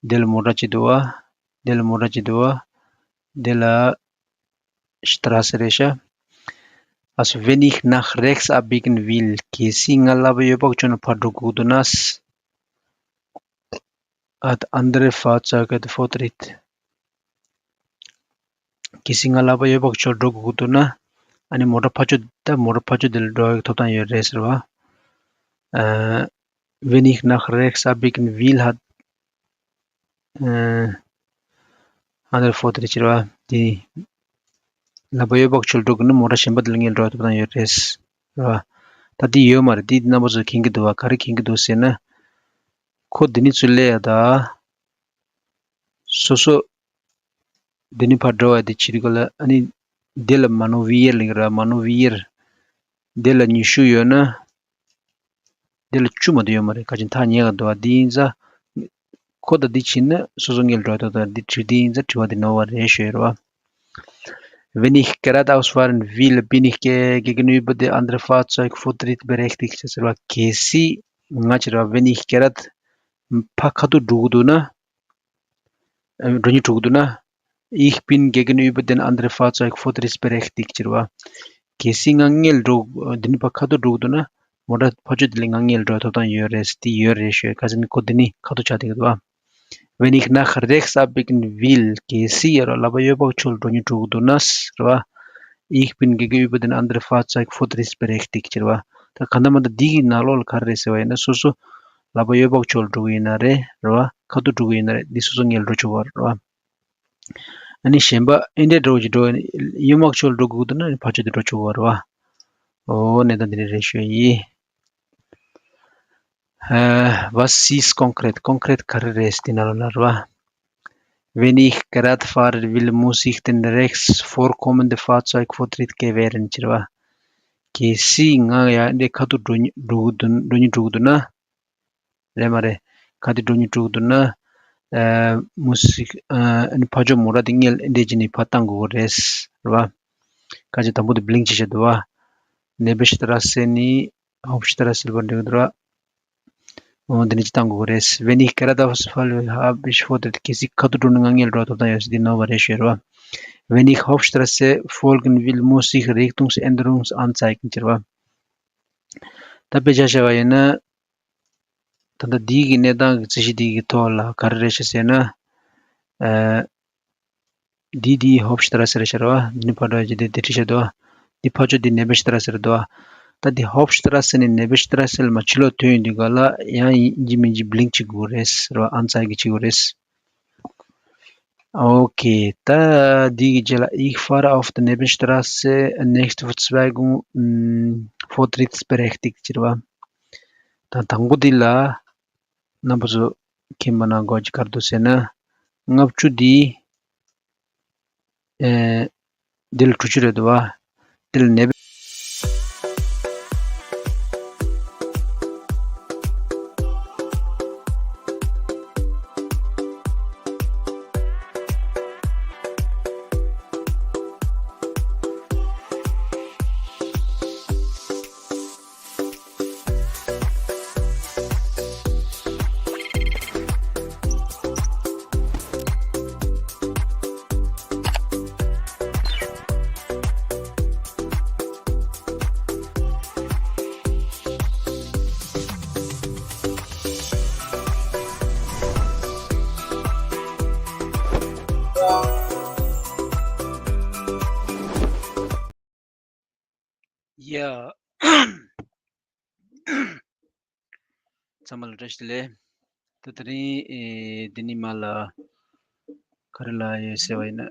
འདི་ལ་མོ་ཊ་ཅིག་འདུག་བ། འདི་ལ་Straße རེད་ཤག Also, wenn ich nach rechts abbiegen will, གལ་སྲིད་ང་ལག་པ་གཡས་འོག་ཕྱོགས་ནས་ཕར་འགྲོ་དགོས་འདུག་ན། Hat andere Fahrzeuge den Vortritt. གལ་སྲིད་ང་ལག་པ་གཡས་འོག་ཕྱོགས་འགྲོ་དགོས་འདུག་ན། ཨ་ནི་མོ་ཊ་ཕར་ཕྱོགས་ད་མོ་ཊ་ཕར་ཕྱོགས་དེ་ལ་འགྲོ་ཡག་ཐོབ་ཐང་ཡོད་རེད་ཟེར་བ། Äh, wenn ich nach rechts abbiegen will, hat ཨ། ཨ་ནེར་ཕོ་དེར་ཕྱིར་བ་དེ། ལག་པ་གཡས་འོག་ཕྱོགས་འགྲོ་དགོས་ན་མོ་ཊ་གཞན་པ་དེ་ལ་ངས་འགྲོ་ཐུབ་ཐང་ཡོད་རེད། རེད་བ། ད་དེ་ཡོད་མ་རེད། དེ་རྣམ་པ་ཚོ་མཁྱེན་གྱི་འདུག་བ། ག་རེ་མཁྱེན་གྱི་འདུག་ཟེར་ན། ཁོ་འདི་ནས་ཚུར་སླེབས་ཡ་ད། སོ་སོ། འདི་ནས་ཕར་འགྲོ་བ་དེ་བྱེད་དུས་སྐབས་ལ་ཨ་ནི། འདི་ལ་མ་ནོ་ཝི་ཡེར་ལབ་ཀྱི་རེད། མ་ནོ་ཝི་ཡེར། འདི་ལ་ཉི་ཤུ་ཡོད་ན། འདི་ལ་བཅུ་མ་གཏོགས་ཡོད་མ་རེད། ག་ཅིག་ཐག་ཉེ་ག་འདུག་བ། འདི་ཡིན་ཙང་། ཁོ་དང་འདི་བྱེད་ན་སོ་སོ་སྔོན་ལ་འགྲོ་ཐུབ་ཐང་། འདི་དྲི་འདི་ཡིན་ཙང་དྲི་བ་འདི་ནོར་བ་རེད་ཞུ་ཡ་རེད་བ། Wenn ich geradeaus fahren will, bin ich ge- gegenüber dem anderen Fahrzeug Vortritt berechtigt ཟེར་བ། གལ་སྲིད་ང་བྱེད་ར། Wenn ich gerade ཕར་ཁ་ཐུག་འགྲོ་གི་འདུག་ན། འགྲོ་སྙིང་བྲོ་གི་འདུག་ན། Ich bin gegenüber dem anderen Fahrzeug vortrittsberechtigt ཟེར་བ། གལ་སྲིད་ང་སྔོན་ལ་འགྲོ། འདི་ནས་ཕར་ཁ་ཐུག་འགྲོ་གི་འདུག་ན། མོ་ཊ་ཕར་ཕྱོགས་དེ་ལ་ང་སྔོན་ལ་འགྲོ་ཐུབ་ཐང་ཡོད་རེད། དེ་ཡོད་རེད་ཞུ། ག་ཟེར་ན་ཁོ་འདི་ནས་ཁ་ཐུག་ཆགས་བསྡད་ཀྱི་འདུག་བ། Wenn ich nach rechts abbiegen will གལ་སྲིད་ཡ་རོ་ལག་པ་གཡས་འོག་ཕྱོགས་ལ་འགྲོ་སྙིང་བྲོ་གི་འདུག་ན་རེད་བ། Ich bin gegenüber dem anderen Fahrzeug vortrittsberechtigt ཟེར་བ། ད་གང་ལྟར་མ་ལྟར་འདི་གི་ནང་ལོགས་ལ་ག་རེ་རེད་ཟེར་བ་ཡིན་ན། སོ་སོ་ལག་པ་གཡས་འོག་ཕྱོགས་ལ་འགྲོ་གི་ཡིན་ན་རེད། རེད་བ། ཁ་ཐུག་འགྲོ་གི་ཡིན་ན་རེད། འདི་སོ་སོ་སྔོན་ལ་འགྲོ་ཆོག་གི་རེད་བ། ཨ་ནི་གཞན་པ་ཨེ་འདྲས་འགྲོ་གི་འགྲོ། གཡོན་མར་ཕྱོགས་འགྲོ་དགོས་འདུག་ན་ཕར་ཕྱོགས་དེ་འགྲོ་ཆོག་གི་རེད་བ། ཨོ་གནས་སྟངས་འདི་འདྲས་རེད་ཞུ་ཡི། ཨ། Was ist konkret? Konkret ག་རེ་རེད་འདི་ནང་ལོགས་ལ་རེད་བ། Wenn ich gerade fahren will, muss ich dem rechts vorkommenden Fahrzeug Vortritt gewähren ཟེར་བ། གལ་སྲིད་ང་ཡ་འདི་ཁ་ཐུག་འགྲོ་འགྲོ་གི་འདུག་འགྲོ་སྙིང་བྲོ་གི་འདུག་ན། རེད་མ་རེད། ག་དེ་འགྲོ་སྙིང་བྲོ་གི་འདུག་ན། ཨ། muss ich ཨ་ནི་ཕར་ཕྱོགས་མོ་ཊ་དེ་སྔོན་ལ་འདི་འདྲས་བྱས་ནས་ཕར་བཏང་དགོས་རེད། རེད་བ། ཁ་ཅིག་དང་པོ་དེ་Blink བྱེད་བཞག་འདུག་བ། Nebenstraße ནས་Hauptstraße ལ་འགྲོ་གི་འདུག་ར། འོ་འདི་འདྲས་ཅིག་བཏང་དགོས་རེད། Wenn ich geradeaus fahre, habe ich Vortritt གལ་སྲིད་ཁ་ཐུག་འགྲོ་ན་ང་སྔོན་ལ་འགྲོ་ཐུབ་ཐང་ཡོད་ཟེར་འདི་ནོར་བ་རེད་ཞུ་རེད་བ། Wenn ich Hauptstraße folgen will, muss ich Richtungsänderung anzeigen ཟེར་བ། ད་དཔེ་ཆ་བཞག་པ་ཡིན་ན། ད་ལྟ་འདི་གི་གནས་སྟངས་ཀྱི་རྩིས་གཞི་འདི་གི་ཐོག་ལ་ག་རེ་རེད་ཤག་ཟེར་ན། ཨ། འདི་འདི་Hauptstraße རེད་ཤག་རེད་བ། འདི་ནི་ཕར་འགྲོ་ཡ་འདི་འདི་འདི་རེད་དོ། འདི་ཕར་ཕྱོགས་འདི་Nebenstraße རེད་དོ། ད་འདི་Hauptstraße ནས་Nebenstraße ལ་མར་ཕྱི་ལོགས་ཐོན་ཡོང་དུས་སྒང་ལ་ཡང་ཡིན་གཅིག་མིན་གཅིག་Blink བྱེད་དགོས་རེད་ཟེར་བ། Anzeige བྱེད་དགོས་རེད། Okay ད་འདི་གི་རྗེས་ལ Ich fahre auf der Nebenstraße, nächste Verzweigung, ཨམ། vortrittsberechtigt ཟེར་བ། ད་དང་པོ་འདི་ལ་རྣམ་པ་ཚོ་མཁྱེན་པ་གནང་དགོས་ཀྱི་ག་རེ་འདུག་ཟེར་ན། ལྔ་བཅུ་འདི། ཨེ། འདི་ལ་དྲུག་ཅུ་རེད་འདུག་བ། འདི་ལ་ནེ། ཡ། ཚང་མ་ལ་བཀྲ་ཤིས་བདེ་ལེགས། ད་དེ་རིང་ཨེ་འདི་ནི་མ་ལ་ག་རེ་ལ་ཡོད་ཟེར་བ་ཡིན་ན།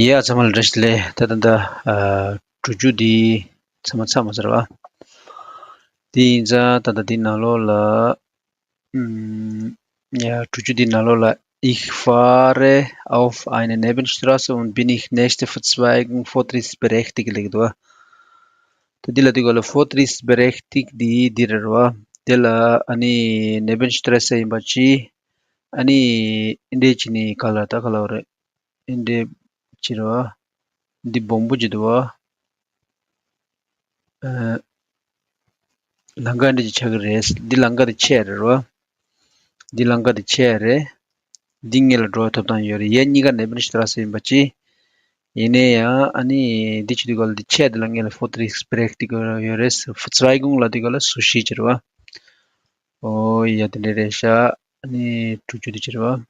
ཡ། ཚང་མ་ལ་བཀྲ་ཤིས་བདེ་ལེགས། ད་ད་ད་ཨ་དྲུག་ཅུ་འདི་ཚང་མ་ཚང་མ་ཟེར་བ། དེ་ཡིན་ཙང་ད་ད་འདི་ནང་ལོགས་ལ། ཨུམ། ཡ། དྲུག་ཅུ་འདི་ནང་ལོགས་ལ། Ich fahre auf eine Nebenstraße und bin ich nächste Verzweigung vortrittsberechtigt ལེགས་འདུག་བ། ད་འདི་ལ་འདི་ག་ལ་vortrittsberechtigt འདི་འདི་རེད་བ། དེ་ལ་ཨ་ནི་Nebenstraße ཡིན་པ་ཅི། ཨ་ནི་ཨིན་འདྲས་ཅི་ནི་ག་ལ་ད་ག་ལ་བ་རེད། ཨིན་འདྲས་ཅི་རེད་བ། འདི་སྦོམ་པོ་ཅི་འདུག་བ། ཨ། ལམ་ཁ་འདི་ཅིག་ཆགས་ཀྱི་རེད། འདི་ལམ་ཁ་དེ་ཆད་རེད་རོ། འདི་ལམ་ཁ་དེ་ཆད་རེད། འདི་སྔོན་ལ་འགྲོ་བའི་ཐོབ་ཐང་ཡོད་རེད། ཡ། གཉིས་ཀ་Nebenstraße ཡིན་པ་ཅི། ཡིན་ནའི་ཡང་ཨ་ནི་འདི་ཅི་འདི་ག་ལ་འདི་ཆད་དེ་ལ་སྔོན་ལ་vortrittsberechtigt ཡོད་རེད། Verzweigung ལ་འདི་ག་ལ་Zustieg ཅི་རེད་བ། ཨོ་ཡ། དེ་འདྲ་རེད་ཤག་ཨ་ནི་དྲུག་ཅུ་དེ་ཅི་རེད་བ།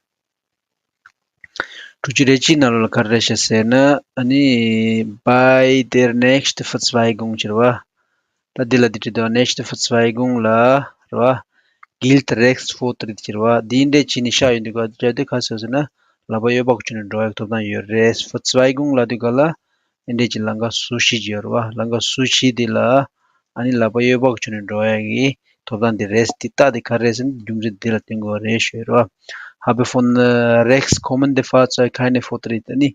དྲུག་ཅུ་རེ་གཅིག་ནང་ལོགས་ལ་ག་རེ་རེད་ཤག་ཟེར་ན། ཨ་ནི་bei der nächsten Verzweigung ཅི་རེད་བ། ད་འདི་ལ་འདི་བྲིས་འདུག nächste Verzweigung ལ་རེད་བ། Gilt rechts Vortritt ཅི་རེད་བ། འདི་འདྲས་བྱས་ནས་ཤག་ཡོད་འདུག་ག་འདི་འདྲ་དེ་ག་ཟེར་ཟེར་ན། ལག་པ་གཡས་པ་གི་ཕྱོགས་ནས་འགྲོ་ཡག་ཐོབ་ཐང་ཡོད་རེད། Verzweigung ལ་འདི་ག་ལ། འདི་འདྲས་ཀྱི་ལམ་ཁ་Zustieg ཅིག་ཡོད་རེད་བ། ལམ་ཁ་Zustieg འདི་ལ། ཨ་ནི་ལག་པ་གཡས་པ་གི་ཕྱོགས་ནས་འགྲོ་ཡག་གི་ཐོབ་ཐང་འདི་རེད། འདི་རྟགས་འདི་ག་རེ་རེད་ཟེར་ན། རྒྱུ་མཚན་འདི་ལ་བརྟེན་དགོས་རེད་ཞུ་ཡོད་རེད་བ། Habe von rechts kommende Fahrzeuge keinen Vortritt ཨ་ནི།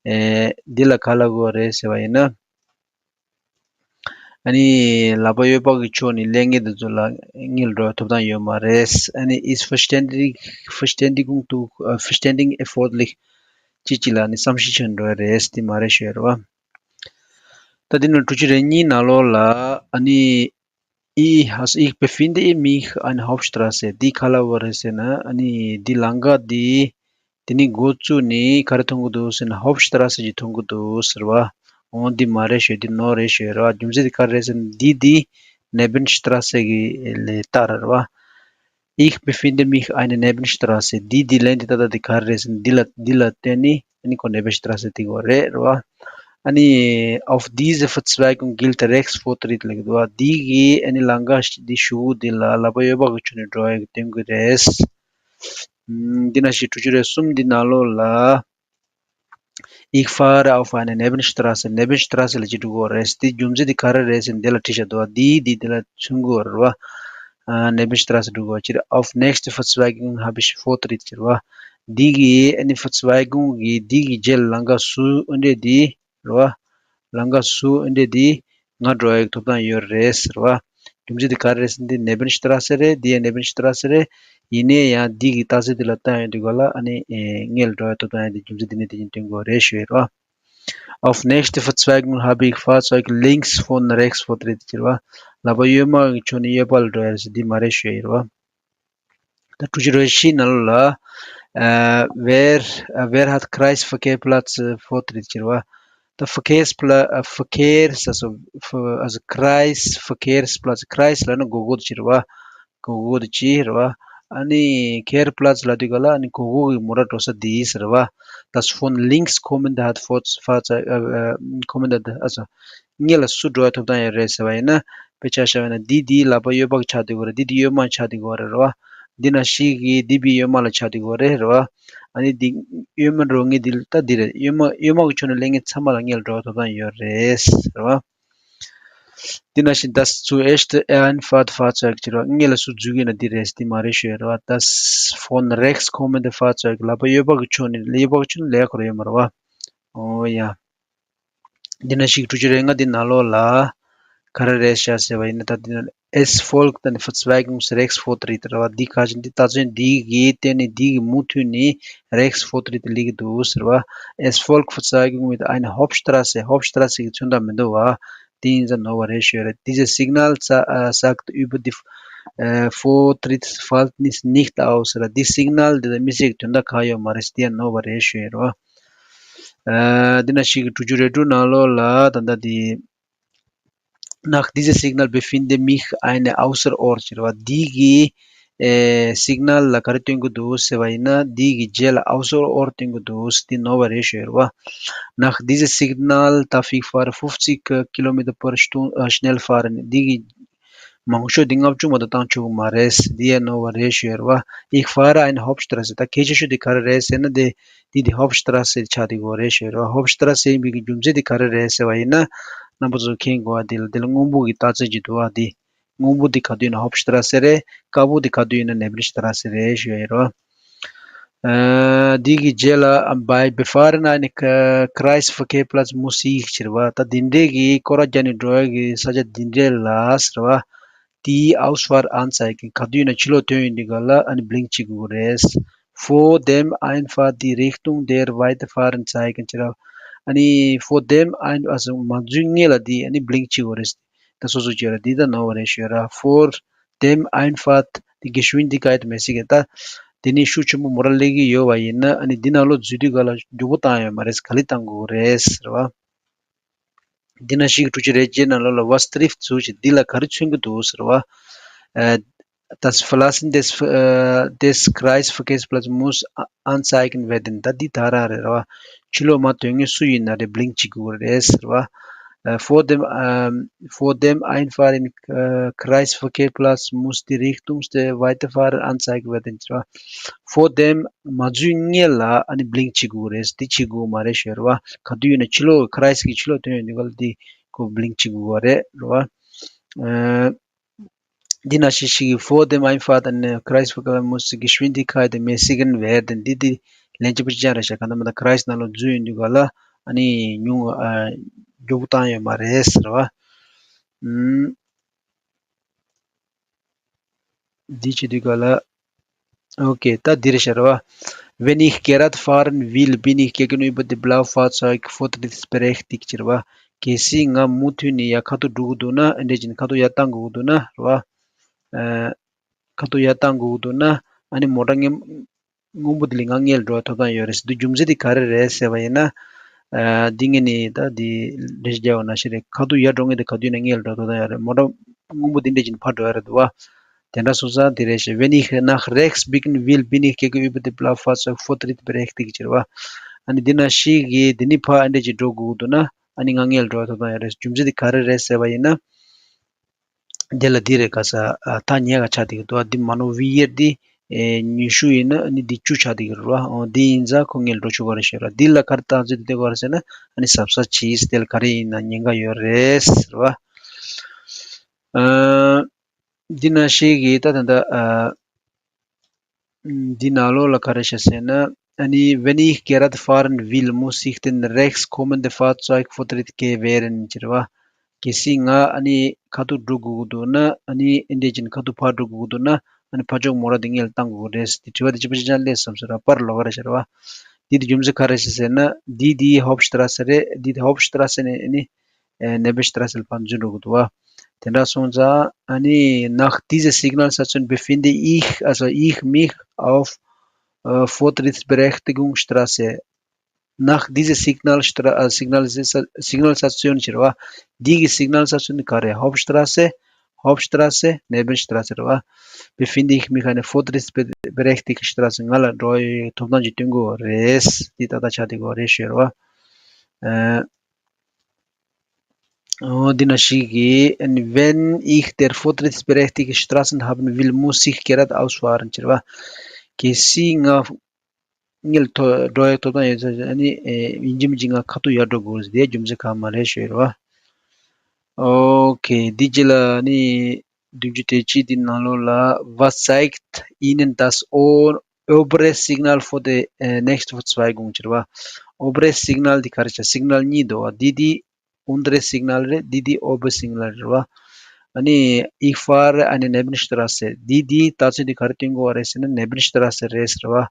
ཨེ། འདི་ལ་ག་ལ་དགོས་རེད་ཟེར་བ་ཡིན་ན། ཨ་ནི་ལག་པ་གཡས་པ་གི་ཕྱོགས་ནས་སླེབས་མཁན་དེ་ཚོ་ལ་སྔོན་ལ་འགྲོ་བའི་ཐོབ་ཐང་ཡོད་མ་རེད། ཨ་ནི་ist verständig, Verständigung zu, äh, Verständigung erforderlich ཅིག་ཅིག་ལ་ནི་བསམ་ཤེས་བྱས་འགྲོ་ཡ་རེད། དེ་མ་རེད་ཞུ་ཡ་རེད་བ། ད་དེ་ནང་དྲུག་ཅུ་རེ་གཉིས་ནང་ལོགས་ལ་ཨ་ནི། Ich, also ich befinde mich eine Hauptstraße འདི་ག་ལ་བ་རེད་ཟེར་ན། ཨ་ནི་འདི་ལམ་ཁ་འདི། དེ་ནི་འགོ་བཙུགས་ནས་ག་རེ་མཐོང་གི་འདུག་ཟེར་ན། Hauptstraße ཅིག་མཐོང་གི་འདུག་ཟེར་བ། འོ་འདི་མ་རེད་ཞུ། འདི་ནོར་རེད་ཞུ་རེད་བ། རྒྱུ་མཚན་དེ་ག་རེ་རེད་ཟེར་ན། འདི་འདི་Nebenstraße གི་ལས་རྟགས་རེད་བ། Ich befinde mich eine Nebenstraße འདི་འདི་ལན་འདི་ཏག་ཏག་འདི་ག་རེ་རེད་ཟེར་ན། འདི་ལ་འདི་ལ་བརྟེན་ནས་ཨ་ནི་ཁོ་Nebenstraße འདི་གོ་རེད་རེད་བ། ཨ་ནི་auf diese Verzweigung gilt rechts Vortritt ལེགས་འདུག་བ། འདི་གི་ཨ་ནི་ལམ་ཁ་འདི་ཞུ་འདི་ལ་ལག་པ་གཡས་པ་གི་ཕྱོགས་ནས་འགྲོ་ཡག་གི་སྟོན་གི་རེད། འདི་ན་ཞིག་དྲུག་ཅུ་རེ་གསུམ་འདི་ནང་ལོགས་ལ། Ich fahre auf eine Nebenstraße Nebenstraße ལ་ཅི་འགྲོ་གི་རེད། དེ་རྒྱུ་མཚན་དེ་ག་རེ་རེད་ཟེར་ན། འདི་ལ་བྲིས་བཞག་འདུག་བ། འདི་འདི་འདི་ལ་མཚོན་གི་རེད་བ། Nebenstraße འགྲོ་གི་ཅི་རེད། Auf nächste Verzweigung habe ich Vortritt ཅི་རེད་བ། འདི་གི་ཨ་ནི་Verzweigung གི་འདི་གི་རྗེས་ལ་ལམ་ཁ་སུ་ཨ་འདྲས་འདི་རེད་བ། ལམ་ཁ་སུ་ཨ་འདྲས་འདི་ང་འགྲོ་ཡག་ཐོབ་ཐང་ཡོད་རེད་ཟེར་བ། རྒྱུ་མཚན་དེ་ག་རེ་རེད་ཟེར་ན། འདི་Nebenstraße རེད། འདི་ཡང་Nebenstraße རེད། ཡིན་ནའི་ཡང་འདི་གི་རྟགས་གསལ་འདི་ལ་བལྟ་ཡོང་དུས་ག་ལ་ཨ་ནི་སྔོན་ལ་འགྲོ་ཡག་ཐོབ་ཐང་ཡོད། འདི་རྒྱུ་མཚན་འདི་ནས་དེ་བཞིན་སྟོན་དགོས་རེད་ཞུ་ཡོད་རེད་བ། Auf nächste Verzweigung habe ich Fahrzeug links von rechts Vortritt ཟེར་བ། ལག་པ་གཡོན་མ་གི་ཕྱོགས་ནས་གཡས་པ་ལ་འགྲོ་ཡག་རེད་ཟེར། འདི་མ་རེད་ཞུ་ཡོད་རེད་བ། ད་དྲུག་ཅུ་རེ་བཞི་ནང་ལོགས་ལ། Wer, wer hat Kreisverkehrsplatz Vortritt ཟེར་བ། ད་Verkehrspla- Verkehrs- also, also Kreisverkehrsplatz Kreis ལབ་ན་གོ་གོ་ཟེར་བ། གོ་གོ་དེ་ཅི་རེད་བ། ཨ་ནི་Kehrplatz ལབ་དུས་ག་ལ་ཨ་ནི་གོ་གོ་གི་མོ་ཊ་འགྲོ་ས་དེ་ཟེར་བ། Das von links kommende hat Fahrzeug, äh, äh, kommende hat, also སྔོན་ལ་སུ་འགྲོ་ཡག་ཐོབ་ཐང་ཡོད་རེད་ཟེར་བ་ཡིན་ན། དཔེ་ཆ་བཞག་པ་ཡིན་ན་འདི་འདི་ལག་པ་གཡོན་པ་གི་ཆགས་བསྡད་ཡོད་རེད། འདི་འདི་གཡོན་མ་ཆགས་བསྡད་ཡོད་རེད་རེད་བ། འདི་ན་ཞིག་གི་འདི་བི་གཡོན་མ་ལ་ཆགས་བསྡད་ཡོད་རེད་རེད་བ། ཨ་ནི་འདི་གཡོན་མ་འགྲོ་ངེས་འདི་ལ་ད་འདི་རེད། གཡོན་མ་གཡོན་མ་གི་ཕྱོགས་ནས་སླེབས་མཁན་ཚང་མ་ལ་སྔོན་ལ་འགྲོ་ཡག་ཐོབ་ཐང་ཡོད་རེད་རེད་བ། འདི་ན་ཞིག་das zuerst Einfahrt Fahrzeug ཟེར་བ། སྔོན་ལ་སུ་འཛུལ་གི་ཡིན་ན་འདི་རེད། འདི་མ་རེད་ཞུ་ཡོད་རེད་བ། Das von rechts kommende Fahrzeug ལག་པ་གཡོན་པ་གི་ཕྱོགས་ནས་གཡོན་པ་གི་ཕྱོགས་ནས་ལེགས་ཁོ་ར་ཡོད་མ་རེད་བ། ཨོ་ཡ། འདི་ན་ཞིག་དྲུག་ཅུ་རེ་ལྔ་འདི་ནང་ལོགས་ལ་ག་རེ་རེད་ཤག་ཟེར་བ་ཡིན་ན། ད་འདི་ན་Es folgt eine Verzweigung rechts Vortritt རེད་བ། འདི་ག་ཅི་འདི་ལྟ་ཚུལ་འདི་གི་སྟེང་ནས་འདི་གི་མུ་མཐུད་ནས་rechts Vortritt སླེབས་ཀྱི་འདུག་ཟེར་བ། Es folgt Verzweigung mit einer Hauptstraße Hauptstraße གི་མཚོན་རྟགས་མི་འདུག་བ། དེ་ཡིན་ཙང་ནོར་བ་རེད་ཞུ་ཡ་རེད། Dieses Signal sa- äh, sagt über die äh, Vortrittsverhältnis nicht aus ར། འདི་སིག་ནལ་འདི་ལ་དམིགས་བསལ་གྱི་དོན་དག་གང་ཡོད་མ་རེད། དེ་ཡང་ནོར་བ་རེད་ཞུ་ཡ་རེད་བ། ཨ། འདི་ན་ཞིག་གི་དྲུག་ཅུ་རེ་དྲུག་ནང་ལོགས་ལ་ད་ལྟ་འདི། Nach diesem Signal befinde mich eine außerorts རེད་བ། འདི་གི་ ཨེ་སིག་ནལ་ལ་ག་རེ་སྟོན་གྱི་འདུག་ཟེར་བ་ཡིན་ན། འདི་གི་རྗེས་ལ་außer Ort སྟོན་གྱི་འདུག་འདི་ནོར་བ་རེད་ཞུ་ཡ་རེད་བ། Nach dieser Signal darf ich fahren fünfzig Kilometer pro Stunde, äh, schnell fahren. འདི་གི་མང་ཤོས་འདི་ལྔ་བཅུ་མ་གཏོགས་བཏང་ཆོག་གི་མ་རེད། འདི་ཡང་ནོར་བ་རེད་ཞུ་ཡ་རེད་བ། Ich fahre eine Hauptstraße. ད་གལ་ཆེ་ཤོས་འདི་ག་རེ་རེད་ཟེར་ན། འདི་འདི་འདི་Hauptstraße ཆགས་འདི་གོ་རེད་ཞུ་ཡ་རེད་བ། Hauptstraße ཡིན་པའི་གི་རྒྱུ་མཚན་འདི་ག་རེ་རེད་ཟེར་བ་ཡིན་ན། རྣམ་པ་ཚོ་མཁྱེན་དགོས་པ། འདི་ལ་འདི་ལ་སྔོན་པོ་གི་རྟགས་མཚན་ཅིག་འདུག་བ། འདི་སྔོན་པོ་འདི་ག་དུས་ཡིན་ན་Hauptstraße རེད། དཀར་པོ་འདི་ག་དུས་ཡིན་ན་Nebenstraße རེད་ཞུ་ཡ་ཡིན་རོ། ཨ་འདི་གི་རྗེས་ལ་beim Befahren eines Kreisverkehrsplatz muss ich ཟེར་བ། ད་འདི་འདྲའི་གི་སྐོར་ར་རྒྱག་ནས་འགྲོ་ཡ་གི་ས་ཆ་འདི་འདྲའི་ལ་ཟེར་བ། Die Ausfahrt anzeigen. ག་དུས་ཡིན་ན་ཕྱི་ལོགས་ཐོན་ཡོང་དུས་ག་ལ་ཨ་ནི་blink བྱེད་དགོས་རེད། Vor dem Einfahrt die Richtung der Weiterfahren zeigen ཟེར་བ། ཨ་ནི་vor dem Ein- also མ་འཛུལ་སྔོན་ལ་འདི་ཨ་ནི་blink བྱེད་དགོས་རེད། ད་སོ་སོ་བྱས་ར་འདི་ད་ནོར་བ་རེད་ཞུ་ར། Vor dem Einfahrt die Geschwindigkeit mäßigen. ད་དེ་ནི་ཤུགས་ཆེན་པོ་མོ་ཊ་སླེབས་ཀྱི་ཡོད་པ་ཡིན་ན། ཨ་ནི་འདི་ནང་ལོགས་འཛུལ་དུས་ག་ལ་མགྱོགས་པོ་བཏང་ཡོད་མ་རེད། ག་ལེ་བཏང་དགོས་རེད་ཟེར་བ། འདི་ན་ཤིག་དྲུག་ཅུ་རེ་གཅིག་ནང་ལོགས་ལ་Was trifft ཟེར་ཅིག་འདི་ལ་ག་རེ་མཚོན་གྱི་འདུག་ཟེར་བ། ཨ་Das Verlassen des, äh, des Kreisverkehrsplatzes muss anzeigen werden. ད་འདི་ད་རང་རེད་ར་བ། ཕྱི་ལོགས་མ་ཐོན་སྔོན་སུ་ཡིན་ན་རེད་blink བྱེད་དགོས་རེད་ཟེར་བ། Äh, vor dem, ähm, vor dem Einfahren in äh, Kreisverkehrsplatz muss die Richtung der Weiterfahrer angezeigt werden ཟེར་བ། Vor dem མ་འཛུལ་སྔོན་ལ་ཨ་ནི་blink བྱེད་དགོས་རེད། འདི་བྱེད་དགོས་མ་རེད་ཞུ་རེད་བ། ག་དུས་ཡིན་ན་ཕྱི་ལོགས་Kreis གི་ཕྱི་ལོགས་ཐོན་ཡོང་དུས་ག་ལ་འདི་ཁོ་blink བྱེད་དགོས་པ་རེད་ར་བ། ཨ། འདི་ན་ཤི་ཤི་vor dem Einfahren in Kreisverkehr muss Geschwindigkeit mäßigen werden. འདི་འདི་ལན་གཅིག་པ་ཅན་རེད་ཤག་གང་ལྟར་མ་ད་Kreis ནང་ལོགས་འཛུལ་ཡོང་དུས་ག་ལ་ཨ་ནི་ཉུང་ཨ་མགྱོགས་པོ་བཏང་ཡོད་མ་རེད་ཟེར་བ། ཨུམ། འདི་བྱེད་དུས་ག་ལ། Okay, ད་འདི་རེད་ཤག་ར་བ། Wenn ich gerade fahren will, bin ich gegenüber dem blauen Fahrzeug vortrittsberechtigt ཟེར་བ། གལ་སྲིད་ང་མུ་མཐུད་ནས་ཡར་ཁ་ཐུག་འགྲོ་གི་འདུག་ན། ཨ་འདྲས་ཀྱི་ཁ་ཐུག་ཡར་བཏང་དགོས་ཀྱི་འདུག་ན་ར་བ། ཨ། ཁ་ཐུག་ཡར་བཏང་དགོས་ཀྱི་འདུག་ན། ཨ་ནི་མོ་ཊ་སྔོན་སྔོན་པོ་དེ་ལས་ང་སྔོན་ལ་འགྲོ་བའི་ཐོབ་ཐང་ཡོད་རེད་ཟེར་དུས་རྒྱུ་མཚན་དེ་ག་རེ་རེད་ཟེར་བ་ཡིན་ན། ཨ། འདི་ངས་ནི་ད་འདི་ལས་རྒྱག་པ་ནང་བཞིན་རེད། ཁ་ཐུག་ཡར་འགྲོ་མཁན་དེ་ག་དུས་ཡིན་ན་སྔོན་ལ་འགྲོ་ཐོབ་ཐང་ཡོད་རེད། མོ་ཊ་སྔོན་པོ་དེ་འདྲས་ཀྱི་ཕར་འགྲོ་ཡ་རེད་འདུག་བ། དེ་འདྲ་སོང་ཙང་དེ་རེད་ཤག Wenn ich nach rechts biegen will, bin ich gegenüber dem blauen Fahrzeug vortrittsberechtigt ཟེར་བ། ཨ་ནི་འདི་ན་ཤི་གི་འདི་ནི་ཕར་ཨ་འདྲས་ཀྱི་འགྲོ་དགོས་འདུག་ན། ཨ་ནི་ང་སྔོན་ལ་འགྲོ་བའི་ཐོབ་ཐང་ཡོད་རེད། རྒྱུ་མཚན་དེ་ག་རེ་རེད་ཟེར་བ་ཡིན་ན། དེ་ལ་འདི་རེད་ག་ས། ཨ། ཐག་ཉེ་ག་ཆགས་བསྡད་ཀྱི་འདུག་ཨ། འདི་མ་ནོར་བི་ཡེར་འདི། ཨེ། ཉི་ཤུ་ཡིན་ན་ཨ་ནི་འདི་བཅུ་ཆགས་བསྡད་ཀྱི་རེད་བ། འོ་འདི་ཡིན་ཙང་ཁོ་སྔོན་ལ་འགྲོ་ཆོག་ག་རེད་ཤག་ར། འདི་ལ་ག་རེ་རྟགས་མཚན་བསྟན་ག་རེད་ཟེར་ན། ཨ་ནི་གཟབ་གཟབ་བྱེད། དེ་ལ་ག་རེ་ཡིན་ན་ཉེན་ཁ་ཡོད་རེད་ཟེར་བ། ཨ། འདི་ན་ཤི་གི་ད་ད་ད། ཨ། འདི་ནང་ལོགས་ལ་ག་རེ་བཤད་ཟེར་ན། ཨ་ནི་Wenn ich gerade fahren will, muss ich dem rechts kommenden Fahrzeug Vortritt gewähren ཟེར་བ། གལ་སྲིད་ང་ཨ་ནི་ཁ་ཐུག་འགྲོ་དགོས་ཀྱི་འདུག་ན། ཨ་ནི་ཨེ་འདྲས་ཀྱི་ཁ་ཐུག་ཕར་འགྲོ་དགོས་ཀྱི་འདུག་ན། ཨ་ནི་ཕར་ཕྱོགས་མོ་ཊ་དེ་སྔོན་ལ་བཏང་དགོས་རེད། དེ་དྲི་བ་དེ་གཅིག་པ་གཅིག་རྐྱང་སླེབས་སོང་ཟེར་བ། པར་ལོགས་ཀ་རེད་ཟེར་བ། འདི་དེ་རྒྱུ་མཚན་ག་རེ་བཤད་ཟེར་ན། འདི་དེ་Hauptstraße རེད། འདི་དེ་Hauptstraße ནས་ཨ་ནི། ཨེ། Nebenstraße ལ་ཕར་འཛུལ་འགྲོ་གི་འདུག་བ། དེ་འདྲ་སོང་ཙང་ཨ་ནི་Nach dieser Signalstation befinde ich, also ich mich auf, äh, Vortrittsberechtigungsstraße. Nach dieser Signalstra- äh, Signal- Signalstation ཟེར་བ། འདི་གི་Signalstation ག་རེ། Hauptstraße, Hauptstraße, Nebenstraße རེད་བ། Befinde ich mich eine Vortrittsberechtigungsstraße. ང་ལ་འགྲོ་བའི་ཐོབ་ཐང་ཅིག་སྟོན་གྱི་ཡོད་རེད། འདི་ཏག་ཏག་ཆགས་བསྡད་ཀྱི་ཡོད་རེད་ཞུ་ཡ་རེད་བ། ཨེ། འོ་འདི་ན་ཤི་གི Wenn ich der Vortrittsberechtigungsstraße haben will, muss ich geradeaus fahren ཟེར་བ། གལ་སྲིད་ང་སྔོན་ལ་ཐོ- འགྲོ་ཡ་ཐོབ་ཐང་ཡོད་ཚེ། ཨ་ནི་ཨེ་ཡིན་གཅིག་མིན་གཅིག་ང་ཁ་ཐུག་ཡར་འགྲོ་དགོས་ཟེར། དེའི་རྒྱུ་མཚན་གང་མ་རེད་ཞུ་ཡ་རེད་བ། Okay, འདི་རྗེས་ལ་ནི་བདུན་ཅུ་དོན་གཅིག་འདི་ནང་ལོགས་ལ Was zeigt Ihnen das o- obere Signal vor der äh, nächsten Verzweigung ཟེར་བ། Obere Signal འདི་ག་རེ་བྱ། Signal གཉིས་འདུག་བ། འདི་འདི་untere Signal རེད། འདི་འདི obere Signal རེད་བ། ཨ་ནི Ich fahre eine Nebenstraße. འདི་འདི་རྟགས་མཚན་འདི་ག་རེ་སྟོན་གྱི་ཡོད་རེད་ཟེར་ན། Nebenstraße རེད་ཟེར་བ།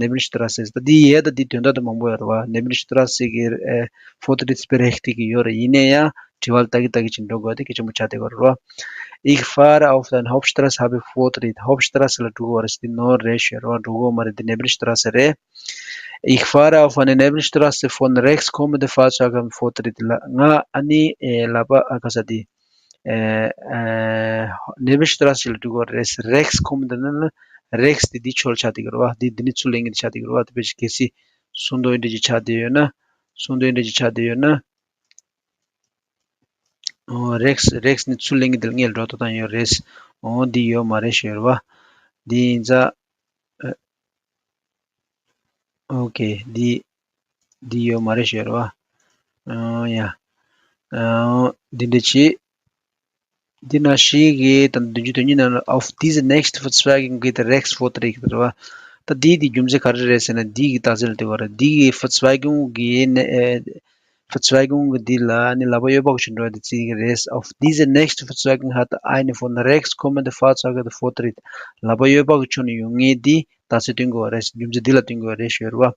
Nebenstraße ད་འདི་ཡས་ད་འདི་དོན་དག་ཏུ་མང་པོ་ཡོད་རེད་བ། Nebenstraße གི་ཨེ་Vortrittsberechtigung གི་ཡོད་རེད། ཡིན་ན་ཡང་དྲི་བ་ལ་ལྟ་གི་ལྟ་གི་ཅིག་འགྲོ་དགོས་དེ་གལ་ཆེན་པོ་ཆགས་བསྡད་ཡོད་རེད་བ། Ich fahre auf der Hauptstraße, habe Vortritt. Hauptstraße ལ་འགྲོ་གི་ཡོད་རེད་ཟེར་དེ་ནོར་རེད་ཞུ་ཡ་རེད་བ། འགྲོ་གི་ཡོད་མ་རེད། འདི་Nebenstraße རེད། Ich fahre auf eine Nebenstraße, von rechts kommende Fahrzeuge haben Vortritt. ལ་ང་ཨ་ནི་ཨེ་ལ་པ་ཨ་ག་ས་དེ་ ཨེ་ཨེ་Nebenstraße ལ་འགྲོ་གི་རེད། Rechts kommen འདི་ནི་Rechts འདི་འདི་ཕྱོགས་ལ་ཆགས་བསྡད་ཀྱི་རེད་བ། འདི་འདི་ནི་ཚུར་ལེན་མཁན་དེ་ཆགས་བསྡད་ཀྱི་རེད་བ། དེ་བས་གལ་སྲིད་སུན་དོ་འདི་འདྲ་ཅིག་ཆགས་བསྡད་ཡོད་ན། སུན་དོ་འདི་འདྲ་ཅིག་ཆགས་བསྡད་ཡོད་ན། ཨོ་Rechts Rechts ནི་ཚུར་ལེན་གྱི་དེ་ལ་སྔོན་ལ་འགྲོ་ཐུབ་སྟངས་ཡོད་རེད། ཨོ་འདི་ཡོད་མ་རེད་ཞུ་ཡོད་རེད་བ། འདི་ཡིན་ཙང་། ཨ། ཨོ་ཁེ། འདི་འདི་ཡོད་མ་རེད་ཞུ་ཡོད་རེད་བ། ཨོ་ཡ། ཨོ་འདི་འདྲ་བྱེད། འདི་ན་ཞིག་གི་དང་བདུན་ཅུ་དོན་གཉིས་ནང་ལ། Auf diese nächste Verzweigung geht Rechtsvortritt རེད་བ། ད་འདི་འདི་རྒྱུ་མཚན་ག་རེ་རེད་ཟེར་ན། འདི་གི་རྟགས་གསལ་དེ་བ་རེད། འདི་གི་Verzweigung གི་ནས་ཨེ། Verzweigung གི་འདི་ལ་ནི་ལག་པ་གཡས་པ་གི་ཕྱོགས་འགྲོ་བ་དེ་བརྩི་གི་རེད། Auf diese nächste Verzweigung hat eine von rechts kommende Fahrzeug den Vortritt. ལག་པ་གཡས་པ་གི་ཕྱོགས་ནས་ཡོང་མཁན་འདི་རྟགས་གསལ་སྟོན་དགོས་པ་རེད། རྒྱུ་མཚན་འདི་ལ་སྟོན་དགོས་པ་རེད་ཞུ་ཡོད་རེད་བ།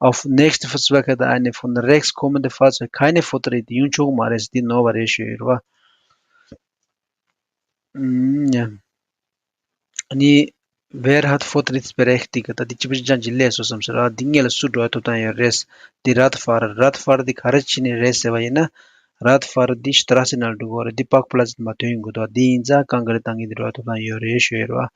Auf nächste Verzweigung hat eine von rechts kommende Fahrzeug keinen Vortritt. ཡོང་ཆོག་གི་མ་རེད། འདི་ནོར་བ་རེད་ཞུ་ཡོད་རེད་བ། ཨུམ། ཡ། ཨ་ནི་Wer hat Vortrittsberechtigung? ད་འདི་སྤྱི་པ་ཅང་ཅིག་ལས་སོ་བསམ་ཟེར་བ། འདི་སྔོན་ལ་སུ་འགྲོ་ཐུབ་སྟངས་ཡོད་རེད། འདི་Radfahrer Radfahrer འདི་ག་རེ་བྱས་ནས་རེད་ཟེར་བ་ཡིན་ན། Radfahrer འདི་Straße ནང་འགྲོ་གི་རེད། འདི་Parkplatz མ་ཐོན་ཡོང་གི་འདུག་འདི་ཡིན་ཙང་རྐང་ག་རི་བཏང་མཁན་འདི་འགྲོ་ཐུབ་སྟངས་ཡོད་རེད་ཞུ་ཡོད་རེད་བ།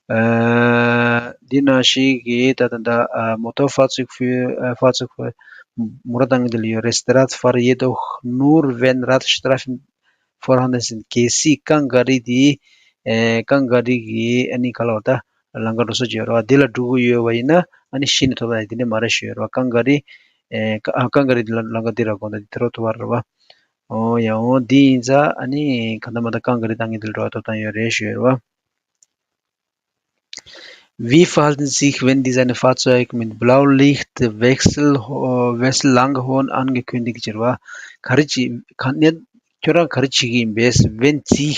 ཨ། འདི་ནང་ཞིག་གི་ད་ད་ད་ཨ། Motorfahrzeugführ- ཨ། Fahrzeugführ- མོ་ཊ་བཏང་མཁན་འདི་ལ་ཡོད་རེད། Radfahrer jedoch nur, wenn Radstreifen vorhanden sind. གལ་སྲིད་རྐང་ག་རི་དེ། ཨེ། རྐང་ག་རི་གི་ཨ་ནི་ག་ལ་བ་ད་ལམ་ཁ་འགྲོ་ས་ཅིག་ཡོད་རེད་བ། དེ་ལ་འགྲོ་གི་ཡོད་པ་ཡིན་ན་ཨ་ནི་གཞི་ནས་ཐོབ་ཐང་དེ་འདྲ་མ་རེད་ཞུ་ཡོད་རེད་བ། རྐང་ག་རི། ཨེ། རྐ- ཨ། རྐང་ག་རི་དེ་ལ་ལམ་ཁ་དེ་ར་དགོངས་དག་དེ་ཐོབ་ཐུབ་པ་རེད་བ། ཨོ་ཡ། འོ་འདི་ཡིན་ཙང་ཨ་ནི་གང་ལྟར་མ་ལྟར་རྐང་ག་རི་བཏང་མཁན་དེ་ལ་འགྲོ་བ་ཐོབ་ཐང་ཡོད་རེད་ཞུ་ཡོད་རེད་བ། Wie verhalten Sie sich, wenn dies eine Fahrzeug mit Blaulicht, Wechsel, Wechsel lange horn angekündigt ཟེར་བ། ག་རེ་བྱེད་ག་ནས་ཁྱོད་རང་ག་རེ་བྱེད་ཀྱི་ཡིན་པས། Wenn Sie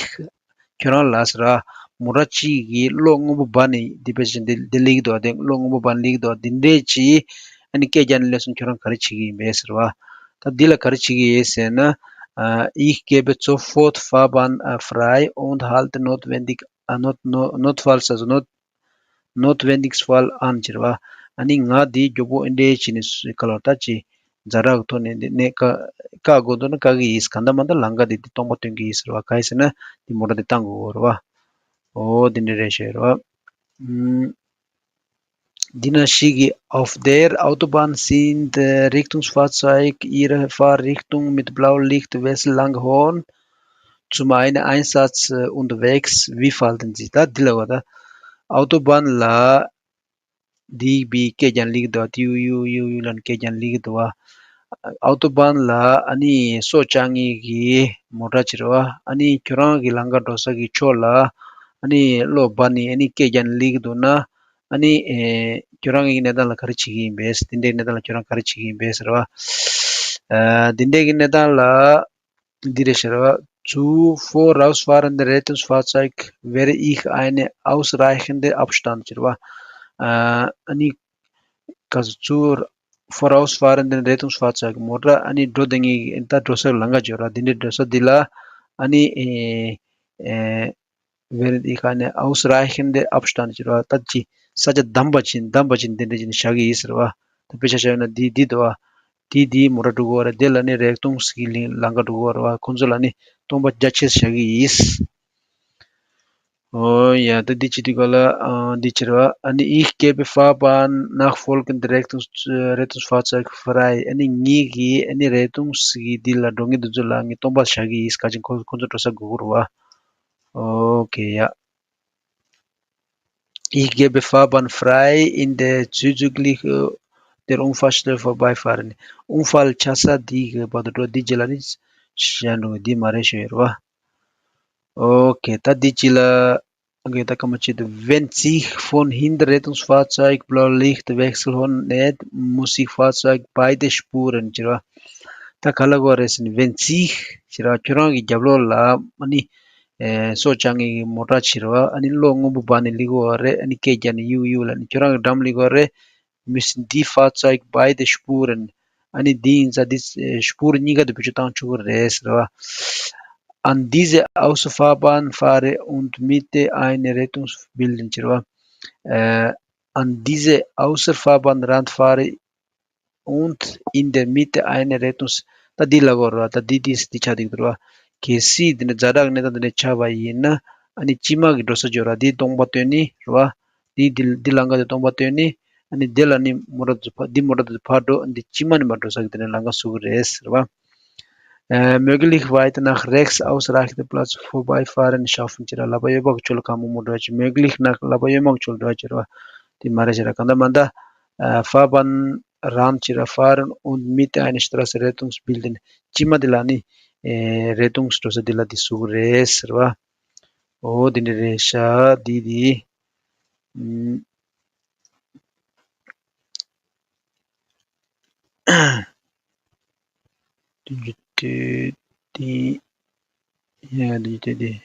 ཁྱོད་རང་ལ་ཟེར་བ། མོ་ཊ་གཅིག་གིས་གློག་སྔོན་པོ་སྦར་ནས་འདི་པས་ཅིག་འདི་འདི་སླེབས་ཀྱི་འདུག་དེ་གློག་སྔོན་པོ་སྦར་ནས་སླེབས་ཀྱི་འདུག་འདི་འདྲས་ཅིག་ཨ་ནི་སྐད་རྒྱག་ནས་སླེབས་སོང་། ཁྱོད་རང་ག་རེ་བྱེད་ཀྱི་ཡིན་པས་ཟེར་བ། ད་འདི་ལ་ག་རེ་བྱེད་ཀྱི་ཡོད་ཟེར་ན། Ich gebe sofort Fahrbahn frei und halte notwendig, not, notfalls, also not notwendigsfall an ཟེར་བ། ཨ་ནི་ང་འདི་མགྱོགས་པོ་འདི་འདྲས་བྱས་ནས་ག་ལ་ད་ཅིག་ཛ་དྲག་གི་ཐོག་ནས་འདི་ནས་བཀག་བཀག་དགོས་འདུག་ན་བཀག་གི་ཡིན། གང་ལྟར་མ་ལྟར་ལམ་ཁ་འདི་འདི་སྟོང་པ་སྟོན་གི་ཡིན་ཟེར་བ། ག་ཡིན་ཟེར་ན་འདི་མོ་ཊ་འདི་བཏང་དགོས་རེད་བ། འོ་འདི་འདྲས་རེད་ཟེར་བ། ཨུམ། འདི་ན་ཞིག་གི Auf der Autobahn sind Richtungsfahrzeuge ihrer Fahrtrichtung mit Blaulichtwechsel langhorn zum einen Einsatz unterwegs. Wie verhalten Sie sich? ད་འདི་ལ་བ་ད་Autobahn ལ་འདི་བི་སྐད་རྒྱག་སླེབས་ཀྱི་འདུག་ཏིའུ་ཡུ་ཡུ་ཡུ་ལབ་ནས་སྐད་རྒྱག་སླེབས་ཀྱི་འདུག་བ། Autobahn ལ་ཨ་ནི་སྲོག་བཅད་མཁན་གྱི་མོ་ཊ་ཅིག་རེད་བ། ཨ་ནི་ཁྱོད་རང་གི་ལམ་ཁ་འགྲོ་ས་གི་ཕྱོགས་ལ་ཨ་ནི་གློག་སྦར་ནས་ཨ་ནི་སྐད་རྒྱག་སླེབས་ཀྱི་འདུག་ན། ཨ་ནི་ཨེ། ཁྱོད་རང་གི་གནས་སྟངས་ལ་ག་རེ་བྱེད་ཀྱི་ཡིན་པས། དེ་འདྲའི་གནས་སྟངས་ལ་ཁྱོད་རང་ག་རེ་བྱེད་ཀྱི་ཡིན་པས་ཟེར་བ། ཨ། དེ་འདྲའི་གི་གནས་སྟངས་ལ་འདི་རེད་ཟེར་བ། Zu vorausfahrende Rettungsfahrzeug wäre ich eine ausreichende Abstand ཟེར་བ། ཨ། ཨ་ནི་ག་ཚོད་vorausfahrenden Rettungsfahrzeug མོ་ཊ་ཨ་ནི་འགྲོ་བསྡད་མཁན་གྱི་ད་འགྲོ་ས་ལམ་ཁ་ཅིག་ཡོད་ར། དེ་འདྲའི་འགྲོ་ས་འདི་ལ་ཨ་ནི་ཨེ་ཨེ། Während ich eine ausreichende Abstand ཟེར་བ། ད་ཅི་ས་ཆ་བདམས་པ་ཅིན་བདམས་པ་ཅིན་དེ་འདྲ་ཅིག་ནས་བཞག་གི་ཡིན་ཟེར་བ། ད་དཔེ་ཆ་བཞག་ཡོད་ན་འདི་འདི་འདུག་བ། འདི་འདི་མོ་ཊ་འགྲོ་གི་ཡོད་རེད། དེ་ལ་ནི་Richtungsgewinn ལམ་ཁ་འགྲོ་གི་ཡོད་རེད་བ། ཁོང་ཚོ་ལ་ནི་སྟོང་པ་རྒྱ་ཆེ་བཞག་གི་ཡིན། ཨོ་ཡ། ད་འདི་བྱེད་དུས་ག་ལ་ཨ་འདི་བྱེད་རེད་བ། ཨ་ནི ich gebe Fahrbahn nachfolgende Rettungs- Rettungsfahrzeug frei. ཨ་ནི་ངེད་ཀྱིས་ཨ་ནི་Rettungsgewinn འདི་ལ་འགྲོ་མཁན་དེ་ཚོ་ལ་ངས་སྟོང་པ་བཞག་གི་ཡིན། ག་ཅིག་ཁོ་ཁོ་ཚོ་འགྲོ་ས་དགོས་ཀྱི་རེད་བ། ཨོ་ཁེ་ཡ། Ich gebe Fahrbahn frei in der zuzüglich der Unfallstelle vorbeifahren. Unfall ཆགས་ས་འདི་གི་བར་དུ་འགྲོ། འདི་རྗེས་ལ་ནི་གཞན་འགྲོ་གི་འདི་མ་རེད་ཞུ་ཡོད་རེད་བ། ཨོ་ཁེ། ད་འདི་རྗེས་ལ་ཨོ་ཁེ། ད་སྐར་མ་གཅིག་འདུག Wenn sich von hinten Rettungsfahrzeug Blaulicht wechseln nicht, muss ich Fahrzeug beide Spuren ཟེར་བ། ད་ག་ལ་གོ་རེད་ཟེར་ན། Wenn sich ཟེར་བ། ཁྱོད་རང་གི་རྒྱབ་ལོགས་ལ་ཨ་ནི་ཨེ། སྲོག་བཅད་མཁན་གྱི་མོ་ཊ་ཅིག་རེད་བ། ཨ་ནི་གློག་སྔོན་པོ་སྦར་ནས་སླེབས་ཀྱི་ཡོད་རེད། ཨ་ནི་སྐད་རྒྱག་ནས་ཡུ་ཡུ་ལབ་ནས་ཁྱོད་རང་གི་འགྲམ་སླེབས་ཀྱི་ཡོད་རེད། Müssen die Fahrzeug beide Spuren. ཨ་ནི་འདི་ཡིན་ཙང་འདི་ཨེ། Spur གཉིས་ཀ་དེ་བེད་སྤྱོད་བཏང་ཆོག་གི་རེད་ཟེར་བ། An diese Autofahrbahn fahre und mitte eine Rettungs bilden ཟེར་བ། ཨེ། An diese Autofahrbahn ranfahre und in der Mitte eine Rettungs- ད་འདི་ལ་གོ་ར། ད་འདི་འདི་འདི་ཆགས་འདུག་ར། གལ་སྲིད་འདི་ནས་ཛ་དྲག་གནས་སྟངས་འདི་ནས་ཆགས་པ་ཡིན་ན། ཨ་ནི་སྤྱི་དམངས་ཀྱི་འགྲོ་ས་འབྱོར་བ་འདི་སྟོང་པ་སྟོན་ནི་རེད་བ། འདི་འདི་འདི་ལམ་ཁ་དེ་སྟོང་པ་སྟོན་ནི། ཨ་ནི་འདི་ལ་ནི་མོ་ཊ་དེ་ཕར་འདི་མོ་ཊ་དེ་ཕར་འགྲོ། འདི་སྤྱི་དམངས་ནས་མར་འགྲོ་ས་གི་དེ་ནས་ལམ་ཁ་བཟོ་གི་རེད་ཟེར་བ། Äh, möglich weiter nach rechts ausreichende Platz vorbeifahren schaffen. ཅེས་ར་ལག་པ་གཡས་པ་གི་ཕྱོགས་ལ་ཁ་མང་པོ་འགྲོ་ཡ་ཅིག Möglich nach ལག་པ་གཡོན་མ་གི་ཕྱོགས་ལ་འགྲོ་ཡ་ཅིག་ར་བ། དེ་མ་རེད་ཅེས་ར། གང་ལྟར་མ་ད་Fahrbahn Rand ཅེས་ར་Fahren und Mitte einer Straße Rettungsbilden. སྤྱི་དམངས་དེ་ལ་ནི་Rettungs འགྲོ་ས་དེ་ལ་དེ་བཟོ་གི་རེད་ཟེར་བ། འོ་དེ་འདྲ་རེད་ཤག་དེ་དེ། བདུན་ཅུ་དོན་བདུན། ཡ་བདུན་ཅུ་དོན་བདུན།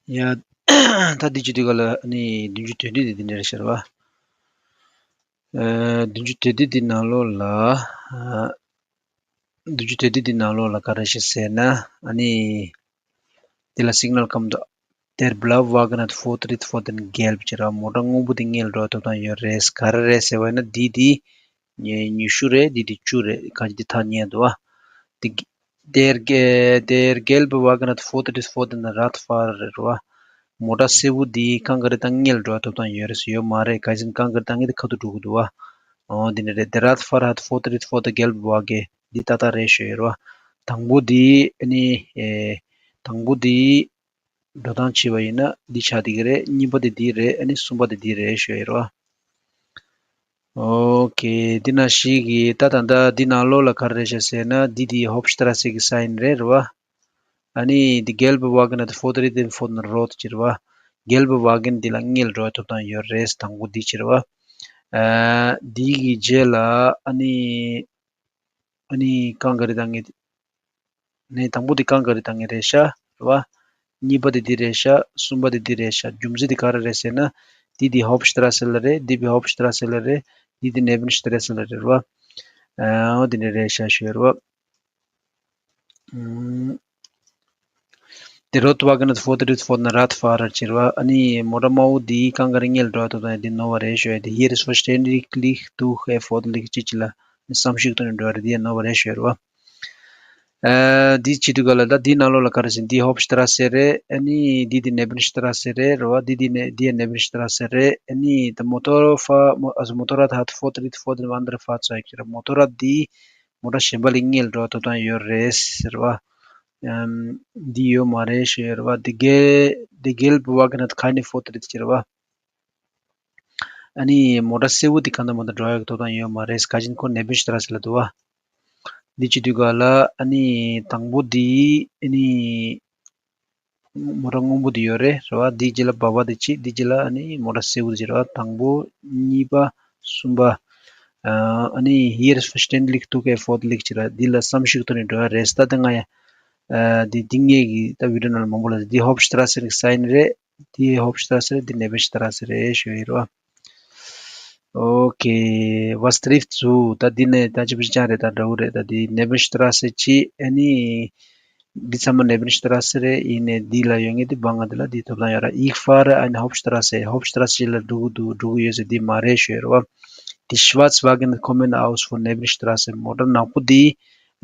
ཡ། ད་འདི་བྱེད་དུས་ག་ལ་ནི་བདུན་ཅུ་དོན་བདུན་དེ་འདི་འདྲ་རེད་ཤག་ར་བ། ཨ། བདུན་ཅུ་དོན་བདུན་འདི་ནང་ལོགས་ལ། ཨ། བདུན་ཅུ་དོན་བདུན་འདི་ནང་ལོགས་ལ་ག་རེ་ཞིག་ཟེར་ན། ཨ་ནི། འདི་ལ་Signal kommt. Der blaue Wagen hat Vortritt vor dem gelben ཅེས་ར། མོ་ཊ་སྔོན་པོ་འདི་སྔོན་ལ་འགྲོ་ཐུབ་ཐང་ཡོད་རེད། ག་རེ་རེད་ཟེར་བ་ཡིན་ན་འདི་འདི། ཉི་ཉི་ཤུ་རེད། འདི་འདི་བཅུ་རེད། གང་ཅི་འདི་ཐག་ཉེ་འདུག་ཨ། འདི་གི་Der, ge- der gelbe Wagen hat Vortritt vor den Radfahrer རེད་བ། མོ་ཊ་སེར་པོ་འདི་གང་ག་རེ་དང་སྔོན་ལ་འགྲོ་ཐུབ་ཐང་ཡོད་རེད་ཟེར། ཡོད་མ་རེད། ག་ཅི་ན་གང་ག་རེ་དང་སྔོན་དེ་ཁ་ཐུག་འགྲོ་གི་འདུག་བ། འོ་འདི་འདྲ་རེད། Der Radfahrer hat Vortritt vor den gelben Wagen. འདི་ཏག་ཏག་རེད་ཞུ་ཡོད་རེད་བ། དང་པོ་འདི་ཨ་ནི་ཨེ། དང་པོ་འདི་འགྲོ་སྟངས་བྱས་པ་ཡིན་ན་འདི་ཆགས་བསྡད་ཀྱི་རེད། གཉིས་པ་དེ་འདི་རེད། ཨ་ནི་གསུམ་པ་དེ་འདི་རེད་ཞུ་ཡོད་རེད་བ། ཨོ་ཀེ། འདི་ན་ཞིག་གི་ད་ད་ད་འདི་ནང་ལོགས་ལ་ག་རེ་རེད་ཤག་ཟེར་ན། འདི་དེ་Hauptstraße གི་sign རེད་རེད་བ། ཨ་ནི་འདི་gelbe Wagen hat Vortritt vor den roten ཅེས་རེད་བ། Gelbe Wagen འདི་ལ་སྔོན་ལ་འགྲོ་ཐུབ་ཐང་ཡོད་རེད། དང་པོ་འདི་ཅེས་རེད་བ། ཨ། འདི་གི་རྗེས་ལ་ཨ་ནི། ཨ་ནི་གང་ག་རེ་དང་སྔོན། ནས་དང་པོ་དེ་གང་ག་རེ་དང་སྔོན་རེད་ཤག་རེད་བ། གཉིས་པ་དེ་འདི་རེད་ཤག། གསུམ་པ་དེ་འདི་རེད་ཤག། རྒྱུ་མཚན་དེ་ག་རེ་རེད་ཟེར་ན། འདི་དེ་Hauptstraße ལ་རེད། འདི་བི་Hauptstraße ལ་རེད། འདི་དེ་Nebenstraße ལ་རེད་བ། ཨ། འོ་དེ་འདྲ་རེད་ཤག་ཞུ་ཡོད་རེད་བ། ཨུམ། Der rote Wagen hat Vortritt vor den Radfahrer ཅེས་རེད་བ། ཨ་ནི་མོ་ཊ་དམར་པོ་འདི་གང་ག་རེ་སྔོན་ལ་འགྲོ་ཐུབ་ཐང་འདི་ནོར་བ་རེད་ཞུ་ཡ། དེ་hier ist verständlich durch erforderlich ཅེས་ཅིག་ལ་བསམ་ཤེས་ཐོག་ནས་འགྲོ་བ་རེད། འདི་ཡང་ནོར་བ་རེད་ཞུ་ཡ་རེད་བ། ཨ། འདི་བྱེད་དུས་ག་ལ་ད་འདི་ནང་ལོགས་ལ་ག་རེ་ཟེར། འདི་Hauptstraße རེད། ཨ་ནི་འདི་དེ་Nebenstraße རེད་རེད་བ། འདི་དེ་ནས་འདི་ཡང་Nebenstraße རེད། ཨ་ནི་ད་Motorfahr- also Motorrad hat Vortritt vor dem anderen Fahrzeug ཅེས་རེད། མོ་ཊ་ར་འདི་མོ་ཊ་གཞན་པ་ལས་སྔོན་ལ་འགྲོ་ཐུབ་ཐང་ཡོད་རེད་ཟེར་བ། ཨམ། འདི་ཡོད་མ་རེད་ཞུ་ཡོད་རེད་བ། འདི་གེ- འདི་gelbe Wagen hat keine Vortritt ཅེས་རེད་བ། ཨ་ནི་མོ་ཊ་སེར་པོ་འདི་གང་ལྟར་མ་ལྟར་འགྲོ་ཡག་གི་ཐོབ་ཐང་ཡོད་མ་རེད། ག་ཅི་ན་ཁོ་Nebenstraße ལ་འདུག་བ། འདི་བྱེད་དུས་ག་ལ་ཨ་ནི་དང་པོ་འདི་ཨ་ནི་མོ་ཊ་སྔོན་པོ་འདི་ཡོད་རེད་རེད་བ། འདི་རྗེས་ལ་བྷ་བྷ་འདི་གཅིག། འདི་རྗེས་ལ་ཨ་ནི་མོ་ཊ་སེར་པོ་འདི་གཅིག་རེད་བ། དང་པོ། གཉིས་པ། གསུམ་པ། ཨ་ནི་hier ist verständlich durch erforderlich ཅེས་རེད་བ། འདི་ལ་བསམ་ཤེས་ཐོག་ནས་འགྲོ་ཡ་རེད། ད་ལྟ་ང་ཡ། ཨ། འདི་འདི་ངེད་ཀྱི་ད་བི་ཌིའོ་ནང་ལ་མང་པོ་ལ་འདི་Hauptstraße གི་sign རེད། འདི་Hauptstraße རེད། འདི་Nebenstraße རེད་ཞུ་ཡི་རེད་བ། Okay, was trifft zu? ད་འདི་ནས་ད་ཅི་པི་ཅང་རེད། ད་འདྲ་བོ་རེད། ད་འདི་Nebenstraße ཅི་ཨ་ནི། འདི་ཚང་མ་Nebenstraße རེད། ཡིན་ནའི་འདི་ལ་ཡོད་ངེས་འདི་བང་ང་འདི་ལ་འདི་ཐོབ་ཐང་ཡོད་ར། Ich fahre eine Hauptstraße, Hauptstraße ལ་འགྲོ་གི་འདུག་འགྲོ་གི་ཡོད་ཟེར་འདི་མ་རེད་ཞུ་ཡོད་རེད་བ། Die Schwarzwagen kommen aus von Nebenstraße. མོ་ཊ་ནག་པོ་འདི་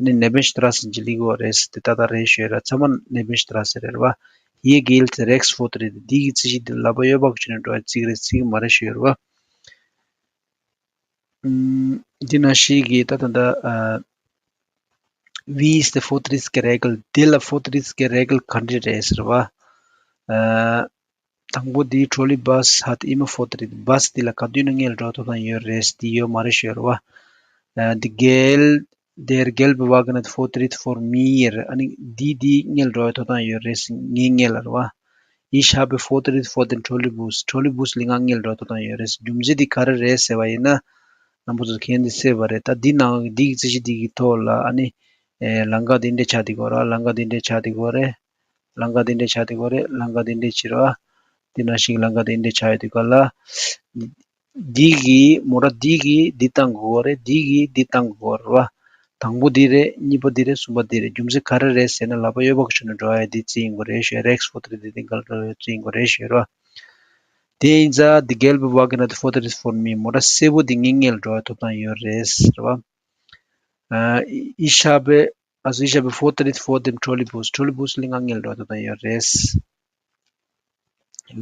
ནི་Nebenstraße ཅི་ལི་གོ་རེད་ཟེར་འདི་ཏག་ཏག་རེད་ཞུ་ཡོད་ར། ཚང་མ་Nebenstraße རེད་ར་བ། Hier gilt Rechtsvortritt. འདི་གི་རྩིས་གཞི་འདི་ལག་པ་གཡོན་པ་གི་ཕྱོགས་ནས་འགྲོ་བའི་རྩིས་རེད། རྩིས་མ་རེད་ཞུ་ཡོད་ར་བ། ཨུམ། འདི་ན་ཞིག་གིས་ད་ད་ད་ཨ། Wie ist die Vortrittsregel? འདི་ལ་Vortrittsregel ག་འདྲ་རེད་ཟེར་བ། ཨ། དང་པོ་འདི་Trolleybus hat immer Vortritt. བྷ་སི་འདི་ལ་ག་དུས་ནས་སྔོན་ལ་འགྲོ་ཐུབ་ཐང་ཡོད་རེད། འདི་ཡོད་མ་རེད་ཞུ་ཡོད་རེད་བ། ཨ། འདི་གལ་ der gelbe Wagen hat vor Tritt vor mir. ཨ་ནི་འདི་འདི་སྔོན་འགྲོ་བའི་ཐོབ་ཐང་ཡོད་རེད། ངའི་སྔོན་ལ་རེད་བ། Ich habe vor Tritt vor dem Trolley-Bus. Trolley-Bus ལ་ང་སྔོན་འགྲོ་ཐོབ་ཐང་ཡོད་རེད། རྒྱུ་མཚན་འདི་ག་རེ་རེད་ཟེར་བ་ཡིན་ན། རྣམ་པ་ཚོ་མཁྱེན་འདི་གསལ་བ་རེད། ད་འདི་ནང་འདི་གི་རྩིས་གཞི་འདི་གི་ཐོག་ལ་ཨ་ནི། ཨེ་ལམ་ཁ་འདི་འདྲས་ཆགས་འདི་གོ་ར། ལམ་ཁ་འདི་འདྲས་ཆགས་འདི་གོ་རེད། ལམ་ཁ་འདི་འདྲས་ཆགས་འདི་གོ་རེད། ལམ་ཁ་འདི་འདྲས་ཕྱིར་བ། འདི་ནང་བཞིན་ལམ་ཁ་འདི་འདྲས་ཆགས་ཡོད་འདི་ག་ལ། འདི་གི་མོ་ཊ་འདི་གི་འདི་བཏང་དགོས་རེད། འདི་གི་འདི་བཏང་དགོས་རེད་བ། དང་པོ་འདི་རེད། གཉིས་པ་འདི་རེད། གསུམ་པ་འདི་རེད། རྒྱུ་མཚན་ག་རེ་རེད་ཟེར་ན། ལག་པ་གཡས་པ་གི་ཕྱོགས་ནས་འགྲོ་ཡ་འདི་རྩིས་ཡིན་དགོས་རེད་ཞུ། Rechts vor Tritt འདི་འགལ་འགྲོ་ཡ་རྩིས་ཡིན་དགོས་རེད་ཞུ་ར། དེ་ཡིན་ཙང་འདི་gelbe Wagen hat vor Tritt vor mir. མོ་ཊ་སེར་པོ་འདི་ངའི་སྔོན་ལ་འགྲོ་ཡ་ཐོབ་ཐང་ཡོད་རེད་ཟེར་བ། ཨ་ich habe, also ich habe vor Tritt vor dem Trolley-Bus. Trolley-Bus ལ་ང་སྔོན་ལ་འགྲོ་ཡ་ཐོབ་ཐང་ཡོད་རེད།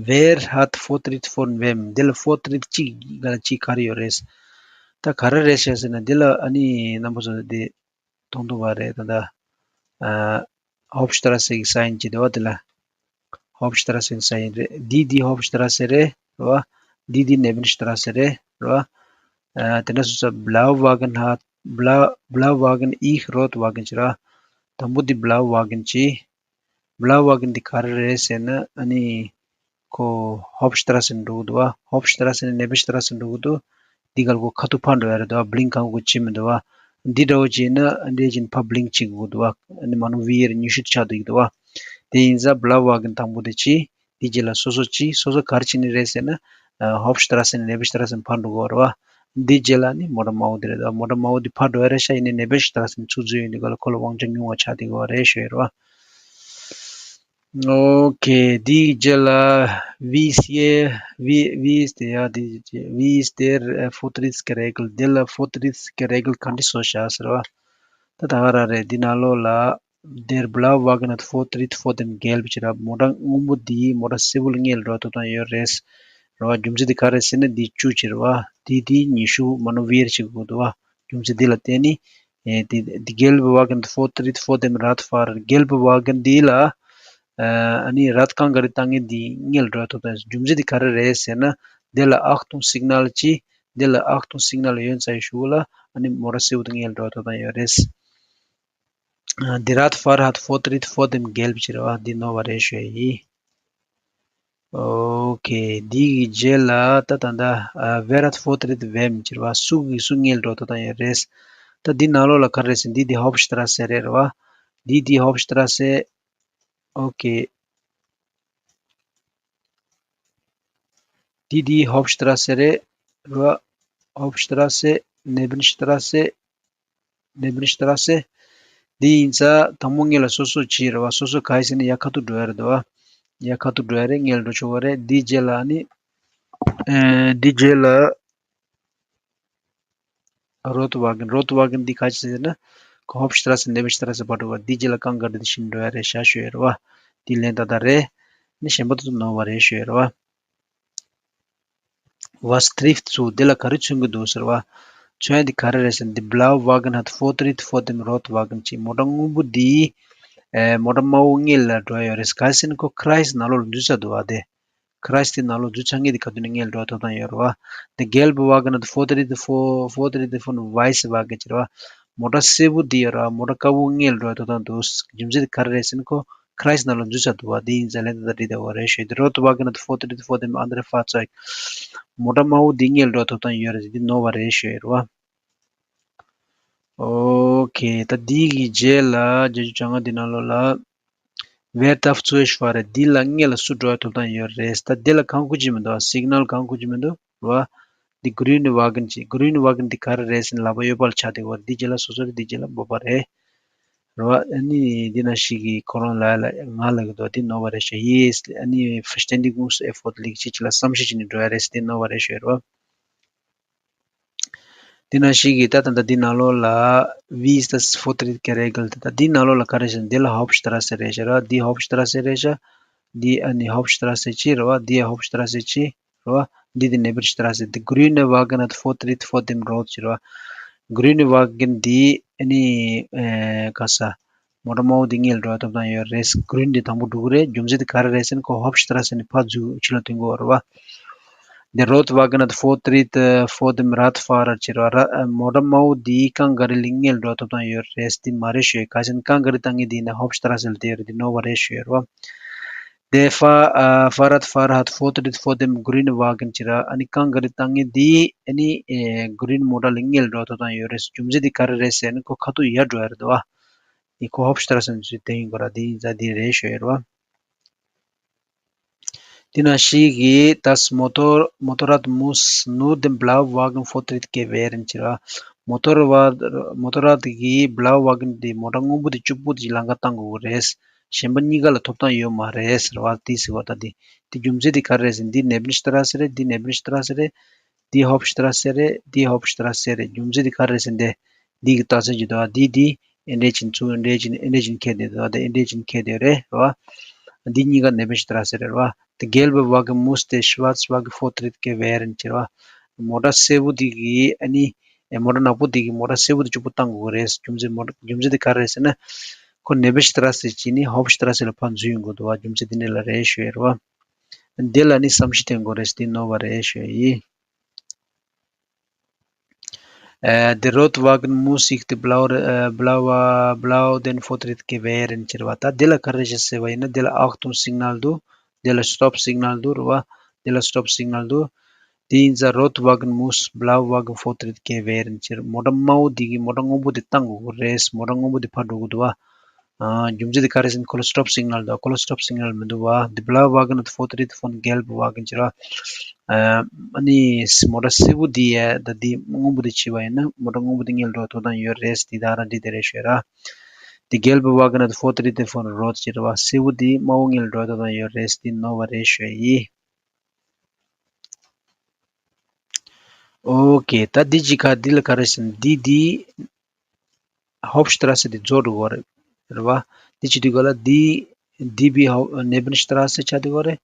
Wer hat vor Tritt vor wem? འདི་ལ་vor Tritt གཅིག་ག་ལ་གཅིག་ག་རེ་ཡོད་རེད། ད་ག་རེ་རེད་ཤག་ཟེར་ན། འདི་ལ་ཨ་ནི་རྣམ་པ་ཚོ་འདི་མཐོང་ཐུབ་པ་རེད། ད་ད་ཨ་Hauptstrasse གི་sign གཅིག་འདུག་བ། འདི་ལ་Hauptstrasse གི་sign རེད། འདི་འདི་Hauptstrasse རེད་བ། འདི་འདི་Nebenstrasse རེད་བ། ཨ་དེ་འདྲ་སོང་ཙང་Blauwagen hat, Blau, Blauwagen, ich Rotwagen བྱེད་ར། དང་པོ་འདི་Blauwagen བྱེད། Blauwagen འདི་ག་རེ་རེད་ཟེར་ན། ཨ་ནི་ཁོ་Hauptstrasse ནས་འགྲོ་གི་འདུག་བ། Hauptstrasse ནས་Nebenstrasse འགྲོ་གི་འདུག་འདི་ག་ལ་ཁོ་ཁ་ཐུག་ཕར་འགྲོ་ཡ་རེད་འདུག་བ། Blink གང་གོ་བྱེད་མི་འདུག་བ། འདི་འདྲ་བོ་བྱས་ན་འདྲེ་ཅིན་ཕར་Blink བྱེད་དགོས་འདུག་བ། ཨ་ནི་མ་ནུ་ཝི་ཡེར་ཉི་ཤུ་ཆགས་འདུག་འདུག་བ། དེ་ཡིན་ཙང་Blauwagen དང་པོ་དེ་བྱེད། འདི་རྗེས་ལ་སོ་སོ་བྱེད། སོ་སོ་ག་རེ་བྱེད་ནི་རེད་ཟེར་ན། ཨ་Hauptstrasse ནས་Nebenstrasse ཕར་འགྲོ་དགོས་རེད་བ། འདི་རྗེས་ལ་ནི་མོ་ཊ་དམར་པོ་འདི་རེད་འདུག་བ། མོ་ཊ་དམར་པོ་འདི་ཕར་འགྲོ་ཡ་རེད་ཤག་ཡིན་ནའི་Nebenstrasse ནས་ཚུར་འཛུལ་ཡོང་དུས་ག་ལ་ཁོ་ལ་དབང་ཆ་ཉུང་བ་ཆགས་འདུག་ག་རེད་ཞུ་ཡ་རེད་བ། ཨོ་ཁེ། འདིའི་རྗེས་ལ་Wie ist hier, wie, wie ist der, ja, die, die, wie ist der, äh, Vortrittsgeregel? འདི་ལ་Vortrittsgeregel ག་འདྲ་བཟོས་ཤག་ཟེར་བ། ད་ད་ག་རང་རེད། འདི་ནང་ལོགས་ལ་der Blauwagen hat Vortritt vor dem Gelb བྱེད་ར། མོ་ཊ་སྔོན་པོ་འདིས་མོ་ཊ་སེར་པོ་ལ་སྔོན་ལ་འགྲོ་ཐུབ་ཐང་ཡོད་རེད། རེད་བ། རྒྱུ་མཚན་དེ་ག་རེད་ཟེར་ན་འདི་བཅུ་བྱེད་ར་བ། འདི་འདི་ཉི་ཤུ་མ་ནུ་ཝི་ཡེར་བྱེད་དགོས་འདུག་བ། རྒྱུ་མཚན་འདི་ལ་བརྟེན་ནས། ཨེ་འདི་འདི་gelbe Wagen hat Vortritt vor dem Radfahrer. Gelbe Wagen འདི་ལ་ཨ་ནི་ར་ད་གང་ག་རེ་བཏང་མཁན་འདི་སྔོན་ལ་འགྲོ་ཐུབ་ཐང་། རྒྱུ་མཚན་འདི་ག་རེ་རེད་ཟེར་ན། འདི་ལ་Achtung Signal གཅིག་འདི་ལ་Achtung Signal ཡོད་ཚར་ཡོད་ཤུགས་ལ་ཨ་ནི་མོ་ཊ་སེར་པོ་དེ་སྔོན་ལ་འགྲོ་ཐུབ་ཐང་ཡོད་རེད། Die Radfahrer hat Vortritt vor dem Gelb བྱེད་ར་བ། འདི་ནོར་བ་རེད་ཞུ་ཡ་ཡིན། ཨོ་ཁེ། འདི་གི་རྗེས་ལ་ད་ད་ད་ཨ་Wer hat Vortritt wem བྱེད་ར་བ། སུ་གི་སུ་སྔོན་ལ་འགྲོ་ཐུབ་ཐང་ཡོད་རེད། ད་འདི་ནང་ལོགས་ལ་ག་རེ་རེད་ཟེར་ན། འདི་འདི་Hauptstrasse རེད་ར་བ། འདི་འདི་Hauptstrasse ཨོ་ཁེ། འདི་འདི་Hauptstrasse རེད་ར། Hauptstrasse, Nebenstrasse, Nebenstrasse. འདི་ཡིན་ཙང་དང་པོ་སྔོན་ལ་སོ་སོ་བྱེད་ར་བ། སོ་སོ་ག་རེ་ཟེར་ན་ཡར་ཁ་ཐུག་འགྲོ་ཡ་རེད་འདུག་བ། ཡར་ཁ་ཐུག་འགྲོ་ཡ་རེད། སྔོན་ལ་འགྲོ་ཆོག་གི་རེད། འདི་རྗེས་ལ་ནི་ཨེ་འདི་རྗེས་ལ་Rotwagen, Rotwagen འདི་ག་རེ་ཟེར་ན་ཁོ་Hauptstrasse, Nebenstrasse བར་འགྲོ་བ། འདི་རྗེས་ལ་རྐང་དཀར་འདི་བཞིན་འགྲོ་ཡ་རེད་ཤག་ཞུ་ཡ་རེད་བ། འདི་ལན་ཏག་ཏག་རེད། ནི་གཞན་པ་དེ་ཚོ་ནོར་བ་རེད་ཞུ་ཡ་རེད་བ། Was trifft zu འདི་ལ་ག་རེ་མཚོན་གྱི་འདུག་ཟེར་བ། མཚོན་ཡ་འདི་ག་རེ་རེད་ཟེར་ན། འདི་Blauwagen hat Vortritt vor dem Rotwagen གཅིག་མོ་ཊ་སྔོན་པོ་འདི་ཨེ་མོ་ཊ་དམར་པོ་སྔོན་ལ་འགྲོ་ཡ་ཡོད་རེད། ག་རེ་ཟེར་ན་ཁོ་Kreis ནང་ལོགས་ལ་འཛུལ་ཚར་འདུག་བ། དེ་Kreis དེ་ནང་ལོགས་འཛུལ་ཚར་མཁན་དེ་ག་དུས་ནས་སྔོན་ལ་འགྲོ་ཐུབ་ཐང་ཡོད་རེད་བ། འདི་gelbe Wagen hat Vortritt vor, Vortritt von weiße Wagen བྱེད་ར་བ། མོ་ཊ་སེར་པོ་འདི་ཡོད་ར་བ། མོ་ཊ་དཀར་པོ་སྔོན་ལ་འགྲོ་ཐུབ་ཐང་འདུག་རྒྱུ་མཚན་དེ་ག་རེ་རེད་ཟེར་ན་ཁོ་Kreis ནང་ལོགས་འཛུལ་ཚར་འདུག་བ། དེ་ཡིན་ཙང་ལན་ཏག་ཏག་འགྲིག་བསྡད་ཡོད་རེད་ཞུ། འདི་Rotwagen hat Vortritt vor dem andere Fahrzeug མོ་ཊ་དམར་པོ་འདི་སྔོན་ལ་འགྲོ་ཐུབ་ཐང་ཡོད་རེད། འདི་ནོར་བ་རེད་ཞུ་ཡོད་རེད་བ། ཨོ་ཁེ། ད་འདི་གི་རྗེས་ལ་བརྒྱད་ཅུ་གྱ་ལྔ་འདི་ནང་ལོགས་ལ། Wer darf zuerst fahren འདི་ལ་སྔོན་ལ་སུ་འགྲོ་ཡ་ཐུབ་ཐང་ཡོད་རེད། ད་འདི་ལ་གང་དགོས་ཀྱི་མི་འདུག Signal གང་དགོས་ཀྱི་མི་འདུག་རེད་བ། འདི་grüne Wagen གྱི་grüne Wagen འདི་ག་རེ་རེད་ཟེར་ན་ལག་པ་གཡོན་པ་ལ་ཆགས་བསྡད་ཡོད་རེད། འདི་རྗེས་ལ་སོ་སོ་རེད། འདི་རྗེས་ལ་འབོད་པ་རེད། རེད་བ། ཨ་ནི་འདི་ན་ཞིག་གི་ཁོ་རང་ལ་ལ་ང་ལ་གི་འདུག་འདི་ནོར་བ་རེད་ཤག Yes ཨ་ནི་Verständigungseffort ལིག་ཅིག་ཅིག་ལ་བསམ་ཤེས་ཅིག་ནི་འགྲོ་ཡ་རེད་ཟེར། འདི་ནོར་བ་རེད་ཤག་རེད་བ། འདི་ན་ཞིག་གི་ད་ད་ད་འདི་ནང་ལོགས་ལ་Wie ist das Vortritt geregelt ད་འདི་ནང་ལོགས་ལ་ག་རེ་ཞེ་ན། འདི་ལ་Hauptstrasse རེད་ཤག་ར། འདི་Hauptstrasse རེད་ཤག་འདི་ཨ་ནི་Hauptstrasse གཅིག་རེད་བ། འདི་Hauptstrasse གཅིག་རེད་བ། འདི་དེ་Nebenstrasse འདི་grüne Wagen hat Vortritt vor dem Rot གཅིག་རེད་བ། grüne Wagen འདི་ཨ་ནི་ཨེ་ག་ས་མོ་ཊ་དམར་པོ་འདི་སྔོན་ལ་འགྲོ་ཡ་ཐུབ་ཐང་ཡོད་རེད། grün འདི་དང་པོ་འགྲོ་གི་རེད། རྒྱུ་མཚན་འདི་ག་རེ་རེད་ཟེར་ན་ཁོ་Hauptstrasse ནས་ཕར་འཛུལ་ཕྱི་ལ་ཐོན་གྱི་ཡོད་རེད་བ། Der Rotwagen hat Vortritt vor dem Radfahrer ཟེར་བ། ར་མོ་ཊ་དམར་པོ་འདིས་རྐང་ག་རི་ལ་སྔོན་འགྲོ་ཐོབ་ཐང་ཡོད་རེད། འདི་མ་རེད་ཤོད། ག་ཟེར་ན་རྐང་ག་རི་བཏང་མཁན་འདི་ཡིན་ན་Hauptstraße ལ་བསྡད་ཡོད་རེད། འདི་ནོར་བ་རེད་ཤོད་རེད་བ། Der Fa- ཨ- Fahrradfahrer hat Vortritt vor dem grünen Wagen ཟེར་བ། ཨ་ནི་རྐང་ག་རི་བཏང་མཁན་འདིས་ཨ་ནི་ཨེ་grün མོ་ཊ་ལ་སྔོན་འགྲོ་ཐོབ་ཐང་ཡོད་རེད། རྒྱུ་མཚན་འདི་ག་རེ་རེད་ཟེར་ན་ཁོ་ཁ་ཐུག་ཡར་འགྲོ་ཡ་རེད་བ། འདི་ཁོ་Hauptstraße ནས་བསྡད་ཡོང་གི་རེད། འདི་ཡིན་ཙང་འདི་རེད་ཤོད་རེད་བ། དེ་ནང་བཞིན་གྱི་das Motor- Motorrad muss nur dem blauen Wagen Vortritt gewähren ཟེར་བ། Motorrad- Motorrad གིས་blauen Wagen དེ་མོ་ཊ་སྔོན་པོ་དེ་གཅིག་པུ་དེ་ལམ་ཁ་བཏང་དགོས་ཀྱི་རེད། གཞན་པ་གཉིས་ཀ་ལ་ཐོབ་ཐང་ཡོད་མ་རེད་ཟེར་བ། དེ་ཟེར་བ་ད་དེ་དེ་རྒྱུ་མཚན་དེ་ག་རེ་རེད་ཟེར་ན། འདི་Nebenstraße རེད། འདི་Nebenstraße རེད། འདི་Hauptstraße རེད། འདི་Hauptstraße རེད། རྒྱུ་མཚན་དེ་ག་རེ་རེད་ཟེར་ན། དེ་འདི་གི་རྟགས་མཚན་གྱི་འདུག་བ། འདི་འདི་ཨེ་འདྲས་ཅིག་ཚུར་ཨེ་འདྲས་ཅིག་ཨེ་འདྲས་ཅིག་འཁྱེར་བསྡད་འདུག་བ། དེ་ཨེ་འདྲས་ཅིག་འཁྱེར་བསྡད་རེད་རེད་བ། འདི་གཉིས་ཀ་Nebenstraße རེད་རེད་བ། Der gelbe Wagen muss den schwarzen Wagen Vortritt gewähren ཟེར་བ། མོ་ཊ་སེར་པོ་འདི་གིས་ཨ་ནི་ཨེ་མོ་ཊ་ནག་པོ་འདི་གིས་མོ་ཊ་སེར་པོ་འདི་གཅིག་པུ་བཏང་དགོས་རེད། རྒྱུ་མཚན་མོ་ཊ་རྒྱུ་མཚན་འདི་ག་རེ་རེད་ཟེར་ན། ཁོ་Nebenstraße ཅིག་ནས་Hauptstraße ལ་ཕར་འཛུལ་ཡོང་དགོས་འདུག་བ། རྒྱུ་མཚན་འདི་འདྲ་ལ་རེད་ཤོད་རེད་བ། འདི་ལ་ནི་བསམ་ཤེས་བསྟེན་དགོས་རེད། འདི་ནོར་བ་རེད་ཤོད་ཡིན། Äh, der Rotwagen muss sich die blau, äh, blaue, blau den Vortritt gewähren ཟེར་བ། ད་འདི་ལ་ག་རེ་ཞིག་ཟེར་བ་ཡིན་ན། འདི་ལ་Achtung Signal འདུག་འདི་ལ་Stop Signal འདུག་རེད་བ། འདི་ལ་Stop Signal འདུག་དེ་ཡིན་ཙང་Rotwagen muss blauen Wagen Vortritt gewähren ཟེར། མོ་ཊ་དམར་པོ་འདི་གིས་མོ་ཊ་སྔོན་པོ་འདི་བཏང་དགོས་ཀྱི་རེད། མོ་ཊ་སྔོན་པོ་འདི་ཕར་འགྲོ་གི་འདུག་བ། ཨ། རྒྱུ་མཚན་དེ་ག་རེ་ཟེར་ན་ཁོ་ལ་Stop Signal འདུག་ཁོ་ལ་Stop Signal མི་འདུག་བ། Die blaue Wagen hat Vortritt vor dem gelben Wagen ཟེར་བ། ཨ་ནི་མོ་ཊ་སེར་པོ་འདི་ཡ་ད་འདི་སྔོན་པོ་འདི་བྱས་པ་ཡིན་ན་མོ་ཊ་སྔོན་པོ་འདི་སྔོན་འགྲོ་ཐོབ་ཐང་ཡོད་རེད། འདི་ད་རང་འདི་དེ་རེད་ཤོད་ར། Die gelbe Wagen hat Vortritt vor dem Rot ཟེར་བ། སེར་པོ་འདི་དམར་པོ་སྔོན་འགྲོ་ཐོབ་ཐང་ཡོད་རེད། འདི་ནོར་བ་རེད་ཤོད་ཡིན། ཨོ་ཀེ། ད་འདི་གཅིག་ཁ་འདི་ལ་ག་རེ་ཟེར་ན། འདི་འདི་Hauptstraße འདི་རྫོགས་འགྲོ་གི་རེད་བ། འདི་བྱེད་དུས་ག་ལ་འདི་འདི་བི་Hau- Nebenstraße ཆགས་འདུག་ག་རེད།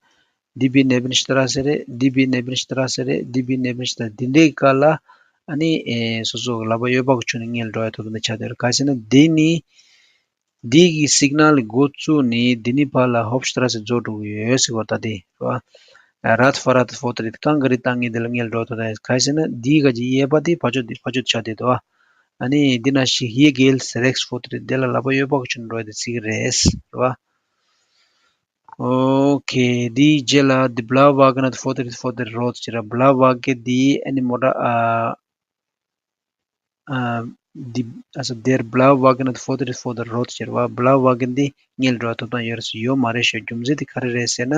འདི་བི་Nebenstraße རེད། འདི་བི་Nebenstraße རེད། འདི་བི་Nebenstraße འདི་འདྲའི་སྐབས་ལ་ཨ་ནི་ཨེ་སོ་སོ་ལག་པ་གཡས་པ་གི་ཕྱོགས་ནས་སྔོན་འགྲོ་ཡ་ཐོབ་ཐང་འདི་ཆགས་བསྡད་རེད། ག་རེ་ཟེར་ན་འདི་ནི། འདི་གི་སིག་ནལ་འགོ་བཙུགས་ནས་འདི་ནས་ཕར་ལ་Hauptstraße རྫོགས་འགྲོ་གི་ཡོད་ཟེར་བ། ད་དེ་རེད་བ། Radfahrer hat Vortritt རྐང་ག་རི་བཏང་མཁན་འདི་ལ་སྔོན་འགྲོ་ཐོབ་ཐང་ཡོད། ག་རེ་ཟེར་ན་འདིའི་ག་གི་གཡས་པ་དེ་ཕར་ཕྱོགས་དེ་ཕར་ཕྱོགས་ཆགས་བསྡད་འདུག་བ། ཨ་ནི་འདི་ན་ཞིག་hier gilt rechts Vortritt འདི་ལ་ལག་པ་གཡས་པ་གི་ཕྱོགས་ནས་འགྲོ་ཡ་དེ་བརྩི་གི་རེད་ཟེར་བ། ཨོ་ཀེ། འདིའི་རྗེས་ལ་die blaue Wagen hat Vortritt vor dem Rot ཟེར་བ། Blaue Wagen འདི་ཨ་ནི་མོ་ཊ་ཨ། ཨ། འདི། also der blaue Wagen hat Vortritt vor dem Rot ཟེར་བ། Blaue Wagen འདི་སྔོན་འགྲོ་ཐོབ་ཐང་ཡོད་རེད་ཟེར། ཡོད་མ་རེད་ཞེས། རྒྱུ་མཚན་དེ་ག་རེ་རེད་ཟེར་ན།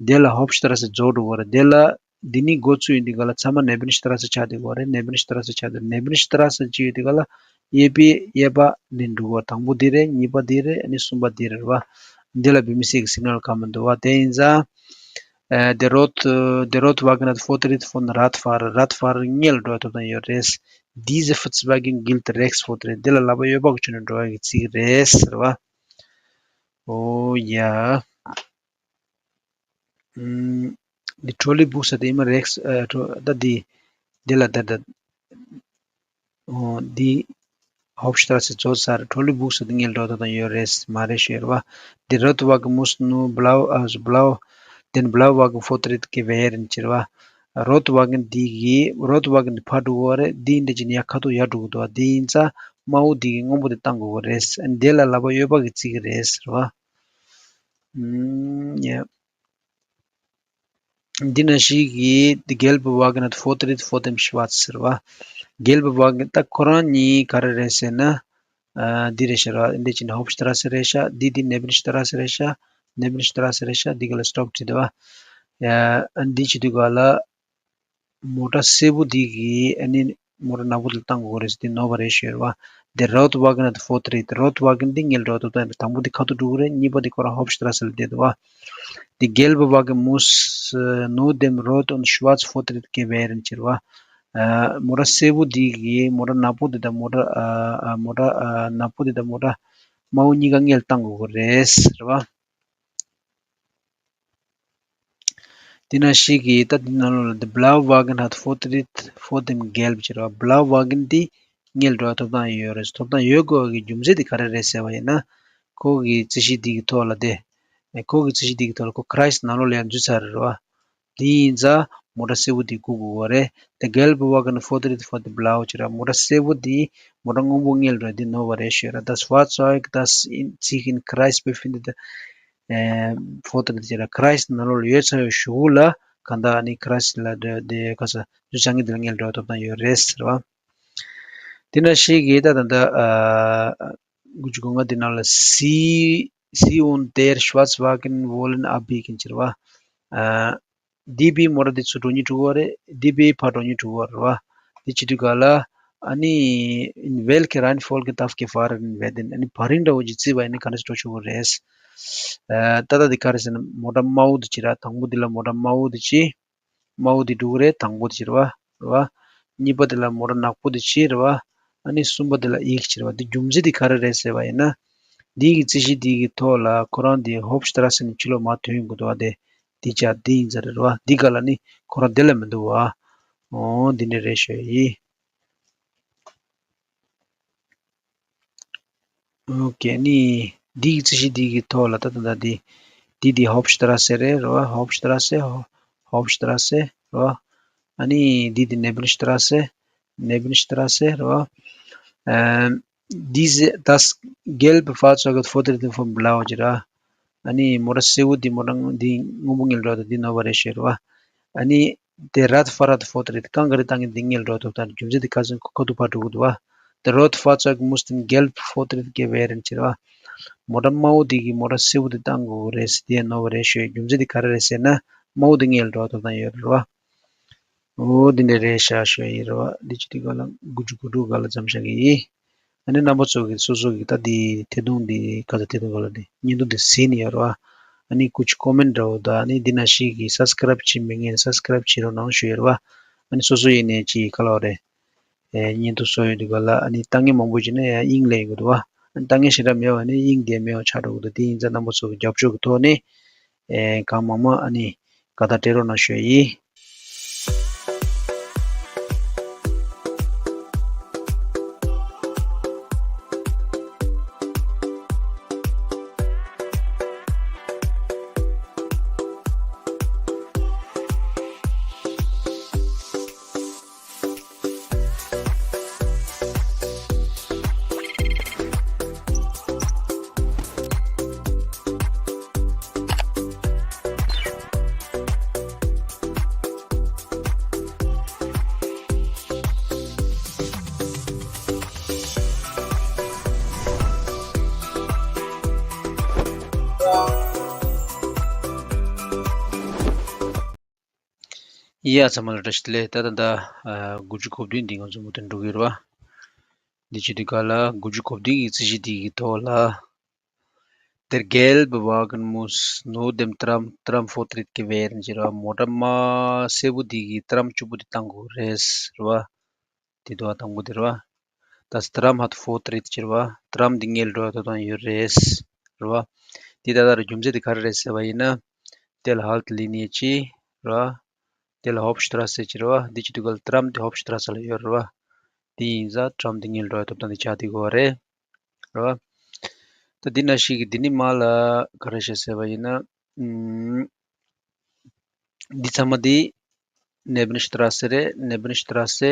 དེ་ལ་Hauptstraße རྫོགས་འགྲོ་གི་རེད། དེ་ལ་འདི་ནས་འགོ་བཙུགས་ཡིན་དུས་ག་ལ་ཚང་མ་Nebenstraße ཆགས་བསྡད་ཀྱི་རེད། Nebenstraße ཆགས་བསྡད། Nebenstraße ཅིག་ཡོད་དུས་ག་ལ་གཡས་པའི་གཡས་པ་ནས་འགྲོ་གི་རེད། དང་པོ་འདི་རེད། གཉིས་པ་འདི་རེད། ཨ་ནི་གསུམ་པ་འདི་རེད་བ། འདི་ལ་བོད་མི་སེར་གྱི་སིག་ནལ་གང་མི་འདུག་བ། དེ་ཡིན་ཙང་། Äh, der Rot- äh, der Rotwagen hat Vortritt vor dem Radfahrer. Radfahrer སྔོན་ལ་འགྲོ་ཐུབ་ཐང་ཡོད་རེད། Diese Verzweigung gilt rechts Vortritt. འདི་ལ་ལག་པ་གཡས་པ་གི་ཕྱོགས་ནས་འགྲོ་ཡ་གི་བརྩི་གི་རེད་ཟེར་བ། ཨོ་ཡ། ཨུམ། འདི་Trolley Bus དེ་ཡིན་ན་rechts ཨ། ད་འདི། འདི་ལ་ད་ད། འོ། འདི་Hauptstraße རྫོགས་ཚར། Trolley Bus དེ་སྔོན་འགྲོ་ཐུབ་ཐང་ཡོད་རེད་མ་རེད་ཤེས་རེད་བ། Der Rotwagen muss nun blau- also blau- den blauen Wagen Vortritt gewähren ཟེར་བ། Rotwagen འདི་གིས། Rotwagen འདི་ཕར་འགྲོ་གི་རེད། འདི་འདི་བྱས་ནས་ཡར་ཁ་ཐུག་ཡར་འགྲོ་གི་འདུག་བ། འདི་ཡིན་ཙང་དམར་པོ་འདི་གིས་སྔོན་པོ་དེ་བཏང་དགོས་ཀྱི་རེད། འདི་ལ་ལག་པ་གཡས་པ་གིས་བརྩི་གི་རེད་ཟེར་བ། ཨུམ། ཡ། འདི་ནང་བཞིན་གྱི་die gelbe Wagen hat Vortritt vor dem schwarzen ཟེར་བ། Gelbe Wagen ད་ཁོ་རང་གཉིས་ག་རེ་རེད་ཟེར་ན། ཨ། འདི་རེད་ཤག་ར། འདི་ཅི་ནི་Hauptstraße རེད་ཤག་འདི་འདི་Nebenstraße རེད་ཤག Nebenstraße རེད་ཤག་འདི་ག་ལ་stop བྲིས་འདུག་བ། ཡ། ཨ། འདི་བྱེད་དུས་ག་ལ། མོ་ཊ་སེར་པོ་འདི་གིས་ཨ་ནི་མོ་ཊ་ནག་པོ་འདི་ལ་བཏང་དགོས་རེད་ཟེར། འདི་ནོར་བ་རེད་ཤོད་རེད་བ། Der Rotwagen hat Vortritt. Rotwagen འདི་སྔོན་འགྲོ་ཐུབ་ཐང་ཡོད་རེད། དང་པོ་འདི་ཁ་ཐུག་འགྲོ་གི་རེད། གཉིས་པ་འདི་ཁོ་རང་Hauptstraße ལ་བསྡད་འདུག་བ། Die gelbe Wagen muss, äh, nun dem Rot- und Schwarz Vortritt gewähren ཟེར་བ། ཨ། མོ་ཊ་སེར་པོ་འདི་གིས་མོ་ཊ་ནག་པོ་འདི་དང་མོ་ཊ། ཨ། ཨ། མོ་ཊ། ཨ། ནག་པོ་འདི་དང་མོ་ཊ་དམར་པོ་གཉིས་ཀ་སྔོན་ལ་བཏང་དགོས་ཀྱི་རེད་ཟེར་བ། དེ་ནང་བཞིན་གྱི་ད་འདི་ནང་ལོགས་ལ་འདི་Blauwagen hat Vortritt vor dem Gelb ཟེར་བ། Blauwagen འདི་སྔོན་འགྲོ་ཐོབ་ཐང་ཡོད་རེད། ཐོབ་ཐང་ཡོད་དགོས་པའི་རྒྱུ་མཚན་དེ་ག་རེ་རེད་ཟེར་བ་ཡིན་ན། ཁོ་གི་རྩིས་གཞི་འདི་གི་ཐོག་ལ་དེ། ཁོ་གི་རྩིས་གཞི་འདི་གི་ཐོག་ལ་ཁོ་Kreis ནང་ལོགས་ལ་ཡང་འཛུལ་ཚར་རེད་བ། དེ་ཡིན་ཙང་ མོ་ཊ་སེར་པོ་དེ་སྒུག་དགོས་པ་རེད། Der gelbe Wagen fordert von der blaue ཅེས་ར། མོ་ཊ་སེར་པོ་དེ་མོ་ཊ་སྔོན་པོ་སྔོན་ལ་འགྲོ་དེ་ནོར་བ་རེད་ཞུས་ར། Das Fahrzeug, das in, sich in Kreis befindet, äh, fordert ཅེས་ར། Kreis ནང་ལོགས་ལ་ཡོད་ཚར་བའི་གཞུག་གུ་ལ་གང་ལྟར་ཨ་ནི་Kreis ལ་འགྲོ་དེ་ག་ས་འཛུལ་ས་ངེས་དེ་ལ་སྔོན་ལ་འགྲོ་ཐོབ་ཐང་ཡོད་རེད་ཟེར་བ། དེ་ནང་བཞིན་གྱི་ད་ད་ད་ཨ་དགུ་བཅུ་གོ་ལྔ་དེ་ནང་ལ་Sie, sie und der Schwarzwagen wollen abbiegen ཟེར་བ། ཨ་འདི་བི་མོ་ཊ་འདི་ཚུར་འགྲོ་སྙིང་བྲོ་བ་རེད། འདི་བི་ཕར་འགྲོ་སྙིང་བྲོ་བ་རེད་བ། འདི་བྱེད་དུས་ག་ལ་ཨ་ནི་in welcher Reihenfolge darf gefahren werden? ཨ་ནི་བར་རིམ་འདྲ་བོ་ཅིག་བརྩིས་པ་ཡིན་ན་ག་འདྲ་ཞིག་འགྲོ་ཆོག་གི་རེད། ཨ་ད་ལྟ་འདི་ག་རེ་ཟེར་ན་མོ་ཊ་དམར་པོ་འདི་བྱེད་ར། དང་པོ་འདི་ལ་མོ་ཊ་དམར་པོ་འདི་བྱེད། དམར་པོ་འདི་འགྲོ་གི་རེད། དང་པོ་འདི་བྱེད་རེད་བ། རེད་བ། གཉིས་པ་འདི་ལ་མོ་ཊ་ནག་པོ་འདི་བྱེད་རེད་བ། ཨ་ནི་གསུམ་པ་འདི་ལ་Ich བྱེད་རེད་བ། འདི་རྒྱུ་མཚན་འདི་ག་རེ་རེད་ཟེར་བ་ཡིན་ན། འདི་གི་རྩིས་གཞི་འདི་གི་ཐོག་ལ་ཁོ་རང་འདི་Hauptstrasse ནས་ཕྱི་ལོགས་མར་ཐོན་ཡོང་གི་འདུག་བ། དེ་འདི་ཅག་འདི་ཡིན་ས་རེད་བ། འདི་ག་ལ་ནི་ཁོ་རང་འདི་ལ་མི་འདུག་བ། འོ་འདི་འདྲ་རེད་ཞུ་ཡི། ཨོ་ཀེ། ནི་འདི་གི་རྩིས་གཞི་འདི་གི་ཐོག་ལ་ད་ད་ད་འདི་འདི་འདི་Hauptstrasse རེད་རེད་བ། Hauptstrasse, Hauptstrasse རེད་བ། ཨ་ནི་འདི་འདི་Nebenstrasse, Nebenstrasse རེད་བ། ཨམ། Diese, das gelbe Fahrzeug fordert von blau ཅེས་ར། ཨ་ནི་མོ་ཊ་སེར་པོ་འདི་མོ་ཊ་འདི་སྔོན་པོ་སྔོན་འགྲོ་དང་འདི་ནོར་བ་རེད་ཞུས་རེད་བ། ཨ་ནི་der Radfahrer fordert རྐང་ག་རེ་བཏང་གི་འདི་སྔོན་འགྲོ་ཐོབ་ཐང་རྒྱུ་མཚན་འདི་ཁ་སང་ཁ་ཐུག་ཕར་འགྲོ་གི་འདུག་བ། Das rote Fahrzeug muss dann gelb fordert werden ཅེས་རེད་བ། མོ་ཊ་དམར་པོ་འདི་གིས་མོ་ཊ་སེར་པོ་འདི་བཏང་དགོས་རེད་ཟེར་དེ་ནོར་བ་རེད་ཞུས། རྒྱུ་མཚན་འདི་ག་རེ་རེད་ཟེར་ན་དམར་པོ་འདི་སྔོན་འགྲོ་ཐོབ་ཐང་ཡོད་རེད་བ། འོ་འདི་འདྲ་རེད་ཤག་ཞུ་ཡི་རེད་བ། འདི་ཅི་འདི་ག་ལ་དགུ་བཅུ་གོ་དྲུག་ག་ལ་མཚམས་བཞག་གི་ཡིན། ཨ་ནི་རྣམ་པ་ཚོ་གི་སོ་སོ་གི་ད་འདི་ཐད་གཏོང་འདི་ག་ཚོད་ཐད་གཏོང་ག་ལ་འདི་བརྙན་ཐུང་འདི་གཟིགས་ནས་ཡོད་རེད་བ། ཨ་ནི་ཀུ་ཅི་ཀོ་མེན་འདྲ་བོ་དང་ཨ་ནི་འདི་ན་ཞིག་གི་སབ་སི་ཀ་རབ་བྱེད་མི་ངན་སབ་སི་ཀ་རབ་བྱེད་རོགས་གནང་ཞུ་ཡོད་རེད་བ། ཨ་ནི་སོ་སོ་ཡིན་ནས་ཅི་ག་ལ་བ་རེད། ཨེ་བརྙན་ཐུང་བཟོ་ཡོད་འདི་ག་ལ་ཨ་ནི་ལྟ་མཁན་མང་པོ་ཅིག་ནས་ཡང་དབྱིངས་ལེན་ཡོད་འདུག་བ། ཨ་ནི་ལྟ་མཁན་ཞེ་དྲག་མེད་བ་ནི་དབྱིངས་བསྡད་མེད་བ་ཆགས་འགྲོ་གི་འདུག་དེ་ཡིན་ཙང་རྣམ་པ་ཚོ་གི་རྒྱབ་སྐྱོར་གི་ཐོག་ནས་ཨེ་གང་མང་མང་ཨ་ནི་དགའ་རྟགས་སྤྲད་རོགས་གནང་ཞུ་ཡི། ཡ་ཚང་མ་ལ་བཀྲ་ཤིས་བདེ་ལེགས། ད་ད་ད་ཨ་དགུ་བཅུ་གོ་བདུན་འདི་ང་ཚོ་མུ་མཐུད་འགྲོ་གི་རེད་བ། འདི་བྱེད་དུས་ག་ལ་དགུ་བཅུ་གོ་བདུན་གྱི་རྩིས་གཞི་འདི་གི་ཐོག་ལ། Der gelbe Wagen muss nach dem Tram, Tram fordert werden ཟེར་བ། མོ་ཊ་དམར་སེར་པོ་འདི་གི་ཏྲམ་གཅིག་པོ་འདི་བཏང་དགོས་རེད་ཟེར་བ། དེ་དུ་བ་དང་པོ་དེ་རེད་བ། Das Tram hat Vortritt ཟེར་བ། ཏྲམ་འདི་སྔོན་འགྲོ་ཐོབ་ཐང་ཡོད་རེད་ཟེར་བ། དེ་ད་ལྟ་ར་རྒྱུ་མཚན་དེ་ག་རེ་རེད་ཟེར་བ་ཡིན་ན། དེ་ལ་Haltlinie ཅི་རེད་བ། དེ་ལ་Hauptstrasse ཟེར་བ། འདི་ཅི་དུས་ག་ལ་ཏྲམ་དེ་Hauptstrasse ལ་ཡོད་རེད་བ། དེ་ཡིན་ཙང་ཏྲམ་འདི་སྔོན་འགྲོ་ཐོབ་ཐང་དེ་ཆགས་བསྡད་དགོས་པ་རེད། རེད་བ། ད་འདི་ན་ཞིག་གི་འདི་ནི་མ་ལ་ག་རེ་བྱེད་ཟེར་བ་ཡིན་ན། ཨུམ། འདི་ཚང་མ་འདི་Nebenstrasse རེད། Nebenstrasse,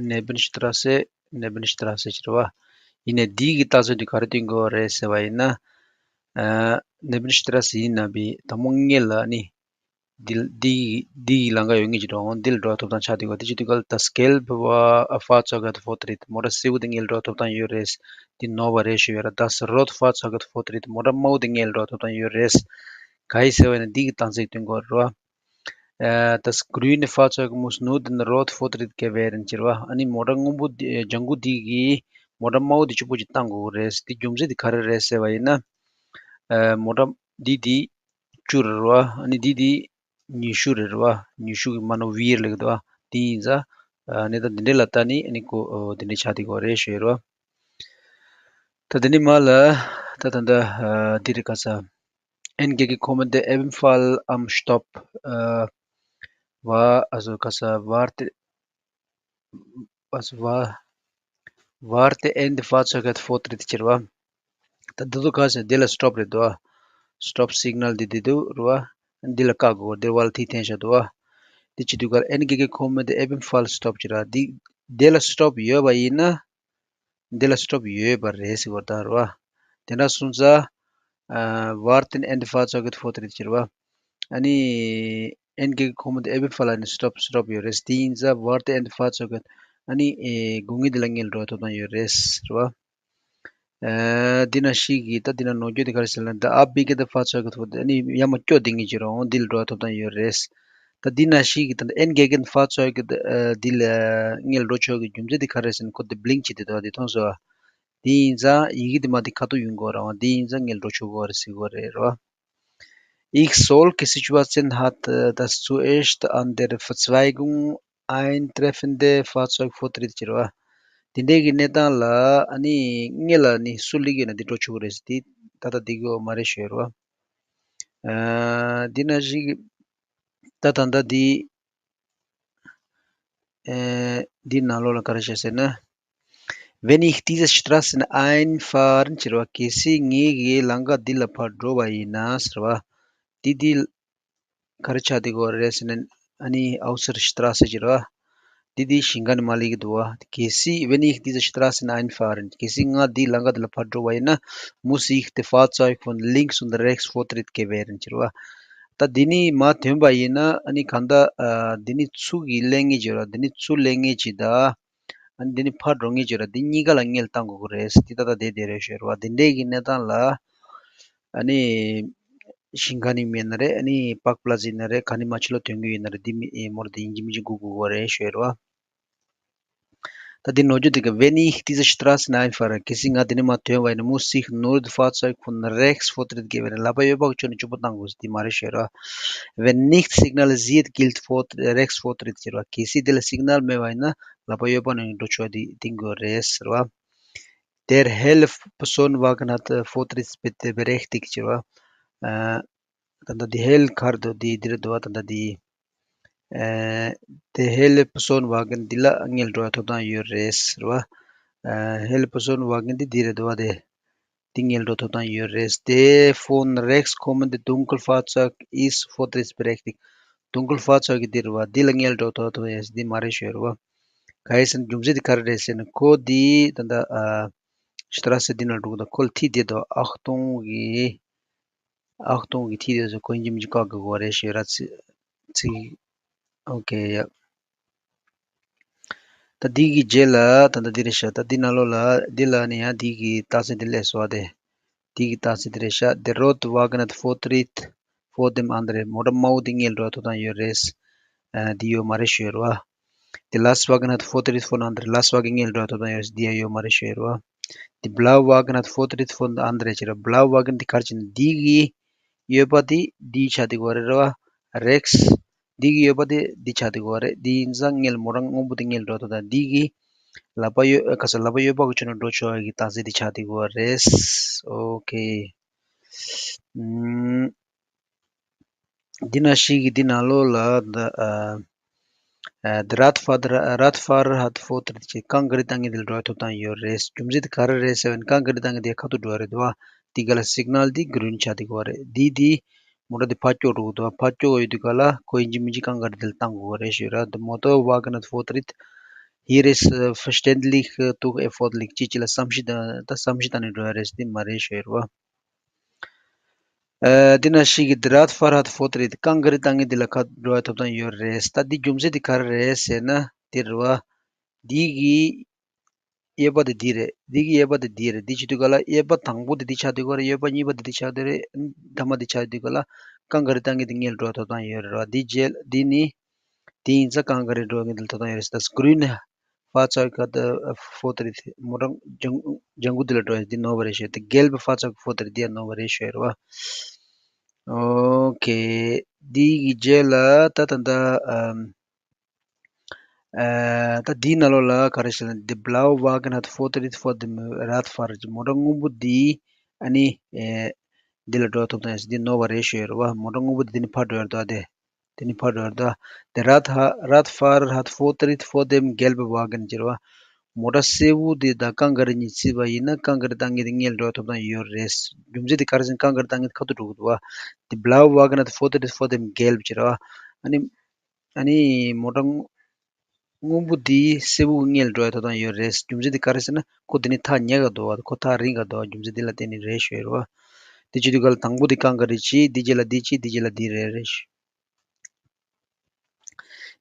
Nebenstrasse, Nebenstrasse ཟེར་བ། ཡིན་ནའི་འདི་གི་རྟགས་མཚན་འདི་ག་རེ་སྟོན་དགོས་རེད་ཟེར་བ་ཡིན་ན། ཨ། Nebenstrasse ཡིན་ན་བི་དང་པོ་སྔོན་ལ་ནི། འདི་འདི་འདི་ཡི་ལམ་ཁ་ཡོད་ངེས་ཀྱི་འགྲོ་འོང་འདི་ལ་འགྲོ་ཐོབ་ཐང་ཆགས་འདུག་ག་འདི་བྱེད་དུས་ག་ལ་Das gelbe Wa- Fahrzeug hat Vortritt མོ་ཊ་སེར་པོ་འདི་སྔོན་ལ་འགྲོ་ཐོབ་ཐང་ཡོད་རེད། འདི་ནོར་བ་རེད་ཞུ་ཡོད་ར། Das rote Fahrzeug hat Vortritt མོ་ཊ་དམར་པོ་འདི་སྔོན་ལ་འགྲོ་ཐོབ་ཐང་ཡོད་རེད། ག་ཡི་ཟེར་བ་ཡིན་ན་འདི་གི་རྟགས་མཚན་སྟོན་དགོས་རེད་བ། ཨ། Das grüne Fahrzeug muss nach dem Rot Vortritt gewähren ཟེར་བ། ཨ་ནི་མོ་ཊ་སྔོན་པོ་འདི་ལྗང་གུ་འདི་གིས་མོ་ཊ་དམར་པོ་འདི་གཅིག་པོ་ཅིག་བཏང་དགོས་རེད། འདི་རྒྱུ་མཚན་འདི་ག་རེ་རེད་ཟེར་བ་ཡིན་ན། ཨ། མོ་ཊ་འདི་འདི་བཅུ་རེད་བ། ཨ་ནི་འདི་འདི་ཉི་ཤུ་རེད་བ། ཉི་ཤུ་གི་མ་ནོ་བིར་ལེགས་འདུག་བ། འདི་ཡིན་ཙང་། ཨ། གནས་སྟངས་འདི་འདྲ་ལ་ལྟ་ནི་ཨ་ནི་ཀོ་འདི་འདྲ་ཆགས་བསྡད་དགོས་རེད་ཞུ་ཡོད་རེད་བ། ད་འདི་ནི་མ་ལ་ད་ད་ད་འདི་རེད་ག་ས། Entgegenkommende ebenfalls am Stopp, äh, war, also Kasa warte, also war, warte Ende Fahrzeug hat Vortritt ཟེར་བ། ད་འདི་ཚོ་ག་ཟེར་འདི་ལ་stop རེད་དོ། Stop signal འདི་འདི་འདུག་རེད་བ། འདི་ལ་བཀག་དགོས་འདི་བ་ལ་ཐིག་འཐེན་བཞག་འདུག་བ། དེ་བྱེད་དུས་ག་ལ་Entgegen kommen ebenfalls Stopp་ཅེས་ར། འདི་འདི་ལ་Stopp་ཡོད་པ་ཡིན་ན། འདི་ལ་Stopp་ཡོད་པ་རེད་ཟེར་བ་དང་རེད་བ། དེ་འདྲ་སོང་ཙང་། Warten Entfahrzeugvortritt་ཅེས་ར་བ། ཨ་ནི་Entgegen kommen ebenfalls་ནི་Stopp Stopp་ཡོད་རེད། དེ་ཡིན་ཙང་Warten Entfahrzeugvortritt་ཨ་ནི་ཨེ་དགོས་ངེས་འདི་ལ་ངེས་འགྲོ་ཐོབ་ཐང་ཡོད་རེད་ཟེར་བ། ཨ་འདི་ན་ཞིག་གིས་ད་འདི་ན་ནོར་འཁྱོག་དེ་ག་རེ་ཟེར་ན། ད་Abbiegende Fahrzeuge་ཨ་ནི་ཡར་མར་སྐྱོ་ལྡང་གི་ཅིག་ར་འོང་། འདི་ལ་འགྲོ་ཐོབ་ཐང་ཡོད་རེད། ད་འདི་ན་ཞིག་གིས་ད་Entgegen Fahrzeuge་འདི་ལ་ངེས་འགྲོ་ཆོག་གི་རྒྱུ་མཚན་དེ་ག་རེ་ཟེར་ན། ཁོ་དེ་Blink་བྱེད་དེ་འདུག་བ། དེ་མཐོང་སོང་བ། དེ་ཡིན་ཙང་ཡི་གེ་དེ་མ་དེ་ཁ་ཐུག་ཡོང་གི་ར་འོང་། དེ་ཡིན་ཙང་ངེས་འགྲོ་ཆོག་གི་རེད་ཟེར་གི་རེད་ར་བ། Ich solche Situation hat das zuerst an der Verzweigung eintreffende Fahrzeugvortritt་ཅེས་ར་བ། དེ་འདྲའི་གི་གནས་སྟངས་ལ་ཨ་ནི་སྔོན་ལ་ནི་སུ་སླེབས་ཡོད་ན་འདི་འགྲོ་ཆོག་གི་རེད་ཟེར། དེ་ད་ལྟ་འདི་གི་འོ་མ་རེད་ཞུ་ཡ་ར་བ། ཨ་འདི་ན་ཞིག་ད་ད་ལྟ་འདི། ཨེ་འདི་ནང་ལོགས་ལ་ག་རེ་བཤད་ཟེར་ན། Wenn ich diese Straße einfahren་ཅེས་ར་བ། གལ་སྲིད་ངས་གི་ལམ་ཁ་འདི་ལ་ཕར་འགྲོ་བ་ཡིན་ན་ཟེར་བ། འདི་འདི་ག་རེ་ཆགས་བསྡད་ཀྱི་ཡོད་རེད་ཟེར་ན། ཨ་ནི་Ausfallstraße་ཅེས་ར་བ། འདི་འདི་ཞིང་ཁ་ནས་མར་སླེབས་ཀྱི་འདུག་བ། གལ་སྲིད་Wenn ich diese Straße einfahren། གལ་སྲིད་ང་འདི་ལམ་ཁ་འདི་ལ་ཕར་འགྲོ་བ་ཡིན་ན། Muss ich die Fahrzeuge von links und rechts Vortritt gewähren་ཅེས་ར་བ། ད་འདི་ནས་མར་ཐོན་པ་ཡིན་ན་ཨ་ནི་གང་ལྟར་ཨ་འདི་ནས་ཚུར་གི་སླེབས་ངེས་ཅིག་ཡོད་ར། འདི་ནས་ཚུར་སླེབས་ངེས་ཅིག་དང་། ཨ་ནི་འདི་ནས་ཕར་འགྲོ་ངེས་ཅིག་ཡོད་ར། འདི་གཉིས་ཀ་ལ་སྔོན་ལ་བཏང་དགོས་ཀྱི་རེད། འདི་ད་ལྟ་བསྡད་བསྡད་རེད་ཞུ་ཡ་ར་བ། འདི་འདྲའི་གི་གནས་སྟངས་ལ་ཨ་ནི་ཞིང་ཁ་ནས་ཡིན་ན་རེད། ཨ་ནི་Parkplatz་ཡིན་ན་རེད། ག་ནས་མར་ཕྱི་ལོགས་ཐོན་གྱི་ཡོད་ན་རེད། འདི་མི་ཨེ་མོར་འདི་ཡིན་གཅིག་མིན་གཅིག་སྒུག་དགོས་ཀྱི་རེད་ཞུ་ཡ་ར་བ། ད་འདི་ནོར་འཁྱོག་དེ་ག Wenn ich diese Straße einfahre། གལ་སྲིད་ང་འདི་ནས་མར་ཐོན་པ་ཡིན་ན། Muss ich nur die Fahrzeuge von rechts Vortritt gewähren། ལག་པ་གཡས་པ་གི་ཕྱོགས་ནས་སྐྱོབ་པ་བཏང་དགོས་ཟེར། འདི་མ་རེད་ཞུ་ཡ་ར་བ། Wenn nicht signalisiert gilt Vor rechts Vortritt་ཟེར་བ། གལ་སྲིད་འདི་ལ་སིག་ནལ་མེད་པ་ཡིན་ན་ལག་པ་གཡས་པ་ནས་འགྲོ་ཆོག་འདི་འདིང་དགོས་རེད་ཟེར་བ། Der helle Personenwagen hat Vortritt bitte berechtigt་ཟེར་བ། ཨ་ད་ལྟ་འདི་hell་ཁར་དུ་འདི་འདིར་འདུག་བ། ད་ལྟ་འདི་ཨ་der helle Personenwagen་འདི་ལ་སྔོན་ལ་འགྲོ་བའི་ཐོབ་ཐང་ཡོད་རེད་ཟེར་བ། ཨ་helle Personenwagen་འདི་འདིར་འདུག་བ། དེ་འདི་སྔོན་ལ་འགྲོ་ཐོབ་ཐང་ཡོད་རེད། Der von rechts kommende Dunkelfahrzeug ist vortrittsberechtigt། Dunkelfahrzeug་འདི་རེད་བ། འདི་ལ་སྔོན་ལ་འགྲོ་ཐོབ་ཐང་ཡོད། འདི་མ་རེད་ཞུ་ཡ་རེད་བ། ག་རེ་ཟེར་ན་རྒྱུ་མཚན་འདི་ག་རེ་རེད་ཟེར་ན། ཁོ་འདི་ད་ལྟ་ཨ་Straße་འདི་ནང་འགྲོ་གི་འདུག་ཁོ་ལ་ཐིག་འདི་འདུག Achtung་གི Achtung་གི་ཐིག་དེ་ཚོ་གོ་ཡིན་གཅིག་མིན་གཅིག་བཀག་དགོས་རེད་ཞུ་ར། ཚིག་ཚིག་ཨོ་ཁེ་ཡ། ད་འདི་གི་རྗེས་ལ་ད་ལྟ་འདི་རེད་ཤག་ད་འདི་ནང་ལོགས་ལ་འདི་ལ་ནི་ཡང་འདི་གི་རྟགས་མཚན་འདི་སླེབས་སོང་བ། དེ་འདི་གི་རྟགས་མཚན་འདི་རེད་ཤག Der rote Wagen hat Vortritt vor dem anderen། མོ་ཊ་དམར་པོ་འདི་སྔོན་འགྲོ་ཐོབ་ཐང་ཡོད་རེད། ཨ་འདི་ཡོད་མ་རེད་ཞུ་ཡ་རེད་བ། Der Lastwagen hat Vortritt vor dem anderen། Lastwagen་སྔོན་འགྲོ་ཐོབ་ཐང་ཡོད་རེད། འདི་ཡང་ཡོད་མ་རེད་ཞུ་ཡ་རེད་བ། Der blaue Wagen hat Vortritt vor dem anderen་ཟེར་ར། Blauwagen་འདི་ག་རེ་བྱས་ན་འདི་གི་གཡས་པ་འདི་འདི་ཆགས་བསྡད་ཀྱི་ཡོད་རེད་བ། Rechts་འདི་གི་གཡས་པ་འདི་འདི་ཆགས་བསྡད་ཀྱི་ཡོད་རེད། འདི་ཡིན་ཙང་སྔོན་ལ་མོ་ཊ་སྔོན་པོ་འདི་སྔོན་འགྲོ་ཐོབ་ཐང་། འདི་གི་ལག་པ་གཡས་ཨ་ག་ས་ལག་པ་གཡས་པ་གི་ཕྱོགས་ནས་འགྲོ་ཆོག་ཡ་གི་རྟགས་མཚན་འདི་ཆགས་བསྡད་ཀྱི་ཡོད་རེད། ཨོ་ཁེ། ཨམ། འདི་ན་ཞིག་གི་འདི་ནང་ལོགས་ལ་ད་ཨ་ཨ་Der Radfahrer hat Vortritt་ཅེས་རྐང་ག་རི་བཏང་མཁན་འདི་ལ་འགྲོ་བའི་ཐོབ་ཐང་ཡོད་རེད། རྒྱུ་མཚན་དེ་ག་རེ་རེད་ཟེར་བ་ན། རྐང་ག་རི་བཏང་མཁན་དེ་ཁ་ཐུག་འགྲོ་བ་རེད་འདུག་བ། འདི་ག་ལ་སིག་ནལ་འདི་གྲིན་ཆགས་བསྡད་ཀྱི་ཡོད་རེད། འདི་འདི་མོ་ཊ་འདི་ཕར་ཀྱོག་འགྲོ་གི་འདུག་བ། ཕར་ཀྱོག་ཡོད་དུས་ག་ལ་ཁོ་ཡིན་གཅིག་མིན་གཅིག་རྐང་ག་རི་འདི་ལ་བཏང་དགོས་རེད་ཞུ་ར། Der Motorwagen hat Vortritt, hier ist verständlich durch erforderlich ཅེས་ཅིག་ལ་བསམ་ཤེས་དང་ད་བསམ་ཤེས་བཏང་ནས་འགྲོ་ཡ་རེད་ཟེར། འདི་མ་རེད་ཞུ་ཡ་རེད་བ། ཨ་འདི་ན་ཞིག་གི་Der Radfahrer hat Vortritt་རྐང་ག་རི་བཏང་མཁན་འདི་ལ་ཁ་འགྲོ་བའི་ཐོབ་ཐང་ཡོད་རེད། ད་འདི་རྒྱུ་མཚན་འདི་ག་རེ་རེད་ཟེར་ན་འདི་རེད་བ། འདི་གི་གཡས་པ་དེ་འདི་རེད། འདི་གི་གཡས་པ་དེ་འདི་རེད། འདི་བྱེད་དུས་ག་ལ་གཡས་པ་དང་པོ་དེ་འདི་ཆགས་བསྡད་ཀྱི་ཡོད་རེད། གཡས་པ་གཉིས་པ་དེ་འདི་ཆགས་བསྡད་རེད། མཐའ་མ་དེ་ཆགས་བསྡད་དུས་ག་ལ་རྐང་ག་རི་བཏང་མཁན་དེ་སྔོན་འགྲོ་ཐོབ་ཐང་ཡོད་རེད་བ། འདི་རྗེས་འདི་ནི་དེ་ཡིན་ཙང་རྐང་ག་རི་འགྲོ་མཁན་དེ་ལ་ཐོབ་ཐང་ཡོད་རེད་ཟེར། Das grüne Fahrzeug hat Vortritt། མོ་ཊ་ལྗང་ལྗང་གུ་འདི་ལ་འགྲོ་ཡ་འདི་ནོར་བ་རེད་ཞུ། Der gelbe Fahrzeug hat Vortritt་འདི་ཡང་ནོར་བ་རེད་ཞུ་ཡ་རེད་བ། ཨོ་ཁེ། འདི་གི་རྗེས་ལ་ད་ད་ད་ཨམ། ཨ་ད་འདིའི་ནང་ལོགས་ལ་ག་རེ་ཟེར་ན། Der blaue Wagen hat Vortritt vor dem Radfahrer། མོ་ཊ་སྔོན་པོ་འདི་ཨ་ནི་ཨེ་འདི་ལ་འགྲོ་ཐུབ་ཐང་ཡོད་ཟེར། འདི་ནོར་བ་རེད་ཞུ་ཡོད་རེད་བ། མོ་ཊ་སྔོན་པོ་འདི་འདི་ནས་ཕར་འགྲོ་ཡོད་རེད་དེ། འདི་ནས་ཕར་འགྲོ་ཡོད་རེད་དེ། Der Rad Radfahrer hat Vortritt vor dem gelben Wagen་ཟེར་བ། མོ་ཊ་སེར་པོ་འདི་དང་རྐང་ག་རི་གཉིས་བརྩིས་པ་ཡིན་ན་རྐང་ག་རི་བཏང་མཁན་འདི་སྔོན་འགྲོ་ཐུབ་ཐང་ཡོད་རེད། རྒྱུ་མཚན་འདི་ག་རེ་ཟེར་ན་རྐང་ག་རི་བཏང་མཁན་འདི་ཁ་ཐུག་འགྲོ་གི་འདུག་བ། Der blaue Wagen hat Vortritt vor dem gelben་ཟེར་བ། ཨ་ནི། ཨ་ནི་མོ་ཊ་སྔོན་པོ་འདི་སེར་པོ་གི་སྔོན་ལ་འགྲོ་ཡ་ཐོབ་ཐང་ཡོད་རེད། རྒྱུ་མཚན་དེ་ག་རེ་ཟེར་ན་ཁོ་འདི་ནི་ཐག་ཉེ་ག་འདུག་བ། ཁོ་ཐག་རིང་ག་འདུག་བ། རྒྱུ་མཚན་དེ་ལ་བརྟེན་ནས་རེད་ཞུ་ཡ་རེད་བ། དེ་བྱེད་དུས་ག་ལ་དང་པོ་དེ་གང་ག་རེ་བྱེད། དེ་རྗེས་ལ་འདི་བྱེད། དེ་རྗེས་ལ་འདི་རེད་རེད་ཞུ།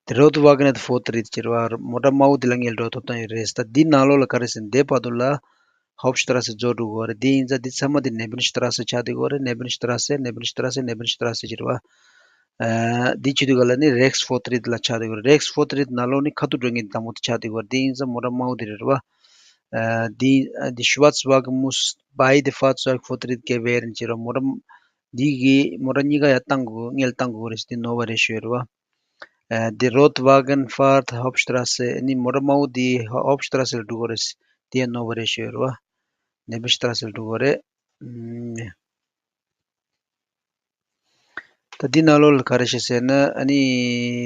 དེ་རོད་ཝ་གན་ཧྥོར་ཊི་རིད་ཟེར་བ། མོ་ཊ་དམར་པོ་འདི་ལ་སྔོན་ལ་འགྲོ་ཐོབ་ཐང་ཡོད་རེད། ད་འདི་ནང་ལོགས་ལ་ག་རེ་ཟེར་ན་འདི་བར་དུ་ལ་ཧོབ་ཤི་ཏྲ་སེ་རྫོགས་འགྲོ་གི་རེད། འདི་ཡིན་ཙང་འདི་ཚང་མ་འདི་ནེ་བེན་ཤི་ཏྲ་སེ་ཆགས་བསྡད་ཀྱི་རེད། ནེ་བེན་ཤི་ཏྲ་སེ། ནེ་བེན་ཤི་ཏྲ་སེ། ནེ་བེན་ཤི་ཏྲ་སེ་ཟེར་བ། ཨ། འདི་བྱེད་དུས་ག་ལ་ནི་རེགས་ཧྥོར་ཊི་རིད་ལ་ཆགས་བསྡད་ཀྱི་རེད། རེགས་ཧྥོར་ཊི་རིད་ནང་ལོགས་ནི་ཁ་ཐུག་འགྲོ་མཁན་དང་པོ་དེ་ཆགས་བསྡད་ཀྱི་རེད། འདི་ཡིན་ཙང་མོ་ཊ་དམར་པོ་འདི་རེད་བ། ཨ། འདི་ཨ། འདི་ཤུ་ཝར་ཚ་ཝ་གེན་མུས་བྷའི་དེ་ཧྥར་ཚོའི་ཧྥོར་ཊི་རིད་གེ་ཝེ་རན་ཟེར་བ། མོ་ཊ་འདི་གི་མོ་ཊ་གཉིས་ཀ་ཡར་བཏང་དགོས། སྔོན་ལ་བཏང་དགོས་རེད། འདི་ནོར་བ་རེད་ཞུ་ཡ་རེད་བ། ཨ། འདི་རོད་ཝ་གན་ཧྥར་ཧོབ་ཤི་ཏྲ་སེ། ཨ་ནི་མོ་ཊ་དམར་པོ་འདི་ཧོབ་ཤི་ཏྲ་སེ་ལ་འགྲོ་གི་རེད། འདི་ཡང་ནོར་བ་རེད་ཞུ་ཡ་རེད་བ། ནེ་བེན་ཤི་ཏྲ་སེ་ལ་འགྲོ་གི་རེད། ཨུམ། ད་འདི་ནང་ལོགས་ལ་ག་རེ་བྱེད་ཟེར་ན། ཨ་ནི་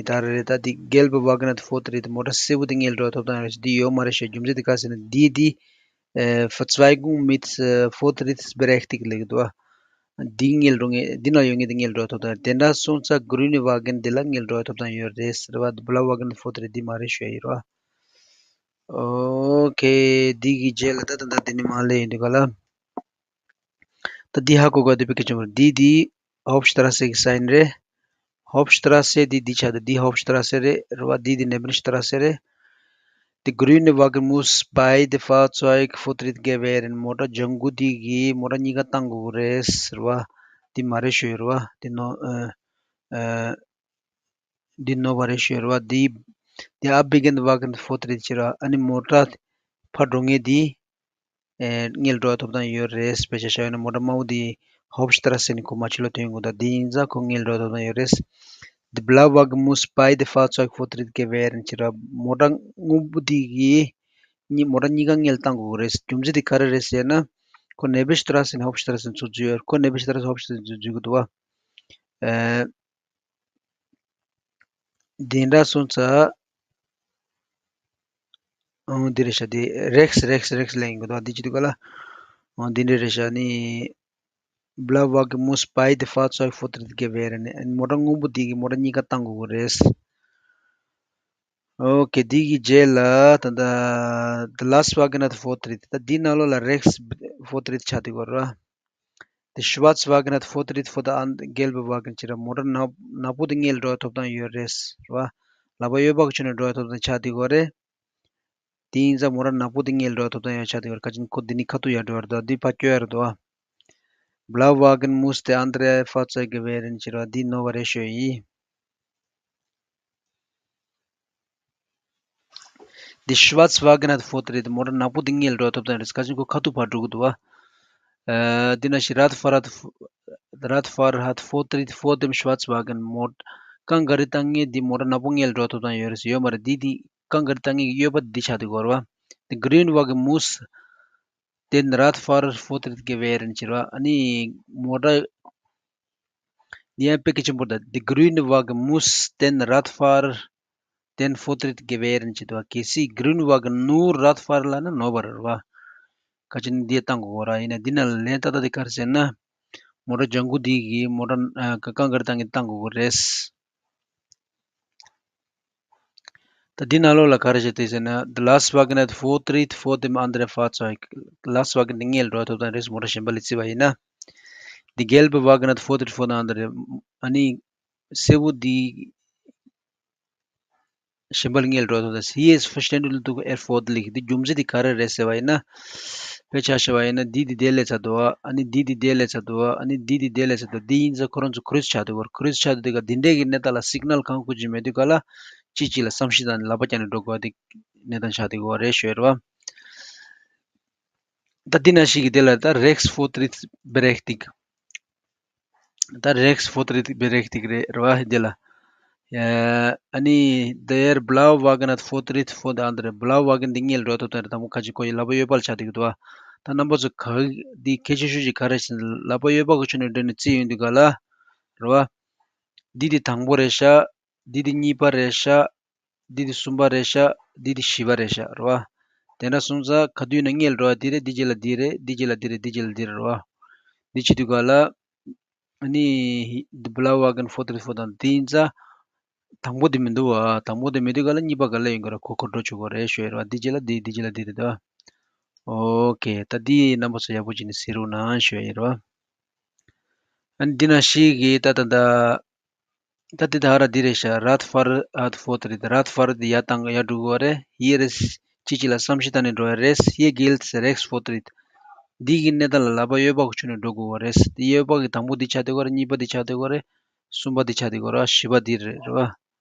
ད་རེད། ད་འདི་གེལ་བྷེ་ཝ་གན་ཧྥོར་ཊི་རིད། མོ་ཊ་སེར་པོ་དེ་སྔོན་ལ་འགྲོ་ཐོབ་ཐང་ཡོད་རེད། འདི་ཡོད་མ་རེད་ཞེས། རྒྱུ་མཚན་དེ་ག་ཟེར་ན་འདི་འདི་ཨེ་ཕ་ཚ་ཝའི་གུང་མིད་ཧྥོར་ཊི་རིད་བེ་རེག་ཏིག་ལེགས་འདུག་བ། འདི་སྔོན་ལ་འགྲོ་ངེས། འདི་ནང་ཡོད་ངེས་དེ་སྔོན་ལ་འགྲོ་ཐོབ་ཐང་ཡོད། དེ་འདྲ་སོང་ཙང་གྷི་རུན་ཝ་གན་དེ་ལ་སྔོན་ལ་འགྲོ་ཐོབ་ཐང་ཡོད་རེད་ཟེར་བ། འདི་བྷེ་ལེག་ཝ་གན་ཧྥོར་ཊི་རིད་འདི་མ་རེད་ཞུ་ཡ་ཡོད་རེད་བ། ཨོ་ཁེ། འདི་གི་རྗེས་ལ་ད་ད་ད་འདི་ནི་མ་ལས་ཡིན་འདུག་ག་ལ། ད་འདི་ཧ་གོ་དགོས་འདི་པའི་སྐད་ཆ་མ་རེད། འདི་འདི་ཧོབ་ཤི་ཏྲ་སེ་གི་སའིན་རེད། ཧོབ་ཤི་ཏྲ་སེ་འདི་འདི་ཆགས་འདུག་འདི་ཧོབ་ཤི་ཏྲ་སེ་རེད་རེད་བ། འདི་འདི་ནེ་བེན་ཤི་ཏྲ་སེ་རེད། འདི་གྷི་རུན་ཝ་གན་མུས་བྷའི་དེ་ཧྥར་ཚོའི་ཧྥོར་ཊི་རིད་གེ་ཝེ་རན། མོ་ཊ་ལྗང་གུ་འདི་གི་མོ་ཊ་གཉིས་ཀ་བཏང་དགོས་རེད་རེད་བ། འདི་མ་རེད་ཞུ་ཡོད་རེད་བ། འདི་ནོ་ཨ་ཨ། འདི་ནོར་བ་རེད་ཞུ་ཡ་རེད་བ། འདི་འདི་ཨ་བྷི་གན་ཝ་གན་ཧྥོར་ཊི་རིད་ཟེར་བ། ཨ་ནི་མོ་ཊ་ཕར་འགྲོ་མཁན་འདི་ཨེ་སྔོན་ལ་འགྲོ་ཐོབ་ཐང་ཡོད་རེད། དཔེ་ཆ་བཞག་ཡོད་ན་མོ་ཊ་དམར་པོ་འདི་ཧོབ་ཤི་ཏྲ་སེ་ནས་ཁོ་མ་ཕྱི་ལོགས་ཐོན་ཡོང་གི་འདུག་འདི་ཡིན་ཙང་ཁོ་སྔོན་ལ་འགྲོ་ཐོབ་ཐང་ཡོད་རེད། འདི་བྷེ་ལེག་ཝ་གན་མུས་བྷའི་དེ་ཧྥར་ཚོའི་ཧྥོར་ཊི་རིད་གེ་ཝེ་རན་ཟེར་བ། མོ་ཊ་སྔོན་པོ་འདི་གི་གཉིས་མོ་ཊ་གཉིས་ཀ་སྔོན་ལ་བཏང་དགོས་རེད། རྒྱུ་མཚན་དེ་ག་རེ་རེད་ཟེར་ན། ཁོ་ནེ་བེན་ཤི་ཏྲ་སེ་ནས་ཧོབ་ཤི་ཏྲ་སེ་ཚུར་འཛུལ་ཡོད། ཁོ་ནེ་བེན་ཤི་ཏྲ་སེ་ཧོབ་ཤི་ཏྲ་སེ་འཛུལ་འཛུལ་གི་འདུག་བ། ཨེ། འདི་འདྲ་སོང་ཙང་། ཨང་། འདི་རེད་ཤག་འདི་རེགས་རེགས་རེགས་ལེན་གི་འདུག་འདི་ཅི་འདུག་ག་ལ། ཨང་། འདི་འདྲ་རེད་ཤག་ནི། བྷེ་ལེག་ཝ་གན་མུས་བྷའི་དེ་ཧྥར་ཚོའི་ཧྥོར་ཊི་རིད་གེ་ཝེ་རན། ཨ་ནི་མོ་ཊ་སྔོན་པོ་འདི་གི་མོ་ཊ་གཉིས་ཀ་བཏང་དགོས་ཀྱི་རེད། ཨོ་ཁེ། འདི་གི་རྗེས་ལ་ད་ལྟ་ལ་ལས་ཝ་གན་ཧྥོར་ཊི་རིད། ད་འདི་ནང་ལོགས་ལ་རེགས་ཧྥོར་ཊི་རིད་ཆགས་བསྡད་ཀྱི་ཡོད་རེད་བ། དེ་ཤུ་ཝར་ཚ་ཝ་གན་ཧྥོར་ཊི་རིད་ཧྥོར་དེ་ཨན་གེལ་བྷེ་ཝ་གན་ཟེར་ར། མོ་ཊ་ནག་ནག་པོ་དེ་སྔོན་ལ་འགྲོ་ཐོབ་ཐང་ཡོད་རེད་ར་བ། ལག་པ་གཡས་པ་གི་ཕྱོགས་ནས་འགྲོ་ཐོབ་ཐང་ཆགས་བསྡད་ཀྱི་ཡོད་རེད། དེ་ཡིན་ཙང་མོ་ཊ་ནག་པོ་དེ་སྔོན་ལ་འགྲོ་ཐོབ་ཐང་ཡོད་ཆགས་བསྡད་ཀྱི་ཡོད་རེད། ཁ་ཅིག་ཁོ་འདི་ནི་ཁ་ཐུག་ཡར་འགྲོ་ཡ་རེད་དོ། འདི་ཕར་བསྐྱོད་ཡ་རེད་དོ། བྷེ་ལེག་ཝ་གན་མུས་དེ་ཨན་དེ་རེ་ཧྥར་ཚ་ཝ་གན་ཝེ་རན་ཟེར་ར། འདི་ནོར་བ་རེད་ཞུ་ཡི། འདི་ཤུ་ཝར་ཚ་ཝ་གན་ཧྥོར་དེ་རེད། མོ་ཊ་ནག་པོ་འདི་སྔོན་ལ་འགྲོ་ཐོབ་ཐང་རེད། ཁ་ཅིག་ཁོ་ཁ་ཐུག་ཕར་འགྲོ་གི་འདུག་བ། ཨ། འདི་ན་ཞིག་རཱད་ཧྥར་ཧཱད་ཧྥོར། རཱད་ཧྥར་ཧཱད་ཧྥོར་དེ་རེད། ཧྥོར་དེམ་ཤུ་ཝར་ཚ་ཝ་གན། མོ་རྐང་ག་རེ་བཏང་ངེས་འདི་མོ་ཊ་ནག་པོ་སྔོན་ལ་འགྲོ་ཐོབ་ཐང་ཡོད་རེད་ཟེར་ཡོད་མ་རེད། འདི་འདི་རྐང་ག་རེ་བཏང་ངེས་ཀྱི་གཡོན་པ་འདི་ཆགས་འདུག་གོ་ར་བ། འདི་གྷི་རུན་ཝ་གན་མུས་དེན་རཱད་ཧྥར་ཧཱད་ཧྥོར་དེ་རེད་གེ་ཝེ་རན་ཟེར་བ། ཨ་ནི་མོ་ཊ་འདི་ཡང་དཔེ་གལ་ཆེན་པོ་རེད། འདི་གྷི་རུན་ཝ་གན་མུས་དེན་རཱད་ཧྥར་དེན་ཧྥོར་དེ་རེད་གེ་ཝེ་རན་ཟེར་དུས་བ། གལ་སྲིད་གྷི་རུན་ཝ་གན་ནུར་རཱད་ཧྥར་ལ་ན་ནོར་བ་རེད་བ། ཁ་ཅིག་ནི་འདི་བཏང་དགོས་ར། ཡིན་ན་འདི་ན་ལན་ཏག་ཏག་འདི་ག་རེ་ཟེར་ན། མོ་ཊ་ལྗང་གུ་འདི་གིས་མོ་ཊ་ཨ་རྐང་ག་རེ་བཏང་གི་བཏང་དགོས་རེད། ད་འདི་ནང་ལོགས་ལ་ག་རེ་བྱས་ཏེ་ཟེར་ན། The last wagon had four trees, four them under a fat soil. ལཱས་ཝ་གན་འདི་སྔོན་ལ་འགྲོ་ཐོབ་ཐང་རེད། མོ་ཊ་གཞན་པ་ལ་བརྩིས་པ་ཡིན་ན། The gelbe wagon had four trees, four them under a། ཨ་ནི་སེར་པོ་འདི་གཞན་པ་ལ་སྔོན་ལ་འགྲོ་ཐོབ་ཐང་། He is verständlich to erforderlich. འདི་རྒྱུ་མཚན་འདི་ག་རེ་རེད་ཟེར་བ་ཡིན་ན། དཔེ་ཆ་བཞག་པ་ཡིན་ན་འདི་འདི་དེ་ལས་ཚ་འདུག་ཨ་ནི་འདི་འདི་དེ་ལས་ཚ་འདུག་ཨ་ནི་འདི་འདི་དེ་ལས་ཚ་འདུག་འདི་ཡིན་ཙང་ཁོ་རང་ཚོ་ཁུ་རིས་ཆགས་འདུག་གོ་ཁུ་རིས་ཆགས་འདུག་ག་འདི་འདྲས་ཀྱི་གནས་སྟངས་ལ་སིག་ནལ་གང་དགོས་ཀྱི་མེད་དུས་ག་ལ་གཅིག་གཅིག་ལ་བསམ་ཤེས་དང་ལག་པ་བརྐྱངས་ནས་འགྲོ་དགོས་པ་དེ་གནས་སྟངས་ཆགས་འདུག་གོ་རེད་ཞུ་ཡ་རེད་བ། ད་འདི་ན་ཞིག་གི་དེ་ལ་ད་རེགས་ཧྥོར་དེ་རེད་བེ་རེག་ཏིག་ད་རེགས་ཧྥོར་དེ་རེད་བེ་རེག་ཏིག་རེད་རེད་བ་འདི་ལ། ཨ་ནི་དེར་བྷེ་ལཱ་ཝ་གན་ཧྥོར་དེ་རེད་ཧྥོར་དེ་ཨན་དེ་རེད། བྷེ་ལཱ་ཝ་གན་འདི་སྔོན་ལ་འགྲོ་ཐོབ་ཐང་རེད། དང་པོ་ཁ་ཅིག་ཁོ་ཡི་ལག་པ་གཡས་པ་ལ་ཆགས་འདུག་གི་འདུག་བ། ད་རྣམ་པ་ཚོ་ག་འདི་གལ་ཆེ་ཤོས་ཅིག་ག་རེ་ཟེར་ན་ལག་པ་གཡས་པ་གི་ཕྱོགས་ནས་འགྲོ་ནས་རྩིས་ཡོང་དུས་ག་ལ་རེད་བ། འདི་འདི་དང་པོ་རེད་ཤག་འདི་འདི་གཉིས་པ་རེད་ཤག་འདི་འདི་གསུམ་པ་རེད་ཤག་འདི་འདི་བཞི་པ་རེད་ཤག་རེད་བ། དེ་འདྲ་སོང་ཙང་ག་དུས་ན་སྔོན་ལ་འགྲོ་བ་འདི་རེད། འདི་རྗེས་ལ་འདི་རེད། འདི་རྗེས་ལ་འདི་རེད། འདི་རྗེས་ལ་འདི་རེད་རེད་བ། འདི་བྱེད་དུས་ག་ལ། ཨ་ནི་བྷེ་ལཱ་ཝ་གན་ཧྥོར་དེ་རེད་ཧྥོར་དེ་ཨན་དེ་ཡིན་ཙང་། དང་པོ་དེ་མི་འདུག་བ། དང་པོ་དེ་མི་འདུག་ག་ལ་གཉིས་པ་ག་ལ་ཡོང་གི་ར། ཁོ་ཁོ་འགྲོ་ཆོག་གི་རེད་ཞུ་ཡ་ར་བ། འདི་རྗེས་ལ་འདི་འདི་རྗེས་ལ་འདི་རེད་དོ། ཨོ་ཁེ། ད་འདི་རྣམ་པ་ཚོ་ཡག་པོ་བྱས་ནས་གཟིགས་རོགས་གནང་ཞུ་ཡ་ཡིན་ར་བ། ཨ་ནི་འདི་ན་ཤི་གི་ད་ད་ད། ད་འདི་ད་ར་འདི་རེད་ཤག Rot Fahrt hat fortgeschritten. Rot Fahrt འདི་ཡར་བཏང་ཡར་འགྲོ་གི་རེད། Hier ist ཅི་ཅི་ལ་བསམ་ཤེས་བཏང་ནས་འགྲོ་ཡ་རེད། Hier gilt Rechtsvortritt. འདི་གི་གནས་སྟངས་ལ་ལག་པ་གཡས་པ་གི་ཕྱོགས་ནས་འགྲོ་དགོས་པ་རེད། འདི་གཡས་པ་གི་དང་པོ་འདི་ཆགས་བསྡད་ཡོད་རེད། གཉིས་པ་འདི་ཆགས་བསྡད་ཡོད་རེད། གསུམ་པ་འདི་ཆགས་བསྡད་ཡོད་རེད། བཞི་པ་འདི་རེད་རེད་བ།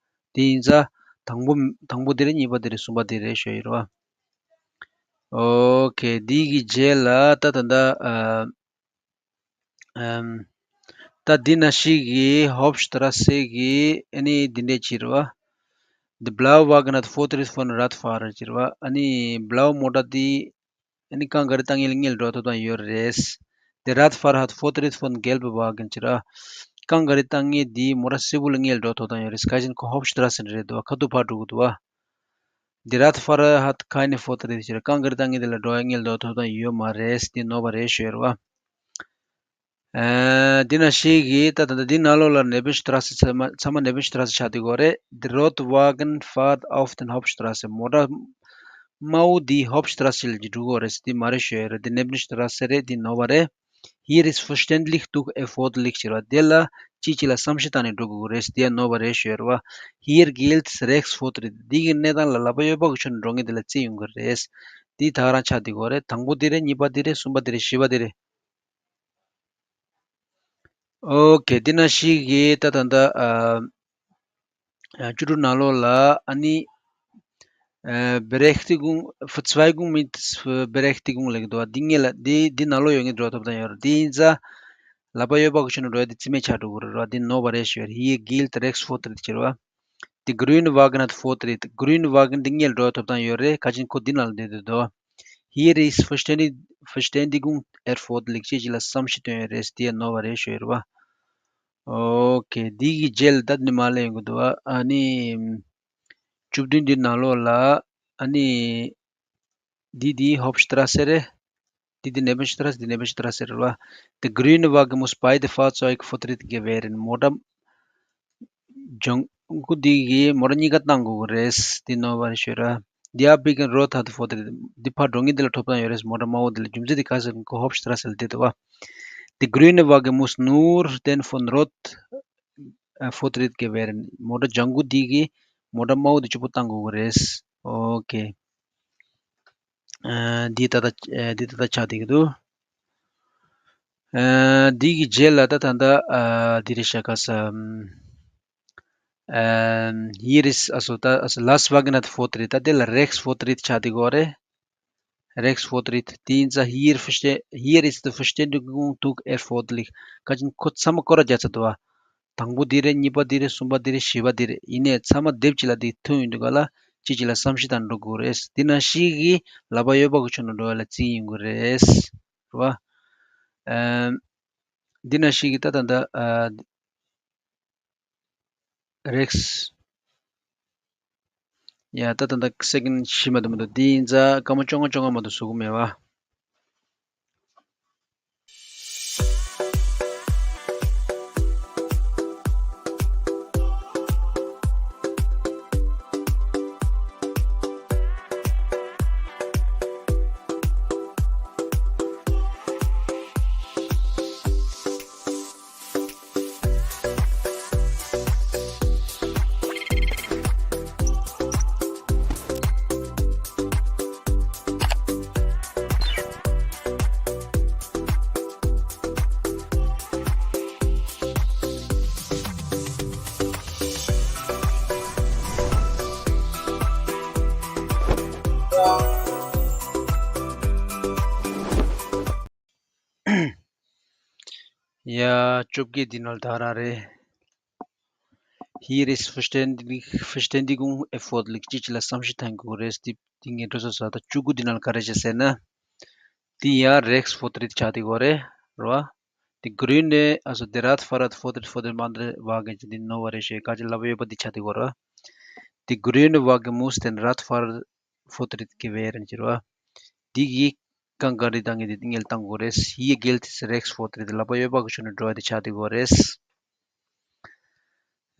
དེ་ཡིན་ཙང་དང་པོ་དང་པོ་འདི་རེད། གཉིས་པ་འདི་རེད། གསུམ་པ་འདི་རེད་ཞུ་ཡ་ཡིན་རེད་བ། ཨོ་ཁེ། འདི་གི་རྗེས་ལ་ད་ད་ད་ཨ། ཨམ། ད་འདི་ན་ཤི་གི་Hauptstraße གི་ཨ་ནི་འདི་འདྲས་ཅིག་རེད་བ། The blaue Wagen hat Vortritt vor dem Radfahrer ཅིག་རེད་བ། ཨ་ནི་blaue Motor འདི་ཨ་ནི་རྐང་ག་རི་བཏང་མཁན་ལ་སྔོན་ལ་འགྲོ་ཐུབ་སྟངས་ཡོད་རེད། The Radfahrer hat Vortritt vor dem gelben Wagen ཅིག་རེད་བ། རྐང་ག་རི་བཏང་མཁན་འདི་Motor སེར་པོ་ལ་སྔོན་ལ་འགྲོ་ཐུབ་སྟངས་ཡོད་རེད། ག་ཅིན་ཁོ་Hauptstraße རེད་འདུག་བ། ཁ་ཐུག་ཕར་འགྲོ་གི་འདུག་བ། The Radfahrer hat keine Vortritt ཅེས་རྐང་ག་རི་བཏང་མཁན་དེ་ལ་འགྲོ་ཡ་སྔོན་ལ་འགྲོ་ཐུབ་སྟངས་ཡོད་མ་རེད། འདི་ནོར་བ་རེད་ཞུ་ཡ་རེད་བ། ཨ། འདི་ན་ཤི་གི་ད་ད་ད་འདི་ནང་ལོགས་ལ་Nebenstraße ཚང་མ་ཚང་མ་Nebenstraße ཆགས་བསྡད་ཡོད་རེད། The rote Wagen fährt auf der Hauptstraße. མོ་ཊ་དམར་པོ་འདི་Hauptstraße ལ་འགྲོ་གི་ཡོད་རེད། འདི་མ་རེད་ཞུ་ཡ་རེད། འདི་Nebenstraße རེད། འདི་ནོར་བ་རེད། Hier ist verständlich Druck erforderlich ཟེར་བ་དེ་ལ་ཅིག་ཅིག་ལ་བསམ་ཤེས་བཏང་ནས་འགྲོ་དགོས་ཀྱི་རེད། དེ་ཡང་ནོར་བ་རེད་ཞུ་ཡ་རེད་བ། Hier gilt Rechtsvortritt. འདི་གི་གནས་སྟངས་ལ་ལག་པ་གཡས་པ་གི་ཕྱོགས་ནས་འགྲོ་མཁན་དེ་ལ་བརྩི་ཡོང་གི་རེད། འདི་ད་ག་རང་ཆགས་བསྡད་ཀྱི་ཡོད་རེད། དང་པོ་འདི་རེད། གཉིས་པ་འདི་རེད། གསུམ་པ་འདི་རེད། བཞི་པ་འདི་རེད། ཨོ་ཁེ། འདི་ན་ཤི་གི་ད་ད་ད་ཨ། ཨ། བཅུ་དྲུག་ནང་ལོགས་ལ་ཨ་ནི། ཨ། Berechtigung, Verzweigung mit Berechtigung ལབ་ཀྱི་འདུག་བ། འདི་སྔོན་ལ་འདི་འདི་ནང་ལོགས་ཡོད་མཁན་འགྲོ་ཐུབ་སྟངས་ཡོད་རེད། འདི་ཡིན་ཙང་ལག་པ་གཡས་པ་གི་ཕྱོགས་ནས་འགྲོ་ཡ་འདི་རྩིས་མེད་ཆགས་འགྲོ་གི་རེད་བ། འདི་ནོར་བ་རེད་ཞུ་ཡ་རེད། Hier gilt Rechtsvortritt ཟེར་བ། Die grüne Wagen hat Vortritt. Grüne Wagen འདི་སྔོན་ལ་འགྲོ་ཐུབ་སྟངས་ཡོད་རེད། ག་ཅིན་ཁོ་འདི་ནང་ལ་བསྡད་འདུག་དོ། Hier ist Verständig- Verständigung erforderlich. ཅིག་ཅིག་ལ་བསམ་ཤེས་བཏོན་ཡོད་རེད། འདི་ཡང་ནོར་བ་རེད་ཞུ་ཡ་རེད་བ། ཨོ་ཁེ། འདི་གི་རྗེས་ལ་ད་ནི་མ་ལས་ཡོང་གི་འདུག་བ། ཨ་ནི་བཅུ་བདུན་འདི་ནང་ལོགས་ལ་ཨ་ནི། འདི་འདི་Hauptstraße རེད། འདི་འདི་Nebenstraße འདི་Nebenstraße རེད་བ། Die grüne Wagen muss beide Fahrzeuge Vortritt gewähren. མོ་ཊ་ལྗང་གུ་འདི་གིས་མོ་ཊ་གཉིས་ཀ་བཏང་དགོས་ཀྱི་རེད། འདི་ནོར་བ་རེད་ཞུ་ར། Die abbiegen Rot hat Vortritt. འདི་ཕར་འགྲོ་མཁན་འདི་ལ་ཐོབ་ཐང་ཡོད་རེད། མོ་ཊ་དམར་པོ་འདི་ལ། རྒྱུ་མཚན་འདི་ག་ཟེར་ན་ཁོ་Hauptstraße ལ་བསྡད་འདུག་བ། Die grüne Wagen muss nur den von Rot Vortritt gewähren. མོ་ཊ་ལྗང་གུ་འདི་གིས་མོ་ཊ་དམར་པོ་འདི་གཅིག་པོ་བཏང་དགོས་ཀྱི་རེད། ཨོ་ཁེ། ཨ། འདི་ད་ལྟ་ཨ། འདི་ད་ལྟ་ཆགས་བསྡད་ཀྱི་འདུག་ཨ། འདི་གི་རྗེས་ལ་ད་ད་ལྟ་ཨ། འདི་རེད་ཤག་ག་ས། ཨ། Hier ist, also ད་also Lastwagen hat Vortritt. ད་དེ་ལ་Rechtsvortritt ཆགས་བསྡད་ཀྱི་ཡོད་རེད། Rechtsvortritt. དེ་ཡིན་ཙང་hier verste- hier ist die Verständigung Druck erforderlich. ག་ཅིན་ཁོ་ཚང་མ་སྐོར་ར་རྒྱག་ཚར་འདུག་བ། དང་པོ་འདི་རེད། གཉིས་པ་འདི་རེད། གསུམ་པ་འདི་རེད། བཞི་པ་འདི་རེད། ཡིན་ནའི་ཚང་མ་སྡེབ་གཅིག་ལ་འདི་ཐོན་ཡོང་དུས་ག་ལ་གཅིག་གཅིག་ལ་བསམ་ཤེས་བཏང་འགྲོ་དགོས་རེད། འདི་ན་ཤི་གི་ལག་པ་གཡས་པ་གི་ཕྱོགས་ནས་འགྲོ་ཡ་ལ་བརྩི་ཡོང་གི་རེད། རེད་བ། ཨམ། འདི་ན་ཤི་གི་ད་ད་ད་ཨ། Rechts ཡ། ད་ད་ད་སེ་ཀེན་ཌི་ཤི་མ་གཏོགས་མ་གཏོགས། འདི་ཡིན་ཙང་སྐར་མ་བཅོ་ལྔ་བཅོ་ལྔ་མ་གཏོགས་བཟོ་གི་མེད་བ། ཡ། བཅོ་བརྒྱད་འདི་ནང་ལ་ད་རང་རེད། Hier ist Verständig- Verständigung erforderlich. གཅིག་གཅིག་ལ་བསམ་ཤེས་བཏང་དགོས་རེད། འདི་འདི་ངས་འགྲོ་ས་ས་ད་བཅུ་དགུ་འདི་ནང་ལ་ག་རེ་བྱས་ཟེར་ན། འདི་ཡང་Rechtsvortritt ཆགས་བསྡད་ཀྱི་ཡོད་རེད། རེད་བ། འདི་grüne, also der Radfahrer hat Vortritt vor dem anderen Wagen འདི་ནོར་བ་རེད་ཞེས། ག་ཅིག་ལབ་ཡོད་པ་འདི་ཆགས་བསྡད་ཀྱི་ཡོད་རེད་བ། Die grüne Wagen muss den Radfahrer Vortritt gewähren ཟེར་བ། འདི་གིས་རྐང་ག་རི་བཏང་མཁན་དེ་སྔོན་ལ་བཏང་དགོས་རེད། Hier gilt Rechtsvortritt. ལག་པ་གཡས་པ་གི་ཕྱོགས་ནས་འགྲོ་ཡ་དེ་ཆགས་བསྡད་ཀྱི་ཡོད་རེད།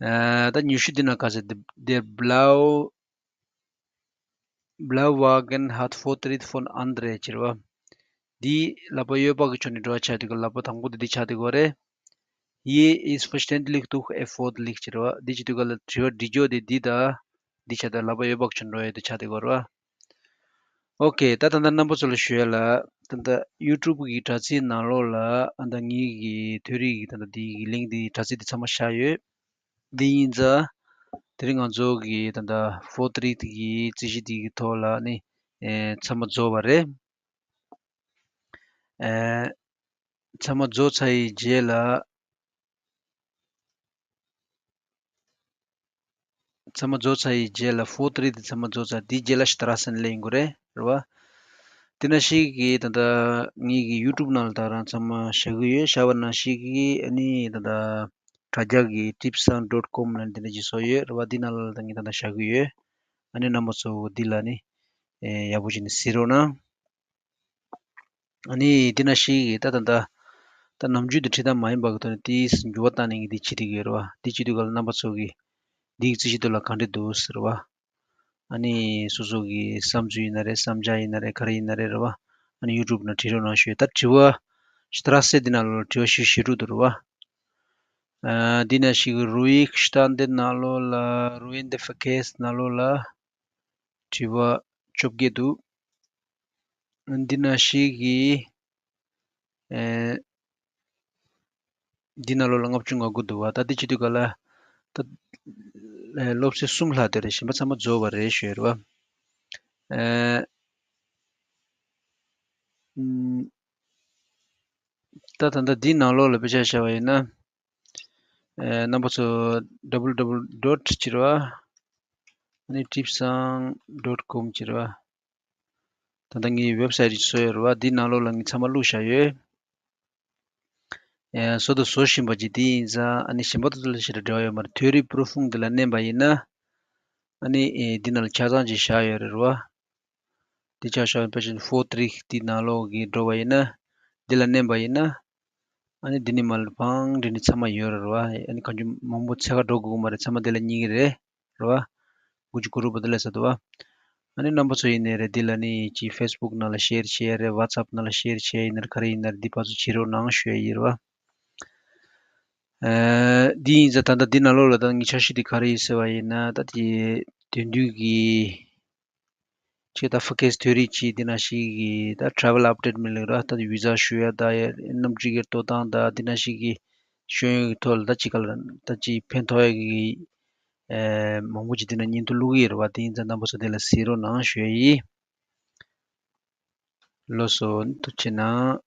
ཨ་ད་ཉི་ཤུ་འདི་ན་ག་ཟེར། འདི་འདི་Blau Blauwagen hat Vortritt von anderen ཟེར་བ། འདི་ལག་པ་གཡས་པ་གི་ཕྱོགས་ནས་འགྲོ་བ་ཆགས་དུས་ཀ་ལག་པ་དང་པོ་དེ་འདི་ཆགས་དུས་ཀ་རེད། Hier ist verständlich durch effortlich ཟེར་བ། འདི་བྱེད་དུས་ཀ་ལ་དྲི་བ་འདྲི་རྒྱུ་དེ་འདི་དང་འདི་ཆགས་དུས་ལག་པ་གཡས་པ་གི་ཕྱོགས་འགྲོ་ཡ་དེ་ཆགས་དུས་ཀ་རེད་བ། ཨོ་ཁེ། ད་ད་ལྟ་རྣམ་པ་ཚོ་ལ་ཞུ་ཡ་ལ། ད་ལྟ་YouTube གི་དྲ་ཚིགས་ནང་ལོགས་ལ་ཨ་ད་ངེད་ཀྱི་ཐོ་རིག་གི་ད་ལྟ་འདི་གི་link འདི་དྲ་ཚིགས་འདི་ཚང་མ་བཞག་ཡོད། འདི་ཡིན་ཙང་དེ་རིང་ང་ཚོ་གི་ད་ལྟ་Vortritt གི་རྩིས་གཞི་འདི་གི་ཐོག་ལ་ནི་ཨེ་ཚང་མ་རྫོགས་པ་རེད། ཨེ་ཚང་མ་རྫོགས་ཚར་ཡི་རྗེས་ལ། ཚང་མ་རྫོགས་ཚར་ཡི་རྗེས་ལ་Vortritt དེ་ཚང་མ་རྫོགས་ཚར། དེའི་རྗེས་ལ་Strassen ལེན་དགོས་རེད། རེད་བ། དེ་ནང་བཞིན་གི་ད་ལྟ་ངེད་ཀྱི་YouTube ནང་ལ་ད་རང་ཚང་མ་བཞག་གི་ཡོད། བཞག་པ་ནང་བཞིན་གི་ཨ་ནི་ད་ལྟ་དྲ་རྒྱ་གི་tipsang dot com ལ་འདི་འདྲ་ཅིག་བཟོ་ཡོད། རེད་བ། འདི་ནང་ལ་ད་ངས་ད་ལྟ་བཞག་གི་ཡོད། ཨ་ནི་རྣམ་པ་ཚོ་འདི་ལ་ནི་ཨེ་ཡག་པོ་བྱས་ནས་གཟིགས་རོགས་གནང་། ཨ་ནི་འདི་ན་ཞིག་ད་ད་ད་ད་ནམ་རྒྱུན་དུ་ཁྲིད་སྟངས་མ་ཡིན་པ་གི་ཐོག་ནས་དེའི་འགྱུར་བ་བཏང་ནས་ངས་འདི་བྱེད་དེ་གི་རེད་བ། འདི་བྱེད་དུས་ག་ལ་རྣམ་པ་ཚོ་གི་འདི་གི་རྩིས་གཞི་དེ་ལ་ག་འདྲ་འདུག་ཟེར་བ། ཨ་ནི་སོ་སོ་གི་བསམ་ཚུལ་ཡིན་ན་རེད། བསམ་འཆར་ཡིན་ན་རེད། ག་རེ་ཡིན་ན་རེད། རེད་བ། ཨ་ནི་YouTube ནང་བྲིས་རོགས་གནང་ཞུ། ད་དྲི་བ་Strasse འདི་ནང་ལོགས་དྲི་བ་ཞུ་ཞུ་རུ་འདུག་རེད་བ། ཨ་འདི་ན་ཞིག་Ruhigstand ནང་ལོགས་ལ། Ruhende Verkehrs ནང་ལོགས་ལ། དྲི་བ་བཅོ་བརྒྱད་འདུག་འདི་ན་ཞིག་གི་ཨེ་འདི་ནང་ལོགས་ལ་ལྔ་བཅུ་ང་དགུ་འདུག་བ། ད་འདི་བྱེད་དུས་ག་ལ་ད་ཨེ་སློབ་ཚན་གསུམ་ལྷག་དེ་རེད། གཞན་པ་ཚང་མ་རྫོགས་པ་རེད་ཞུ་ཡ་རེད་བ། ཨེ་ཨམ་ད་ད་ལྟ་འདི་ནང་ལོགས་ལ་དཔེ་ཆ་བཞག་པ་ཡིན་ན། ཨེ་རྣམ་པ་ཚོ་W W W dot ཅེར་བ། ཨ་ནི་tipsang dot com ཅེར་བ། ད་ལྟ་ངའི་website ཅིག་བཟོས་ཡོད་རེད་བ། འདི་ནང་ལོགས་ལ་ངས་ཚང་མ་བླུགས་བཞག་ཡོད། ཨེ་བཟོ་དང་བཟོ་བཞིན་པ་ཅིག་འདི་ཡིན་ཙང་ཨ་ནི་གཞན་པ་དང་ལ་ཞེ་དྲག་འབྲེལ་བ་ཡོད་མ་རེད། ཐོ་རིག་པྲོ་ཕུང་འདི་ལ་མནན་པ་ཡིན་ན། ཨ་ནི་ཨེ་འདི་ནང་ལ་ཆ་ཚང་ཅིག་བཞག་ཡོད་རེད་བ། འདི་ཆ་བཞག་ཡོད་པ་ཅིག་Vorträge འདི་ནང་ལོགས་ཀྱི་འགྲོ་བ་ཡིན་ན། འདི་ལ་མནན་པ་ཡིན་ན། ཨ་ནི་འདི་ནས་མར་བང་སྒྲིག་ནི་ཚང་མ་ཡོད་རེད་བ། ཨ་ནི་གང་བྱུང་མང་པོ་འཚོལ་ག་འགྲོ་དགོས་མ་རེད། ཚང་མ་འདི་ལ་རྙེད་ཀྱི་རེད། རེད་བ། དགུ་བཅུ་གོ་དྲུག་པ་འདི་ལ་ཟེར་འདུག་བ། ཨ་ནི་རྣམ་པ་ཚོ་ཡིན་ནའི་རེད། འདི་ལ་ནི་ཅིག་Facebook ནང་ལ་share བྱེད་ཡ་རེད། WhatsApp ནང་ལ་share བྱེད་ཡ་ཡིན་ན་རེད། ག་རེ་ཡིན་ན་རེད། འདི་ཕར་ཚུར་བྱེད་རོགས་གནང་ཞུ་ཡ་ཡིན་རེད་བ། ཨ་འདི་ཡིན་ཙང་ད་ལྟ་འདི་ནང་ལོགས་ལ་ད་ངའི་འཆར་གཞི་འདི་ག་རེ་ཡིན་ཟེར་བ་ཡིན་ན། ད་དེ་དེང་དུས་ཀྱི་ཅིག་ད་ཕ་ཁེ་སི་ཐོ་རིག་ཅིག་འདི་ན་ཞིག་གི་ད་travel update མི་ལེགས་ར། ད་ཝི་ཟ་ཞུ་ཡ་ད་ཡ་གནམ་གྲུ་གི་ལྟོ་སྟངས་ད་འདི་ན་ཞིག་གི་ཤོད་ཡོན་གི་ཐོག་ལ་ད་ཅིག་ག་ལ་ད་ཅིག་ཕན་ཐོགས་ཡ་གི་ཨེ་མང་པོ་ཅིག་འདི་ན་བརྙན་ཐུང་བླུག་གི་ཡོད་རེད་བ། དེ་ཡིན་ཙང་རྣམ་པ་ཚོ་འདི་ལ་གཟིགས་རོགས་གནང་ཞུ་ཡ་ཡིན། ལགས་སོ། ཐུགས་རྗེ་གནང་།